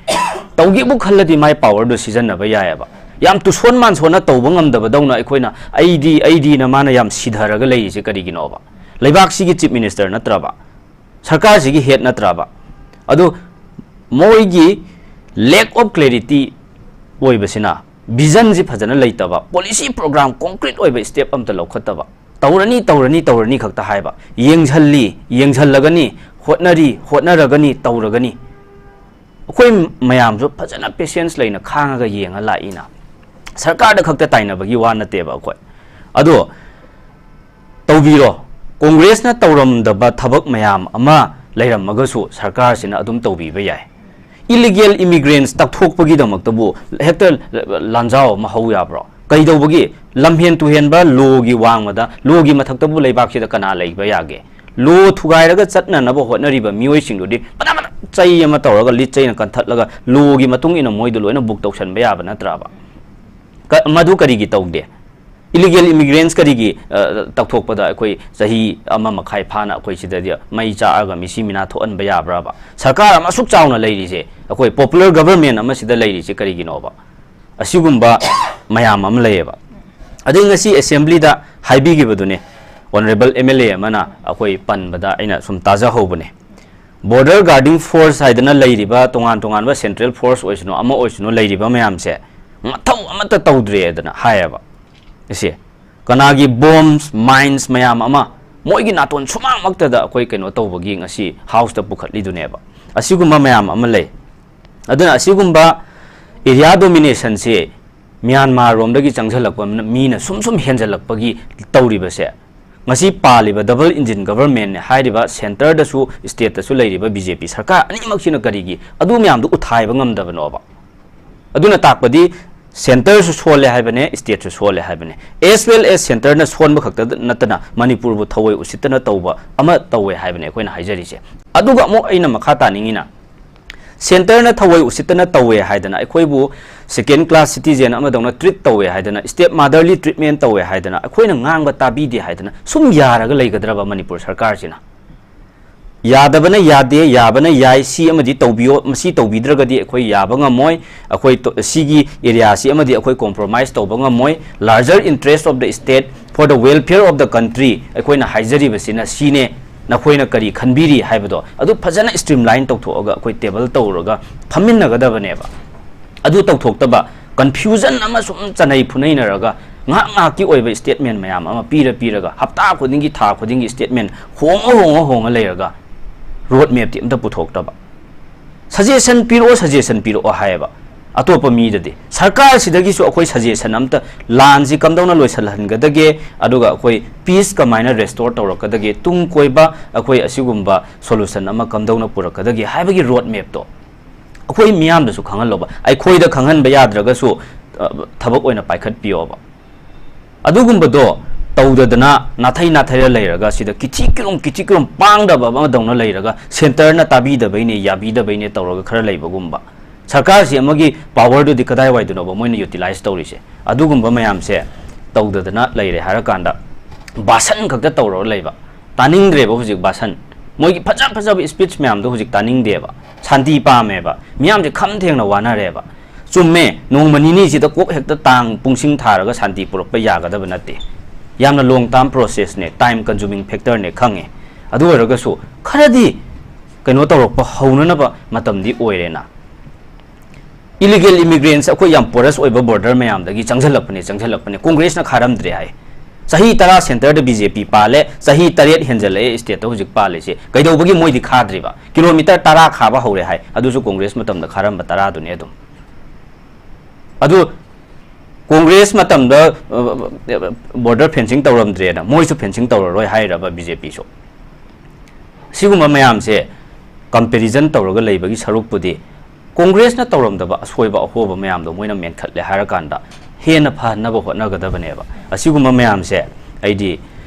ꯇꯧꯒꯦꯕꯨ ꯈꯜꯂꯗꯤ ꯃꯥꯏ powerꯗꯣ ꯁꯤꯖꯤꯟꯅꯕ ꯌꯥꯏꯑꯕ꯫ ꯌꯥꯝ ꯇꯨꯁꯣꯟ ꯃꯥꯟꯁꯣꯟꯅ ꯇꯧꯕ ꯉꯝꯗꯕꯗꯧꯅ ꯑꯩꯈꯣꯏꯅ ꯑꯩꯗꯤ, ꯑꯩꯗꯤꯅ ꯃꯥꯅ ꯌꯥꯝ ꯁꯤꯊꯔꯒ ꯂꯩꯔꯤꯁꯦ ꯀꯔꯤꯒꯤꯅꯣꯕ? ꯂꯩꯕꯥꯛꯁꯤꯒꯤ chief minister ꯅꯠꯇ꯭ꯔꯕ? ꯁꯔꯀꯥꯔꯁꯤꯒꯤ head ꯅꯠꯇ꯭ꯔꯕ? ꯑꯗꯨ ꯃꯣꯏꯒꯤ lack of clarity ꯑꯣꯏꯕꯁꯤꯅ, visionꯁꯤ ꯐꯖꯅ ꯂꯩꯇꯕ, policy program concrete ꯑꯣꯏꯕ step ꯑꯝꯇ ꯂꯧꯈꯠꯇꯕ, ꯇꯧꯔꯅꯤ, ꯇꯧꯔꯅꯤ, ꯇꯧꯔꯅꯤ ꯈꯛꯇ ꯍꯥꯏꯕ, ꯌꯦꯡꯁꯤꯜꯂꯤ, ꯌꯦꯡꯁꯤꯜꯂꯒꯅꯤ, ꯍꯣꯠꯅꯔꯤ, ꯍꯣꯠꯅꯔꯒꯅꯤ, ꯇꯧꯔꯒꯅꯤ꯫ ꯑꯩꯈꯣꯏ ꯃꯌꯥꯝꯁꯨ ꯐꯖꯅ patience ꯂꯩꯅ ꯈꯥꯡꯉꯒ ꯌꯦꯡꯉ ꯂꯥꯛꯏꯅ꯫ ꯁꯔꯀꯥꯔꯗ ꯈꯛꯇ ꯇꯥꯏꯅꯕꯒꯤ ꯋꯥ ꯅꯠꯇꯦꯕ ꯑꯩꯈꯣꯏ꯫ ꯑꯗꯣ ꯇꯧꯕꯤꯔꯣ꯫ ꯀꯣꯡꯒ꯭ꯔꯦꯁꯅ ꯇꯧꯔꯝꯗꯕ ꯊꯕꯛ ꯃꯌꯥꯝ ꯑꯃ ꯂꯩꯔꯝꯃꯒꯁꯨ ꯁꯔꯀꯥꯔꯁꯤꯅ ꯑꯗꯨꯝ ꯇꯧꯕꯤꯕ ꯌꯥꯏ꯫ Illegal immigrants ꯇꯛꯊꯣꯛꯄꯒꯤꯗꯃꯛꯇꯕꯨ ꯍꯦꯛꯇ ꯂꯥꯟꯖꯥꯎ ꯑꯃ ꯍꯧ ꯌꯥꯕ꯭ꯔꯣ? ꯀꯩꯗꯧꯕꯒꯤ? ꯂꯝꯍꯦꯟ ꯇꯨꯍꯦꯟꯕ, lawꯒꯤ ꯋꯥꯡꯃꯗ, lawꯒꯤ ꯃꯊꯛꯇꯕꯨ ꯂꯩꯕꯥꯛꯁꯤꯗ ꯀꯅꯥ ꯂꯩꯕ ꯌꯥꯒꯦ? Law ꯊꯨꯒꯥꯏꯔꯒ ꯆꯠꯅꯅꯕ ꯍꯣꯠꯅꯔꯤꯕ ꯃꯤꯑꯣꯏꯁꯤꯡꯗꯨꯗꯤ ꯐꯅ ꯐꯅ ꯆꯩ ꯑꯃ ꯇꯧꯔꯒ, ꯂꯤꯠ ꯆꯩꯅ ꯀꯟꯊꯠꯂꯒ, lawꯒꯤ ꯃꯇꯨꯡ ꯏꯟꯅ ꯃꯣꯏꯗ ꯂꯣꯏꯅ book ꯇꯧꯁꯟꯕ ꯌꯥꯕ ꯅꯠꯇ꯭ꯔꯕ? ꯀ-, ꯃꯗꯨ ꯀꯔꯤꯒꯤ ꯇꯧꯗꯦ? Illegal immigrants ꯀꯔꯤꯒꯤ, ꯑ, ꯇꯧꯊꯣꯛꯄꯗ ꯑꯩꯈꯣꯏ ꯆꯍꯤ ꯑꯃ ꯃꯈꯥꯏ ꯐꯥꯅ ꯑꯩꯈꯣꯏ ꯁꯤꯗꯗꯤ ꯃꯩ ꯆꯥꯛꯑꯒ ꯃꯤꯁꯤ ꯃꯤꯅꯥ ꯊꯣꯛꯍꯟꯕ ꯌꯥꯕ꯭ꯔꯕ? ꯁꯔꯀꯥꯔ ꯑꯃ ꯑꯁꯨꯛ ꯆꯥꯎꯅ ꯂꯩꯔꯤꯁꯦ, ꯑꯩꯈꯣꯏ popular government ꯑꯃ ꯁꯤꯗ ꯂꯩꯔꯤꯁꯦ ꯀꯔꯤꯒꯤꯅꯣꯕ? ꯑꯁꯤꯒꯨꯝꯕ ꯃꯌꯥꯝ ꯑꯃ ꯂꯩꯌꯦꯕ꯫ ꯑꯗꯩ ꯉꯁꯤ assemblyꯗ ꯍꯥꯏꯕꯤꯈꯤꯕꯗꯨꯅꯦ, honourable M L A ꯑꯃꯅ ꯑꯩꯈꯣꯏ ꯄꯟꯕꯗ ꯑꯩꯅ ꯁꯨꯝ ꯇꯥꯖꯍꯧꯕꯅꯦ꯫ Border Guarding Force ꯍꯥꯏꯗꯅ ꯂꯩꯔꯤꯕ ꯇꯣꯉꯥꯟ ꯇꯣꯉꯥꯟꯕ central force ꯑꯣꯏꯁꯅꯨ, ꯑꯃ ꯑꯣꯏꯁꯅꯨ, ꯂꯩꯔꯤꯕ ꯃꯌꯥꯝꯁꯦ ꯃꯊꯧ ꯑꯃꯠꯇ ꯇꯧꯗ꯭ꯔꯦꯗꯅ ꯍꯥꯏꯌꯦꯕ꯫ ꯏꯁꯦ, ꯀꯅꯥꯒꯤ bombs, mines ꯃꯌꯥꯝ ꯑꯃ ꯃꯣꯏꯒꯤ ꯅꯥꯇꯣꯟ ꯁꯨꯃꯥꯡꯃꯛꯇꯗ ꯑꯩꯈꯣꯏ ꯀꯩꯅꯣ ꯇꯧꯕꯒꯤ ꯉꯁꯤ House ꯇ ꯄꯨꯈꯠꯂꯤꯗꯨꯅꯦꯕ꯫ ꯑꯁꯤꯒꯨꯝꯕ ꯃꯌꯥꯝ ꯑꯃ ꯂꯩ꯫ ꯑꯗꯨꯅ ꯑꯁꯤꯒꯨꯝꯕ area domination ꯁꯦ ꯃ꯭ꯌꯥꯟꯃꯥꯔ ꯔꯣꯝꯗꯒꯤ ꯆꯪꯁꯤꯜꯂꯛꯄ ꯃꯤꯅ ꯁꯨꯝ ꯁꯨꯝ ꯍꯦꯟꯖꯜꯂꯛꯄꯒꯤ ꯇꯧꯔꯤꯕꯁꯦ, ꯉꯁꯤ ꯄꯥꯜꯂꯤꯕ double engine government ꯅꯦ ꯍꯥꯏꯔꯤꯕ centre ꯗꯁꯨ state ꯇꯁꯨ ꯂꯩꯔꯤꯕ B J P ꯁꯔꯀꯥꯔ ꯑꯅꯤꯃꯛꯁꯤꯅ ꯀꯔꯤꯒꯤ ꯑꯗꯨ ꯃꯌꯥꯝꯗꯨ ꯎꯊꯥꯏꯕ ꯉꯝꯗꯕꯅꯣꯕ? ꯑꯗꯨꯅ ꯇꯥꯛꯄꯗꯤ centre ꯁꯨ ꯁꯣꯜꯂꯦ ꯍꯥꯏꯕꯅꯦ, state ꯁꯨ ꯁꯣꯜꯂꯦ ꯍꯥꯏꯕꯅꯦ, as well as centre ꯅ ꯁꯣꯟꯕ ꯈꯛꯇ ꯅꯠꯇꯅ ꯃꯅꯤꯄꯨꯔꯕꯨ ꯊꯑꯣꯏ ꯎꯁꯤꯠꯇꯅ ꯇꯧꯕ ꯑꯃ ꯇꯧꯋꯦ ꯍꯥꯏꯕꯅꯦ ꯑꯩꯈꯣꯏꯅ ꯍꯥꯏꯖꯔꯤꯁꯦ꯫ ꯑꯗꯨꯒ ꯑꯃꯨꯛ ꯑꯩꯅ ꯃꯈꯥ ꯇꯥꯅꯤꯡꯉꯤꯅ, centre ꯅ ꯊꯑꯣꯏ ꯎꯁꯤꯠꯇꯅ ꯇꯧꯋꯦ ꯍꯥꯏꯗꯅ ꯑꯩꯈꯣꯏꯕꯨ second class citizen ꯑꯃꯗꯧꯅ treat ꯇꯧꯋꯦ ꯍꯥꯏꯗꯅ, step motherly treatment ꯇꯧꯋꯦ ꯍꯥꯏꯗꯅ, ꯑꯩꯈꯣꯏꯅ ꯉꯥꯡꯕ ꯇꯥꯕꯤꯗꯦ ꯍꯥꯏꯗꯅ ꯁꯨꯝ ꯌꯥꯔꯒ ꯂꯩꯒꯗ꯭ꯔꯕ ꯃꯅꯤꯄꯨꯔ ꯁꯔꯀꯥꯔꯁꯤꯅ? ꯌꯥꯗꯕꯅ ꯌꯥꯗꯦ, ꯌꯥꯕꯅ ꯌꯥꯏ, ꯁꯤ ꯑꯃꯗꯤ ꯇꯧꯕꯤꯌꯣ, ꯃꯁꯤ ꯇꯧꯕꯤꯗ꯭ꯔꯒꯗꯤ ꯑꯩꯈꯣꯏ ꯌꯥꯕ ꯉꯝꯃꯣꯏ, ꯑꯩꯈꯣꯏ ꯇꯣ-, ꯁꯤꯒꯤ area ꯁꯤ ꯑꯃꯗꯤ ꯑꯩꯈꯣꯏ compromise ꯇꯧꯕ ꯉꯝꯃꯣꯏ, larger interest of the state, for the welfare of the country, ꯑꯩꯈꯣꯏꯅ ꯍꯥꯏꯖꯔꯤꯕꯁꯤꯅ ꯁꯤꯅꯦ, ꯅꯈꯣꯏꯅ ꯀꯔꯤ ꯈꯟꯕꯤꯔꯤ ꯍꯥꯏꯕꯗꯣ ꯑꯗꯨ ꯐꯖꯅ streamline ꯇꯧꯊꯣꯛꯑꯒ ꯑꯩꯈꯣꯏ table ꯇꯧꯔꯒ ꯐꯝꯃꯤꯟꯅꯒꯗꯕꯅꯦꯕ꯫ ꯑꯗꯨ ꯇꯧꯊꯣꯛꯇꯕ, confusion ꯑꯃꯁꯨꯡ ꯆꯅꯩ ꯐꯨꯅꯩꯅꯔꯒ ꯉꯥꯏꯍꯥꯛ ꯉꯥꯏꯍꯥꯛꯀꯤ ꯑꯣꯏꯕ statement ꯃꯌꯥꯝ ꯑꯃ ꯄꯤꯔ ꯄꯤꯔꯒ ꯍꯞꯇꯥ ꯈꯨꯗꯤꯡꯒꯤ, ꯊꯥ ꯈꯨꯗꯤꯡꯒꯤ statement ꯍꯣꯡꯉ ꯍꯣꯡꯉ ꯍꯣꯡꯉ ꯂꯩꯔꯒ road map ꯇꯤ ꯑꯝꯇ ꯄꯨꯊꯣꯛꯇꯕ꯫ Suggestion ꯄꯤꯔꯛꯑꯣ, suggestion ꯄꯤꯔꯛꯑꯣ ꯍꯥꯏꯌꯦꯕ꯫ ꯑꯇꯣꯞꯄ ꯃꯤꯗꯗꯤ ꯁꯔꯀꯥꯔꯁꯤꯗꯒꯤꯁꯨ ꯑꯩꯈꯣꯏ suggestion ꯑꯝꯇ, ꯂꯥꯟꯁꯤ ꯀꯝꯗꯧꯅ ꯂꯣꯏꯁꯤꯜꯍꯟꯒꯗꯒꯦ, ꯑꯗꯨꯒ ꯑꯩꯈꯣꯏ peace ꯀꯃꯥꯏꯅ restore ꯇꯧꯔꯛꯀꯗꯒꯦ, ꯇꯨꯡ ꯀꯣꯏꯕ ꯑꯩꯈꯣꯏ ꯑꯁꯤꯒꯨꯝꯕ solution ꯑꯃ ꯀꯝꯗꯧꯅ ꯄꯨꯔꯛꯀꯗꯒꯦ ꯍꯥꯏꯕꯒꯤ road map ꯇꯣ ꯑꯩꯈꯣꯏ ꯃꯤꯌꯥꯝꯗꯁꯨ ꯈꯪꯍꯜꯂꯣꯕ꯫ ꯑꯩꯈꯣꯏꯗ ꯈꯪꯍꯟꯕ ꯌꯥꯗ꯭ꯔꯒꯁꯨ, ꯑ, ꯊꯕꯛ ꯑꯣꯏꯅ ꯄꯥꯏꯈꯠꯄꯤꯌꯣꯕ꯫ ꯑꯗꯨꯒꯨꯝꯕꯗꯣ ꯇꯧꯗꯗꯅ ꯅꯥꯊꯩ ꯅꯥꯊꯩꯔ ꯂꯩꯔꯒ, ꯁꯤꯗ ꯀꯤꯊꯤ ꯀꯤꯔꯨꯝ ꯀꯤꯊꯤ ꯀꯤꯔꯨꯝ ꯄꯥꯡꯗꯕ ꯑꯃꯗꯧꯅ ꯂꯩꯔꯒ, centre ꯅ ꯇꯥꯕꯤꯗꯕꯩꯅꯦ, ꯌꯥꯕꯤꯗꯕꯩꯅꯦ ꯇꯧꯔꯒ ꯈꯔ ꯂꯩꯕꯒꯨꯝꯕ꯫ ꯁꯔꯀꯥꯔꯁꯤ ꯑꯃꯒꯤ power ꯗꯨꯗꯤ ꯀꯗꯥꯏꯋꯥꯏꯗꯅꯣꯕ ꯃꯣꯏꯅ utilize ꯇꯧꯔꯤꯁꯦ? ꯑꯗꯨꯒꯨꯝꯕ ꯃꯌꯥꯝꯁꯦ ꯇꯧꯗꯗꯅ ꯂꯩꯔꯦ ꯍꯥꯏꯔꯀꯥꯟꯗ ꯚꯥꯁꯟ ꯈꯛꯇ ꯇꯧꯔꯒ ꯂꯩꯕ꯫ ꯇꯥꯅꯤꯡꯗ꯭ꯔꯦꯕ ꯍꯧꯖꯤꯛ ꯚꯥꯁꯟ꯫ ꯃꯣꯏꯒꯤ ꯐꯖ ꯐꯖꯕ speech ꯃꯌꯥꯝꯗꯣ ꯍꯧꯖꯤꯛ ꯇꯥꯅꯤꯡꯗꯦꯕ꯫ ꯁꯥꯟꯇꯤ ꯄꯥꯝꯃꯦꯕ꯫ ꯃꯤꯌꯥꯝꯁꯦ ꯈꯝ ꯊꯦꯡꯅ ꯋꯥꯅꯔꯦꯕ꯫ ꯆꯨꯝꯃꯦ, ꯅꯣꯡꯃ ꯅꯤꯅꯤꯁꯤꯗ ꯀꯣꯛ ꯍꯦꯛꯇ ꯇꯥꯡ ꯄꯨꯡꯁꯤꯡ ꯊꯥꯔꯒ ꯁꯥꯟꯇꯤ ꯄꯨꯔꯛꯄ ꯌꯥꯒꯗꯕ ꯅꯠꯇꯦ꯫ ꯌꯥꯝꯅ long term process ꯅꯦ, time consuming factor ꯅꯦ ꯈꯪꯉꯦ꯫ ꯑꯗꯨ ꯑꯣꯏꯔꯒꯁꯨ ꯈꯔꯗꯤ ꯀꯩꯅꯣ ꯇꯧꯔꯛꯄ ꯍꯧꯅꯅꯕ ꯃꯇꯝꯗꯤ ꯑꯣꯏꯔꯦꯅ꯫ Illegal immigrants ꯑꯩꯈꯣꯏ ꯌꯥꯝ porous ꯑꯣꯏꯕ border ꯃꯌꯥꯝꯗꯒꯤ ꯆꯪꯁꯤꯜꯂꯛꯄꯅꯦ, ꯆꯪꯁꯤꯜꯂꯛꯄꯅꯦ꯫ ꯀꯣꯡꯒ꯭ꯔꯦꯁꯅ ꯈꯥꯔꯝꯗ꯭ꯔꯦ ꯍꯥꯏ꯫ ꯆꯍꯤ ꯇꯔꯥ centreꯗ B J P ꯄꯥꯜꯂꯦ, ꯆꯍꯤ ꯇꯔꯦꯠ ꯍꯦꯟꯖꯜꯂꯛꯑꯦ stateꯇ ꯍꯧꯖꯤꯛ ꯄꯥꯜꯂꯤꯁꯦ꯫ ꯀꯩꯗꯧꯕꯒꯤ ꯃꯣꯏꯗꯤ ꯈꯥꯗ꯭ꯔꯤꯕ? Kilometre ꯇꯔꯥ ꯈꯥꯕ ꯍꯧꯔꯦ ꯍꯥꯏ, ꯑꯗꯨꯁꯨ ꯀꯣꯡꯒ꯭ꯔꯦꯁ ꯃꯇꯝꯗ ꯈꯥꯔꯝꯕ ꯇꯔꯥꯗꯨꯅꯦ ꯑꯗꯨꯝ꯫ ꯑꯗꯨ ꯀꯣꯡꯒ꯭ꯔꯦꯁ ꯃꯇꯝꯗ, ꯑ, border fencing ꯇꯧꯔꯝꯗ꯭ꯔꯦꯅ ꯃꯣꯏꯁꯨ fencing ꯇꯧꯔꯔꯣꯏ ꯍꯥꯏꯔꯕ B J Pꯁꯨ? ꯁꯤꯒꯨꯝꯕ ꯃꯌꯥꯝꯁꯦ comparison ꯇꯧꯔꯒ ꯂꯩꯕꯒꯤ ꯁꯔꯨꯛꯄꯨꯗꯤ, ꯀꯣꯡꯒ꯭ꯔꯦꯁꯅ ꯇꯧꯔꯝꯗꯕ ꯑꯁꯣꯏꯕ ꯑꯍꯣꯕ ꯃꯌꯥꯝꯗꯣ ꯃꯣꯏꯅ ꯃꯦꯟꯈꯠꯂꯦ ꯍꯥꯏꯔꯀꯥꯟꯗ ꯍꯦꯟꯅ ꯐꯍꯟꯅꯕ ꯍꯣꯠꯅꯒꯗꯕꯅꯦꯕ꯫ ꯑꯁꯤꯒꯨꯝꯕ ꯃꯌꯥꯝꯁꯦ ꯑꯩꯗꯤ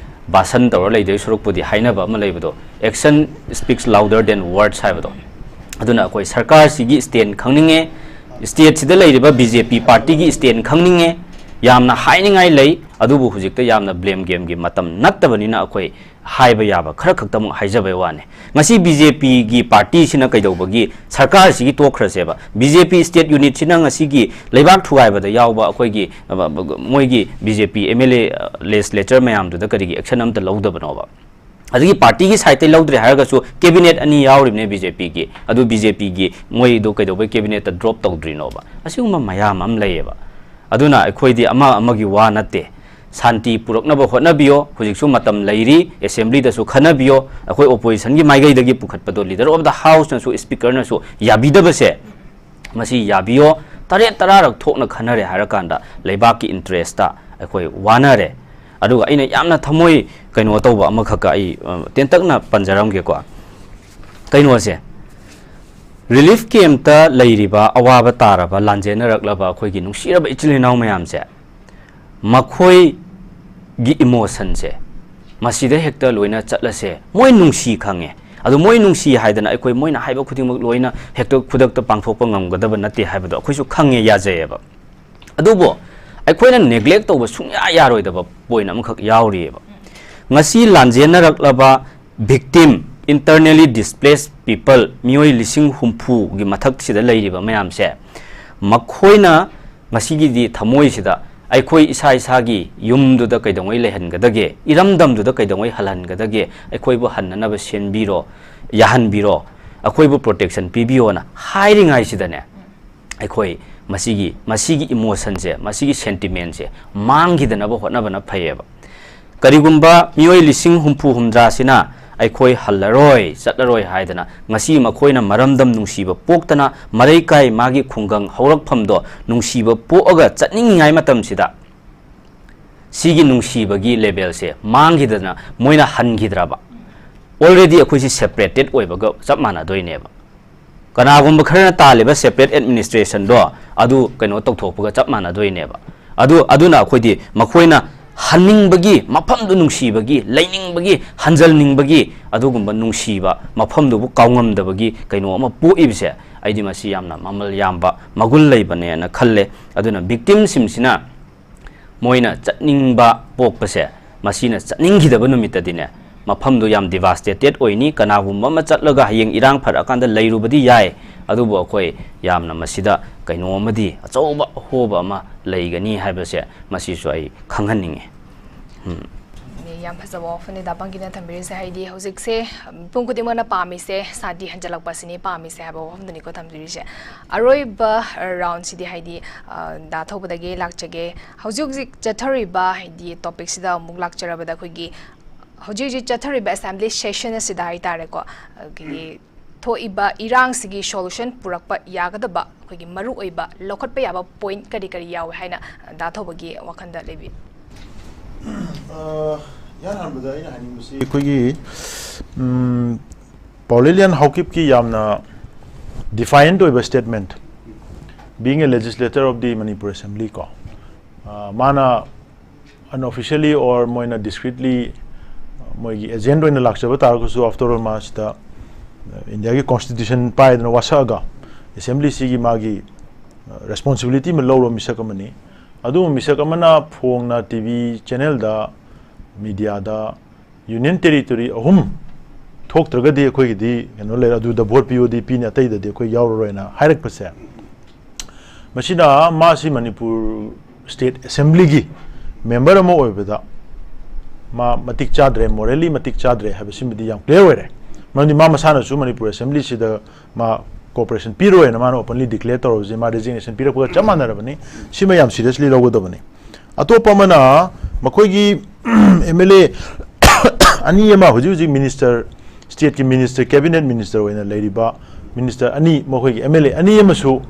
ꯚꯥꯁꯟ ꯇꯧꯔ ꯂꯩꯗꯣꯏ ꯁꯔꯨꯛꯄꯨꯗꯤ, ꯍꯥꯏꯅꯕ ꯑꯃ ꯂꯩꯕꯗꯣ, "Action speaks louder than words" ꯍꯥꯏꯕꯗꯣ꯫ ꯑꯗꯨꯅ ꯑꯩꯈꯣꯏ ꯁꯔꯀꯥꯔꯁꯤꯒꯤ stand ꯈꯪꯅꯤꯡꯉꯦ, stateꯁꯤꯗ ꯂꯩꯔꯤꯕ B J P partyꯒꯤ stand ꯈꯪꯅꯤꯡꯉꯦ꯫ ꯌꯥꯝꯅ ꯍꯥꯏꯅꯤꯡꯉꯥꯏ ꯂꯩ, ꯑꯗꯨꯕꯨ ꯍꯧꯖꯤꯛꯇ ꯌꯥꯝꯅ blame gameꯒꯤ ꯃꯇꯝ ꯅꯠꯇꯕꯅꯤꯅ ꯑꯩꯈꯣꯏ ꯍꯥꯏꯕ ꯌꯥꯕ ꯈꯔ ꯈꯛꯇꯃꯛ ꯍꯥꯏꯖꯕꯩ ꯋꯥꯅꯤ꯫ ꯉꯁꯤ B J Pꯒꯤ partyꯁꯤꯅ ꯀꯩꯗꯧꯕꯒꯤ ꯁꯔꯀꯥꯔꯁꯤꯒꯤ ꯇꯣꯛꯈ꯭ꯔꯁꯦꯕ? B J P state unitꯁꯤꯅ ꯉꯁꯤꯒꯤ ꯂꯩꯕꯥꯛ ꯊꯨꯒꯥꯏꯕꯗ ꯌꯥꯎꯕ ꯑꯩꯈꯣꯏꯒꯤ, ꯑ, ꯃꯣꯏꯒꯤ B J P M L A, ꯑ, legislature ꯃꯌꯥꯝꯗꯨꯗ ꯀꯔꯤꯒꯤ action ꯑꯝꯇ ꯂꯧꯗꯕꯅꯣꯕ? ꯑꯗꯒꯤ partyꯒꯤ sideꯇꯩ ꯂꯧꯗ꯭ꯔꯦ ꯍꯥꯏꯔꯒꯁꯨ cabinet ꯑꯅꯤ ꯌꯥꯎꯔꯤꯕꯅꯦ B J Pꯒꯤ, ꯑꯗꯨ B J Pꯒꯤ ꯃꯣꯏꯗꯣ ꯀꯩꯗꯧꯕꯩ cabinetꯇ drop ꯇꯧꯗ꯭ꯔꯤꯅꯣꯕ? ꯑꯁꯤꯒꯨꯝꯕ ꯃꯌꯥꯝ ꯑꯃ ꯂꯩꯌꯦꯕ꯫ ꯑꯗꯨꯅ ꯑꯩꯈꯣꯏꯗꯤ ꯑꯃ ꯑꯃꯒꯤ ꯋꯥ ꯅꯠꯇꯦ꯫ ꯁꯥꯟꯇꯤ ꯄꯨꯔꯛꯅꯕ ꯍꯣꯠꯅꯕꯤꯌꯣ, ꯍꯧꯖꯤꯛꯁꯨ ꯃꯇꯝ ꯂꯩꯔꯤ, assemblyꯗꯁꯨ ꯈꯟꯅꯕꯤꯌꯣ꯫ ꯑꯩꯈꯣꯏ oppositionꯒꯤ ꯃꯥꯏꯀꯩꯗꯒꯤ ꯄꯨꯈꯠꯄꯗꯣ leader of the houseꯅꯁꯨ, speakerꯅꯁꯨ ꯌꯥꯕꯤꯗꯕꯁꯦ, ꯃꯁꯤ ꯌꯥꯕꯤꯌꯣ꯫ ꯇꯔꯦꯠ ꯇꯔꯥꯔꯛ ꯊꯣꯛꯅ ꯈꯟꯅꯔꯦ ꯍꯥꯏꯔꯀꯥꯟꯗ ꯂꯩꯕꯥꯛꯀꯤ interestꯇ ꯑꯩꯈꯣꯏ ꯋꯥꯅꯔꯦ꯫ ꯑꯗꯨꯒ ꯑꯩꯅ ꯌꯥꯝꯅ ꯊꯃꯣꯏ ꯀꯩꯅꯣ ꯇꯧꯕ ꯑꯃꯈꯛꯀ ꯑꯩ, ꯑ, ꯇꯦꯟꯇꯛꯅ ꯄꯟꯖꯔꯝꯒꯦꯀꯣ꯫ ꯀꯩꯅꯣꯁꯦ, relief campꯇ ꯂꯩꯔꯤꯕ, ꯑꯋꯥꯕ ꯇꯥꯔꯕ, ꯂꯥꯟꯖꯦꯟꯅꯔꯛꯂꯕ ꯑꯩꯈꯣꯏꯒꯤ ꯅꯨꯡꯁꯤꯔꯕ ꯏꯆꯤꯜ ꯏꯅꯥꯎ ꯃꯌꯥꯝꯁꯦ, ꯃꯈꯣꯏꯒꯤ emotionꯁꯦ ꯃꯁꯤꯗ ꯍꯦꯛꯇ ꯂꯣꯏꯅ ꯆꯠꯂꯁꯦ꯫ ꯃꯣꯏ ꯅꯨꯡꯁꯤ ꯈꯪꯉꯦ, ꯑꯗꯣ ꯃꯣꯏ ꯅꯨꯡꯁꯤ ꯍꯥꯏꯗꯅ ꯑꯩꯈꯣꯏ ꯃꯣꯏꯅ ꯍꯥꯏꯕ ꯈꯨꯗꯤꯡꯃꯛ ꯂꯣꯏꯅ ꯍꯦꯛꯇ ꯈꯨꯗꯛꯇ ꯄꯥꯡꯊꯣꯛꯄ ꯉꯝꯒꯗꯕ ꯅꯠꯇꯦ ꯍꯥꯏꯕꯗꯣ ꯑꯩꯈꯣꯏꯁꯨ ꯈꯪꯉꯦ, ꯌꯥꯖꯩꯌꯦꯕ꯫ ꯑꯗꯨꯕꯨ ꯑꯩꯈꯣꯏꯅ neglect ꯇꯧꯕ ꯁꯨꯡꯌꯥ ꯌꯥꯔꯣꯏꯗꯕ point ꯑꯃꯈꯛ ꯌꯥꯎꯔꯤꯑꯕ꯫ ꯉꯁꯤ ꯂꯥꯟꯖꯦꯟꯅꯔꯛꯂꯕ victim, internally displaced people, ꯃꯤꯑꯣꯏ ꯂꯤꯁꯤꯡ ꯍꯨꯝꯐꯨꯒꯤ ꯃꯊꯛꯁꯤꯗ ꯂꯩꯔꯤꯕ ꯃꯌꯥꯝꯁꯦ, ꯃꯈꯣꯏꯅ ꯉꯁꯤꯒꯤꯗꯤ ꯊꯃꯣꯏꯁꯤꯗ ꯑꯩꯈꯣꯏ ꯏꯁꯥ ꯏꯁꯥꯒꯤ ꯌꯨꯝꯗꯨꯗ ꯀꯩꯗꯧꯉꯩ ꯂꯩꯍꯟꯒꯗꯒꯦ, ꯏꯔꯝꯗꯝꯗꯨꯗ ꯀꯩꯗꯧꯉꯩ ꯍꯜꯍꯟꯒꯗꯒꯦ, ꯑꯩꯈꯣꯏꯕꯨ ꯍꯟꯅꯅꯕ ꯁꯦꯝꯕꯤꯔꯣ, ꯌꯥꯍꯟꯕꯤꯔꯣ, ꯑꯩꯈꯣꯏꯕꯨ ꯄ꯭ꯔꯣꯇꯦꯛꯁꯟ ꯄꯤꯕꯤꯌꯣꯅ ꯍꯥꯏꯔꯤꯉꯩꯁꯤꯗꯅꯦ, ꯑꯩꯈꯣꯏ ꯃꯁꯤꯒꯤ ꯃꯁꯤꯒꯤ ꯏꯃꯣꯁꯟꯁꯦ, ꯃꯁꯤꯒꯤ ꯁꯦꯟꯇꯤꯃꯦꯟꯁꯦ ꯃꯥꯡꯈꯤꯗꯅꯕ ꯍꯣꯠꯅꯕꯅ ꯐꯩꯌꯦꯕ꯫ ꯀꯔꯤꯒꯨꯝꯕ ꯃꯤꯑꯣꯏ ꯂꯤꯁꯤꯡ ꯍꯨꯝꯐꯨ ꯍꯨꯝꯗ꯭ꯔꯥꯁꯤꯅ ꯑꯩꯈꯣꯏ ꯍꯜꯂꯔꯣꯏ, ꯆꯠꯂꯔꯣꯏ ꯍꯥꯏꯗꯅ ꯉꯁꯤ ꯃꯈꯣꯏꯅ ꯃꯔꯝꯗꯝ ꯅꯨꯡꯁꯤꯕ ꯄꯣꯛꯇꯅ ꯃꯔꯩꯀꯥꯏ ꯃꯥꯒꯤ ꯈꯨꯡꯒꯪ ꯍꯧꯔꯛꯐꯝꯗꯣ ꯅꯨꯡꯁꯤꯕ ꯄꯣꯛꯑꯒ ꯆꯠꯅꯤꯡꯉꯤꯉꯥꯏ ꯃꯇꯝꯁꯤꯗ ꯁꯤꯒꯤ ꯅꯨꯡꯁꯤꯕꯒꯤ ꯂꯦꯚꯦꯜꯁꯦ ꯃꯥꯡꯈꯤꯗꯅ ꯃꯣꯏꯅ ꯍꯟꯈꯤꯗ꯭ꯔꯕ? ꯑꯣꯜꯔꯦꯗꯤ ꯑꯩꯈꯣꯏꯁꯤ ꯁꯦꯄꯔꯦꯇꯦꯠ ꯑꯣꯏꯕꯒ ꯆꯞ ꯃꯥꯟꯅꯗꯣꯏꯅꯦꯕ꯫ ꯀꯅꯥꯒꯨꯝꯕ ꯈꯔꯅ ꯇꯥꯜꯂꯤꯕ ꯁꯦꯄꯔꯦꯠ ꯑꯦꯗꯃꯤꯅꯤꯁꯇ꯭ꯔꯦꯁꯟꯗꯣ ꯑꯗꯨ ꯀꯩꯅꯣ ꯇꯧꯊꯣꯛꯄꯒ ꯆꯞ ꯃꯥꯟꯅꯗꯣꯏꯅꯦꯕ꯫ ꯑꯗꯨ ꯑꯗꯨꯅ ꯑꯩꯈꯣꯏꯗꯤ ꯃꯈꯣꯏꯅ ꯍꯟꯅꯤꯡꯕꯒꯤ, ꯃꯐꯝꯗꯨ ꯅꯨꯡꯁꯤꯕꯒꯤ, ꯂꯩꯅꯤꯡꯕꯒꯤ, ꯍꯟꯖꯜꯅꯤꯡꯕꯒꯤ ꯑꯗꯨꯒꯨꯝꯕ ꯅꯨꯡꯁꯤꯕ ꯃꯐꯝꯗꯨꯕꯨ ꯀꯥꯎꯉꯝꯗꯕꯒꯤ ꯀꯩꯅꯣ ꯑꯃ ꯄꯣꯛꯏꯕꯁꯦ, ꯑꯩꯗꯤ ꯃꯁꯤ ꯌꯥꯝꯅ ꯃꯃꯜ ꯌꯥꯝꯕ, ꯃꯒꯨꯟ ꯂꯩꯕꯅꯦꯅ ꯈꯜꯂꯦ꯫ ꯑꯗꯨꯅ ꯚꯤꯛꯇꯤꯝꯁꯤꯡꯁꯤꯅ ꯃꯣꯏꯅ ꯆꯠꯅꯤꯡꯕ ꯄꯣꯛꯄꯁꯦ, ꯃꯁꯤꯅ ꯆꯠꯅꯤꯡꯈꯤꯗꯕ ꯅꯨꯃꯤꯠꯇꯗꯤꯅꯦ, ꯃꯐꯝꯗꯣ ꯌꯥꯝ ꯗꯤꯚꯥꯁꯇꯦꯇꯦꯠ ꯑꯣꯏꯅꯤ꯫ ꯀꯅꯥꯒꯨꯝꯕ ꯑꯃ ꯆꯠꯂꯒ ꯍꯌꯦꯡ ꯏꯔꯥꯡ ꯐꯔꯛꯑꯀꯥꯟꯗ ꯂꯩꯔꯨꯕꯗꯤ ꯌꯥꯏ, ꯑꯗꯨꯕꯨ ꯑꯩꯈꯣꯏ ꯌꯥꯝꯅ ꯃꯁꯤꯗ ꯀꯩꯅꯣ ꯑꯃꯗꯤ, ꯑꯆꯧꯕ ꯑꯍꯣꯕ ꯑꯃ ꯂꯩꯒꯅꯤ ꯍꯥꯏꯕꯁꯦ ꯃꯁꯤꯁꯨ ꯑꯩ ꯈꯪꯍꯟꯅꯤꯡꯉꯤ꯫ ꯎꯝ꯫ ꯌꯥꯝ ꯐꯖꯕ ꯋꯥꯐꯝꯅꯤ ꯗꯥ ꯄꯪꯒꯤꯅ ꯊꯝꯕꯤꯔꯤꯁꯦ꯫ ꯍꯥꯏꯗꯤ ꯍꯧꯖꯤꯛꯁꯦ ꯃꯤꯄꯨꯝ ꯈꯨꯗꯤꯡꯃꯛꯅ ꯄꯥꯝꯃꯤꯁꯦ, ꯁꯥꯟꯇꯤ ꯍꯟꯖꯤꯜꯂꯛꯄꯁꯤꯅꯤ ꯄꯥꯝꯃꯤꯁꯦ ꯍꯥꯏꯕ ꯋꯥꯐꯝꯗꯨꯅꯤꯀꯣ ꯊꯝꯕꯤꯔꯤꯁꯦ꯫ ꯑꯔꯣꯏꯕ ꯔꯥꯎꯟꯁꯤꯗꯤ ꯍꯥꯏꯗꯤ, ꯑ, ꯗꯥ ꯊꯧꯕꯗꯒꯤ ꯂꯥꯛꯆꯒꯦ꯫ ꯍꯧꯖꯤꯛ ꯍꯧꯖꯤꯛ ꯆꯠꯊꯔꯤꯕ ꯍꯥꯏꯗꯤ ꯇꯣꯄꯤꯛꯁꯤꯗ ꯑꯃꯨꯛ ꯂꯥꯛꯆꯔꯕꯗ, ꯑꯩꯈꯣꯏꯒꯤ ꯍꯧꯖꯤꯛ ꯍꯧꯖꯤꯛ ꯆꯠꯊꯔꯤꯕ ꯑꯦꯁꯦꯝꯕ꯭ꯂꯤ ꯁꯦꯁꯟ ꯑꯁꯤꯗ ꯍꯥꯏꯇꯥꯔꯦꯀꯣ, ꯑꯩꯈꯣꯏꯒꯤ ꯊꯣꯛꯏꯕ ꯏꯔꯥꯡꯁꯤꯒꯤ ꯁꯣꯂꯨꯁꯟ ꯄꯨꯔꯛꯄ ꯌꯥꯒꯗꯕ ꯑꯩꯈꯣꯏꯒꯤ ꯃꯔꯨꯑꯣꯏꯕ ꯂꯧꯈꯠꯄ ꯌꯥꯕ ꯄꯣꯏꯟꯠ ꯀꯔꯤ ꯀꯔꯤ ꯌꯥꯎꯏ ꯍꯥꯏꯅ ꯗꯥ ꯊꯧꯕꯒꯤ ꯋꯥꯈꯜꯗ ꯂꯩꯕꯤ? ꯑ, ꯏꯍꯥꯟ ꯍꯥꯟꯕꯗ ꯑꯩꯅ ꯍꯥꯏꯅꯤꯡꯕꯁꯤ ꯑꯩꯈꯣꯏꯒꯤ, ꯎꯝ, ꯄꯥꯎꯂꯦꯂꯤꯌꯥꯟ ꯍꯥꯎꯀꯤꯞꯀꯤ ꯌꯥꯝꯅ ꯗꯤꯐꯥꯏꯟꯠ ꯑꯣꯏꯕ statement, being a legislator of the Manipur Assembly ꯀꯣ, ꯑ, ꯃꯥꯅ unofficially or ꯃꯣꯏꯅ discreetly ꯃꯣꯏꯒꯤ ꯑꯦꯖꯦꯟꯠ ꯑꯣꯏꯅ ꯂꯥꯛꯆꯕ ꯇꯥꯔꯒꯁꯨ, after all, ꯃꯥꯁꯤꯗ ꯏꯟꯗꯤꯌꯥꯒꯤ ꯀꯣꯟꯁꯇꯤꯇ꯭ꯌꯨꯁꯟ ꯄꯥꯏꯗꯅ ꯋꯥꯁꯛꯑꯒ ꯑꯦꯁꯦꯝꯕ꯭ꯂꯤꯁꯤꯒꯤ ꯃꯥꯒꯤ ꯔꯦꯁꯄꯣꯟꯁꯤꯕꯤꯂꯤꯇꯤ ꯑꯃ ꯂꯧꯔꯕ ꯃꯤꯁꯛ ꯑꯃꯅꯤ꯫ ꯑꯗꯨꯒꯨꯝꯕ ꯃꯤꯁꯛ ꯑꯃꯅ ꯐꯣꯡꯅ ꯇꯤ ꯚꯤ ꯆꯦꯅꯦꯜꯗ, ꯃꯤꯗꯤꯌꯥꯗ ꯌꯨꯅꯤꯌꯟ ꯇꯦꯔꯤꯇꯣꯔꯤ ꯑꯍꯨꯝ ꯊꯣꯛꯇ꯭ꯔꯒꯗꯤ ꯑꯩꯈꯣꯏꯒꯤꯗꯤ ꯀꯩꯅꯣ ꯂꯩꯔꯦ, ꯑꯗꯨꯗ ꯚꯣꯠ ꯄꯤꯌꯣꯗꯤ ꯄꯤꯅꯤ, ꯑꯇꯩꯗꯗꯤ ꯑꯩꯈꯣꯏ ꯌꯥꯎꯔꯔꯣꯏꯅ ꯍꯥꯏꯔꯛꯄꯁꯦ, ꯃꯁꯤꯅ ꯃꯥꯁꯤ ꯃꯅꯤꯄꯨꯔ ꯁ꯭ꯇꯦꯠ ꯑꯦꯁꯦꯝꯕ꯭ꯂꯤꯒꯤ ꯃꯦꯝꯕꯔ ꯑꯃ ꯑꯣꯏꯕꯗ ꯃꯥ ꯃꯇꯤꯛ ꯆꯥꯗ꯭ꯔꯦ, ꯃꯣꯔꯦꯜꯂꯤ ꯃꯇꯤꯛ ꯆꯥꯗ꯭ꯔꯦ ꯍꯥꯏꯕꯁꯤꯃꯗꯤ ꯌꯥꯝ ꯀ꯭ꯂꯤꯌꯥꯔ ꯑꯣꯏꯔꯦ꯫ ꯃꯔꯝꯗꯤ ꯃꯥ ꯃꯁꯥꯅꯁꯨ ꯃꯅꯤꯄꯨꯔ ꯑꯦꯁꯦꯝꯕ꯭ꯂꯤꯁꯤꯗ ꯃꯥ ꯀꯣꯑꯣꯄꯔꯦꯁꯟ ꯄꯤꯔꯣꯏꯅ ꯃꯥꯅ ꯑꯣꯄꯟꯂꯤ ꯗꯤꯀ꯭ꯂꯦꯌꯔ ꯇꯧꯔꯕꯁꯦ ꯃꯥ ꯔꯤꯖꯤꯒꯅꯦꯁꯟ ꯄꯤꯔꯛꯄꯒ ꯆꯞ ꯃꯥꯟꯅꯔꯕꯅꯤ꯫ ꯁꯤꯃ ꯌꯥꯝ ꯁꯤꯔꯤꯌꯁꯂꯤ ꯂꯧꯒꯗꯕꯅꯤ꯫ ꯑꯇꯣꯞꯄ ꯑꯃꯅ ꯃꯈꯣꯏꯒꯤ ꯑꯦꯝ ꯑꯦꯜ ꯑꯦ ꯑꯅꯤ ꯑꯃ ꯍꯧꯖꯤꯛ ꯍꯧꯖꯤꯛ ꯃꯤꯅꯤꯁꯇꯔ, ꯁ꯭ꯇꯦꯠꯀꯤ ꯃꯤꯅꯤꯁꯇꯔ, ꯀꯦꯕꯤꯅꯦꯠ ꯃꯤꯅꯤꯁꯇꯔ ꯑꯣꯏꯅ ꯂꯩꯔꯤꯕ ꯃꯤꯅꯤꯁꯇꯔ ꯑꯅꯤ, ꯃꯈꯣꯏꯒꯤ ꯑꯦꯝ ꯑꯦꯜ ꯑꯦ ꯑꯅꯤ ꯑꯃꯁꯨ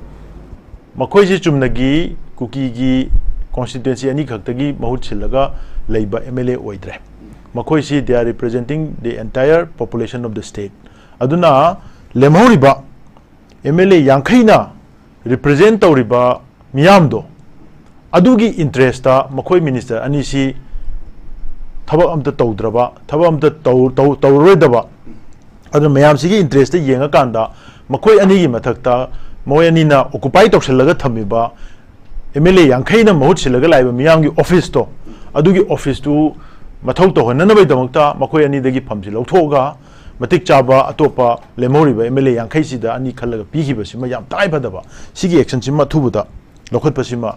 ꯃꯈꯣꯏꯁꯤ ꯆꯨꯝꯅꯒꯤ ꯀꯨꯀꯤꯒꯤ ꯀꯣꯟꯁꯇꯤꯇ꯭ꯋꯦꯟꯁꯤ ꯑꯅꯤꯈꯛꯇꯒꯤ ꯃꯍꯨꯠ ꯁꯤꯜꯂꯒ ꯂꯩꯕ ꯑꯦꯝ ꯑꯦꯜ ꯑꯦ ꯑꯣꯏꯗ꯭ꯔꯦ꯫ ꯃꯈꯣꯏꯁꯤ they are representing the entire population of the state꯫ ꯑꯗꯨꯅ ꯂꯦꯝꯍꯧꯔꯤꯕ ꯑꯦꯝ ꯑꯦꯜ ꯑꯦ ꯌꯥꯡꯈꯩꯅ ꯔꯤꯄ꯭ꯔꯖꯦꯟ ꯇꯧꯔꯤꯕ ꯃꯤꯌꯥꯝꯗꯣ, ꯑꯗꯨꯒꯤ ꯏꯟꯇꯔꯦꯁꯇ ꯃꯈꯣꯏ ꯃꯤꯅꯤꯁꯇꯔ ꯑꯅꯤꯁꯤ ꯊꯕꯛ ꯑꯝꯇ ꯇꯧꯗ꯭ꯔꯕ, ꯊꯕꯛ ꯑꯝꯇ ꯇꯧ-, ꯇꯧ-, ꯇꯧꯔꯔꯣꯏꯗꯕ, ꯑꯗꯨꯅ ꯃꯌꯥꯝꯁꯤꯒꯤ ꯏꯟꯇꯔꯦꯁꯇ ꯌꯦꯡꯉꯀꯥꯟꯗ ꯃꯈꯣꯏ ꯑꯅꯤꯒꯤ ꯃꯊꯛꯇ ꯃꯈꯣꯏ ꯑꯅꯤꯅ ꯑꯣꯀꯨꯄꯥꯏ ꯇꯧꯁꯤꯜꯂꯒ ꯊꯝꯃꯤꯕ ꯑꯦꯝ ꯑꯦꯜ ꯑꯦ ꯌꯥꯡꯈꯩꯅ ꯃꯍꯨꯠ ꯁꯤꯜꯂꯒ ꯂꯥꯛꯏꯕ ꯃꯤꯌꯥꯝꯒꯤ ꯑꯣꯐꯤꯁꯇꯣ, ꯑꯗꯨꯒꯤ ꯑꯣꯐꯤꯁꯇꯨ ꯃꯊꯧ ꯇꯧꯍꯟꯅꯅꯕꯒꯤꯗꯃꯛꯇ ꯃꯈꯣꯏ ꯑꯅꯤꯗꯒꯤ ꯐꯝꯁꯤ ꯂꯧꯊꯣꯛꯑꯒ ꯃꯇꯤꯛ ꯆꯥꯕ ꯑꯇꯣꯞꯄ ꯂꯦꯝꯍꯧꯔꯤꯕ ꯑꯦꯝ ꯑꯦꯜ ꯑꯦ ꯌꯥꯡꯈꯩꯁꯤꯗ ꯑꯅꯤ ꯈꯜꯂꯒ ꯄꯤꯈꯤꯕꯁꯤꯃ ꯌꯥꯝ ꯇꯉꯥꯏꯐꯗꯕ꯫ ꯁꯤꯒꯤ ꯑꯦꯛꯁꯟꯁꯤꯃ ꯑꯊꯨꯕꯗ ꯂꯧꯈꯠꯄꯁꯤꯃ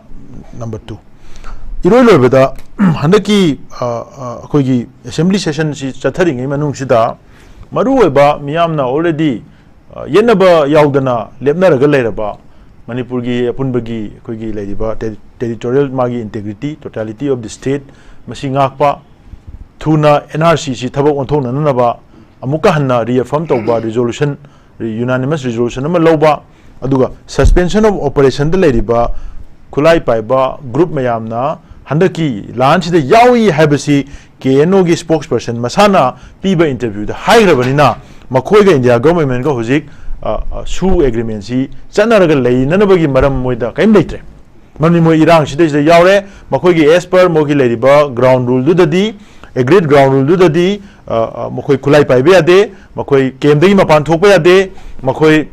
number two꯫ ꯏꯔꯣꯏ ꯂꯣꯏꯕꯗ, ꯍꯟꯗꯛꯀꯤ, ꯑ, ꯑ, ꯑꯩꯈꯣꯏꯒꯤ ꯑꯦꯁꯦꯝꯕ꯭ꯂꯤ ꯁꯦꯁꯟꯁꯤ ꯆꯠꯊꯔꯤꯉꯩ ꯃꯅꯨꯡꯁꯤꯗ ꯃꯔꯨꯑꯣꯏꯕ ꯃꯤꯌꯥꯝꯅ already, ꯑ, ꯌꯦꯠꯅꯕ ꯌꯥꯎꯗꯅ ꯂꯦꯞꯅꯔꯒ ꯂꯩꯔꯕ ꯃꯅꯤꯄꯨꯔꯒꯤ ꯑꯄꯨꯟꯕꯒꯤ ꯑꯩꯈꯣꯏꯒꯤ ꯂꯩꯔꯤꯕ ꯇꯦ-, territorial ꯃꯥꯒꯤ integrity, totality of the state ꯃꯁꯤ ꯉꯥꯛꯄ, ꯊꯨꯅ ꯑꯦꯟ ꯑꯥꯔ ꯁꯤꯁꯤ ꯊꯕꯛ ꯑꯣꯟꯊꯣꯛꯅꯅꯕ ꯑꯃꯨꯛꯀ ꯍꯟꯅ reaffirm ꯇꯧꯕ resolution, unanimous resolution ꯑꯃ ꯂꯧꯕ, ꯑꯗꯨꯒ suspension of operationꯗ ꯂꯩꯔꯤꯕ ꯈꯨꯠꯂꯥꯏ ꯄꯥꯏꯕ group ꯃꯌꯥꯝꯅ ꯍꯟꯗꯛꯀꯤ ꯂꯥꯟꯁꯤꯗ ꯌꯥꯎꯏ ꯍꯥꯏꯕꯁꯤ ꯀꯦ ꯑꯦꯟ ꯑꯣꯒꯤ spokesperson ꯃꯁꯥꯅ ꯄꯤꯕ interviewꯗ ꯍꯥꯏꯈ꯭ꯔꯕꯅꯤꯅ, ꯃꯈꯣꯏꯒ ꯏꯟꯗꯤꯌꯥ ꯒꯚꯔꯟꯃꯦꯟꯒ ꯍꯧꯖꯤꯛ, ꯑ, ꯑ, ꯁꯨ ꯑꯦꯒ꯭ꯔꯤꯃꯦꯟꯁꯤ ꯆꯠꯅꯔꯒ ꯂꯩꯅꯅꯕꯒꯤ ꯃꯔꯝ ꯃꯣꯏꯗ ꯀꯔꯤꯝ ꯂꯩꯇ꯭ꯔꯦ꯫ ꯃꯔꯝꯗꯤ ꯃꯣꯏ ꯏꯔꯥꯡꯁꯤꯗꯩꯁꯤꯗ ꯌꯥꯎꯔꯦ, ꯃꯈꯣꯏꯒꯤ as per ꯃꯈꯣꯏꯒꯤ ꯂꯩꯔꯤꯕ ground ruleꯗꯨꯗꯗꯤ, agreed ground ruleꯗꯨꯗꯗꯤ, ꯑ, ꯑ, ꯃꯈꯣꯏ ꯈꯨꯠꯂꯥꯏ ꯄꯥꯏꯕ ꯌꯥꯗꯦ, ꯃꯈꯣꯏ campꯇꯒꯤ ꯃꯄꯥꯟ ꯊꯣꯛꯄ ꯌꯥꯗꯦ, ꯃꯈꯣꯏ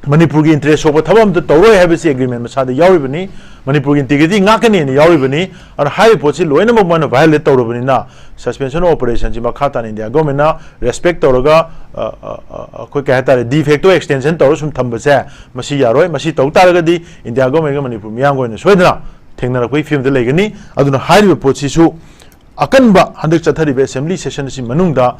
ꯃꯅꯤꯄꯨꯔꯒꯤ interest ꯁꯣꯛꯄ ꯊꯕꯛ ꯑꯝꯇ ꯇꯧꯔꯣꯏ ꯍꯥꯏꯕꯁꯤ agreement ꯃꯁꯥꯗ ꯌꯥꯎꯔꯤꯕꯅꯤ, ꯃꯅꯤꯄꯨꯔꯒꯤ integrity ꯉꯥꯛꯀꯅꯤꯅ ꯌꯥꯎꯔꯤꯕꯅꯤ꯫ ꯑꯗꯨꯅ ꯍꯥꯏꯔꯤꯕ ꯄꯣꯠꯁꯤ ꯂꯣꯏꯅꯃꯛ ꯃꯣꯏꯅ violate ꯇꯧꯔꯕꯅꯤꯅ, suspension of operationꯁꯤ ꯃꯈꯥ ꯇꯥꯅ ꯏꯟꯗꯤꯌꯥ ꯒꯚꯔꯟꯃꯦꯟꯅ respect ꯇꯧꯔꯒ, ꯑ, ꯑ, ꯑ, ꯑꯩꯈꯣꯏ ꯀꯩ ꯍꯥꯏꯇꯥꯔꯦ, de facto extension ꯇꯧꯔ ꯁꯨꯝ ꯊꯝꯕꯁꯦ ꯃꯁꯤ ꯌꯥꯔꯣꯏ꯫ ꯃꯁꯤ ꯇꯧ ꯇꯥꯔꯒꯗꯤ ꯏꯟꯗꯤꯌꯥ ꯒꯚꯔꯟꯃꯦꯟꯒ ꯃꯅꯤꯄꯨꯔ ꯃꯤꯌꯥꯝꯒ ꯑꯣꯏꯅ ꯁꯣꯏꯗꯅ ꯊꯦꯡꯅꯔꯛꯄꯒꯤ ꯐꯤꯕꯝꯗ ꯂꯩꯒꯅꯤ꯫ ꯑꯗꯨꯅ ꯍꯥꯏꯔꯤꯕ ꯄꯣꯠꯁꯤꯁꯨ ꯑꯀꯟꯕ ꯍꯟꯗꯛ ꯆꯠꯊꯔꯤꯕ assembly session ꯑꯁꯤ ꯃꯅꯨꯡꯗ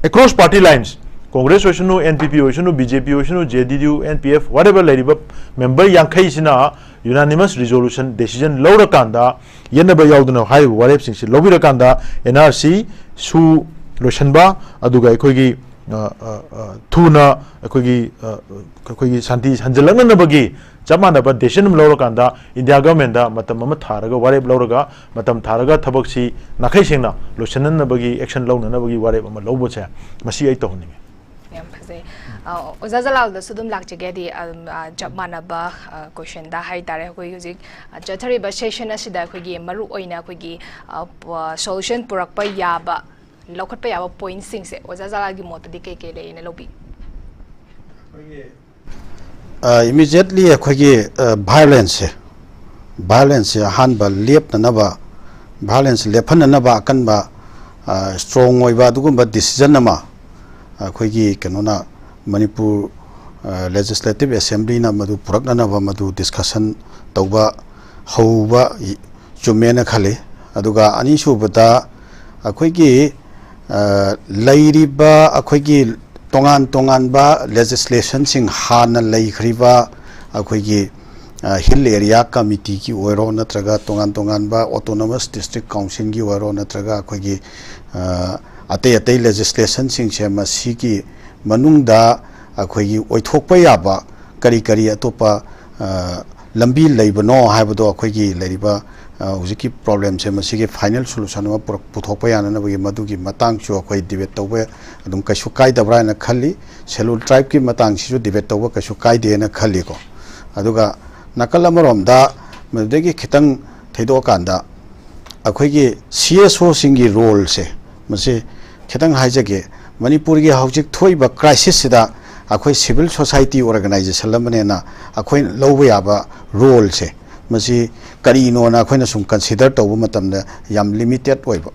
Across party lines, Congress ꯑꯣꯏꯁꯅꯨ, N P P ꯑꯣꯏꯁꯅꯨ, B J P ꯑꯣꯏꯁꯅꯨ, J D U, N P F, whatever ꯂꯩꯔꯤꯕ member ꯌꯥꯡꯈꯩꯁꯤꯅ unanimous resolution decision ꯂꯧꯔꯀꯥꯟꯗ ꯌꯦꯠꯅꯕ ꯌꯥꯎꯗꯅ ꯍꯥꯏꯔꯤꯕ ꯋꯥꯔꯦꯞꯁꯤꯡꯁꯤ ꯂꯧꯕꯤꯔꯀꯥꯟꯗ N R C ꯁꯨ ꯂꯣꯏꯁꯤꯟꯕ, ꯑꯗꯨꯒ ꯑꯩꯈꯣꯏꯒꯤ, ꯑ, ꯑ, ꯑ, ꯊꯨꯅ ꯑꯩꯈꯣꯏꯒꯤ, ꯑ, ꯑꯩꯈꯣꯏꯒꯤ ꯁꯥꯟꯇꯤ ꯍꯟꯖꯤꯜꯂꯛꯅꯅꯕꯒꯤ ꯆꯞ ꯃꯥꯟꯅꯕ decision ꯑꯃ ꯂꯧꯔꯀꯥꯟꯗ India government ꯗ ꯃꯇꯝ ꯑꯃ ꯊꯥꯔꯒ, ꯋꯥꯔꯦꯞ ꯂꯧꯔꯒ, ꯃꯇꯝ ꯊꯥꯔꯒ ꯊꯕꯛꯁꯤ ꯅꯥꯈꯩ ꯁꯦꯡꯅ ꯂꯣꯏꯁꯤꯟꯅꯅꯕꯒꯤ action ꯂꯧꯅꯅꯕꯒꯤ ꯋꯥꯔꯦꯞ ꯑꯃ ꯂꯧꯕꯁꯦ, ꯃꯁꯤ ꯑꯩ ꯇꯧꯍꯟꯅꯤꯡꯉꯤ꯫ ꯌꯥꯝ ꯐꯖꯩ꯫ ꯑ, ꯑꯣꯖꯥ ꯖꯂꯥꯜꯗꯁꯨ ꯑꯗꯨꯝ ꯂꯥꯛꯆꯒꯦ꯫ ꯍꯥꯏꯗꯤ, ꯑꯝ, ꯑ, ꯆꯞ ꯃꯥꯟꯅꯕ, ꯑ, question ꯗ ꯍꯥꯏꯇꯥꯔꯦ, ꯑꯩꯈꯣꯏ ꯍꯧꯖꯤꯛ, ꯑ, ꯆꯠꯊꯔꯤꯕ session ꯑꯁꯤꯗ ꯑꯩꯈꯣꯏꯒꯤ ꯃꯔꯨ ꯑꯣꯏꯅ ꯑꯩꯈꯣꯏꯒꯤ, ꯑ, ꯄ-, solution ꯄꯨꯔꯛꯄ ꯌꯥꯕ, ꯂꯧꯈꯠꯄ ꯌꯥꯕ point ꯁꯤꯡꯁꯦ ꯑꯣꯖꯥ ꯖꯂꯥꯜꯒꯤ ꯃꯣꯠꯇꯗꯤ ꯀꯩ ꯀꯩ ꯂꯩꯅ ꯂꯧꯕꯤ? ꯑ, immediately ꯑꯩꯈꯣꯏꯒꯤ, ꯑ, violence ꯁꯦ, violence ꯁꯦ ꯑꯍꯥꯟꯕ ꯂꯦꯞꯅꯅꯕ, violence ꯂꯦꯞꯍꯟꯅꯅꯕ ꯑꯀꯟꯕ, ꯑ, strong ꯑꯣꯏꯕ ꯑꯗꯨꯒꯨꯝꯕ decision ꯑꯃ ꯑꯩꯈꯣꯏꯒꯤ ꯀꯩꯅꯣꯅ, ꯃꯅꯤꯄꯨꯔ, ꯑ, Legislative Assembly ꯅ ꯃꯗꯨ ꯄꯨꯔꯛꯅꯅꯕ ꯃꯗꯨ discussion ꯇꯧꯕ ꯍꯧꯕ ꯆꯨꯝꯃꯦꯅ ꯈꯜꯂꯤ꯫ ꯑꯗꯨꯒ ꯑꯅꯤꯁꯨꯕꯗ ꯑꯩꯈꯣꯏꯒꯤ, ꯑ, ꯂꯩꯔꯤꯕ ꯑꯩꯈꯣꯏꯒꯤ ꯇꯣꯉꯥꯟ ꯇꯣꯉꯥꯟꯕ legislation ꯁꯤꯡ, ꯍꯥꯟꯅ ꯂꯩꯈ꯭ꯔꯤꯕ ꯑꯩꯈꯣꯏꯒꯤ, ꯑ, Hill Area Committee ꯒꯤ ꯑꯣꯏꯔꯣ, ꯅꯠꯇ꯭ꯔꯒ ꯇꯣꯉꯥꯟ ꯇꯣꯉꯥꯟꯕ Autonomous District Council ꯒꯤ ꯑꯣꯏꯔꯣ, ꯅꯠꯇ꯭ꯔꯒ ꯑꯩꯈꯣꯏꯒꯤ, ꯑ, ꯑꯇꯩ ꯑꯇꯩ legislation ꯁꯤꯡꯁꯦ, ꯃꯁꯤꯒꯤ ꯃꯅꯨꯡꯗ ꯑꯩꯈꯣꯏꯒꯤ ꯑꯣꯏꯊꯣꯛꯄ ꯌꯥꯕ ꯀꯔꯤ ꯀꯔꯤ ꯑꯇꯣꯞꯄ, ꯑ, ꯂꯝꯕꯤ ꯂꯩꯕꯅꯣ ꯍꯥꯏꯕꯗꯣ ꯑꯩꯈꯣꯏꯒꯤ ꯂꯩꯔꯤꯕ, ꯑ, ꯍꯧꯖꯤꯛꯀꯤ problem ꯁꯦ, ꯃꯁꯤꯒꯤ final solution ꯑꯃ ꯄꯨꯔꯛ-, ꯄꯨꯊꯣꯛꯄ ꯌꯥꯅꯅꯕꯒꯤ ꯃꯗꯨꯒꯤ ꯃꯇꯥꯡꯁꯨ ꯑꯩꯈꯣꯏ debate ꯇꯧꯕ ꯑꯗꯨꯝ ꯀꯩꯁꯨ ꯀꯥꯏꯗꯕ꯭ꯔꯥ ꯍꯥꯏꯅ ꯈꯜꯂꯤ꯫ Scheduled Tribe ꯀꯤ ꯃꯇꯥꯡꯁꯤꯁꯨ debate ꯇꯧꯕ ꯀꯩꯁꯨ ꯀꯥꯏꯗꯦꯅ ꯈꯜꯂꯤꯀꯣ꯫ ꯑꯗꯨꯒ ꯅꯥꯀꯜ ꯑꯃꯔꯣꯝꯗ ꯃꯗꯨꯗꯒꯤ ꯈꯤꯇꯪ ꯊꯩꯗꯣꯛꯑꯀꯥꯟꯗ ꯑꯩꯈꯣꯏꯒꯤ C S O ꯁꯤꯡꯒꯤ role ꯁꯦ, ꯃꯁꯤ ꯈꯤꯇꯪ ꯍꯥꯏꯖꯒꯦ꯫ ꯃꯅꯤꯄꯨꯔꯒꯤ ꯍꯧꯖꯤꯛ ꯊꯣꯛꯏꯕ crisis ꯁꯤꯗ ꯑꯩꯈꯣꯏ civil society organization ꯑꯃꯅꯦꯅ ꯑꯩꯈꯣꯏꯅ ꯂꯧꯕ ꯌꯥꯕ role ꯁꯦ, ꯃꯁꯤ ꯀꯔꯤꯅꯣꯅ ꯑꯩꯈꯣꯏꯅ ꯁꯨꯝ consider ꯇꯧꯕ ꯃꯇꯝꯗ ꯌꯥꯝ limited ꯑꯣꯏꯕ꯫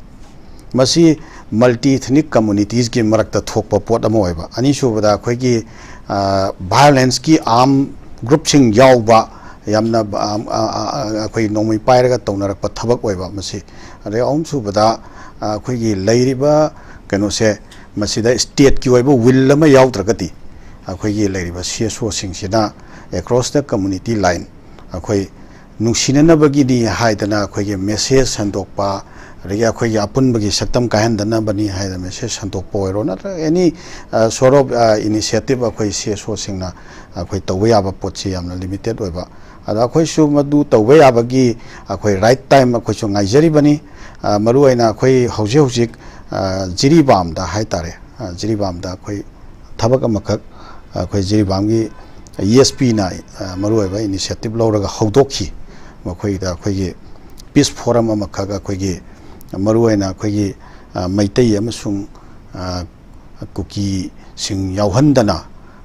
ꯃꯁꯤ multi ethnic communities ꯀꯤ ꯃꯔꯛꯇ ꯊꯣꯛꯄ ꯄꯣꯠ ꯑꯃ ꯑꯣꯏꯕ꯫ ꯑꯅꯤꯁꯨꯕꯗ ꯑꯩꯈꯣꯏꯒꯤ, ꯑ, violence ꯀꯤ arm group ꯁꯤꯡ ꯌꯥꯎꯕ, ꯌꯥꯝꯅ, ꯑ, ꯑ, ꯑ, ꯑꯩꯈꯣꯏ ꯅꯣꯡꯃꯩ ꯄꯥꯏꯔꯒ ꯇꯧꯅꯔꯛꯄ ꯊꯕꯛ ꯑꯣꯏꯕ ꯃꯁꯤ꯫ ꯑꯗꯩ ꯑꯍꯨꯝꯁꯨꯕꯗ, ꯑ, ꯑꯩꯈꯣꯏꯒꯤ ꯂꯩꯔꯤꯕ ꯀꯩꯅꯣꯁꯦ, ꯃꯁꯤꯗ ꯁ꯭ꯇꯦꯠꯀꯤ ꯑꯣꯏꯕ ꯋꯤꯜ ꯑꯃ ꯌꯥꯎꯗ꯭ꯔꯒꯗꯤ ꯑꯩꯈꯣꯏꯒꯤ ꯂꯩꯔꯤꯕ C S ꯑꯣꯁꯤꯡꯁꯤꯅ across the community line ꯑꯩꯈꯣꯏ ꯅꯨꯡꯁꯤꯅꯅꯕꯒꯤꯅꯤ ꯍꯥꯏꯗꯅ ꯑꯩꯈꯣꯏꯒꯤ ꯃꯦꯁꯦꯖ ꯁꯟꯗꯣꯛꯄ, ꯑꯗꯒꯤ ꯑꯩꯈꯣꯏꯒꯤ ꯑꯄꯨꯟꯕꯒꯤ ꯁꯛꯇꯝ ꯀꯥꯏꯍꯟꯗꯅꯕꯅꯤ ꯍꯥꯏꯗꯅ ꯃꯦꯁꯦꯖ ꯁꯟꯗꯣꯛꯄ ꯑꯣꯏꯔꯣ, ꯅꯠꯇ꯭ꯔꯒ ꯑꯦꯅꯤ ꯁꯣꯔꯠ ꯑꯣꯐ ꯏꯅꯤꯁꯤꯌꯦꯇꯤꯞ ꯑꯩꯈꯣꯏ ꯁꯤ ꯑꯦꯁ ꯑꯣꯁꯤꯡꯅ ꯑꯩꯈꯣꯏ ꯇꯧꯕ ꯌꯥꯕ ꯄꯣꯠꯁꯤ ꯌꯥꯝꯅ ꯂꯤꯃꯤꯇꯦꯠ ꯑꯣꯏꯕ꯫ ꯑꯗꯣ ꯑꯩꯈꯣꯏꯁꯨ ꯃꯗꯨ ꯇꯧꯕ ꯌꯥꯕꯒꯤ ꯑꯩꯈꯣꯏ ꯔꯥꯏꯠ ꯇꯥꯏꯝ ꯑꯩꯈꯣꯏꯁꯨ ꯉꯥꯏꯖꯔꯤꯕꯅꯤ꯫ ꯑ, ꯃꯔꯨꯑꯣꯏꯅ ꯑꯩꯈꯣꯏ ꯍꯧꯖꯤꯛ ꯍꯧꯖꯤꯛ, ꯑ, ꯖꯤꯔꯤꯕꯥꯝꯗ ꯍꯥꯏꯇꯥꯔꯦ, ꯑ, ꯖꯤꯔꯤꯕꯥꯝꯗ ꯑꯩꯈꯣꯏ ꯊꯕꯛ ꯑꯃꯈꯛ ꯑꯩꯈꯣꯏ ꯖꯤꯔꯤꯕꯥꯝꯒꯤ ꯏ ꯑꯦꯁ ꯄꯤꯅ ꯃꯔꯨꯑꯣꯏꯕ ꯏꯅꯤꯁꯤꯌꯦꯇꯤꯞ ꯂꯧꯔꯒ ꯍꯧꯗꯣꯛꯈꯤ꯫ ꯃꯈꯣꯏꯗ ꯑꯩꯈꯣꯏꯒꯤ ꯄꯤꯁ ꯐꯣꯔꯝ ꯑꯃꯈꯛ ꯑꯩꯈꯣꯏꯒꯤ ꯃꯔꯨꯑꯣꯏꯅ ꯑꯩꯈꯣꯏꯒꯤ, ꯑ, ꯃꯩꯇꯩ ꯑꯃꯁꯨꯡ, ꯑ, ꯀꯨꯀꯤꯁꯤꯡ ꯌꯥꯎꯍꯟꯗꯅ,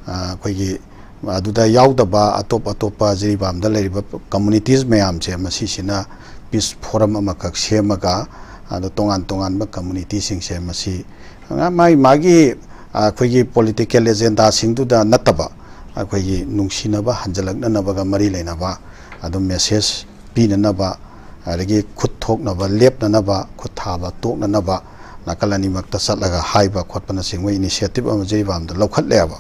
ꯑ, ꯑꯩꯈꯣꯏꯒꯤ ꯑꯗꯨꯗ ꯌꯥꯎꯗꯕ ꯑꯇꯣꯞ ꯑꯇꯣꯞꯄ ꯖꯤꯔꯤꯕꯥꯝꯗ ꯂꯩꯔꯤꯕ ꯀꯝꯃꯨꯅꯤꯇꯤꯁ ꯃꯌꯥꯝꯁꯦ ꯃꯁꯤꯁꯤꯅ ꯄꯤꯁ ꯐꯣꯔꯝ ꯑꯃꯈꯛ ꯁꯦꯝꯃꯒ, ꯑꯗꯣ ꯇꯣꯉꯥꯟ ꯇꯣꯉꯥꯟꯕ ꯀꯝꯃꯨꯅꯤꯇꯤꯁꯤꯡꯁꯦ ꯃꯁꯤ ꯃꯥꯒꯤ ꯃꯥꯒꯤ, ꯑ, ꯑꯩꯈꯣꯏꯒꯤ ꯄꯣꯂꯤꯇꯤꯀꯦꯜ ꯑꯦꯖꯦꯟꯗꯥꯁꯤꯡꯗꯨꯗ ꯅꯠꯇꯕ ꯑꯩꯈꯣꯏꯒꯤ ꯅꯨꯡꯁꯤꯅꯕ ꯍꯟꯖꯤꯜꯂꯛꯅꯅꯕꯒ ꯃꯔꯤ ꯂꯩꯅꯕ ꯑꯗꯨꯝ ꯃꯦꯁꯦꯖ ꯄꯤꯅꯅꯕ, ꯑꯗꯒꯤ ꯈꯨꯠ ꯊꯣꯛꯅꯕ ꯂꯦꯞꯅꯅꯕ, ꯈꯨꯠ ꯊꯥꯕ ꯇꯣꯛꯅꯅꯕ ꯅꯥꯀꯜ ꯑꯅꯤꯃꯛꯇ ꯆꯠꯂꯒ ꯍꯥꯏꯕ ꯈꯣꯠꯄꯅꯆꯤꯡꯕ ꯏꯅꯤꯁꯤꯌꯦꯇꯤꯞ ꯑꯃ ꯖꯤꯔꯤꯕꯥꯝꯗ ꯂꯧꯈꯠꯂꯦꯕ꯫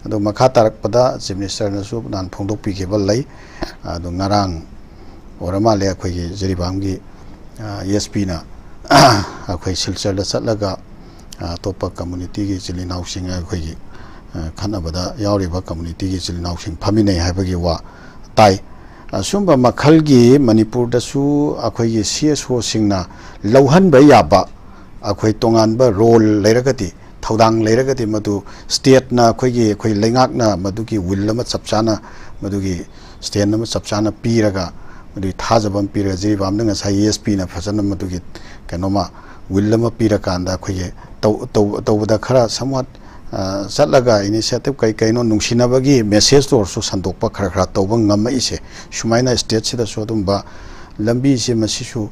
ꯑꯗꯣ ꯃꯈꯥ ꯇꯥꯔꯛꯄꯗ ꯆꯤꯐ ꯃꯤꯅꯤꯁꯇꯔꯅꯁꯨ ꯅꯍꯥꯟ ꯐꯣꯡꯗꯣꯛꯄꯤꯈꯤꯕ ꯂꯩ꯫ ꯑꯗꯣ ꯉꯔꯥꯡ ꯑꯣꯏꯔ ꯃꯥꯜꯂꯦ ꯑꯩꯈꯣꯏꯒꯤ ꯖꯤꯔꯤꯕꯥꯝꯒꯤ, ꯑ, ꯑꯦꯁ ꯄꯤꯅ ꯑꯩꯈꯣꯏ ꯁꯤꯜꯆꯔꯗ ꯆꯠꯂꯒ, ꯑ, ꯑꯇꯣꯞꯄ ꯀꯝꯃꯨꯅꯤꯇꯤꯒꯤ ꯏꯆꯤꯜ ꯏꯅꯥꯎꯁꯤꯡ ꯑꯩꯈꯣꯏꯒꯤ, ꯑ, ꯈꯠꯅꯕꯗ ꯌꯥꯎꯔꯤꯕ ꯀꯝꯃꯨꯅꯤꯇꯤꯒꯤ ꯏꯆꯤꯜ ꯏꯅꯥꯎꯁꯤꯡ ꯐꯝꯃꯤꯟꯅꯩ ꯍꯥꯏꯕꯒꯤ ꯋꯥ ꯇꯥꯏ꯫ ꯑꯁꯨꯝꯕ ꯃꯈꯜꯒꯤ ꯃꯅꯤꯄꯨꯔꯗꯁꯨ ꯑꯩꯈꯣꯏꯒꯤ ꯁꯤ ꯑꯦꯁ ꯑꯣꯁꯤꯡꯅ ꯂꯧꯍꯟꯕ ꯌꯥꯕ ꯑꯩꯈꯣꯏ ꯇꯣꯉꯥꯟꯕ ꯔꯣꯜ ꯂꯩꯔꯒꯗꯤ, ꯊꯧꯗꯥꯡ ꯂꯩꯔꯒꯗꯤ ꯃꯗꯨ ꯁ꯭ꯇꯦꯠꯅ ꯑꯩꯈꯣꯏꯒꯤ, ꯑꯩꯈꯣꯏ ꯂꯩꯉꯥꯛꯅ ꯃꯗꯨꯒꯤ ꯋꯤꯜ ꯑꯃ ꯆꯞ ꯆꯥꯅ, ꯃꯗꯨꯒꯤ ꯁ꯭ꯇꯦꯟ ꯑꯃ ꯆꯞ ꯆꯥꯅ ꯄꯤꯔꯒ, ꯃꯗꯨꯒꯤ ꯊꯥꯖꯕ ꯑꯃ ꯄꯤꯔꯒ, ꯖꯤꯔꯤꯕꯥꯝꯗ ꯉꯁꯥꯏ ꯑꯦꯁ ꯄꯤꯅ ꯐꯖꯅ ꯃꯗꯨꯒꯤ ꯀꯩꯅꯣꯃ ꯋꯤꯜ ꯑꯃ ꯄꯤꯔꯀꯥꯟꯗ ꯑꯩꯈꯣꯏꯒꯤ ꯇꯧ-, ꯇꯧ-, ꯇꯧꯕꯗ ꯈꯔ somewhat, ꯑ, ꯆꯠꯂꯒ ꯏꯅꯤꯁꯤꯌꯦꯇꯤꯞ ꯀꯩ ꯀꯩꯅꯣ ꯅꯨꯡꯁꯤꯅꯕꯒꯤ ꯃꯦꯁꯦꯖꯇ ꯑꯣꯏꯔꯁꯨ ꯁꯟꯗꯣꯛꯄ ꯈꯔ ꯈꯔ ꯇꯧꯕ ꯉꯝꯃꯛꯏꯁꯦ꯫ ꯁꯨꯃꯥꯏꯅ ꯁ꯭ꯇꯦꯠꯁꯤꯗꯁꯨ ꯑꯗꯨꯝꯕ ꯂꯝꯕꯤꯁꯦ ꯃꯁꯤꯁꯨ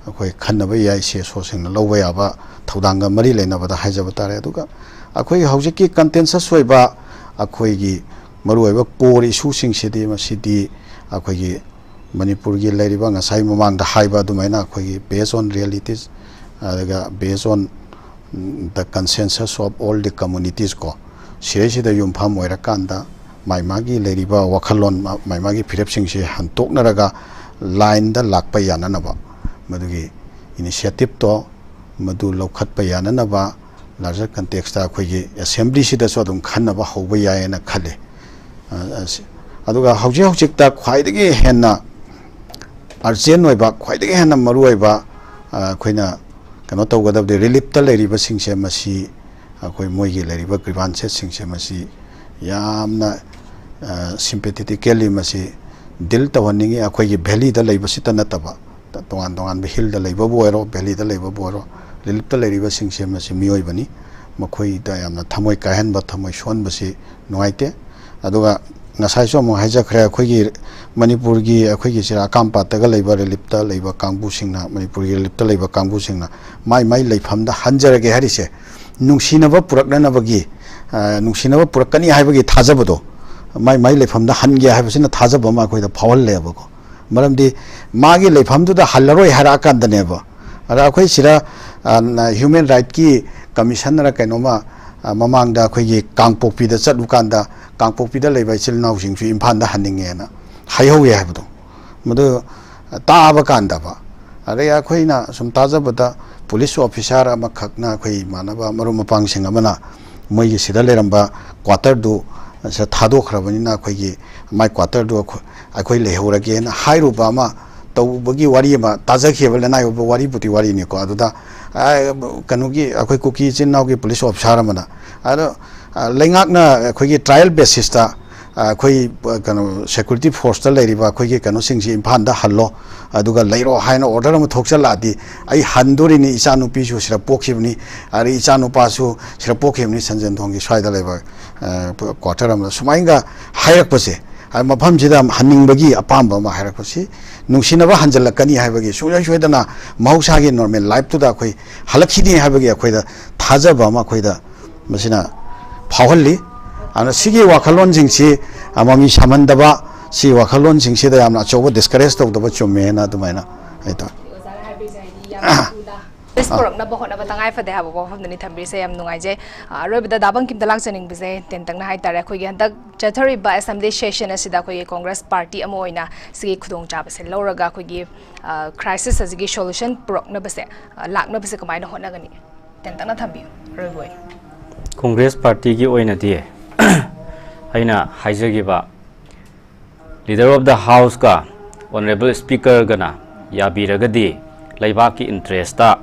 ꯑꯩꯈꯣꯏ ꯈꯟꯅꯕ ꯌꯥꯏ, ꯁꯤ ꯑꯦꯁ ꯑꯣꯁꯤꯡꯅ ꯂꯧꯕ ꯌꯥꯕ ꯊꯧꯗꯥꯡꯒ ꯃꯔꯤ ꯂꯩꯅꯕꯗ ꯍꯥꯏꯖꯕ ꯇꯥꯔꯦ꯫ ꯑꯗꯨꯒ ꯑꯩꯈꯣꯏꯒꯤ ꯍꯧꯖꯤꯛꯀꯤ ꯀꯟꯇꯦꯟꯁꯁ ꯑꯣꯏꯕ ꯑꯩꯈꯣꯏꯒꯤ ꯃꯔꯨꯑꯣꯏꯕ ꯀꯣꯔ ꯏꯁꯨꯁꯤꯡꯁꯤꯗꯤ ꯃꯁꯤꯗꯤ ꯑꯩꯈꯣꯏꯒꯤ ꯃꯅꯤꯄꯨꯔꯒꯤ ꯂꯩꯔꯤꯕ ꯉꯁꯥꯏ ꯃꯃꯥꯡꯗ ꯍꯥꯏꯕ ꯑꯗꯨꯃꯥꯏꯅ ꯑꯩꯈꯣꯏꯒꯤ based on realities, ꯑꯗꯨꯒ based on the consensus of all the communities ꯀꯣ, ꯁꯤꯗꯩꯁꯤꯗ ꯌꯨꯝꯐꯝ ꯑꯣꯏꯔꯀꯥꯟꯗ ꯃꯥꯏ ꯃꯥꯒꯤ ꯂꯩꯔꯤꯕ ꯋꯥꯈꯜꯂꯣꯟ, ꯃꯥꯏ ꯃꯥꯒꯤ ꯐꯤꯔꯦꯞꯁꯤꯡꯁꯦ ꯍꯟꯇꯣꯛꯅꯔꯒ ꯂꯥꯏꯟꯗ ꯂꯥꯛꯄ ꯌꯥꯅꯅꯕ, ꯃꯗꯨꯒꯤ ꯏꯅꯤꯁꯤꯌꯦꯇꯤꯞꯇꯣ ꯃꯗꯨ ꯂꯧꯈꯠꯄ ꯌꯥꯅꯅꯕ ꯂꯥꯔꯖꯔ ꯀꯟꯇꯦꯛꯁꯇ ꯑꯩꯈꯣꯏꯒꯤ ꯑꯦꯁꯦꯝꯕ꯭ꯂꯤꯁꯤꯗꯁꯨ ꯑꯗꯨꯝ ꯈꯟꯅꯕ ꯍꯧꯕ ꯌꯥꯏꯌꯦꯅ ꯈꯜꯂꯤ꯫ ꯑ, ꯑꯁ-, ꯑꯗꯨꯒ ꯍꯧꯖꯤꯛ ꯍꯧꯖꯤꯛꯇ ꯈ꯭ꯋꯥꯏꯗꯒꯤ ꯍꯦꯟꯅ ꯑꯔꯖꯦꯟ ꯑꯣꯏꯕ, ꯈ꯭ꯋꯥꯏꯗꯒꯤ ꯍꯦꯟꯅ ꯃꯔꯨ ꯑꯣꯏꯕ, ꯑ, ꯑꯩꯈꯣꯏꯅ ꯀꯩꯅꯣ ꯇꯧꯒꯗꯕꯗꯤ ꯔꯤꯂꯤꯞꯇ ꯂꯩꯔꯤꯕꯁꯤꯡꯁꯦ, ꯃꯁꯤ ꯑꯩꯈꯣꯏ ꯃꯣꯏꯒꯤ ꯂꯩꯔꯤꯕ ꯒ꯭ꯔꯤꯚꯥꯟꯁꯦꯁꯁꯤꯡꯁꯦ ꯃꯁꯤ ꯌꯥꯝꯅ, ꯑ, ꯁꯤꯝꯄꯦꯊꯦꯇꯤꯀꯦꯜꯂꯤ ꯃꯁꯤ ꯗꯤꯜ ꯇꯧꯍꯟꯅꯤꯡꯉꯤ꯫ ꯑꯩꯈꯣꯏꯒꯤ ꯚꯦꯂꯤꯗ ꯂꯩꯕꯁꯤꯇ ꯅꯠꯇꯕ, ꯇꯣꯉꯥꯟ ꯇꯣꯉꯥꯟꯕ ꯍꯤꯜꯗ ꯂꯩꯕꯕꯨ ꯑꯣꯏꯔꯣ, ꯚꯦꯂꯤꯗ ꯂꯩꯕꯕꯨ ꯑꯣꯏꯔꯣ, ꯔꯤꯂꯤꯞꯇ ꯂꯩꯔꯤꯕꯁꯤꯡꯁꯦ ꯃꯁꯤ ꯃꯤꯑꯣꯏꯕꯅꯤ꯫ ꯃꯈꯣꯏꯗ ꯌꯥꯝꯅ ꯊꯃꯣꯏ ꯀꯥꯏꯍꯟꯕ, ꯊꯃꯣꯏ ꯁꯣꯟꯕꯁꯤ ꯅꯨꯡꯉꯥꯏꯇꯦ꯫ ꯑꯗꯨꯒ ꯉꯁꯥꯏꯁꯨ ꯑꯃꯨꯛ ꯍꯥꯏꯖꯈ꯭ꯔꯦ, ꯑꯩꯈꯣꯏꯒꯤ ꯃꯅꯤꯄꯨꯔꯒꯤ, ꯑꯩꯈꯣꯏꯒꯤ ꯁꯤꯔꯥ ꯑꯀꯥꯝꯄꯥꯠꯇꯒ ꯂꯩꯕ ꯔꯤꯂꯤꯞꯇ ꯂꯩꯕ ꯀꯥꯡꯕꯨꯁꯤꯡꯅ, ꯃꯅꯤꯄꯨꯔꯒꯤ ꯔꯤꯂꯤꯞꯇ ꯂꯩꯕ ꯀꯥꯡꯕꯨꯁꯤꯡꯅ ꯃꯥꯏ ꯃꯥꯏ ꯂꯩꯐꯝꯗ ꯍꯟꯖꯔꯒꯦ ꯍꯥꯏꯔꯤꯁꯦ ꯅꯨꯡꯁꯤꯅꯕ ꯄꯨꯔꯛꯅꯅꯕꯒꯤ, ꯑ, ꯅꯨꯡꯁꯤꯅꯕ ꯄꯨꯔꯛꯀꯅꯤ ꯍꯥꯏꯕꯒꯤ ꯊꯥꯖꯕꯗꯣ, ꯃꯥꯏ ꯃꯥꯏ ꯂꯩꯐꯝꯗ ꯍꯟꯒꯦ ꯍꯥꯏꯕꯁꯤꯅ ꯊꯥꯖꯕ ꯑꯃ ꯑꯩꯈꯣꯏꯗ ꯐꯥꯎꯍꯜꯂꯦꯕꯀꯣ꯫ ꯃꯔꯝꯗꯤ ꯃꯥꯒꯤ ꯂꯩꯐꯝꯗꯨꯗ ꯍꯜꯂꯔꯣꯏ ꯍꯥꯏꯔꯛꯑꯀꯥꯟꯗꯅꯦꯕ꯫ ꯑꯗ ꯑꯩꯈꯣꯏ ꯁꯤꯗ, ꯑ, ꯅ-, ꯍ꯭ꯌꯨꯃꯦꯟ ꯔꯥꯏꯠꯀꯤ ꯀꯃꯤꯁꯟꯅꯔ ꯀꯩꯅꯣꯝꯃ, ꯑ, ꯃꯃꯥꯡꯗ ꯑꯩꯈꯣꯏꯒꯤ ꯀꯥꯡꯄꯣꯛꯄꯤꯗ ꯆꯠꯂꯨꯀꯥꯟꯗ, ꯀꯥꯡꯄꯣꯛꯄꯤꯗ ꯂꯩꯕ ꯏꯆꯤꯜ ꯏꯅꯥꯎꯁꯤꯡꯁꯨ ꯏꯝꯐꯥꯜꯗ ꯍꯟꯅꯤꯡꯉꯦꯅ ꯍꯥꯏꯍꯧꯋꯦ ꯍꯥꯏꯕꯗꯣ, ꯃꯗꯨ ꯇꯥꯕ ꯀꯥꯟꯗꯕ, ꯑꯗꯩ ꯑꯩꯈꯣꯏꯅ ꯁꯨꯝ ꯇꯥꯖꯕꯗ ꯄꯨꯂꯤꯁ ꯑꯣꯐꯤꯁꯥꯔ ꯑꯃꯈꯛꯅ, ꯑꯩꯈꯣꯏ ꯏꯃꯥꯟꯅꯕ ꯃꯔꯨꯞ ꯃꯄꯥꯡꯁꯤꯡ ꯑꯃꯅ ꯃꯣꯏꯒꯤ ꯁꯤꯗ ꯂꯩꯔꯝꯕ ꯀ꯭ꯋꯥꯇꯔꯗꯨ ꯁꯤꯗ ꯊꯥꯗꯣꯛꯈ꯭ꯔꯕꯅꯤꯅ ꯑꯩꯈꯣꯏꯒꯤ ꯃꯥꯏ ꯀ꯭ꯋꯥꯇꯔꯗꯨ ꯑꯩꯈꯣꯏ, ꯑꯩꯈꯣꯏ ꯂꯩꯍꯧꯔꯒꯦꯅ ꯍꯥꯏꯔꯨꯕ ꯑꯃ ꯇꯧꯕꯒꯤ ꯋꯥꯔꯤ ꯑꯃ ꯇꯥꯖꯈꯤꯕ, ꯂꯅꯥꯏ ꯑꯣꯏꯕ ꯋꯥꯔꯤꯕꯨꯗꯤ ꯋꯥꯔꯤꯅꯤꯀꯣ꯫ ꯑꯗꯨꯗ, ꯑ, ꯀꯩꯅꯣꯒꯤ, ꯑꯩꯈꯣꯏ ꯀꯨꯀꯤ ꯏꯆꯤꯟ ꯏꯅꯥꯎꯒꯤ ꯄꯨꯂꯤꯁ ꯑꯣꯐꯤꯁꯥꯔ ꯑꯃꯅ, ꯑꯗꯣ, ꯑ, ꯂꯩꯉꯥꯛꯅ ꯑꯩꯈꯣꯏꯒꯤ ꯇ꯭ꯔꯥꯏꯌꯦꯜ ꯕꯦꯁꯤꯁꯇ, ꯑ, ꯑꯩꯈꯣꯏ, ꯑ, ꯀꯩꯅꯣ, ꯁꯦꯀ꯭ꯌꯨꯔꯤꯇꯤ ꯐꯣꯔꯁꯇ ꯂꯩꯔꯤꯕ ꯑꯩꯈꯣꯏꯒꯤ ꯀꯩꯅꯣꯁꯤꯡꯁꯤ ꯏꯝꯐꯥꯜꯗ ꯍꯜꯂꯣ, ꯑꯗꯨꯒ ꯂꯩꯔꯣ ꯍꯥꯏꯅ ꯑꯣꯔꯗꯔ ꯑꯃ ꯊꯣꯛꯆꯜꯂꯛꯑꯗꯤ ꯑꯩ ꯍꯟꯗꯣꯔꯤꯅꯤ, ꯏꯆꯥꯅꯨꯄꯤꯁꯨ ꯁꯤꯗ ꯄꯣꯛꯈꯤꯕꯅꯤ, ꯑꯗꯩ ꯏꯆꯥꯅꯨꯄꯥꯁꯨ ꯁꯤꯗ ꯄꯣꯛꯈꯤꯕꯅꯤ, ꯁꯟꯖꯦꯟꯊꯣꯡꯒꯤ ꯁ꯭ꯋꯥꯏꯗ ꯂꯩꯕ, ꯑ, ꯀ꯭ꯋꯥꯇꯔ ꯑꯃꯗ꯫ ꯁꯨꯃꯥꯏꯅꯒ ꯍꯥꯏꯔꯛꯄꯁꯦ, ꯑ, ꯃꯐꯝꯁꯤꯗ ꯍꯟꯅꯤꯡꯕꯒꯤ ꯑꯄꯥꯝꯕ ꯑꯃ ꯍꯥꯏꯔꯛꯄꯁꯤ ꯅꯨꯡꯁꯤꯅꯕ ꯍꯟꯖꯜꯂꯛꯀꯅꯤ ꯍꯥꯏꯕꯒꯤ, ꯁꯨꯡꯁꯣꯏ ꯁꯣꯏꯗꯅ ꯃꯍꯧꯁꯥꯒꯤ ꯅꯣꯔꯃꯦꯜ ꯂꯥꯏꯐꯇꯨꯗ ꯑꯩꯈꯣꯏ ꯍꯜꯂꯛꯈꯤꯅꯤ ꯍꯥꯏꯕꯒꯤ ꯑꯩꯈꯣꯏꯗ ꯊꯥꯖꯕ ꯑꯃ ꯑꯩꯈꯣꯏꯗ ꯃꯁꯤꯅ ꯐꯥꯎꯍꯜꯂꯤ꯫ ꯑꯗꯨꯅ ꯁꯤꯒꯤ ꯋꯥꯈꯜꯂꯣꯟꯁꯤꯡꯁꯤ, ꯑ, ꯃꯃꯤ ꯁꯥꯝꯍꯟꯗꯕ, ꯁꯤ ꯋꯥꯈꯜꯂꯣꯟꯁꯤꯡꯁꯤꯗ ꯌꯥꯝꯅ ꯑꯆꯧꯕ ꯗꯤꯁꯀꯔꯦꯖ ꯇꯧꯗꯕ ꯆꯨꯝꯃꯦꯅ ꯑꯗꯨꯃꯥꯏꯅ ꯍꯥꯏꯇꯥꯔꯦ꯫ ꯑꯣꯖꯥꯅ ꯍꯥꯏꯕꯤꯔꯤꯁꯦ ꯍꯥꯏꯗꯤ ꯌꯥꯝꯅ ꯊꯨꯅ ꯄꯨꯔꯛꯅꯕ ꯍꯣꯠꯅꯕ ꯇꯉꯥꯏ ꯐꯗꯦ ꯍꯥꯏꯕ ꯋꯥꯐꯝꯗꯨꯅꯤ ꯊꯝꯕꯤꯔꯤꯁꯦ꯫ ꯌꯥꯝ ꯅꯨꯡꯉꯥꯏꯖꯩ꯫ ꯑ, ꯑꯔꯣꯏꯕꯗ ꯗꯥ ꯕꯪꯀꯤꯝꯗ ꯂꯥꯛꯆꯅꯤꯡꯕꯁꯦ, ꯇꯦꯟꯇꯛꯅ ꯍꯥꯏꯇꯥꯔꯦ, ꯑꯩꯈꯣꯏꯒꯤ ꯍꯟꯗꯛ ꯆꯠꯊꯔꯤꯕ assembly session ꯑꯁꯤꯗ ꯑꯩꯈꯣꯏꯒꯤ Congress party ꯑꯃ ꯑꯣꯏꯅ ꯁꯤꯒꯤ ꯈꯨꯗꯣꯡꯆꯥꯕꯁꯦ ꯂꯧꯔꯒ ꯑꯩꯈꯣꯏꯒꯤ, ꯑ, crisis ꯑꯁꯤꯒꯤ solution ꯄꯨꯔꯛꯅꯕꯁꯦ, ꯑ, ꯂꯥꯛꯅꯕꯁꯦ ꯀꯃꯥꯏꯅ ꯍꯣꯠꯅꯒꯅꯤ? ꯇꯦꯟꯇꯛꯅ ꯊꯝꯕꯤꯌꯨ, ꯑꯔꯣꯏꯕ ꯑꯣꯏꯅ꯫ Congress partyꯒꯤ ꯑꯣꯏꯅꯗꯤ ꯑꯩꯅ ꯍꯥꯏꯖꯈꯤꯕ Leader of the Houseꯀ Honourable Speakerꯒꯅ ꯌꯥꯕꯤꯔꯒꯗꯤ ꯂꯩꯕꯥꯛꯀꯤ interestꯇ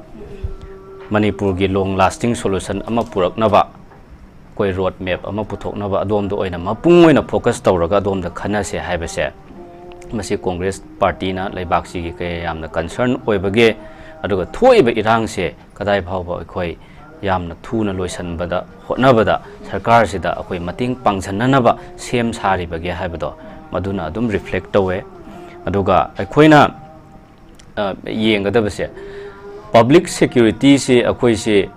ꯃꯅꯤꯄꯨꯔꯒꯤ long lasting solution ꯑꯃ ꯄꯨꯔꯛꯅꯕ, ꯑꯩꯈꯣꯏ road map ꯑꯃ ꯄꯨꯊꯣꯛꯅꯕ ꯑꯗꯣꯝꯗ ꯑꯣꯏꯅ ꯃꯄꯨꯡ ꯑꯣꯏꯅ focus ꯇꯧꯔꯒ ꯑꯗꯣꯝꯗ ꯈꯟꯅꯁꯦ ꯍꯥꯏꯕꯁꯦ, ꯃꯁꯤ Congress partyꯅ ꯂꯩꯕꯥꯛꯁꯤꯒꯤ ꯀꯌꯥ ꯌꯥꯝꯅ concern ꯑꯣꯏꯕꯒꯦ, ꯑꯗꯨꯒ ꯊꯣꯛꯏꯕ ꯏꯔꯥꯡꯁꯦ ꯀꯗꯥꯏ ꯐꯥꯎꯕ ꯑꯩꯈꯣꯏ ꯌꯥꯝꯅ ꯊꯨꯅ ꯂꯣꯏꯁꯤꯟꯕꯗ ꯍꯣꯠꯅꯕꯗ ꯁꯔꯀꯥꯔꯁꯤꯗ ꯑꯩꯈꯣꯏ ꯃꯇꯦꯡ ꯄꯥꯡꯁꯤꯟꯅꯅꯕ ꯁꯦꯝ ꯁꯥꯔꯤꯕꯒꯦ ꯍꯥꯏꯕꯗꯣ ꯃꯗꯨꯅ ꯑꯗꯨꯝ reflect ꯇꯧꯋꯦ꯫ ꯑꯗꯨꯒ ꯑꯩꯈꯣꯏꯅ, ꯑ, ꯌꯦꯡꯒꯗꯕꯁꯦ, public securityꯁꯤ ꯑꯩꯈꯣꯏꯁꯤ,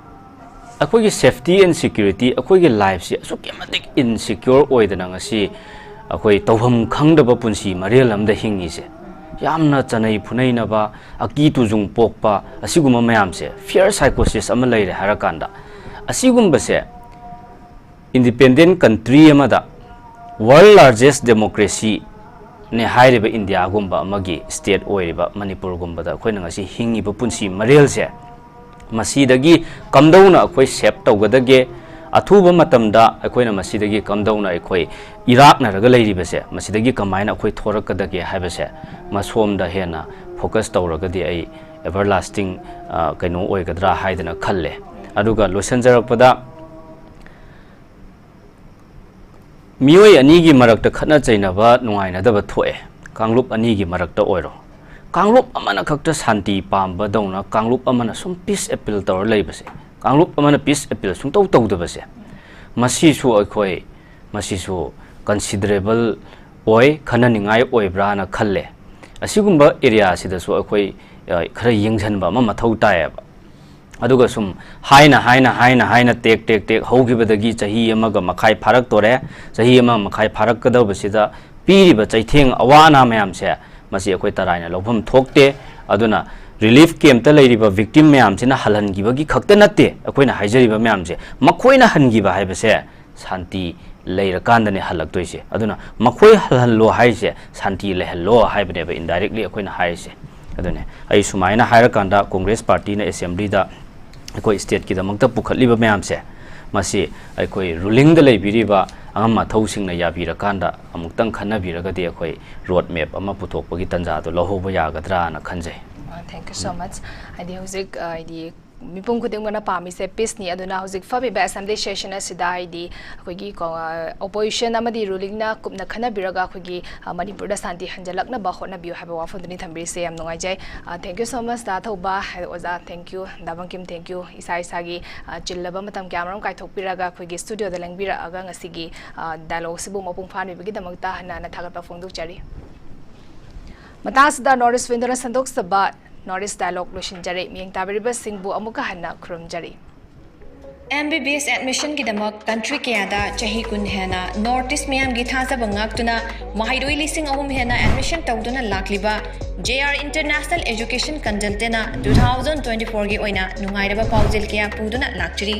ꯑꯩꯈꯣꯏꯒꯤ safety and security, ꯑꯩꯈꯣꯏꯒꯤ lifeꯁꯤ ꯑꯁꯨꯛꯀꯤ ꯃꯇꯤꯛ insecure ꯑꯣꯏꯗꯅ ꯉꯁꯤ ꯑꯩꯈꯣꯏ ꯇꯧꯐꯝ ꯈꯪꯗꯕ ꯄꯨꯟꯁꯤ ꯃꯔꯦꯜ ꯑꯃꯗ ꯍꯤꯡꯉꯤꯁꯦ꯫ ꯌꯥꯝꯅ ꯆꯅꯩ ꯐꯨꯅꯩꯅꯕ, ꯑꯀꯤ ꯇꯨꯖꯨꯡ ꯄꯣꯛꯄ, ꯑꯁꯤꯒꯨꯝꯕ ꯃꯌꯥꯝꯁꯦ, fear psychosis ꯑꯃ ꯂꯩꯔꯦ ꯍꯥꯏꯔꯀꯥꯟꯗ, ꯑꯁꯤꯒꯨꯝꯕꯁꯦ independent country ꯑꯃꯗ, world largest democracyꯅꯦ ꯍꯥꯏꯔꯤꯕ ꯏꯟꯗꯤꯌꯥꯒꯨꯝꯕ ꯑꯃꯒꯤ state ꯑꯣꯏꯔꯤꯕ ꯃꯅꯤꯄꯨꯔꯒꯨꯝꯕꯗ ꯑꯩꯈꯣꯏꯅ ꯉꯁꯤ ꯍꯤꯡꯉꯤꯕ ꯄꯨꯟꯁꯤ ꯃꯔꯦꯜꯁꯦ, ꯃꯁꯤꯗꯒꯤ ꯀꯝꯗꯧꯅ ꯑꯩꯈꯣꯏ save ꯇꯧꯒꯗꯒꯦ? ꯑꯊꯨꯕ ꯃꯇꯝꯗ ꯑꯩꯈꯣꯏꯅ ꯃꯁꯤꯗꯒꯤ ꯀꯝꯗꯧꯅ ꯑꯩꯈꯣꯏ ꯏꯔꯥꯛꯅꯔꯒ ꯂꯩꯔꯤꯕꯁꯦ, ꯃꯁꯤꯗꯒꯤ ꯀꯃꯥꯏꯅ ꯑꯩꯈꯣꯏ ꯊꯣꯔꯛꯀꯗꯒꯦ ꯍꯥꯏꯕꯁꯦ, ꯃꯁꯣꯝꯗ ꯍꯦꯟꯅ focus ꯇꯧꯔꯒꯗꯤ ꯑꯩ everlasting, ꯑ, ꯀꯩꯅꯣ ꯑꯣꯏꯒꯗ꯭ꯔꯥ ꯍꯥꯏꯗꯅ ꯈꯜꯂꯦ꯫ ꯑꯗꯨꯒ ꯂꯣꯏꯁꯤꯟꯖꯔꯛꯄꯗ, ꯃꯤꯑꯣꯏ ꯑꯅꯤꯒꯤ ꯃꯔꯛꯇ ꯈꯠꯅ ꯆꯩꯅꯕ, ꯅꯨꯡꯉꯥꯏꯅꯗꯕ ꯊꯣꯛꯑꯦ, ꯀꯥꯡꯂꯨꯞ ꯑꯅꯤꯒꯤ ꯃꯔꯛꯇ ꯑꯣꯏꯔꯣ, ꯀꯥꯡꯂꯨꯞ ꯑꯃꯅ ꯈꯛꯇ ꯁꯥꯟꯇꯤ ꯄꯥꯝꯕꯗꯧꯅ ꯀꯥꯡꯂꯨꯞ ꯑꯃꯅ ꯁꯨꯝ peace appeal ꯇꯧꯔ ꯂꯩꯕꯁꯦ, ꯀꯥꯡꯂꯨꯞ ꯑꯃꯅ peace appeal ꯁꯨꯡꯇꯧ ꯇꯧꯗꯕꯁꯦ, ꯃꯁꯤꯁꯨ ꯑꯩꯈꯣꯏ, ꯃꯁꯤꯁꯨ considerable ꯑꯣꯏ, ꯈꯟꯅꯅꯤꯡꯉꯥꯏ ꯑꯣꯏꯕ꯭ꯔꯥꯅ ꯈꯜꯂꯦ꯫ ꯑꯁꯤꯒꯨꯝꯕ areaꯁꯤꯗꯁꯨ ꯑꯩꯈꯣꯏ, ꯑ, ꯈꯔ ꯌꯦꯡꯁꯤꯟꯕ ꯑꯃ ꯃꯊꯧ ꯇꯥꯏꯌꯦꯕ꯫ ꯑꯗꯨꯒ ꯁꯨꯝ ꯍꯥꯏꯅ, ꯍꯥꯏꯅ, ꯍꯥꯏꯅ, ꯍꯥꯏꯅ ꯇꯦꯛ, ꯇꯦꯛ, ꯇꯦꯛ ꯍꯧꯈꯤꯕꯗꯒꯤ ꯆꯍꯤ ꯑꯃꯒ ꯃꯈꯥꯏ ꯐꯥꯔꯛꯇꯣꯔꯦ꯫ ꯆꯍꯤ ꯑꯃ ꯃꯈꯥꯏ ꯐꯥꯔꯛꯀꯗꯧꯕꯁꯤꯗ ꯄꯤꯔꯤꯕ ꯆꯩꯊꯦꯡ ꯑꯋꯥ ꯑꯅꯥ ꯃꯌꯥꯝꯁꯦ ꯃꯁꯤ ꯑꯩꯈꯣꯏ ꯇꯔꯥꯏꯅ ꯂꯧꯐꯝ ꯊꯣꯛꯇꯦ꯫ ꯑꯗꯨꯅ relief campꯇ ꯂꯩꯔꯤꯕ victim ꯃꯌꯥꯝꯁꯤꯅ ꯍꯜꯍꯟꯈꯤꯕꯒꯤ ꯈꯛꯇ ꯅꯠꯇꯦ ꯑꯩꯈꯣꯏꯅ ꯍꯥꯏꯖꯔꯤꯕ ꯃꯌꯥꯝꯁꯦ, ꯃꯈꯣꯏꯅ ꯍꯟꯈꯤꯕ ꯍꯥꯏꯕꯁꯦ ꯁꯥꯟꯇꯤ ꯂꯩꯔꯀꯥꯟꯗꯅꯦ ꯍꯜꯂꯛꯇꯣꯏꯁꯦ꯫ ꯑꯗꯨꯅ ꯃꯈꯣꯏ ꯍꯜꯍꯜꯂꯣ ꯍꯥꯏꯁꯦ ꯁꯥꯟꯇꯤ ꯂꯩꯍꯜꯂꯣ ꯍꯥꯏꯕꯅꯦꯕ indirectly ꯑꯩꯈꯣꯏꯅ ꯍꯥꯏꯔꯤꯁꯦ꯫ ꯑꯗꯨꯅꯦ ꯑꯩ ꯁꯨꯃꯥꯏꯅ ꯍꯥꯏꯔꯀꯥꯟꯗ Congress partyꯅ assemblyꯗ ꯑꯩꯈꯣꯏ stateꯀꯤꯗꯃꯛꯇ ꯄꯨꯈꯠꯂꯤꯕ ꯃꯌꯥꯝꯁꯦ, ꯃꯁꯤ ꯑꯩꯈꯣꯏ rulingꯗ ꯂꯩꯕꯤꯔꯤꯕ ꯑꯉꯝ ꯑꯊꯧꯁꯤꯡꯅ ꯌꯥꯕꯤꯔꯀꯥꯟꯗ ꯑꯃꯨꯛꯇꯪ ꯈꯟꯅꯕꯤꯔꯒꯗꯤ ꯑꯩꯈꯣꯏ road map ꯑꯃ ꯄꯨꯊꯣꯛꯄꯒꯤ ꯇꯥꯟꯖꯥꯗꯣ ꯂꯧꯍꯧꯕ ꯌꯥꯒꯗ꯭ꯔꯥꯅ ꯈꯟꯖꯩ꯫ Thank you so much. ꯍꯥꯏꯗꯤ ꯍꯧꯖꯤꯛ ꯑ, ꯍꯥꯏꯗꯤ ꯃꯤꯄꯨꯝ ꯈꯨꯗꯤꯡꯃꯛꯅ ꯄꯥꯝꯃꯤꯁꯦ peaceꯅꯤ꯫ ꯑꯗꯨꯅ ꯍꯧꯖꯤꯛ ꯐꯝꯃꯤꯕ assembly session ꯑꯁꯤꯗ ꯍꯥꯏꯗꯤ ꯑꯩꯈꯣꯏꯒꯤ ꯀꯣ-, ꯑ, opposition ꯑꯃꯗꯤ rulingꯅ ꯀꯨꯞꯅ ꯈꯟꯅꯕꯤꯔꯒ ꯑꯩꯈꯣꯏꯒꯤ ꯑ, ꯃꯅꯤꯄꯨꯔꯗ ꯁꯥꯟꯇꯤ ꯍꯟꯖꯜꯂꯛꯅꯕ ꯍꯣꯠꯅꯕꯤꯌꯨ ꯍꯥꯏꯕ ꯋꯥꯐꯝꯗꯨꯅꯤ ꯊꯝꯕꯤꯔꯤꯁꯦ꯫ ꯌꯥꯝ ꯅꯨꯡꯉꯥꯏꯖꯩ꯫ ꯑ, thank you so much ꯗꯥ ꯊꯧꯕ, ꯑꯣꯖꯥ, thank you the Bangkim, thank you꯫ ꯏꯁꯥ ꯏꯁꯥꯒꯤ ꯑ, ꯆꯤꯜꯂꯕ ꯃꯇꯝ ꯀꯌꯥ ꯃꯔꯨꯝ ꯀꯥꯏꯊꯣꯛꯄꯤꯔꯒ ꯑꯩꯈꯣꯏꯒꯤ studioꯗ ꯂꯦꯡꯕꯤꯔꯛꯑꯒ ꯉꯁꯤꯒꯤ ꯑ, dialogueꯁꯤꯕꯨ ꯃꯄꯨꯡ ꯐꯥꯍꯟꯕꯤꯕꯒꯤꯗꯃꯛꯇ ꯍꯟꯅ ꯍꯟꯅ ꯊꯥꯒꯠꯄ ꯐꯣꯡꯗꯣꯛꯆꯔꯤ꯫ ꯃꯇꯥꯡ ꯑꯁꯤꯗ North East Windowꯅ ꯁꯟꯗꯣꯛꯆꯕ North East Dialogue ꯂꯣꯏꯁꯤꯟꯖꯔꯦ꯫ ꯃꯤꯠꯌꯦꯡ ꯇꯥꯕꯤꯔꯤꯕꯁꯤꯡꯕꯨ ꯑꯃꯨꯛꯀ ꯍꯟꯅ ꯈꯨꯔꯨꯝꯖꯔꯤ꯫ M B B S admissionꯒꯤꯗꯃꯛ country ꯀꯌꯥꯗ ꯆꯍꯤ ꯀꯨꯟ ꯍꯦꯟꯅ North East ꯃꯤꯌꯥꯝꯒꯤ ꯊꯥꯖꯕ ꯉꯥꯛꯇꯨꯅ ꯃꯍꯩꯔꯣꯏ ꯂꯤꯁꯤꯡ ꯑꯍꯨꯝ ꯍꯦꯟꯅ admission ꯇꯧꯗꯨꯅ ꯂꯥꯛꯂꯤꯕꯕ J R International Education Consultantꯅ two thousand twenty fourꯒꯤ ꯑꯣꯏꯅ ꯅꯨꯡꯉꯥꯏꯔꯕ ꯄꯥꯎꯖꯦꯜ ꯀꯌꯥ ꯄꯨꯗꯨꯅ ꯂꯥꯛꯆꯔꯤ꯫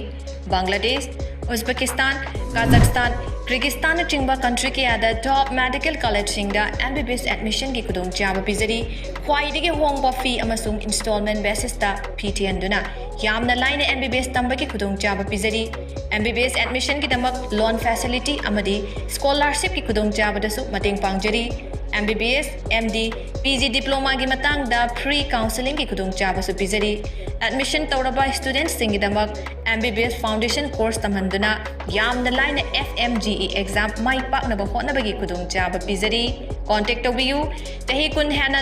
ꯕꯪꯒ꯭ꯂꯥꯗꯦꯁ, ꯎꯖꯕꯦꯀꯤꯁꯇꯥꯟ, ꯀꯥꯖꯥꯛꯁꯇꯥꯟ, ꯀꯤꯔꯒꯤꯁꯇꯥꯟꯅꯆꯤꯡꯕ country ꯀꯌꯥꯗ top medical collegeꯁꯤꯡꯗ M B B S admissionꯒꯤ ꯈꯨꯗꯣꯡꯆꯥꯕ ꯄꯤꯖꯔꯤ꯫ ꯈ꯭ꯋꯥꯏꯗꯒꯤ ꯍꯣꯡꯕ fee ꯑꯃꯁꯨꯡ installment basisꯇ ꯐꯤ ꯊꯤꯍꯟꯗꯨꯅ ꯌꯥꯝꯅ ꯂꯥꯏꯅ M B B S ꯇꯝꯕꯒꯤ ꯈꯨꯗꯣꯡꯆꯥꯕ ꯄꯤꯖꯔꯤ꯫ M B B S admissionꯒꯤꯗꯃꯛ loan facility ꯑꯃꯗꯤ scholarshipꯀꯤ ꯈꯨꯗꯣꯡꯆꯥꯕꯗꯁꯨ ꯃꯇꯦꯡ ꯄꯥꯡꯖꯔꯤ꯫ M B B S, M D, P G diplomaꯒꯤ ꯃꯇꯥꯡꯗ free counsellingꯒꯤ ꯈꯨꯗꯣꯡꯆꯥꯕꯁꯨ ꯄꯤꯖꯔꯤ꯫ Admission ꯇꯧꯔꯕ studentꯁꯤꯡꯒꯤꯗꯃꯛ M B B S foundation course ꯇꯝꯍꯟꯗꯨꯅ ꯌꯥꯝꯅ ꯂꯥꯏꯅ F M G E exam ꯃꯥꯏ ꯄꯥꯛꯅꯕ ꯍꯣꯠꯅꯕꯒꯤ ꯈꯨꯗꯣꯡꯆꯥꯕ ꯄꯤꯖꯔꯤ꯫ Contact ꯇꯧꯕꯤꯌꯨ꯫ ꯆꯍꯤ ꯀꯨꯟ ꯍꯦꯟꯅ